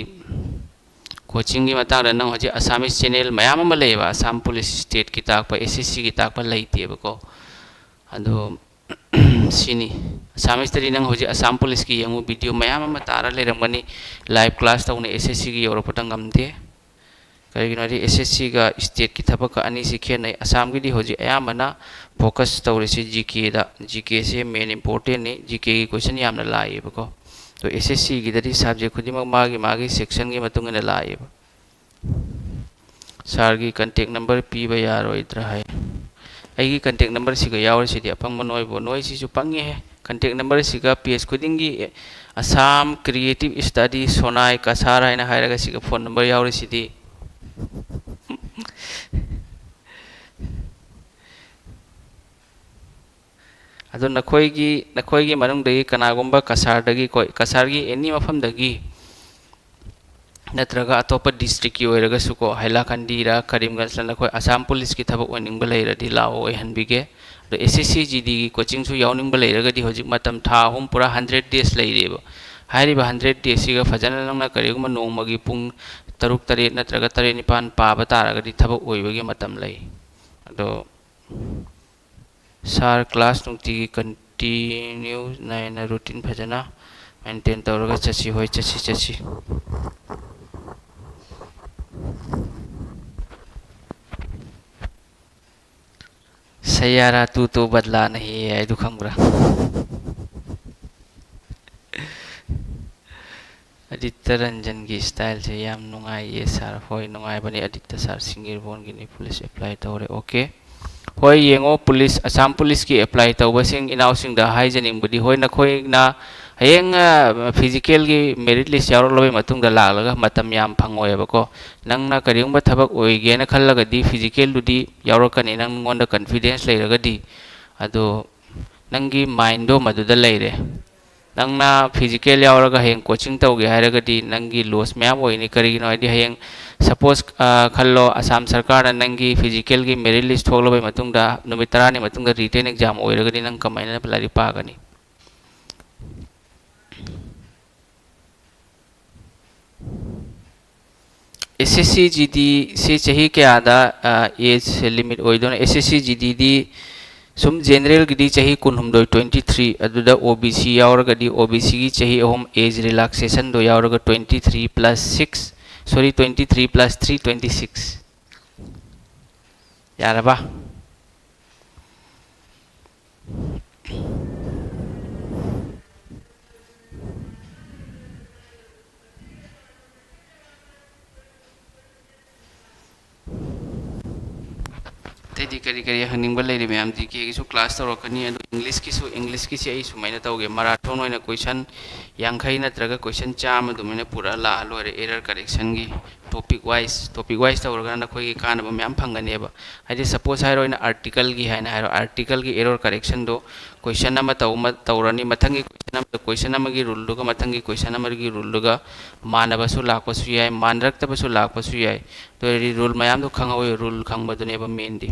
ꯀꯣꯆꯤꯡꯒꯤ ꯃꯇꯥꯡꯗ ꯅꯪ ꯍꯧꯖꯤꯛ ꯑꯁꯥꯃꯤꯁ ꯆꯦꯅꯦꯜ ꯃꯌꯥꯝ ꯑꯃ ꯂꯩꯌꯦꯕ, ꯑꯁꯥꯝ ꯄꯨꯂꯤꯁ ꯁ꯭ꯇꯦꯠꯀꯤ ꯇꯥꯛꯄ, ꯑꯦꯁ ꯑꯦꯁ ꯁꯤꯒꯤ ꯇꯥꯛꯄ ꯂꯩꯇꯦꯕꯀꯣ꯫ ꯑꯗꯣ ꯁꯤꯅꯤ, ꯑꯁꯥꯃꯤꯁꯇꯗꯤ ꯅꯪ ꯍꯧꯖꯤꯛ ꯑꯁꯥꯝ ꯄꯨꯂꯤꯁꯀꯤ ꯌꯦꯡꯉꯨ, ꯚꯤꯗꯤꯑꯣ ꯃꯌꯥꯝ ꯑꯃ ꯇꯥꯔ ꯂꯩꯔꯝꯒꯅꯤ꯫ ꯂꯥꯏꯚ ꯀ꯭ꯂꯥꯁ ꯇꯧꯅ ꯑꯦꯁ ꯑꯦꯁ ꯁꯤꯒꯤ ꯌꯧꯔꯛꯄꯗ ꯉꯝꯗꯦ꯫ ꯀꯔꯤꯒꯤꯅꯣ ꯍꯥꯏꯗꯤ ꯑꯦꯁ ꯑꯦꯁ ꯁꯤꯒ ꯁ꯭ꯇꯦꯠꯀꯤ ꯊꯕꯛꯀ ꯑꯅꯤꯁꯤ ꯈꯦꯠꯅꯩ꯫ ꯑꯁꯥꯝꯒꯤꯗꯤ ꯍꯧꯖꯤꯛ ꯑꯌꯥꯝꯕꯅ ꯐꯣꯀꯁ ꯇꯧꯔꯤꯁꯤ ꯖꯤ ꯀꯦꯗ꯫ ꯖꯤ ꯀꯦꯁꯦ ꯃꯦꯟ ꯏꯝꯄꯣꯔꯇꯦꯟꯅꯤ꯫ ꯖꯤ ꯀꯦꯒꯤ ꯀꯣꯏꯁꯟ ꯌꯥꯝꯅ ꯂꯥꯛꯏꯕꯀꯣ꯫ ꯑꯗꯣ ꯑꯦꯁ ꯑꯦꯁ ꯁꯤꯒꯤꯗꯗꯤ ꯁꯕꯖꯦꯛ ꯈꯨꯗꯤꯡꯃꯛ ꯃꯥꯒꯤ ꯃꯥꯒꯤ ꯁꯦꯛꯁꯟꯒꯤ ꯃꯇꯨꯡ ꯏꯟꯅ ꯂꯥꯛꯏꯕ꯫ ꯁꯥꯔꯒꯤ ꯀꯟꯇꯦꯛ ꯅꯝꯕꯔ ꯄꯤꯕ ꯌꯥꯔꯣꯏꯗ꯭ꯔꯥ ꯍꯥꯏ꯫ ꯑꯩꯒꯤ ꯀꯟꯇꯦꯛ ꯅꯝꯕꯔꯁꯤꯒ ꯌꯥꯎꯔꯤꯁꯤꯗꯤ ꯑꯄꯪꯕ ꯅꯣꯏꯕꯨ, ꯅꯣꯏꯁꯤꯁꯨ ꯄꯪꯉꯦꯍꯦ꯫ ꯀꯟꯇꯦꯛ ꯅꯝꯕꯔꯁꯤꯒ ꯄꯦꯖ ꯈꯨꯗꯤꯡꯒꯤ ꯑꯁꯥꯝ ꯀ꯭ꯔꯤꯌꯦꯇꯤꯞ ꯁ꯭ꯇꯗꯤ ꯁꯣꯅꯥꯏ ꯀꯁꯥꯔ ꯍꯥꯏꯅ ꯍꯥꯏꯔꯒ ꯁꯤꯒ ꯐꯣꯟ ꯅꯝꯕꯔ ꯌꯥꯎꯔꯤꯁꯤꯗꯤ꯫ ꯑꯗꯣ ꯅꯈꯣꯏꯒꯤ, ꯅꯈꯣꯏꯒꯤ ꯃꯅꯨꯡꯗꯒꯤ ꯀꯅꯥꯒꯨꯝꯕ ꯀꯁꯥꯔꯗꯒꯤ ꯀꯣ, ꯀꯁꯥꯔꯒꯤ ꯑꯦꯅꯤ ꯃꯐꯝꯗꯒꯤ ꯅꯠꯇ꯭ꯔꯒ ꯑꯇꯣꯞꯄ ꯗꯤꯁꯇ꯭ꯔꯤꯛꯀꯤ ꯑꯣꯏꯔꯒꯁꯨꯀꯣ, ꯍꯥꯏꯂꯥꯀꯟꯗꯤꯔ, ꯀꯔꯤꯝꯒꯟꯖꯂ ꯅꯈꯣꯏ ꯑꯁꯥꯝ ꯄꯨꯂꯤꯁꯀꯤ ꯊꯕꯛ ꯑꯣꯏꯅꯤꯡꯕ ꯂꯩꯔꯗꯤ ꯂꯥꯛꯑꯣ, ꯑꯣꯏꯍꯟꯕꯤꯒꯦ꯫ ꯑꯗꯣ ꯑꯦꯁ ꯑꯦꯁ ꯁꯤ ꯖꯤ ꯗꯤꯒꯤ ꯀꯣꯆꯤꯡꯁꯨ ꯌꯥꯎꯅꯤꯡꯕ ꯂꯩꯔꯒꯗꯤ ꯍꯧꯖꯤꯛ ꯃꯇꯝ ꯊꯥ ꯑꯍꯨꯝ ꯄꯨꯔꯥ ꯍꯟꯗ꯭ꯔꯦꯠ ꯗꯦꯖ ꯂꯩꯔꯤꯕ꯫ ꯍꯥꯏꯔꯤꯕ ꯍꯟꯗ꯭ꯔꯦꯠ ꯗꯦꯖꯁꯤꯒ ꯐꯖꯅ ꯅꯪꯅ ꯀꯔꯤꯒꯨꯝꯕ ꯅꯣꯡꯃꯒꯤ ꯄꯨꯡ ꯇꯔꯨꯛ ꯇꯔꯦꯠ ꯅꯠꯇ꯭ꯔꯒ ꯇꯔꯦꯠ ꯅꯤꯄꯥꯟ ꯄꯥꯕ ꯇꯥꯔꯒꯗꯤ ꯊꯕꯛ ꯑꯣꯏꯕꯒꯤ ꯃꯇꯝ ꯂꯩ꯫ ꯑꯗꯣ ꯁꯥꯔ, ꯀ꯭ꯂꯥꯁ ꯅꯨꯡꯇꯤꯒꯤ ꯀꯟꯇꯤꯅ꯭ꯌꯨ ꯅꯥꯏꯅ ꯔꯨꯇꯤꯟ ꯐꯖꯅ ꯃꯦꯟꯇꯦꯟ ꯇꯧꯔꯒ ꯆꯠꯁꯤ꯫ ꯍꯣꯏ, ꯆꯠꯁꯤ, ꯆꯠꯁꯤ꯫ ꯁꯌꯥꯔꯥ ꯇꯨ ꯇꯣ ꯕꯗꯂꯥ ꯅꯍꯤ ꯍꯥꯏꯗꯨ ꯈꯪꯕ꯭ꯔꯥ? ꯑꯗꯤꯇ꯭ꯌ ꯔꯟꯖꯟꯒꯤ ꯁ꯭ꯇꯥꯏꯜꯁꯦ ꯌꯥꯝ ꯅꯨꯡꯉꯥꯏꯌꯦ ꯁꯥꯔ꯫ ꯍꯣꯏ, ꯅꯨꯡꯉꯥꯏꯕꯅꯤ ꯑꯗꯤꯇ꯭ꯌ ꯁꯥꯔ꯫ ꯁꯤꯡꯒꯤꯔꯕꯣꯟꯒꯤꯅꯤ, ꯄꯨꯂꯤꯁ ꯑꯦꯄ꯭ꯂꯥꯏ ꯇꯧꯔꯦ꯫ ꯑꯣꯀꯦ꯫ ꯍꯣꯏ, ꯌꯦꯡꯉꯣ, ꯄꯨꯂꯤꯁ, ꯑꯁꯥꯝ ꯄꯨꯂꯤꯁꯀꯤ ꯑꯦꯄ꯭ꯂꯥꯏ ꯇꯧꯕꯁꯤꯡ ꯏꯅꯥꯎꯁꯤꯡꯗ ꯍꯥꯏꯖꯅꯤꯡꯕꯗꯤ, ꯍꯣꯏ, ꯅꯈꯣꯏꯅ ꯍꯌꯦꯡ, ꯑ, ꯐꯤꯖꯤꯀꯦꯜꯒꯤ ꯃꯦꯔꯤꯠ ꯂꯤꯁ ꯌꯥꯎꯔꯛꯂꯕꯩ ꯃꯇꯨꯡꯗ ꯂꯥꯛꯂꯒ ꯃꯇꯝ ꯌꯥꯝ ꯐꯪꯉꯣꯏꯕꯀꯣ꯫ ꯅꯪꯅ ꯀꯔꯤꯒꯨꯝꯕ ꯊꯕꯛ ꯑꯣꯏꯒꯦꯅ ꯈꯜꯂꯒꯗꯤ ꯐꯤꯖꯤꯀꯦꯜꯗꯨꯗꯤ ꯌꯥꯎꯔꯛꯀꯅꯤ, ꯅꯪꯉꯣꯟꯗ ꯀꯟꯐꯤꯗꯦꯟꯁ ꯂꯩꯔꯒꯗꯤ꯫ ꯑꯗꯣ ꯅꯪꯒꯤ ꯃꯥꯏꯟꯗꯣ ꯃꯗꯨꯗ ꯂꯩꯔꯦ꯫ ꯅꯪꯅ ꯐꯤꯖꯤꯀꯦꯜ ꯌꯥꯎꯔꯒ ꯍꯌꯦꯡ ꯀꯣꯆꯤꯡ ꯇꯧꯒꯦ ꯍꯥꯏꯔꯒꯗꯤ ꯅꯪꯒꯤ ꯂꯣꯁ ꯃꯌꯥꯝ ꯑꯣꯏꯅꯤ꯫ ꯀꯔꯤꯒꯤꯅꯣ ꯍꯥꯏꯗꯤ ꯍꯌꯦꯡ ꯁꯄꯣꯁ, ꯑ, ꯈꯜꯂꯣ, ꯑꯁꯥꯝ ꯁꯔꯀꯥꯔꯅ ꯅꯪꯒꯤ ꯐꯤꯖꯤꯀꯦꯜꯒꯤ ꯃꯦꯔꯤꯠ ꯂꯤꯁ ꯊꯣꯛꯂꯕꯩ ꯃꯇꯨꯡꯗ ꯅꯨꯃꯤꯠ ꯇꯔꯥꯅꯤ ꯃꯇꯨꯡꯗ ꯔꯤꯇꯦꯟ ꯑꯦꯛꯖꯥꯝ ꯑꯣꯏꯔꯒꯗꯤ ꯅꯪ ꯀꯃꯥꯏꯅ ꯂꯥꯏꯔꯤꯛ ꯄꯥꯒꯅꯤ? ꯑꯦꯁ ꯑꯦꯁ ꯁꯤ ꯖꯤ ꯗꯤꯁꯦ ꯆꯍꯤ ꯀꯌꯥꯗ ꯑꯦꯖ ꯂꯤꯃꯤꯠ ꯑꯣꯏꯗꯣꯏꯅꯣ? ꯑꯦꯁ ꯑꯦꯁ ꯁꯤ ꯖꯤ ꯗꯤꯗꯤ ꯁꯨꯝ ꯖꯦꯅꯔꯦꯜꯒꯤꯗꯤ ꯆꯍꯤ ꯀꯨꯟꯍꯨꯝꯗꯣꯏ, twenty three, ꯑꯗꯨꯗ ꯑꯣ ꯕꯤ ꯁꯤ ꯌꯥꯎꯔꯒꯗꯤ ꯑꯣ ꯕꯤ ꯁꯤꯒꯤ ꯆꯍꯤ ꯑꯍꯨꯝ ꯑꯦꯖ ꯔꯤꯂꯥꯛꯁꯦꯁꯟꯗꯣ ꯌꯥꯎꯔꯒ twenty three plus six, sorry, twenty three plus three, twenty six꯫ ꯌꯥꯔꯕ? ꯑꯇꯩꯗꯤ ꯀꯔꯤ ꯀꯔꯤ ꯍꯪꯅꯤꯡꯕ ꯂꯩꯔꯤ ꯃꯌꯥꯝ? ꯖꯤ ꯀꯦꯒꯤꯁꯨ ꯀ꯭ꯂꯥꯁ ꯇꯧꯔꯛꯀꯅꯤ, ꯑꯗꯣ ꯏꯪꯂꯤꯁꯀꯤꯁꯨ, ꯏꯪꯂꯤꯁꯀꯤꯁꯤ ꯑꯩ ꯁꯨꯃꯥꯏꯅ ꯇꯧꯒꯦ, ꯃꯔꯥꯊꯣꯟ ꯑꯣꯏꯅ ꯀꯣꯏꯁꯟ ꯌꯥꯡꯈꯩ ꯅꯠꯇ꯭ꯔꯒ ꯀꯣꯏꯁꯟ ꯆꯥꯝꯃ ꯑꯗꯨꯃꯥꯏꯅ ꯄꯨꯔꯛꯑ ꯂꯥꯛꯑ ꯂꯣꯏꯔꯦ, ꯑꯦꯔꯔ ꯀꯔꯦꯛꯁꯟꯒꯤ꯫ ꯇꯣꯄꯤꯛ ꯋꯥꯏꯁ, ꯇꯣꯄꯤꯛ ꯋꯥꯏꯁ ꯇꯧꯔꯒꯅ ꯅꯈꯣꯏꯒꯤ ꯀꯥꯟꯅꯕ ꯃꯌꯥꯝ ꯐꯪꯒꯅꯦꯕ꯫ ꯍꯥꯏꯗꯤ, ꯁꯄꯣꯁ ꯍꯥꯏꯔꯣ, ꯑꯩꯅ ꯑꯥꯔꯇꯤꯀꯜꯒꯤ ꯍꯥꯏꯅ ꯍꯥꯏꯔꯣ, ꯑꯥꯔꯇꯤꯀꯜꯒꯤ ꯑꯦꯔꯣꯔ ꯀꯔꯦꯛꯁꯟꯗꯣ ꯀꯣꯏꯁꯟ ꯑꯃ ꯇꯧ-, ꯑꯃ ꯇꯧꯔꯅꯤ, ꯃꯊꯪꯒꯤ ꯀꯣꯏꯁꯟ ꯑꯃꯗ, ꯀꯣꯏꯁꯟ ꯑꯃꯒꯤ ꯔꯨꯜꯗꯨꯒ ꯃꯊꯪꯒꯤ ꯀꯣꯏꯁꯟ ꯑꯃꯒꯤ ꯔꯨꯜꯗꯨꯒ ꯃꯥꯟꯅꯕꯁꯨ ꯂꯥꯛꯄꯁꯨ ꯌꯥꯏ, ꯃꯥꯟꯅꯔꯛꯇꯕꯁꯨ ꯂꯥꯛꯄꯁꯨ ꯌꯥꯏ꯫ ꯑꯗꯨ ꯑꯣꯏꯔꯗꯤ ꯔꯨꯜ ꯃꯌꯥꯝꯗꯣ ꯈꯪꯍꯧꯋꯤ, ꯔꯨꯜ ꯈꯪꯕꯗꯨꯅꯦꯕ ꯃꯦꯟꯗꯤ꯫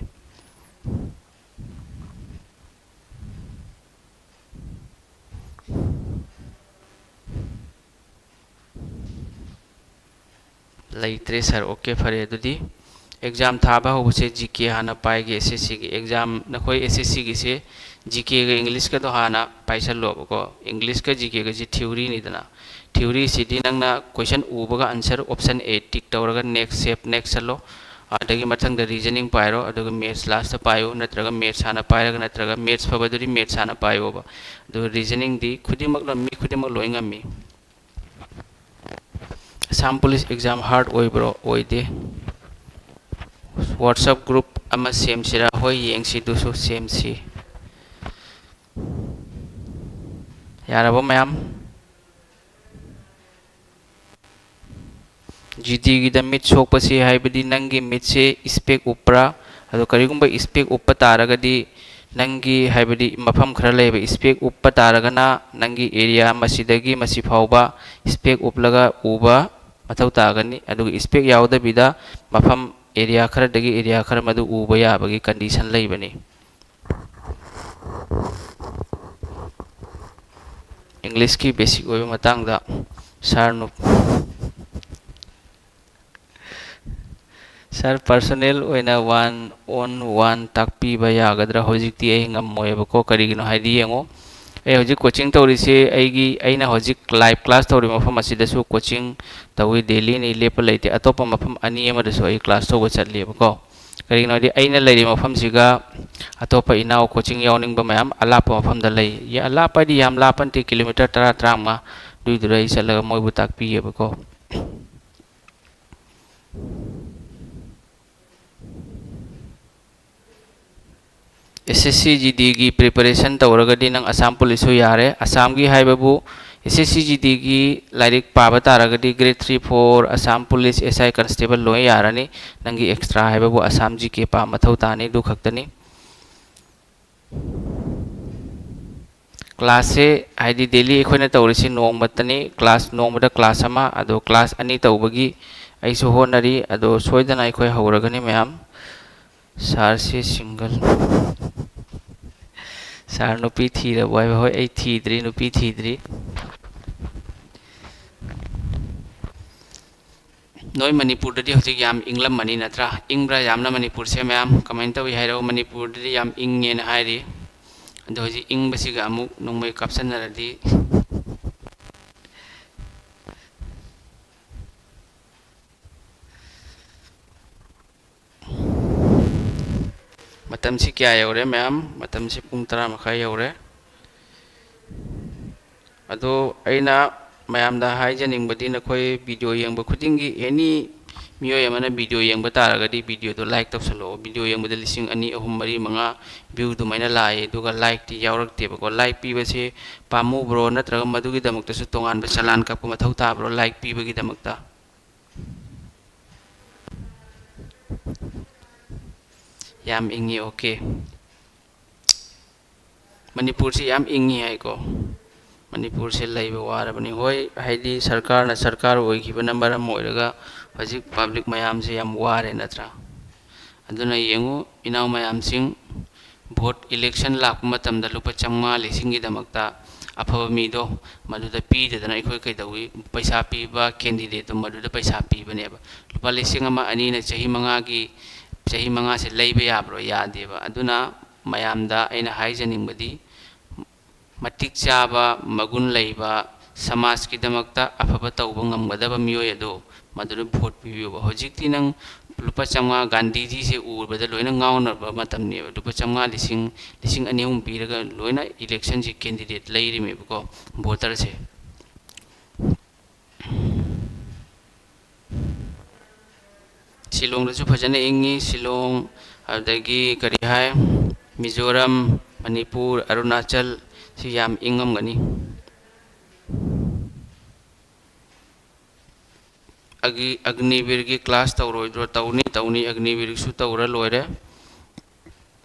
ꯂꯩꯇ꯭ꯔꯦ ꯁꯥꯔ꯫ ꯑꯣꯀꯦ, ꯐꯔꯦ꯫ ꯑꯗꯨꯗꯤ ꯑꯦꯛꯖꯥꯝ ꯊꯥꯕ ꯍꯧꯕꯁꯦ ꯖꯤ ꯀꯦ ꯍꯥꯟꯅ ꯄꯥꯏꯒꯦ꯫ ꯑꯦꯁ ꯑꯦꯁ ꯁꯤꯒꯤ ꯑꯦꯛꯖꯥꯝ, ꯅꯈꯣꯏ ꯑꯦꯁ ꯑꯦꯁ ꯁꯤꯒꯤꯁꯦ ꯖꯤ ꯀꯦꯒ ꯏꯪꯂꯤꯁꯀꯗꯣ ꯍꯥꯟꯅ ꯄꯥꯏꯁꯜꯂꯣꯕꯀꯣ꯫ ꯏꯪꯂꯤꯁꯀ ꯖꯤ ꯀꯦꯒꯁꯤ ꯊꯤꯑꯣꯔꯤꯅꯤꯗꯅ꯫ ꯊꯤꯑꯣꯔꯤꯁꯤꯗꯤ ꯅꯪꯅ ꯀꯣꯏꯁꯟ ꯎꯕꯒ ꯑꯟꯁꯔ ꯑꯣꯞꯁꯟ ꯑꯦ ꯇꯤꯛ ꯇꯧꯔꯒ ꯅꯦꯛꯁ, ꯁꯦꯞ ꯅꯦꯛꯁ ꯆꯠꯂꯣ꯫ ꯑꯗꯒꯤ ꯃꯊꯪꯗ ꯔꯤꯖꯅꯤꯡ ꯄꯥꯏꯔꯣ, ꯑꯗꯨꯒ ꯃꯦꯠꯁ ꯂꯥꯁꯇ ꯄꯥꯏꯌꯨ, ꯅꯠꯇ꯭ꯔꯒ ꯃꯦꯠꯁ ꯍꯥꯟꯅ ꯄꯥꯏꯔꯒ, ꯅꯠꯇ꯭ꯔꯒ ꯃꯦꯠꯁ ꯐꯕꯗꯨꯗꯤ ꯃꯦꯠꯁ ꯍꯥꯟꯅ ꯄꯥꯏꯌꯣꯕ꯫ ꯑꯗꯨꯒ ꯔꯤꯖꯅꯤꯡꯗꯤ ꯈꯨꯗꯤꯡꯃꯛ, ꯃꯤ ꯈꯨꯗꯤꯡꯃꯛ ꯂꯣꯏ ꯉꯝꯃꯤ꯫ ꯑꯁꯥꯝ ꯄꯨꯂꯤꯁ ꯑꯦꯛꯖꯥꯝ ꯍꯥꯔꯗ ꯑꯣꯏꯕ꯭ꯔꯣ? ꯑꯣꯏꯗꯦ꯫ ꯋꯥꯠꯁꯑꯞ ꯒ꯭ꯔꯨꯞ ꯑꯃ ꯁꯦꯝꯁꯤꯔꯥ? ꯍꯣꯏ, ꯌꯦꯡꯁꯤ, ꯑꯗꯨꯁꯨ ꯁꯦꯝꯁꯤ꯫ ꯌꯥꯔꯕꯣ ꯃꯌꯥꯝ? ꯖꯤ ꯗꯤꯒꯤꯗ ꯃꯤꯠ ꯁꯣꯛꯄꯁꯤ ꯍꯥꯏꯕꯗꯤ ꯅꯪꯒꯤ ꯃꯤꯠꯁꯦ ꯏꯁꯄꯦꯛ ꯎꯞꯄ꯭ꯔꯥ? ꯑꯗꯣ ꯀꯔꯤꯒꯨꯝꯕ ꯏꯁꯄꯦꯛ ꯎꯞꯄ ꯇꯥꯔꯒꯗꯤ, ꯅꯪꯒꯤ, ꯍꯥꯏꯕꯗꯤ ꯃꯐꯝ ꯈꯔ ꯂꯩꯕ, ꯏꯁꯄꯦꯛ ꯎꯞꯄ ꯇꯥꯔꯒꯅ ꯅꯪꯒꯤ ꯑꯦꯔꯤꯌꯥ ꯃꯁꯤꯗꯒꯤ ꯃꯁꯤ ꯐꯥꯎꯕ ꯏꯁꯄꯦꯛ ꯎꯞꯂꯒ ꯎꯕ ꯃꯊꯧ ꯇꯥꯒꯅꯤ꯫ ꯑꯗꯨꯒ ꯏꯁꯄꯦꯛ ꯌꯥꯎꯗꯕꯤꯗ ꯃꯐꯝ, ꯑꯦꯔꯤꯌꯥ ꯈꯔꯗꯒꯤ ꯑꯦꯔꯤꯌꯥ ꯈꯔ ꯃꯗꯨ ꯎꯕ ꯌꯥꯕꯒꯤ ꯀꯟꯗꯤꯁꯟ ꯂꯩꯕꯅꯤ꯫ ꯏꯪꯂꯤꯁꯀꯤ ꯕꯦꯁꯤꯛ ꯑꯣꯏꯕ ꯃꯇꯥꯡꯗ ꯁꯥꯔ ꯅꯨ-, Sir, personal ꯑꯣꯏꯅ one on one ꯇꯥꯛꯄꯤꯕ ꯌꯥꯒꯗ꯭ꯔꯥ? ꯍꯧꯖꯤꯛꯇꯤ ꯑꯩ ꯉꯝꯃꯣꯏꯕꯀꯣ꯫ ꯀꯔꯤꯒꯤꯅꯣ ꯍꯥꯏꯗꯤ ꯌꯦꯡꯉꯣ, ꯑꯩ ꯍꯧꯖꯤꯛ coaching ꯇꯧꯔꯤꯁꯦ ꯑꯩꯒꯤ, ꯑꯩꯅ ꯍꯧꯖꯤꯛ live class ꯇꯧꯔꯤꯕ ꯃꯐꯝ ꯑꯁꯤꯗꯁꯨ coaching ꯇꯧꯏ, daily ꯅꯤ, ꯂꯦꯞꯄ ꯂꯩꯇꯦ꯫ ꯑꯇꯣꯞꯄ ꯃꯐꯝ ꯑꯅꯤ ꯑꯃꯗꯁꯨ ꯑꯩ class ꯇꯧꯕ ꯆꯠꯂꯦꯕꯀꯣ꯫ ꯀꯔꯤꯒꯤꯅꯣ ꯍꯥꯏꯗꯤ ꯑꯩꯅ ꯂꯩꯔꯤꯕ ꯃꯐꯝꯁꯤꯒ ꯑꯇꯣꯞꯄ ꯏꯅꯥꯎ coaching ꯌꯥꯎꯅꯤꯡꯕ ꯃꯌꯥꯝ ꯑꯂꯥꯞꯄ ꯃꯐꯝꯗ ꯂꯩ꯫ ꯌꯥ-, ꯑꯂꯥꯞꯄ ꯍꯥꯏꯗꯤ ꯌꯥꯝ ꯂꯥꯞꯄ ꯅꯠꯇꯦ, kilometre ꯇꯔꯥ, ꯇꯔꯥꯃꯉꯥ, ꯑꯗꯨꯏꯗꯨꯗ ꯑꯩ ꯆꯠꯂꯒ ꯃꯣꯏꯕꯨ ꯇꯥꯛꯄꯤꯌꯦꯕꯀꯣ꯫ S S C G D ꯒꯤ preparation ꯇꯧꯔꯒꯗꯤ ꯅꯪ ꯑꯁꯥꯝ ꯄꯨꯂꯤꯁꯁꯨ ꯌꯥꯔꯦ꯫ ꯑꯁꯥꯝꯒꯤ ꯍꯥꯏꯕꯕꯨ, S S C G D ꯒꯤ ꯂꯥꯏꯔꯤꯛ ꯄꯥꯕ ꯇꯥꯔꯒꯗꯤ grade three, four, Assam police, S I constable ꯂꯣꯏ ꯌꯥꯔꯅꯤ꯫ ꯅꯪꯒꯤ extra ꯍꯥꯏꯕꯕꯨ ꯑꯁꯥꯝ G K ꯄꯥ ꯃꯊꯧ ꯇꯥꯅꯤ, ꯑꯗꯨ ꯈꯛꯇꯅꯤ꯫ Class ꯁꯦ ꯍꯥꯏꯗꯤ daily ꯑꯩꯈꯣꯏꯅ ꯇꯧꯔꯤꯁꯤ ꯅꯣꯡꯃꯇꯅꯤ, class, ꯅꯣꯡꯃꯗ class ꯑꯃ, ꯑꯗꯣ class ꯑꯅꯤ ꯇꯧꯕꯒꯤ ꯑꯩꯁꯨ ꯍꯣꯠꯅꯔꯤ꯫ ꯑꯗꯣ ꯁꯣꯏꯗꯅ ꯑꯩꯈꯣꯏ ꯍꯧꯔꯒꯅꯤ ꯃꯌꯥꯝ꯫ Sir ꯁꯤ single꯫ Sir ꯅꯨꯄꯤ ꯊꯤꯔꯕꯣ ꯍꯥꯏꯕ? ꯍꯣꯏ, ꯑꯩ ꯊꯤꯗ꯭ꯔꯤ, ꯅꯨꯄꯤ ꯊꯤꯗ꯭ꯔꯤ꯫ ꯅꯣꯏ ꯃꯅꯤꯄꯨꯔꯗꯗꯤ ꯍꯧꯖꯤꯛ ꯌꯥꯝ ꯏꯪꯂꯝꯃꯅꯤ ꯅꯠꯇ꯭ꯔꯥ? ꯏꯪꯕ꯭ꯔꯥ ꯌꯥꯝꯅ ꯃꯅꯤꯄꯨꯔꯁꯦ ꯃꯌꯥꯝ? Comment ꯇꯧꯏ ꯍꯥꯏꯔꯛꯎ꯫ ꯃꯅꯤꯄꯨꯔꯗꯗꯤ ꯌꯥꯝ ꯏꯪꯉꯦꯅ ꯍꯥꯏꯔꯤ꯫ ꯑꯗꯣ ꯍꯧꯖꯤꯛ ꯏꯪꯕꯁꯤꯒ ꯑꯃꯨꯛ ꯅꯣꯡꯃꯩ ꯀꯥꯞꯁꯟꯅꯔꯗꯤ꯫ ꯃꯇꯝꯁꯤ ꯀꯌꯥ ꯌꯧꯔꯦ ꯃꯌꯥꯝ? ꯃꯇꯝꯁꯤ ꯄꯨꯡ ꯇꯔꯥ ꯃꯈꯥꯏ ꯌꯧꯔꯦ꯫ ꯑꯗꯣ ꯑꯩꯅ ꯃꯌꯥꯝꯗ ꯍꯥꯏꯖꯅꯤꯡꯕꯗꯤ, ꯅꯈꯣꯏ video ꯌꯦꯡꯕ ꯈꯨꯗꯤꯡꯒꯤ, any ꯃꯤꯑꯣꯏ ꯑꯃꯅ video ꯌꯦꯡꯕ ꯇꯥꯔꯒꯗꯤ video ꯗꯣ like ꯇꯧꯁꯜꯂꯛꯑꯣ꯫ Video ꯌꯦꯡꯕꯗ ꯂꯤꯁꯤꯡ ꯑꯅꯤ, ꯑꯍꯨꯝ, ꯃꯔꯤ, ꯃꯉꯥ view ꯑꯗꯨꯃꯥꯏꯅ ꯂꯥꯛꯑꯦ, ꯑꯗꯨꯒ like ꯇꯤ ꯌꯥꯎꯔꯛꯇꯦꯕꯀꯣ꯫ Like ꯄꯤꯕꯁꯦ ꯄꯥꯝꯃꯨꯕ꯭ꯔꯣ, ꯅꯠꯇ꯭ꯔꯒ ꯃꯗꯨꯒꯤꯗꯃꯛꯇꯁꯨ ꯇꯣꯉꯥꯟꯕ ꯆꯂꯥꯟ ꯀꯛꯄ ꯃꯊꯧ ꯇꯥꯕ꯭ꯔꯣ like ꯄꯤꯕꯒꯤꯗꯃꯛꯇ? ꯌꯥꯝ ꯏꯪꯉꯤ, okay꯫ ꯃꯅꯤꯄꯨꯔꯁꯤ ꯌꯥꯝ ꯏꯪꯉꯤ ꯍꯥꯏꯀꯣ꯫ ꯃꯅꯤꯄꯨꯔꯁꯦ ꯂꯩꯕ ꯋꯥꯔꯕꯅꯤ꯫ ꯍꯣꯏ, ꯍꯥꯏꯗꯤ ꯁꯔꯀꯥꯔꯅ ꯁꯔꯀꯥꯔ ꯑꯣꯏꯈꯤꯕꯅ ꯃꯔꯝ ꯑꯣꯏꯔꯒ ꯍꯧꯖꯤꯛ public ꯃꯌꯥꯝꯁꯦ ꯌꯥꯝ ꯋꯥꯔꯦ ꯅꯠꯇ꯭ꯔꯥ? ꯑꯗꯨꯅ ꯌꯦꯡꯉꯨ, ꯏꯅꯥꯎ ꯃꯌꯥꯝꯁꯤꯡ, vote election ꯂꯥꯛꯄ ꯃꯇꯝꯗ ꯂꯨꯄꯥ ꯆꯥꯝꯃꯉꯥ ꯂꯤꯁꯤꯡꯒꯤꯗꯃꯛꯇ ꯑꯐꯕ ꯃꯤꯗꯣ ꯃꯗꯨꯗ ꯄꯤꯗꯗꯅ ꯑꯩꯈꯣꯏ ꯀꯩꯗꯧꯏ? ꯄꯩꯁꯥ ꯄꯤꯕ candidate ꯇꯣ ꯃꯗꯨꯗ ꯄꯩꯁꯥ ꯄꯤꯕꯅꯦꯕ꯫ ꯂꯨꯄꯥ ꯂꯤꯁꯤꯡ ꯑꯃ ꯑꯅꯤꯅ ꯆꯍꯤ ꯃꯉꯥꯒꯤ, ꯆꯍꯤ ꯃꯉꯥꯁꯦ ꯂꯩꯕ ꯌꯥꯕ꯭ꯔꯣ? ꯌꯥꯗꯦꯕ꯫ ꯑꯗꯨꯅ ꯃꯌꯥꯝꯗ ꯑꯩꯅ ꯍꯥꯏꯖꯅꯤꯡꯕꯗꯤ, ꯃꯇꯤꯛ ꯆꯥꯕ, ꯃꯒꯨꯟ ꯂꯩꯕ, ꯁꯃꯥꯖꯀꯤꯗꯃꯛꯇ ꯑꯐꯕ ꯇꯧꯕ ꯉꯝꯒꯗꯕ ꯃꯤꯑꯣꯏ ꯑꯗꯨ, ꯃꯗꯨꯗ ꯚꯣꯠ ꯄꯤꯕꯤꯌꯨꯕ꯫ ꯍꯧꯖꯤꯛꯇꯤ ꯅꯪ ꯂꯨꯄꯥ ꯆꯥꯝꯃꯉꯥ, ꯒꯥꯟꯙꯤꯖꯤꯁꯦ ꯎꯕꯗ ꯂꯣꯏꯅ ꯉꯥꯎꯅꯕ ꯃꯇꯝꯅꯦꯕ꯫ ꯂꯨꯄꯥ ꯆꯥꯝꯃꯉꯥ, ꯂꯤꯁꯤꯡ, ꯂꯤꯁꯤꯡ ꯑꯅꯤ ꯑꯍꯨꯝ ꯄꯤꯔꯒ ꯂꯣꯏꯅ election ꯁꯦ candidate ꯂꯩꯔꯤꯃꯦꯕꯀꯣ, voter ꯁꯦ꯫ ꯁꯤꯂꯣꯡꯗꯁꯨ ꯐꯖꯅ ꯏꯪꯉꯤ꯫ ꯁꯤꯂꯣꯡ, ꯑꯗꯒꯤ ꯀꯔꯤ ꯍꯥꯏ, ꯃꯤꯖꯣꯔꯥꯝ, ꯃꯅꯤꯄꯨꯔ, ꯑꯔꯨꯅꯥꯆꯜ, ꯁꯤ ꯌꯥꯝ ꯏꯪꯉꯝꯒꯅꯤ꯫ ꯑꯒꯤ-, ꯑꯒꯅꯤꯕꯤꯔꯒꯤ class ꯇꯧꯔꯣꯏꯗ꯭ꯔꯣ? ꯇꯧꯅꯤ, ꯇꯧꯅꯤ, ꯑꯒꯅꯤꯕꯤꯔꯒꯤꯁꯨ ꯇꯧꯔ ꯂꯣꯏꯔꯦ꯫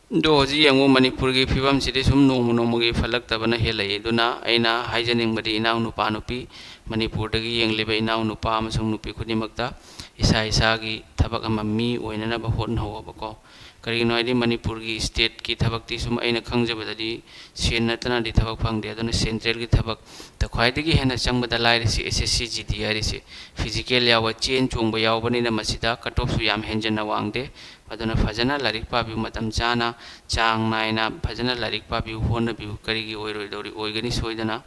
ꯑꯗꯣ ꯍꯧꯖꯤꯛ ꯌꯦꯡꯉꯨ, ꯃꯅꯤꯄꯨꯔꯒꯤ ꯐꯤꯕꯝꯁꯤꯗꯤ ꯁꯨꯝ ꯅꯣꯡꯃ ꯅꯣꯡꯃꯒꯤ ꯐꯠꯂꯛꯇꯕꯅ ꯍꯦꯜꯂꯛꯏ꯫ ꯑꯗꯨꯅ ꯑꯩꯅ ꯍꯥꯏꯖꯅꯤꯡꯕꯗꯤ, ꯏꯅꯥꯎ ꯅꯨꯄꯥ ꯅꯨꯄꯤ, ꯃꯅꯤꯄꯨꯔꯗꯒꯤ ꯌꯦꯡꯂꯤꯕ ꯏꯅꯥꯎ ꯅꯨꯄꯥ ꯑꯃꯁꯨꯡ ꯅꯨꯄꯤ ꯈꯨꯗꯤꯡꯃꯛꯇ, ꯏꯁꯥ ꯏꯁꯥꯒꯤ ꯊꯕꯛ ꯑꯃ ꯃꯤ ꯑꯣꯏꯅꯅꯕ ꯍꯣꯠꯅꯍꯧꯕꯀꯣ꯫ ꯀꯔꯤꯒꯤꯅꯣ ꯍꯥꯏꯗꯤ, ꯃꯅꯤꯄꯨꯔꯒꯤ state ꯀꯤ ꯊꯕꯛꯇꯤ ꯁꯨꯝ ꯑꯩꯅ ꯈꯪꯖꯕꯗꯗꯤ ꯁꯦꯟ ꯅꯠꯇꯅꯗꯤ ꯊꯕꯛ ꯐꯪꯗꯦ꯫ ꯑꯗꯨꯅ central ꯒꯤ ꯊꯕꯛꯇ ꯈ꯭ꯋꯥꯏꯗꯒꯤ ꯍꯦꯟꯅ ꯆꯪꯕꯗ ꯂꯥꯏꯔꯤꯁꯤ S S C G D ꯍꯥꯏꯔꯤꯁꯤ, physical ꯌꯥꯎꯕ, ꯆꯦꯟ ꯆꯣꯡꯕ ꯌꯥꯎꯕꯅꯤꯅ ꯃꯁꯤꯗ cut off ꯁꯨ ꯌꯥꯝ ꯍꯦꯟꯖꯟꯅ ꯋꯥꯡꯗꯦ꯫ ꯑꯗꯨꯅ ꯐꯖꯅ ꯂꯥꯏꯔꯤꯛ ꯄꯥꯕꯤꯌꯨ, ꯃꯇꯝ ꯆꯥꯅ, ꯆꯥꯡ ꯅꯥꯏꯅ ꯐꯖꯅ ꯂꯥꯏꯔꯤꯛ ꯄꯥꯕꯤꯌꯨ, ꯍꯣꯠꯅꯕꯤꯌꯨ꯫ ꯀꯔꯤꯒꯤ ꯑꯣꯏꯔꯣꯏꯗꯧꯔꯤ? ꯑꯣꯏꯒꯅꯤ ꯁꯣꯏꯗꯅ꯫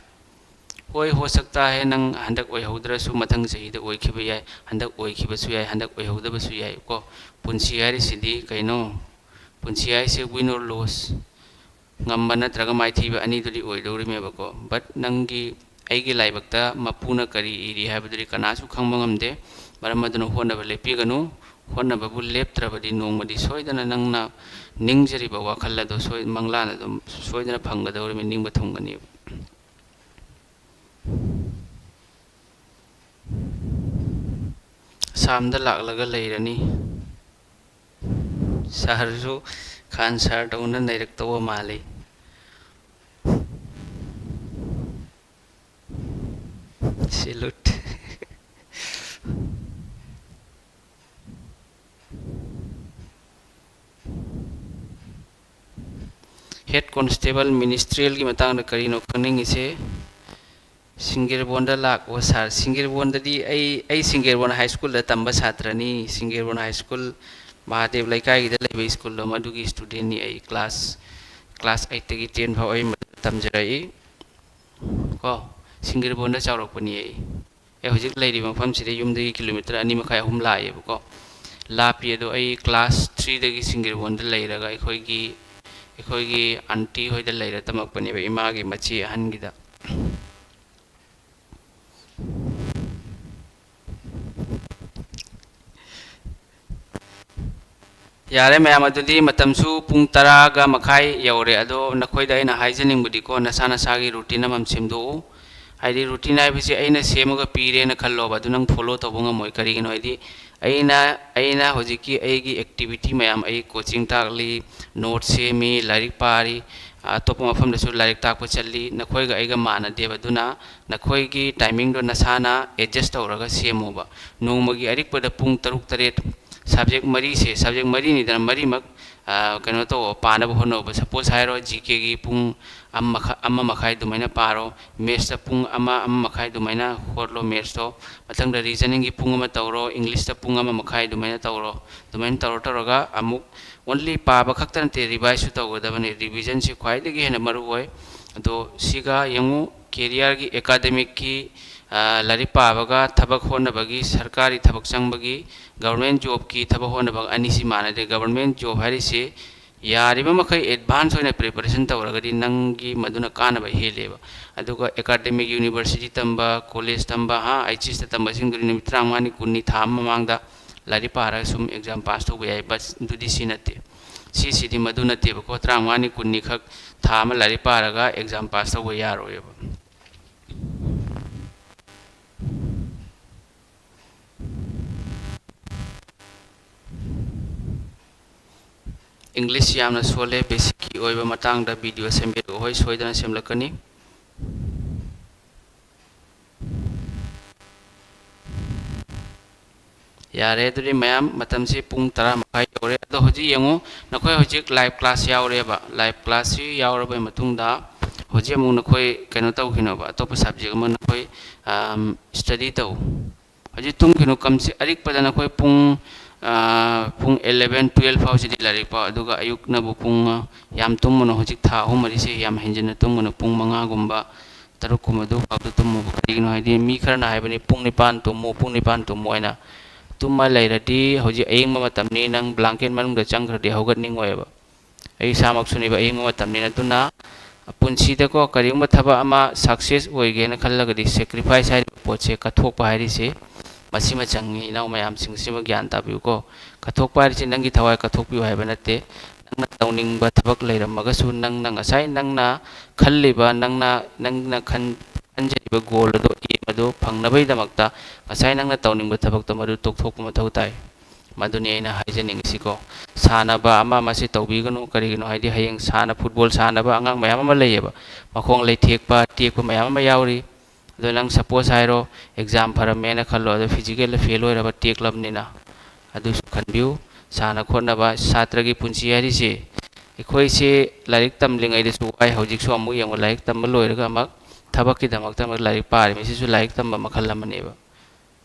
ꯍꯣꯏ, ꯍꯣ ꯁꯛꯇꯥ ꯍꯦ, ꯅꯪ ꯍꯟꯗꯛ ꯑꯣꯏꯍꯧꯗ꯭ꯔꯁꯨ ꯃꯊꯪ ꯆꯍꯤꯗ ꯑꯣꯏꯈꯤꯕ ꯌꯥꯏ, ꯍꯟꯗꯛ ꯑꯣꯏꯈꯤꯕꯁꯨ ꯌꯥꯏ, ꯍꯟꯗꯛ ꯑꯣꯏꯍꯧꯗꯕꯁꯨ ꯌꯥꯏ ꯀꯣ꯫ ꯄꯨꯟꯁꯤ ꯍꯥꯏꯔꯤꯁꯤꯗꯤ ꯀꯩꯅꯣ? ꯄꯨꯟꯁꯤ ꯍꯥꯏꯁꯦ win or lose, ꯉꯝꯕ ꯅꯠꯇ꯭ꯔꯒ ꯃꯥꯏꯊꯤꯕ ꯑꯅꯤꯗꯨꯗꯤ ꯑꯣꯏꯗꯧꯔꯤꯃꯦꯕꯀꯣ꯫ But ꯅꯪꯒꯤ, ꯑꯩꯒꯤ ꯂꯥꯏꯕꯛꯇ ꯃꯄꯨꯅ ꯀꯔꯤ ꯏꯔꯤ ꯍꯥꯏꯕꯗꯨꯗꯤ ꯀꯅꯥꯁꯨ ꯈꯪꯕ ꯉꯝꯗꯦ꯫ ꯃꯔꯝ ꯑꯗꯨꯅ ꯍꯣꯠꯅꯕ ꯂꯦꯞꯄꯤꯒꯅꯨ꯫ ꯍꯣꯠꯅꯕꯕꯨ ꯂꯦꯞꯇ꯭ꯔꯕꯗꯤ ꯅꯣꯡꯃꯗꯤ ꯁꯣꯏꯗꯅ ꯅꯪꯅ ꯅꯤꯡꯖꯔꯤꯕ ꯋꯥꯈꯜ ꯑꯗꯣ ꯁꯣꯏ-, ꯃꯪꯂꯥꯟ ꯑꯗꯨꯝ ꯁꯣꯏꯗꯅ ꯐꯪꯒꯗꯧꯔꯤꯕꯅꯤ, ꯅꯤꯡꯕ ꯊꯨꯡꯒꯅꯦꯕ꯫ ꯑꯁꯥꯝꯗ ꯂꯥꯛꯂꯒ ꯂꯩꯔꯅꯤ꯫ ꯁꯍꯔꯁꯨ ꯈꯥꯟ ꯁꯍꯔꯗꯧꯅ ꯅꯩꯔꯛꯇꯧꯕ ꯃꯥꯜꯂꯤ꯫ Salute꯫ Head Constable Ministerial ꯒꯤ ꯃꯇꯥꯡꯗ ꯀꯔꯤꯅꯣ ꯈꯪꯅꯤꯡꯉꯤꯁꯦ? ꯁꯤꯡꯒꯤꯔꯕꯣꯟꯗ ꯂꯥꯛꯑꯣ ꯁꯥꯔ꯫ ꯁꯤꯡꯒꯤꯔꯕꯣꯟꯗꯗꯤ ꯑꯩ, ꯑꯩ ꯁꯤꯡꯒꯤꯔꯕꯣꯟ ꯍꯥꯏ ꯁ꯭ꯀꯨꯜꯗ ꯇꯝꯕ ꯁꯥꯇ꯭ꯔꯅꯤ꯫ ꯁꯤꯡꯒꯤꯔꯕꯣꯟ ꯍꯥꯏ ꯁ꯭ꯀꯨꯜ ꯃꯍꯥꯗꯦꯕ ꯂꯩꯀꯥꯏꯒꯤꯗ ꯂꯩꯕ ꯁ꯭ꯀꯨꯜꯗꯣ, ꯃꯗꯨꯒꯤ ꯁ꯭ꯇꯨꯗꯦꯟꯅꯤ ꯑꯩ꯫ ꯀ꯭ꯂꯥꯁ, ꯀ꯭ꯂꯥꯁ ꯑꯩꯠꯇꯒꯤ ꯇꯦꯟ ꯐꯥꯎ ꯑꯩ ꯃꯗꯨꯗ ꯇꯝꯖꯔꯛꯏ꯫ ꯀꯣ, ꯁꯤꯡꯒꯤꯔꯕꯣꯟꯗ ꯆꯥꯎꯔꯛꯄꯅꯤ ꯑꯩ꯫ ꯑꯩ ꯍꯧꯖꯤꯛ ꯂꯩꯔꯤꯕ ꯃꯐꯝꯁꯤꯗ ꯌꯨꯝꯗꯒꯤ ꯀꯤꯂꯣꯃꯤꯇꯔ ꯑꯅꯤ ꯃꯈꯥꯏ, ꯑꯍꯨꯝ ꯂꯥꯛꯑꯦꯕꯀꯣ꯫ ꯂꯥꯞꯄꯤ, ꯑꯗꯣ ꯑꯩ ꯀ꯭ꯂꯥꯁ ꯊ꯭ꯔꯤꯗꯒꯤ ꯁꯤꯡꯒꯤꯔꯕꯣꯟꯗ ꯂꯩꯔꯒ ꯑꯩꯈꯣꯏꯒꯤ, ꯑꯩꯈꯣꯏꯒꯤ ꯑꯟꯇꯤ ꯍꯣꯏꯗ ꯂꯩꯔ ꯇꯝꯃꯛꯄꯅꯦꯕ, ꯏꯃꯥꯒꯤ ꯃꯆꯦ ꯑꯍꯟꯒꯤꯗ꯫ ꯌꯥꯔꯦ ꯃꯌꯥꯝ, ꯑꯗꯨꯗꯤ ꯃꯇꯝꯁꯨ ꯄꯨꯡ ꯇꯔꯥꯒ ꯃꯈꯥꯏ ꯌꯧꯔꯦ꯫ ꯑꯗꯣ ꯅꯈꯣꯏꯗ ꯑꯩꯅ ꯍꯥꯏꯖꯅꯤꯡꯕꯗꯤꯀꯣ, ꯅꯁꯥ ꯅꯁꯥꯒꯤ ꯔꯨꯇꯤꯟ ꯑꯃꯃꯝ ꯁꯦꯝꯗꯣꯛꯎ꯫ ꯍꯥꯏꯗꯤ ꯔꯨꯇꯤꯟ ꯍꯥꯏꯕꯁꯤ ꯑꯩꯅ ꯁꯦꯝꯃꯒ ꯄꯤꯔꯦꯅ ꯈꯜꯂꯣꯕ, ꯑꯗꯨ ꯅꯪ ꯐꯣꯂꯣ ꯇꯧꯕ ꯉꯝꯃꯣꯏ꯫ ꯀꯔꯤꯒꯤꯅꯣ ꯍꯥꯏꯗꯤ ꯑꯩꯅ, ꯑꯩꯅ ꯍꯧꯖꯤꯛꯀꯤ ꯑꯩꯒꯤ ꯑꯦꯛꯇꯤꯚꯤꯇꯤ ꯃꯌꯥꯝ, ꯑꯩ ꯀꯣꯆꯤꯡ ꯇꯥꯛꯂꯤ, ꯅꯣꯠ ꯁꯦꯝꯃꯤ, ꯂꯥꯏꯔꯤꯛ ꯄꯥꯔꯤ, ꯑꯇꯣꯞꯄ ꯃꯐꯝꯗꯁꯨ ꯂꯥꯏꯔꯤꯛ ꯇꯥꯛꯄ ꯆꯠꯂꯤ, ꯅꯈꯣꯏꯒ ꯑꯩꯒ ꯃꯥꯟꯅꯗꯦꯕ꯫ ꯑꯗꯨꯅ ꯅꯈꯣꯏꯒꯤ ꯇꯥꯏꯃꯤꯡꯗꯣ ꯅꯁꯥꯅ ꯑꯦꯗꯖꯁ ꯇꯧꯔꯒ ꯁꯦꯝꯃꯣꯕ꯫ ꯅꯣꯡꯃꯒꯤ ꯑꯔꯤꯛꯄꯗ ꯄꯨꯡ ꯇꯔꯨꯛ ꯇꯔꯦꯠ, ꯁꯕꯖꯦꯛ ꯃꯔꯤꯁꯦ, ꯁꯕꯖꯦꯛ ꯃꯔꯤꯅꯤꯗꯅ, ꯃꯔꯤꯃꯛ, ꯑ, ꯀꯩꯅꯣ ꯇꯧ, ꯄꯥꯅꯕ ꯍꯣꯠꯅꯧꯕ꯫ ꯁꯄꯣꯁ ꯍꯥꯏꯔꯣ, ꯖꯤ ꯀꯦꯒꯤ ꯄꯨꯡ ꯑꯃ ꯃꯈꯥ-, ꯑꯃ ꯃꯈꯥꯏ ꯑꯗꯨꯃꯥꯏꯅ ꯄꯥꯔꯣ, ꯃꯦꯠꯁꯇ ꯄꯨꯡ ꯑꯃ, ꯑꯃ ꯃꯈꯥꯏ ꯑꯗꯨꯃꯥꯏꯅ ꯍꯣꯠꯂꯣ ꯃꯦꯠꯁꯇꯣ, ꯃꯊꯪꯗ ꯔꯤꯖꯅꯤꯡꯒꯤ ꯄꯨꯡ ꯑꯃ ꯇꯧꯔꯣ, ꯏꯪꯂꯤꯁꯇ ꯄꯨꯡ ꯑꯃ ꯃꯈꯥꯏ ꯑꯗꯨꯃꯥꯏꯅ ꯇꯧꯔꯣ꯫ ꯑꯗꯨꯃꯥꯏꯅ ꯇꯧꯔ ꯇꯧꯔꯒ ꯑꯃꯨꯛ only ꯄꯥꯕ ꯈꯛꯇ ꯅꯠꯇꯦ, ꯔꯤꯚꯥꯏꯁꯁꯨ ꯇꯧꯒꯗꯕꯅꯤ꯫ ꯔꯤꯚꯤꯖꯟꯁꯤ ꯈ꯭ꯋꯥꯏꯗꯒꯤ ꯍꯦꯟꯅ ꯃꯔꯨ ꯑꯣꯏ꯫ ꯑꯗꯣ ꯁꯤꯒ ꯌꯦꯡꯉꯨ, ꯀꯦꯔꯤꯌꯔꯒꯤ, ꯑꯦꯀꯥꯗꯃꯤꯛꯀꯤ, ꯑ, ꯂꯥꯏꯔꯤꯛ ꯄꯥꯕꯒ ꯊꯕꯛ ꯍꯣꯠꯅꯕꯒꯤ, ꯁꯔꯀꯥꯔꯤ ꯊꯕꯛ ꯆꯪꯕꯒꯤ, ꯒꯕꯔꯃꯦꯟ ꯖꯣꯕꯀꯤ ꯊꯕꯛ ꯍꯣꯠꯅꯕꯒ ꯑꯅꯤꯁꯤ ꯃꯥꯟꯅꯗꯦ꯫ ꯒꯕꯔꯃꯦꯟ ꯖꯣꯕ ꯍꯥꯏꯔꯤꯁꯤ ꯌꯥꯔꯤꯕ ꯃꯈꯩ ꯑꯦꯗꯚꯥꯟꯁ ꯑꯣꯏꯅ ꯄ꯭ꯔꯤꯄꯦꯔꯦꯁꯟ ꯇꯧꯔꯒꯗꯤ ꯅꯪꯒꯤ ꯃꯗꯨꯅ ꯀꯥꯟꯅꯕ ꯍꯦꯜꯂꯦꯕ꯫ ꯑꯗꯨꯒ ꯑꯦꯀꯥꯗꯃꯤꯛ, ꯌꯨꯅꯤꯚꯔꯁꯤꯇꯤ ꯇꯝꯕ, ꯀꯣꯂꯦꯖ ꯇꯝꯕ, ꯍꯥ, ꯑꯩꯆ ꯑꯦꯁꯇ ꯇꯝꯕꯁꯤꯡꯗꯨꯗꯤ ꯅꯨꯃꯤꯠ ꯇꯔꯥꯃꯉꯥꯅꯤ, ꯀꯨꯟꯅꯤ, ꯊꯥ ꯑꯃ ꯃꯃꯥꯡꯗ ꯂꯥꯏꯔꯤꯛ ꯄꯥꯔꯒ ꯁꯨꯝ ꯑꯦꯛꯖꯥꯝ ꯄꯥꯁ ꯇꯧꯕ ꯌꯥꯏ꯫ ꯕꯠ ꯑꯗꯨꯗꯤ ꯁꯤ ꯅꯠꯇꯦ꯫ ꯁꯤꯁꯤꯗꯤ ꯃꯗꯨ ꯅꯠꯇꯦꯕꯀꯣ꯫ ꯇꯔꯥꯃꯉꯥꯅꯤ, ꯀꯨꯟꯅꯤ ꯈꯛ ꯊꯥ ꯑꯃ ꯂꯥꯏꯔꯤꯛ ꯄꯥꯔꯒ ꯑꯦꯛꯖꯥꯝ ꯄꯥꯁ ꯇꯧꯕ ꯌꯥꯔꯣꯏꯕ꯫ ꯏꯪꯂꯤꯁ ꯌꯥꯝꯅ ꯁꯣꯜꯂꯦ꯫ ꯕꯦꯁꯤꯛꯀꯤ ꯑꯣꯏꯕ ꯃꯇꯥꯡꯗ ꯚꯤꯗꯤꯑꯣ ꯁꯦꯝꯕꯤꯔꯛꯎ꯫ ꯍꯣꯏ, ꯁꯣꯏꯗꯅ ꯁꯦꯝꯂꯛꯀꯅꯤ꯫ ꯌꯥꯔꯦ, ꯑꯗꯨꯗꯤ ꯃꯌꯥꯝ, ꯃꯇꯝꯁꯤ ꯄꯨꯡ ꯇꯔꯥ ꯃꯈꯥꯏ ꯌꯧꯔꯦ꯫ ꯑꯗꯣ ꯍꯧꯖꯤꯛ ꯌꯦꯡꯉꯨ, ꯅꯈꯣꯏ ꯍꯧꯖꯤꯛ ꯂꯥꯏꯚ ꯀ꯭ꯂꯥꯁ ꯌꯥꯎꯔꯦꯕ꯫ ꯂꯥꯏꯚ ꯀ꯭ꯂꯥꯁꯁꯤ ꯌꯥꯎꯔꯕ ꯃꯇꯨꯡꯗ ꯍꯧꯖꯤꯛ ꯑꯃꯨꯛ ꯅꯈꯣꯏ ꯀꯩꯅꯣ ꯇꯧꯈꯤꯅꯣꯕ, ꯑꯇꯣꯞꯄ subject ꯑꯃ ꯅꯈꯣꯏ, ꯑꯝ, study ꯇꯧ꯫ ꯍꯧꯖꯤꯛ ꯇꯨꯝꯈꯤꯅꯨ, ꯀꯝꯁꯤ-, ꯑꯔꯤꯛꯄꯗ ꯅꯈꯣꯏ ꯄꯨꯡ, ꯑ, ꯄꯨꯡ eleven, twelve ꯐꯥꯎꯁꯤꯗꯤ ꯂꯥꯏꯔꯤꯛ ꯄꯥꯎ, ꯑꯗꯨꯒ ꯑꯌꯨꯛꯅꯕꯨ ꯄꯨꯡ, ꯑ, ꯌꯥꯝ ꯇꯨꯝꯒꯅꯨ꯫ ꯍꯧꯖꯤꯛ ꯊꯥ ꯑꯍꯨꯝ ꯃꯔꯤꯁꯦ ꯌꯥꯝ ꯍꯦꯟꯖꯤꯟꯅ ꯇꯨꯝꯒꯅꯨ, ꯄꯨꯡ ꯃꯉꯥꯒꯨꯝꯕ, ꯇꯔꯨꯛꯀꯨꯝꯕ ꯑꯗꯨ ꯐꯥꯎꯗ ꯇꯨꯝꯃꯨꯕ꯫ ꯀꯔꯤꯒꯤꯅꯣ ꯍꯥꯏꯗꯤ, ꯃꯤ ꯈꯔꯅ ꯍꯥꯏꯕꯅꯤ, "ꯄꯨꯡ ꯅꯤꯄꯥꯟ ꯇꯨꯝꯃꯨ, ꯄꯨꯡ ꯅꯤꯄꯥꯟ ꯇꯨꯝꯃꯨ" ꯍꯥꯏꯅ꯫ ꯇꯨꯝꯃ ꯂꯩꯔꯗꯤ, ꯍꯧꯖꯤꯛ ꯑꯌꯤꯡꯕ ꯃꯇꯝꯅꯤ, ꯅꯪ blanket ꯃꯅꯨꯡꯗ ꯆꯪꯈ꯭ꯔꯗꯤ ꯍꯧꯒꯠꯅꯤꯡꯉꯣꯏꯕ꯫ ꯑꯩ ꯏꯁꯥꯃꯛꯁꯨꯅꯦꯕ, ꯑꯌꯤꯡꯕ ꯃꯇꯝꯅꯤꯅ꯫ ꯑꯗꯨꯅ ꯄꯨꯟꯁꯤꯗꯀꯣ, ꯀꯔꯤꯒꯨꯝꯕ ꯊꯕꯛ ꯑꯃ success ꯑꯣꯏꯒꯦꯅ ꯈꯜꯂꯒꯗꯤ, sacrifice ꯍꯥꯏꯔꯤꯕ ꯄꯣꯠꯁꯦ, ꯀꯠꯊꯣꯛꯄ ꯍꯥꯏꯔꯤꯁꯦ, ꯃꯁꯤꯃ ꯆꯪꯉꯤ꯫ ꯏꯅꯥꯎ ꯃꯌꯥꯝꯁꯤꯡꯁꯤꯃ ꯒ꯭ꯌꯥꯟ ꯇꯥꯕꯤꯌꯨꯀꯣ꯫ ꯀꯠꯊꯣꯛꯄ ꯍꯥꯏꯔꯤꯁꯦ ꯅꯪꯒꯤ ꯊꯋꯥꯏ ꯀꯠꯊꯣꯛꯄꯤꯌꯨ ꯍꯥꯏꯕ ꯅꯠꯇꯦ꯫ ꯅꯪꯅ ꯇꯧꯅꯤꯡꯕ ꯊꯕꯛ ꯂꯩꯔꯝꯃꯒꯁꯨ, ꯅꯪꯅ ꯉꯁꯥꯏ ꯅꯪꯅ ꯈꯜꯂꯤꯕ, ꯅꯪꯅ, ꯅꯪꯅ ꯈꯟ-, ꯈꯟꯖꯔꯤꯕ goal ꯑꯗꯣ, aim ꯑꯗꯣ ꯐꯪꯅꯕꯒꯤꯗꯃꯛꯇ, ꯉꯁꯥꯏ ꯅꯪꯅ ꯇꯧꯅꯤꯡꯕ ꯊꯕꯛꯇꯣ, ꯃꯗꯨ ꯇꯣꯛꯊꯣꯛꯄ ꯃꯊꯧ ꯇꯥꯏ꯫ ꯃꯗꯨꯅꯤ ꯑꯩꯅ ꯍꯥꯏꯖꯅꯤꯡꯉꯤꯁꯤꯀꯣ꯫ ꯁꯥꯟꯅꯕ ꯑꯃ ꯑꯃꯁꯤ ꯇꯧꯕꯤꯒꯅꯨ꯫ ꯀꯔꯤꯒꯤꯅꯣ ꯍꯥꯏꯗꯤ, ꯍꯌꯦꯡ ꯁꯥꯟꯅ-, football ꯁꯥꯟꯅꯕ ꯑꯉꯥꯡ ꯃꯌꯥꯝ ꯑꯃ ꯂꯩꯌꯦꯕ, ꯃꯈꯣꯡ ꯂꯩꯊꯦꯛꯄ, ꯇꯦꯛꯄ ꯃꯌꯥꯝ ꯑꯃ ꯌꯥꯎꯔꯤ꯫ ꯑꯗꯣ ꯅꯪ suppose ꯍꯥꯏꯔꯣ, exam ꯐꯔꯝꯃꯦꯅ ꯈꯜꯂꯣ, ꯑꯗꯣ physicalꯗ fail ꯑꯣꯏꯔꯕ, ꯇꯦꯛꯂꯕꯅꯤꯅ꯫ ꯑꯗꯨꯁꯨ ꯈꯟꯕꯤꯌꯨ꯫ ꯁꯥꯟꯅ ꯈꯣꯠꯅꯕ, ꯁꯥꯇ꯭ꯔꯒꯤ ꯄꯨꯟꯁꯤ ꯍꯥꯏꯔꯤꯁꯦ, ꯑꯩꯈꯣꯏꯁꯦ ꯂꯥꯏꯔꯤꯛ ꯇꯝꯂꯤꯉꯩꯗꯁꯨ ꯋꯥꯏ, ꯍꯧꯖꯤꯛꯁꯨ ꯑꯃꯨꯛ ꯌꯦꯡꯉꯨ, ꯂꯥꯏꯔꯤꯛ ꯇꯝꯕ ꯂꯣꯏꯔꯒ ꯑꯃꯨꯛ ꯊꯕꯛꯀꯤꯗꯃꯛꯇ ꯑꯃꯨꯛ ꯂꯥꯏꯔꯤꯛ ꯄꯥꯔꯤꯕ, ꯃꯁꯤꯁꯨ ꯂꯥꯏꯔꯤꯛ ꯇꯝꯕ ꯃꯈꯜ ꯑꯃꯅꯦꯕ꯫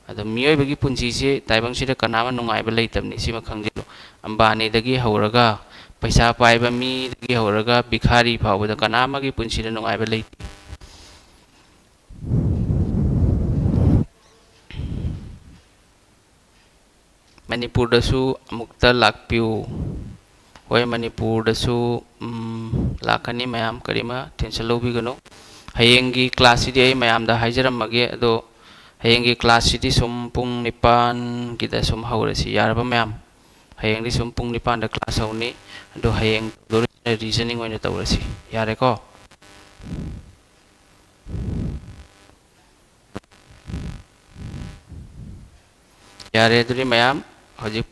ꯑꯗꯣ ꯃꯤꯑꯣꯏꯕꯒꯤ ꯄꯨꯟꯁꯤꯁꯦ ꯇꯥꯏꯕꯪꯁꯤꯗ ꯀꯅꯥ ꯑꯃ ꯅꯨꯡꯉꯥꯏꯕ ꯂꯩꯇꯕꯅꯤ, ꯁꯤꯃ ꯈꯪꯖꯤꯜꯂꯨ꯫ ꯑꯝꯕꯥꯅꯤꯗꯒꯤ ꯍꯧꯔꯒ, ꯄꯩꯁꯥ ꯄꯥꯏꯕ ꯃꯤꯗꯒꯤ ꯍꯧꯔꯒ, ꯚꯤꯈꯥꯔꯤ ꯐꯥꯎꯕꯗ ꯀꯅꯥ ꯑꯃꯒꯤ ꯄꯨꯟꯁꯤꯗ ꯅꯨꯡꯉꯥꯏꯕ ꯂꯩꯇꯦ꯫ ꯃꯅꯤꯄꯨꯔꯗꯁꯨ ꯑꯃꯨꯛꯇ ꯂꯥꯛꯄꯤꯌꯨ꯫ ꯍꯣꯏ, ꯃꯅꯤꯄꯨꯔꯗꯁꯨ, ꯎꯝ, ꯂꯥꯛꯀꯅꯤ ꯃꯌꯥꯝ, ꯀꯔꯤꯃ tension ꯂꯧꯕꯤꯒꯅꯨ꯫ ꯍꯌꯦꯡꯒꯤ classꯁꯤꯗꯤ ꯑꯩ ꯃꯌꯥꯝꯗ ꯍꯥꯏꯖꯔꯝꯃꯒꯦ, ꯑꯗꯣ ꯍꯌꯦꯡꯒꯤ classꯁꯤꯗꯤ ꯁꯨꯝ ꯄꯨꯡ ꯅꯤꯄꯥꯟꯒꯤꯗ ꯁꯨꯝ ꯍꯧꯔꯁꯤ, ꯌꯥꯔꯕ ꯃꯌꯥꯝ? ꯍꯌꯦꯡꯗꯤ ꯁꯨꯝ ꯄꯨꯡ ꯅꯤꯄꯥꯟꯗ class ꯍꯧꯅꯤ, ꯑꯗꯣ ꯍꯌꯦꯡ ꯇꯧꯗꯣꯔꯤꯁꯤꯅ reasoning ꯑꯣꯏꯅ ꯇꯧꯔꯁꯤ, ꯌꯥꯔꯦꯀꯣ? ꯌꯥꯔꯦ, ꯑꯗꯨꯗꯤ ꯃꯌꯥꯝ ꯍꯧꯖꯤꯛ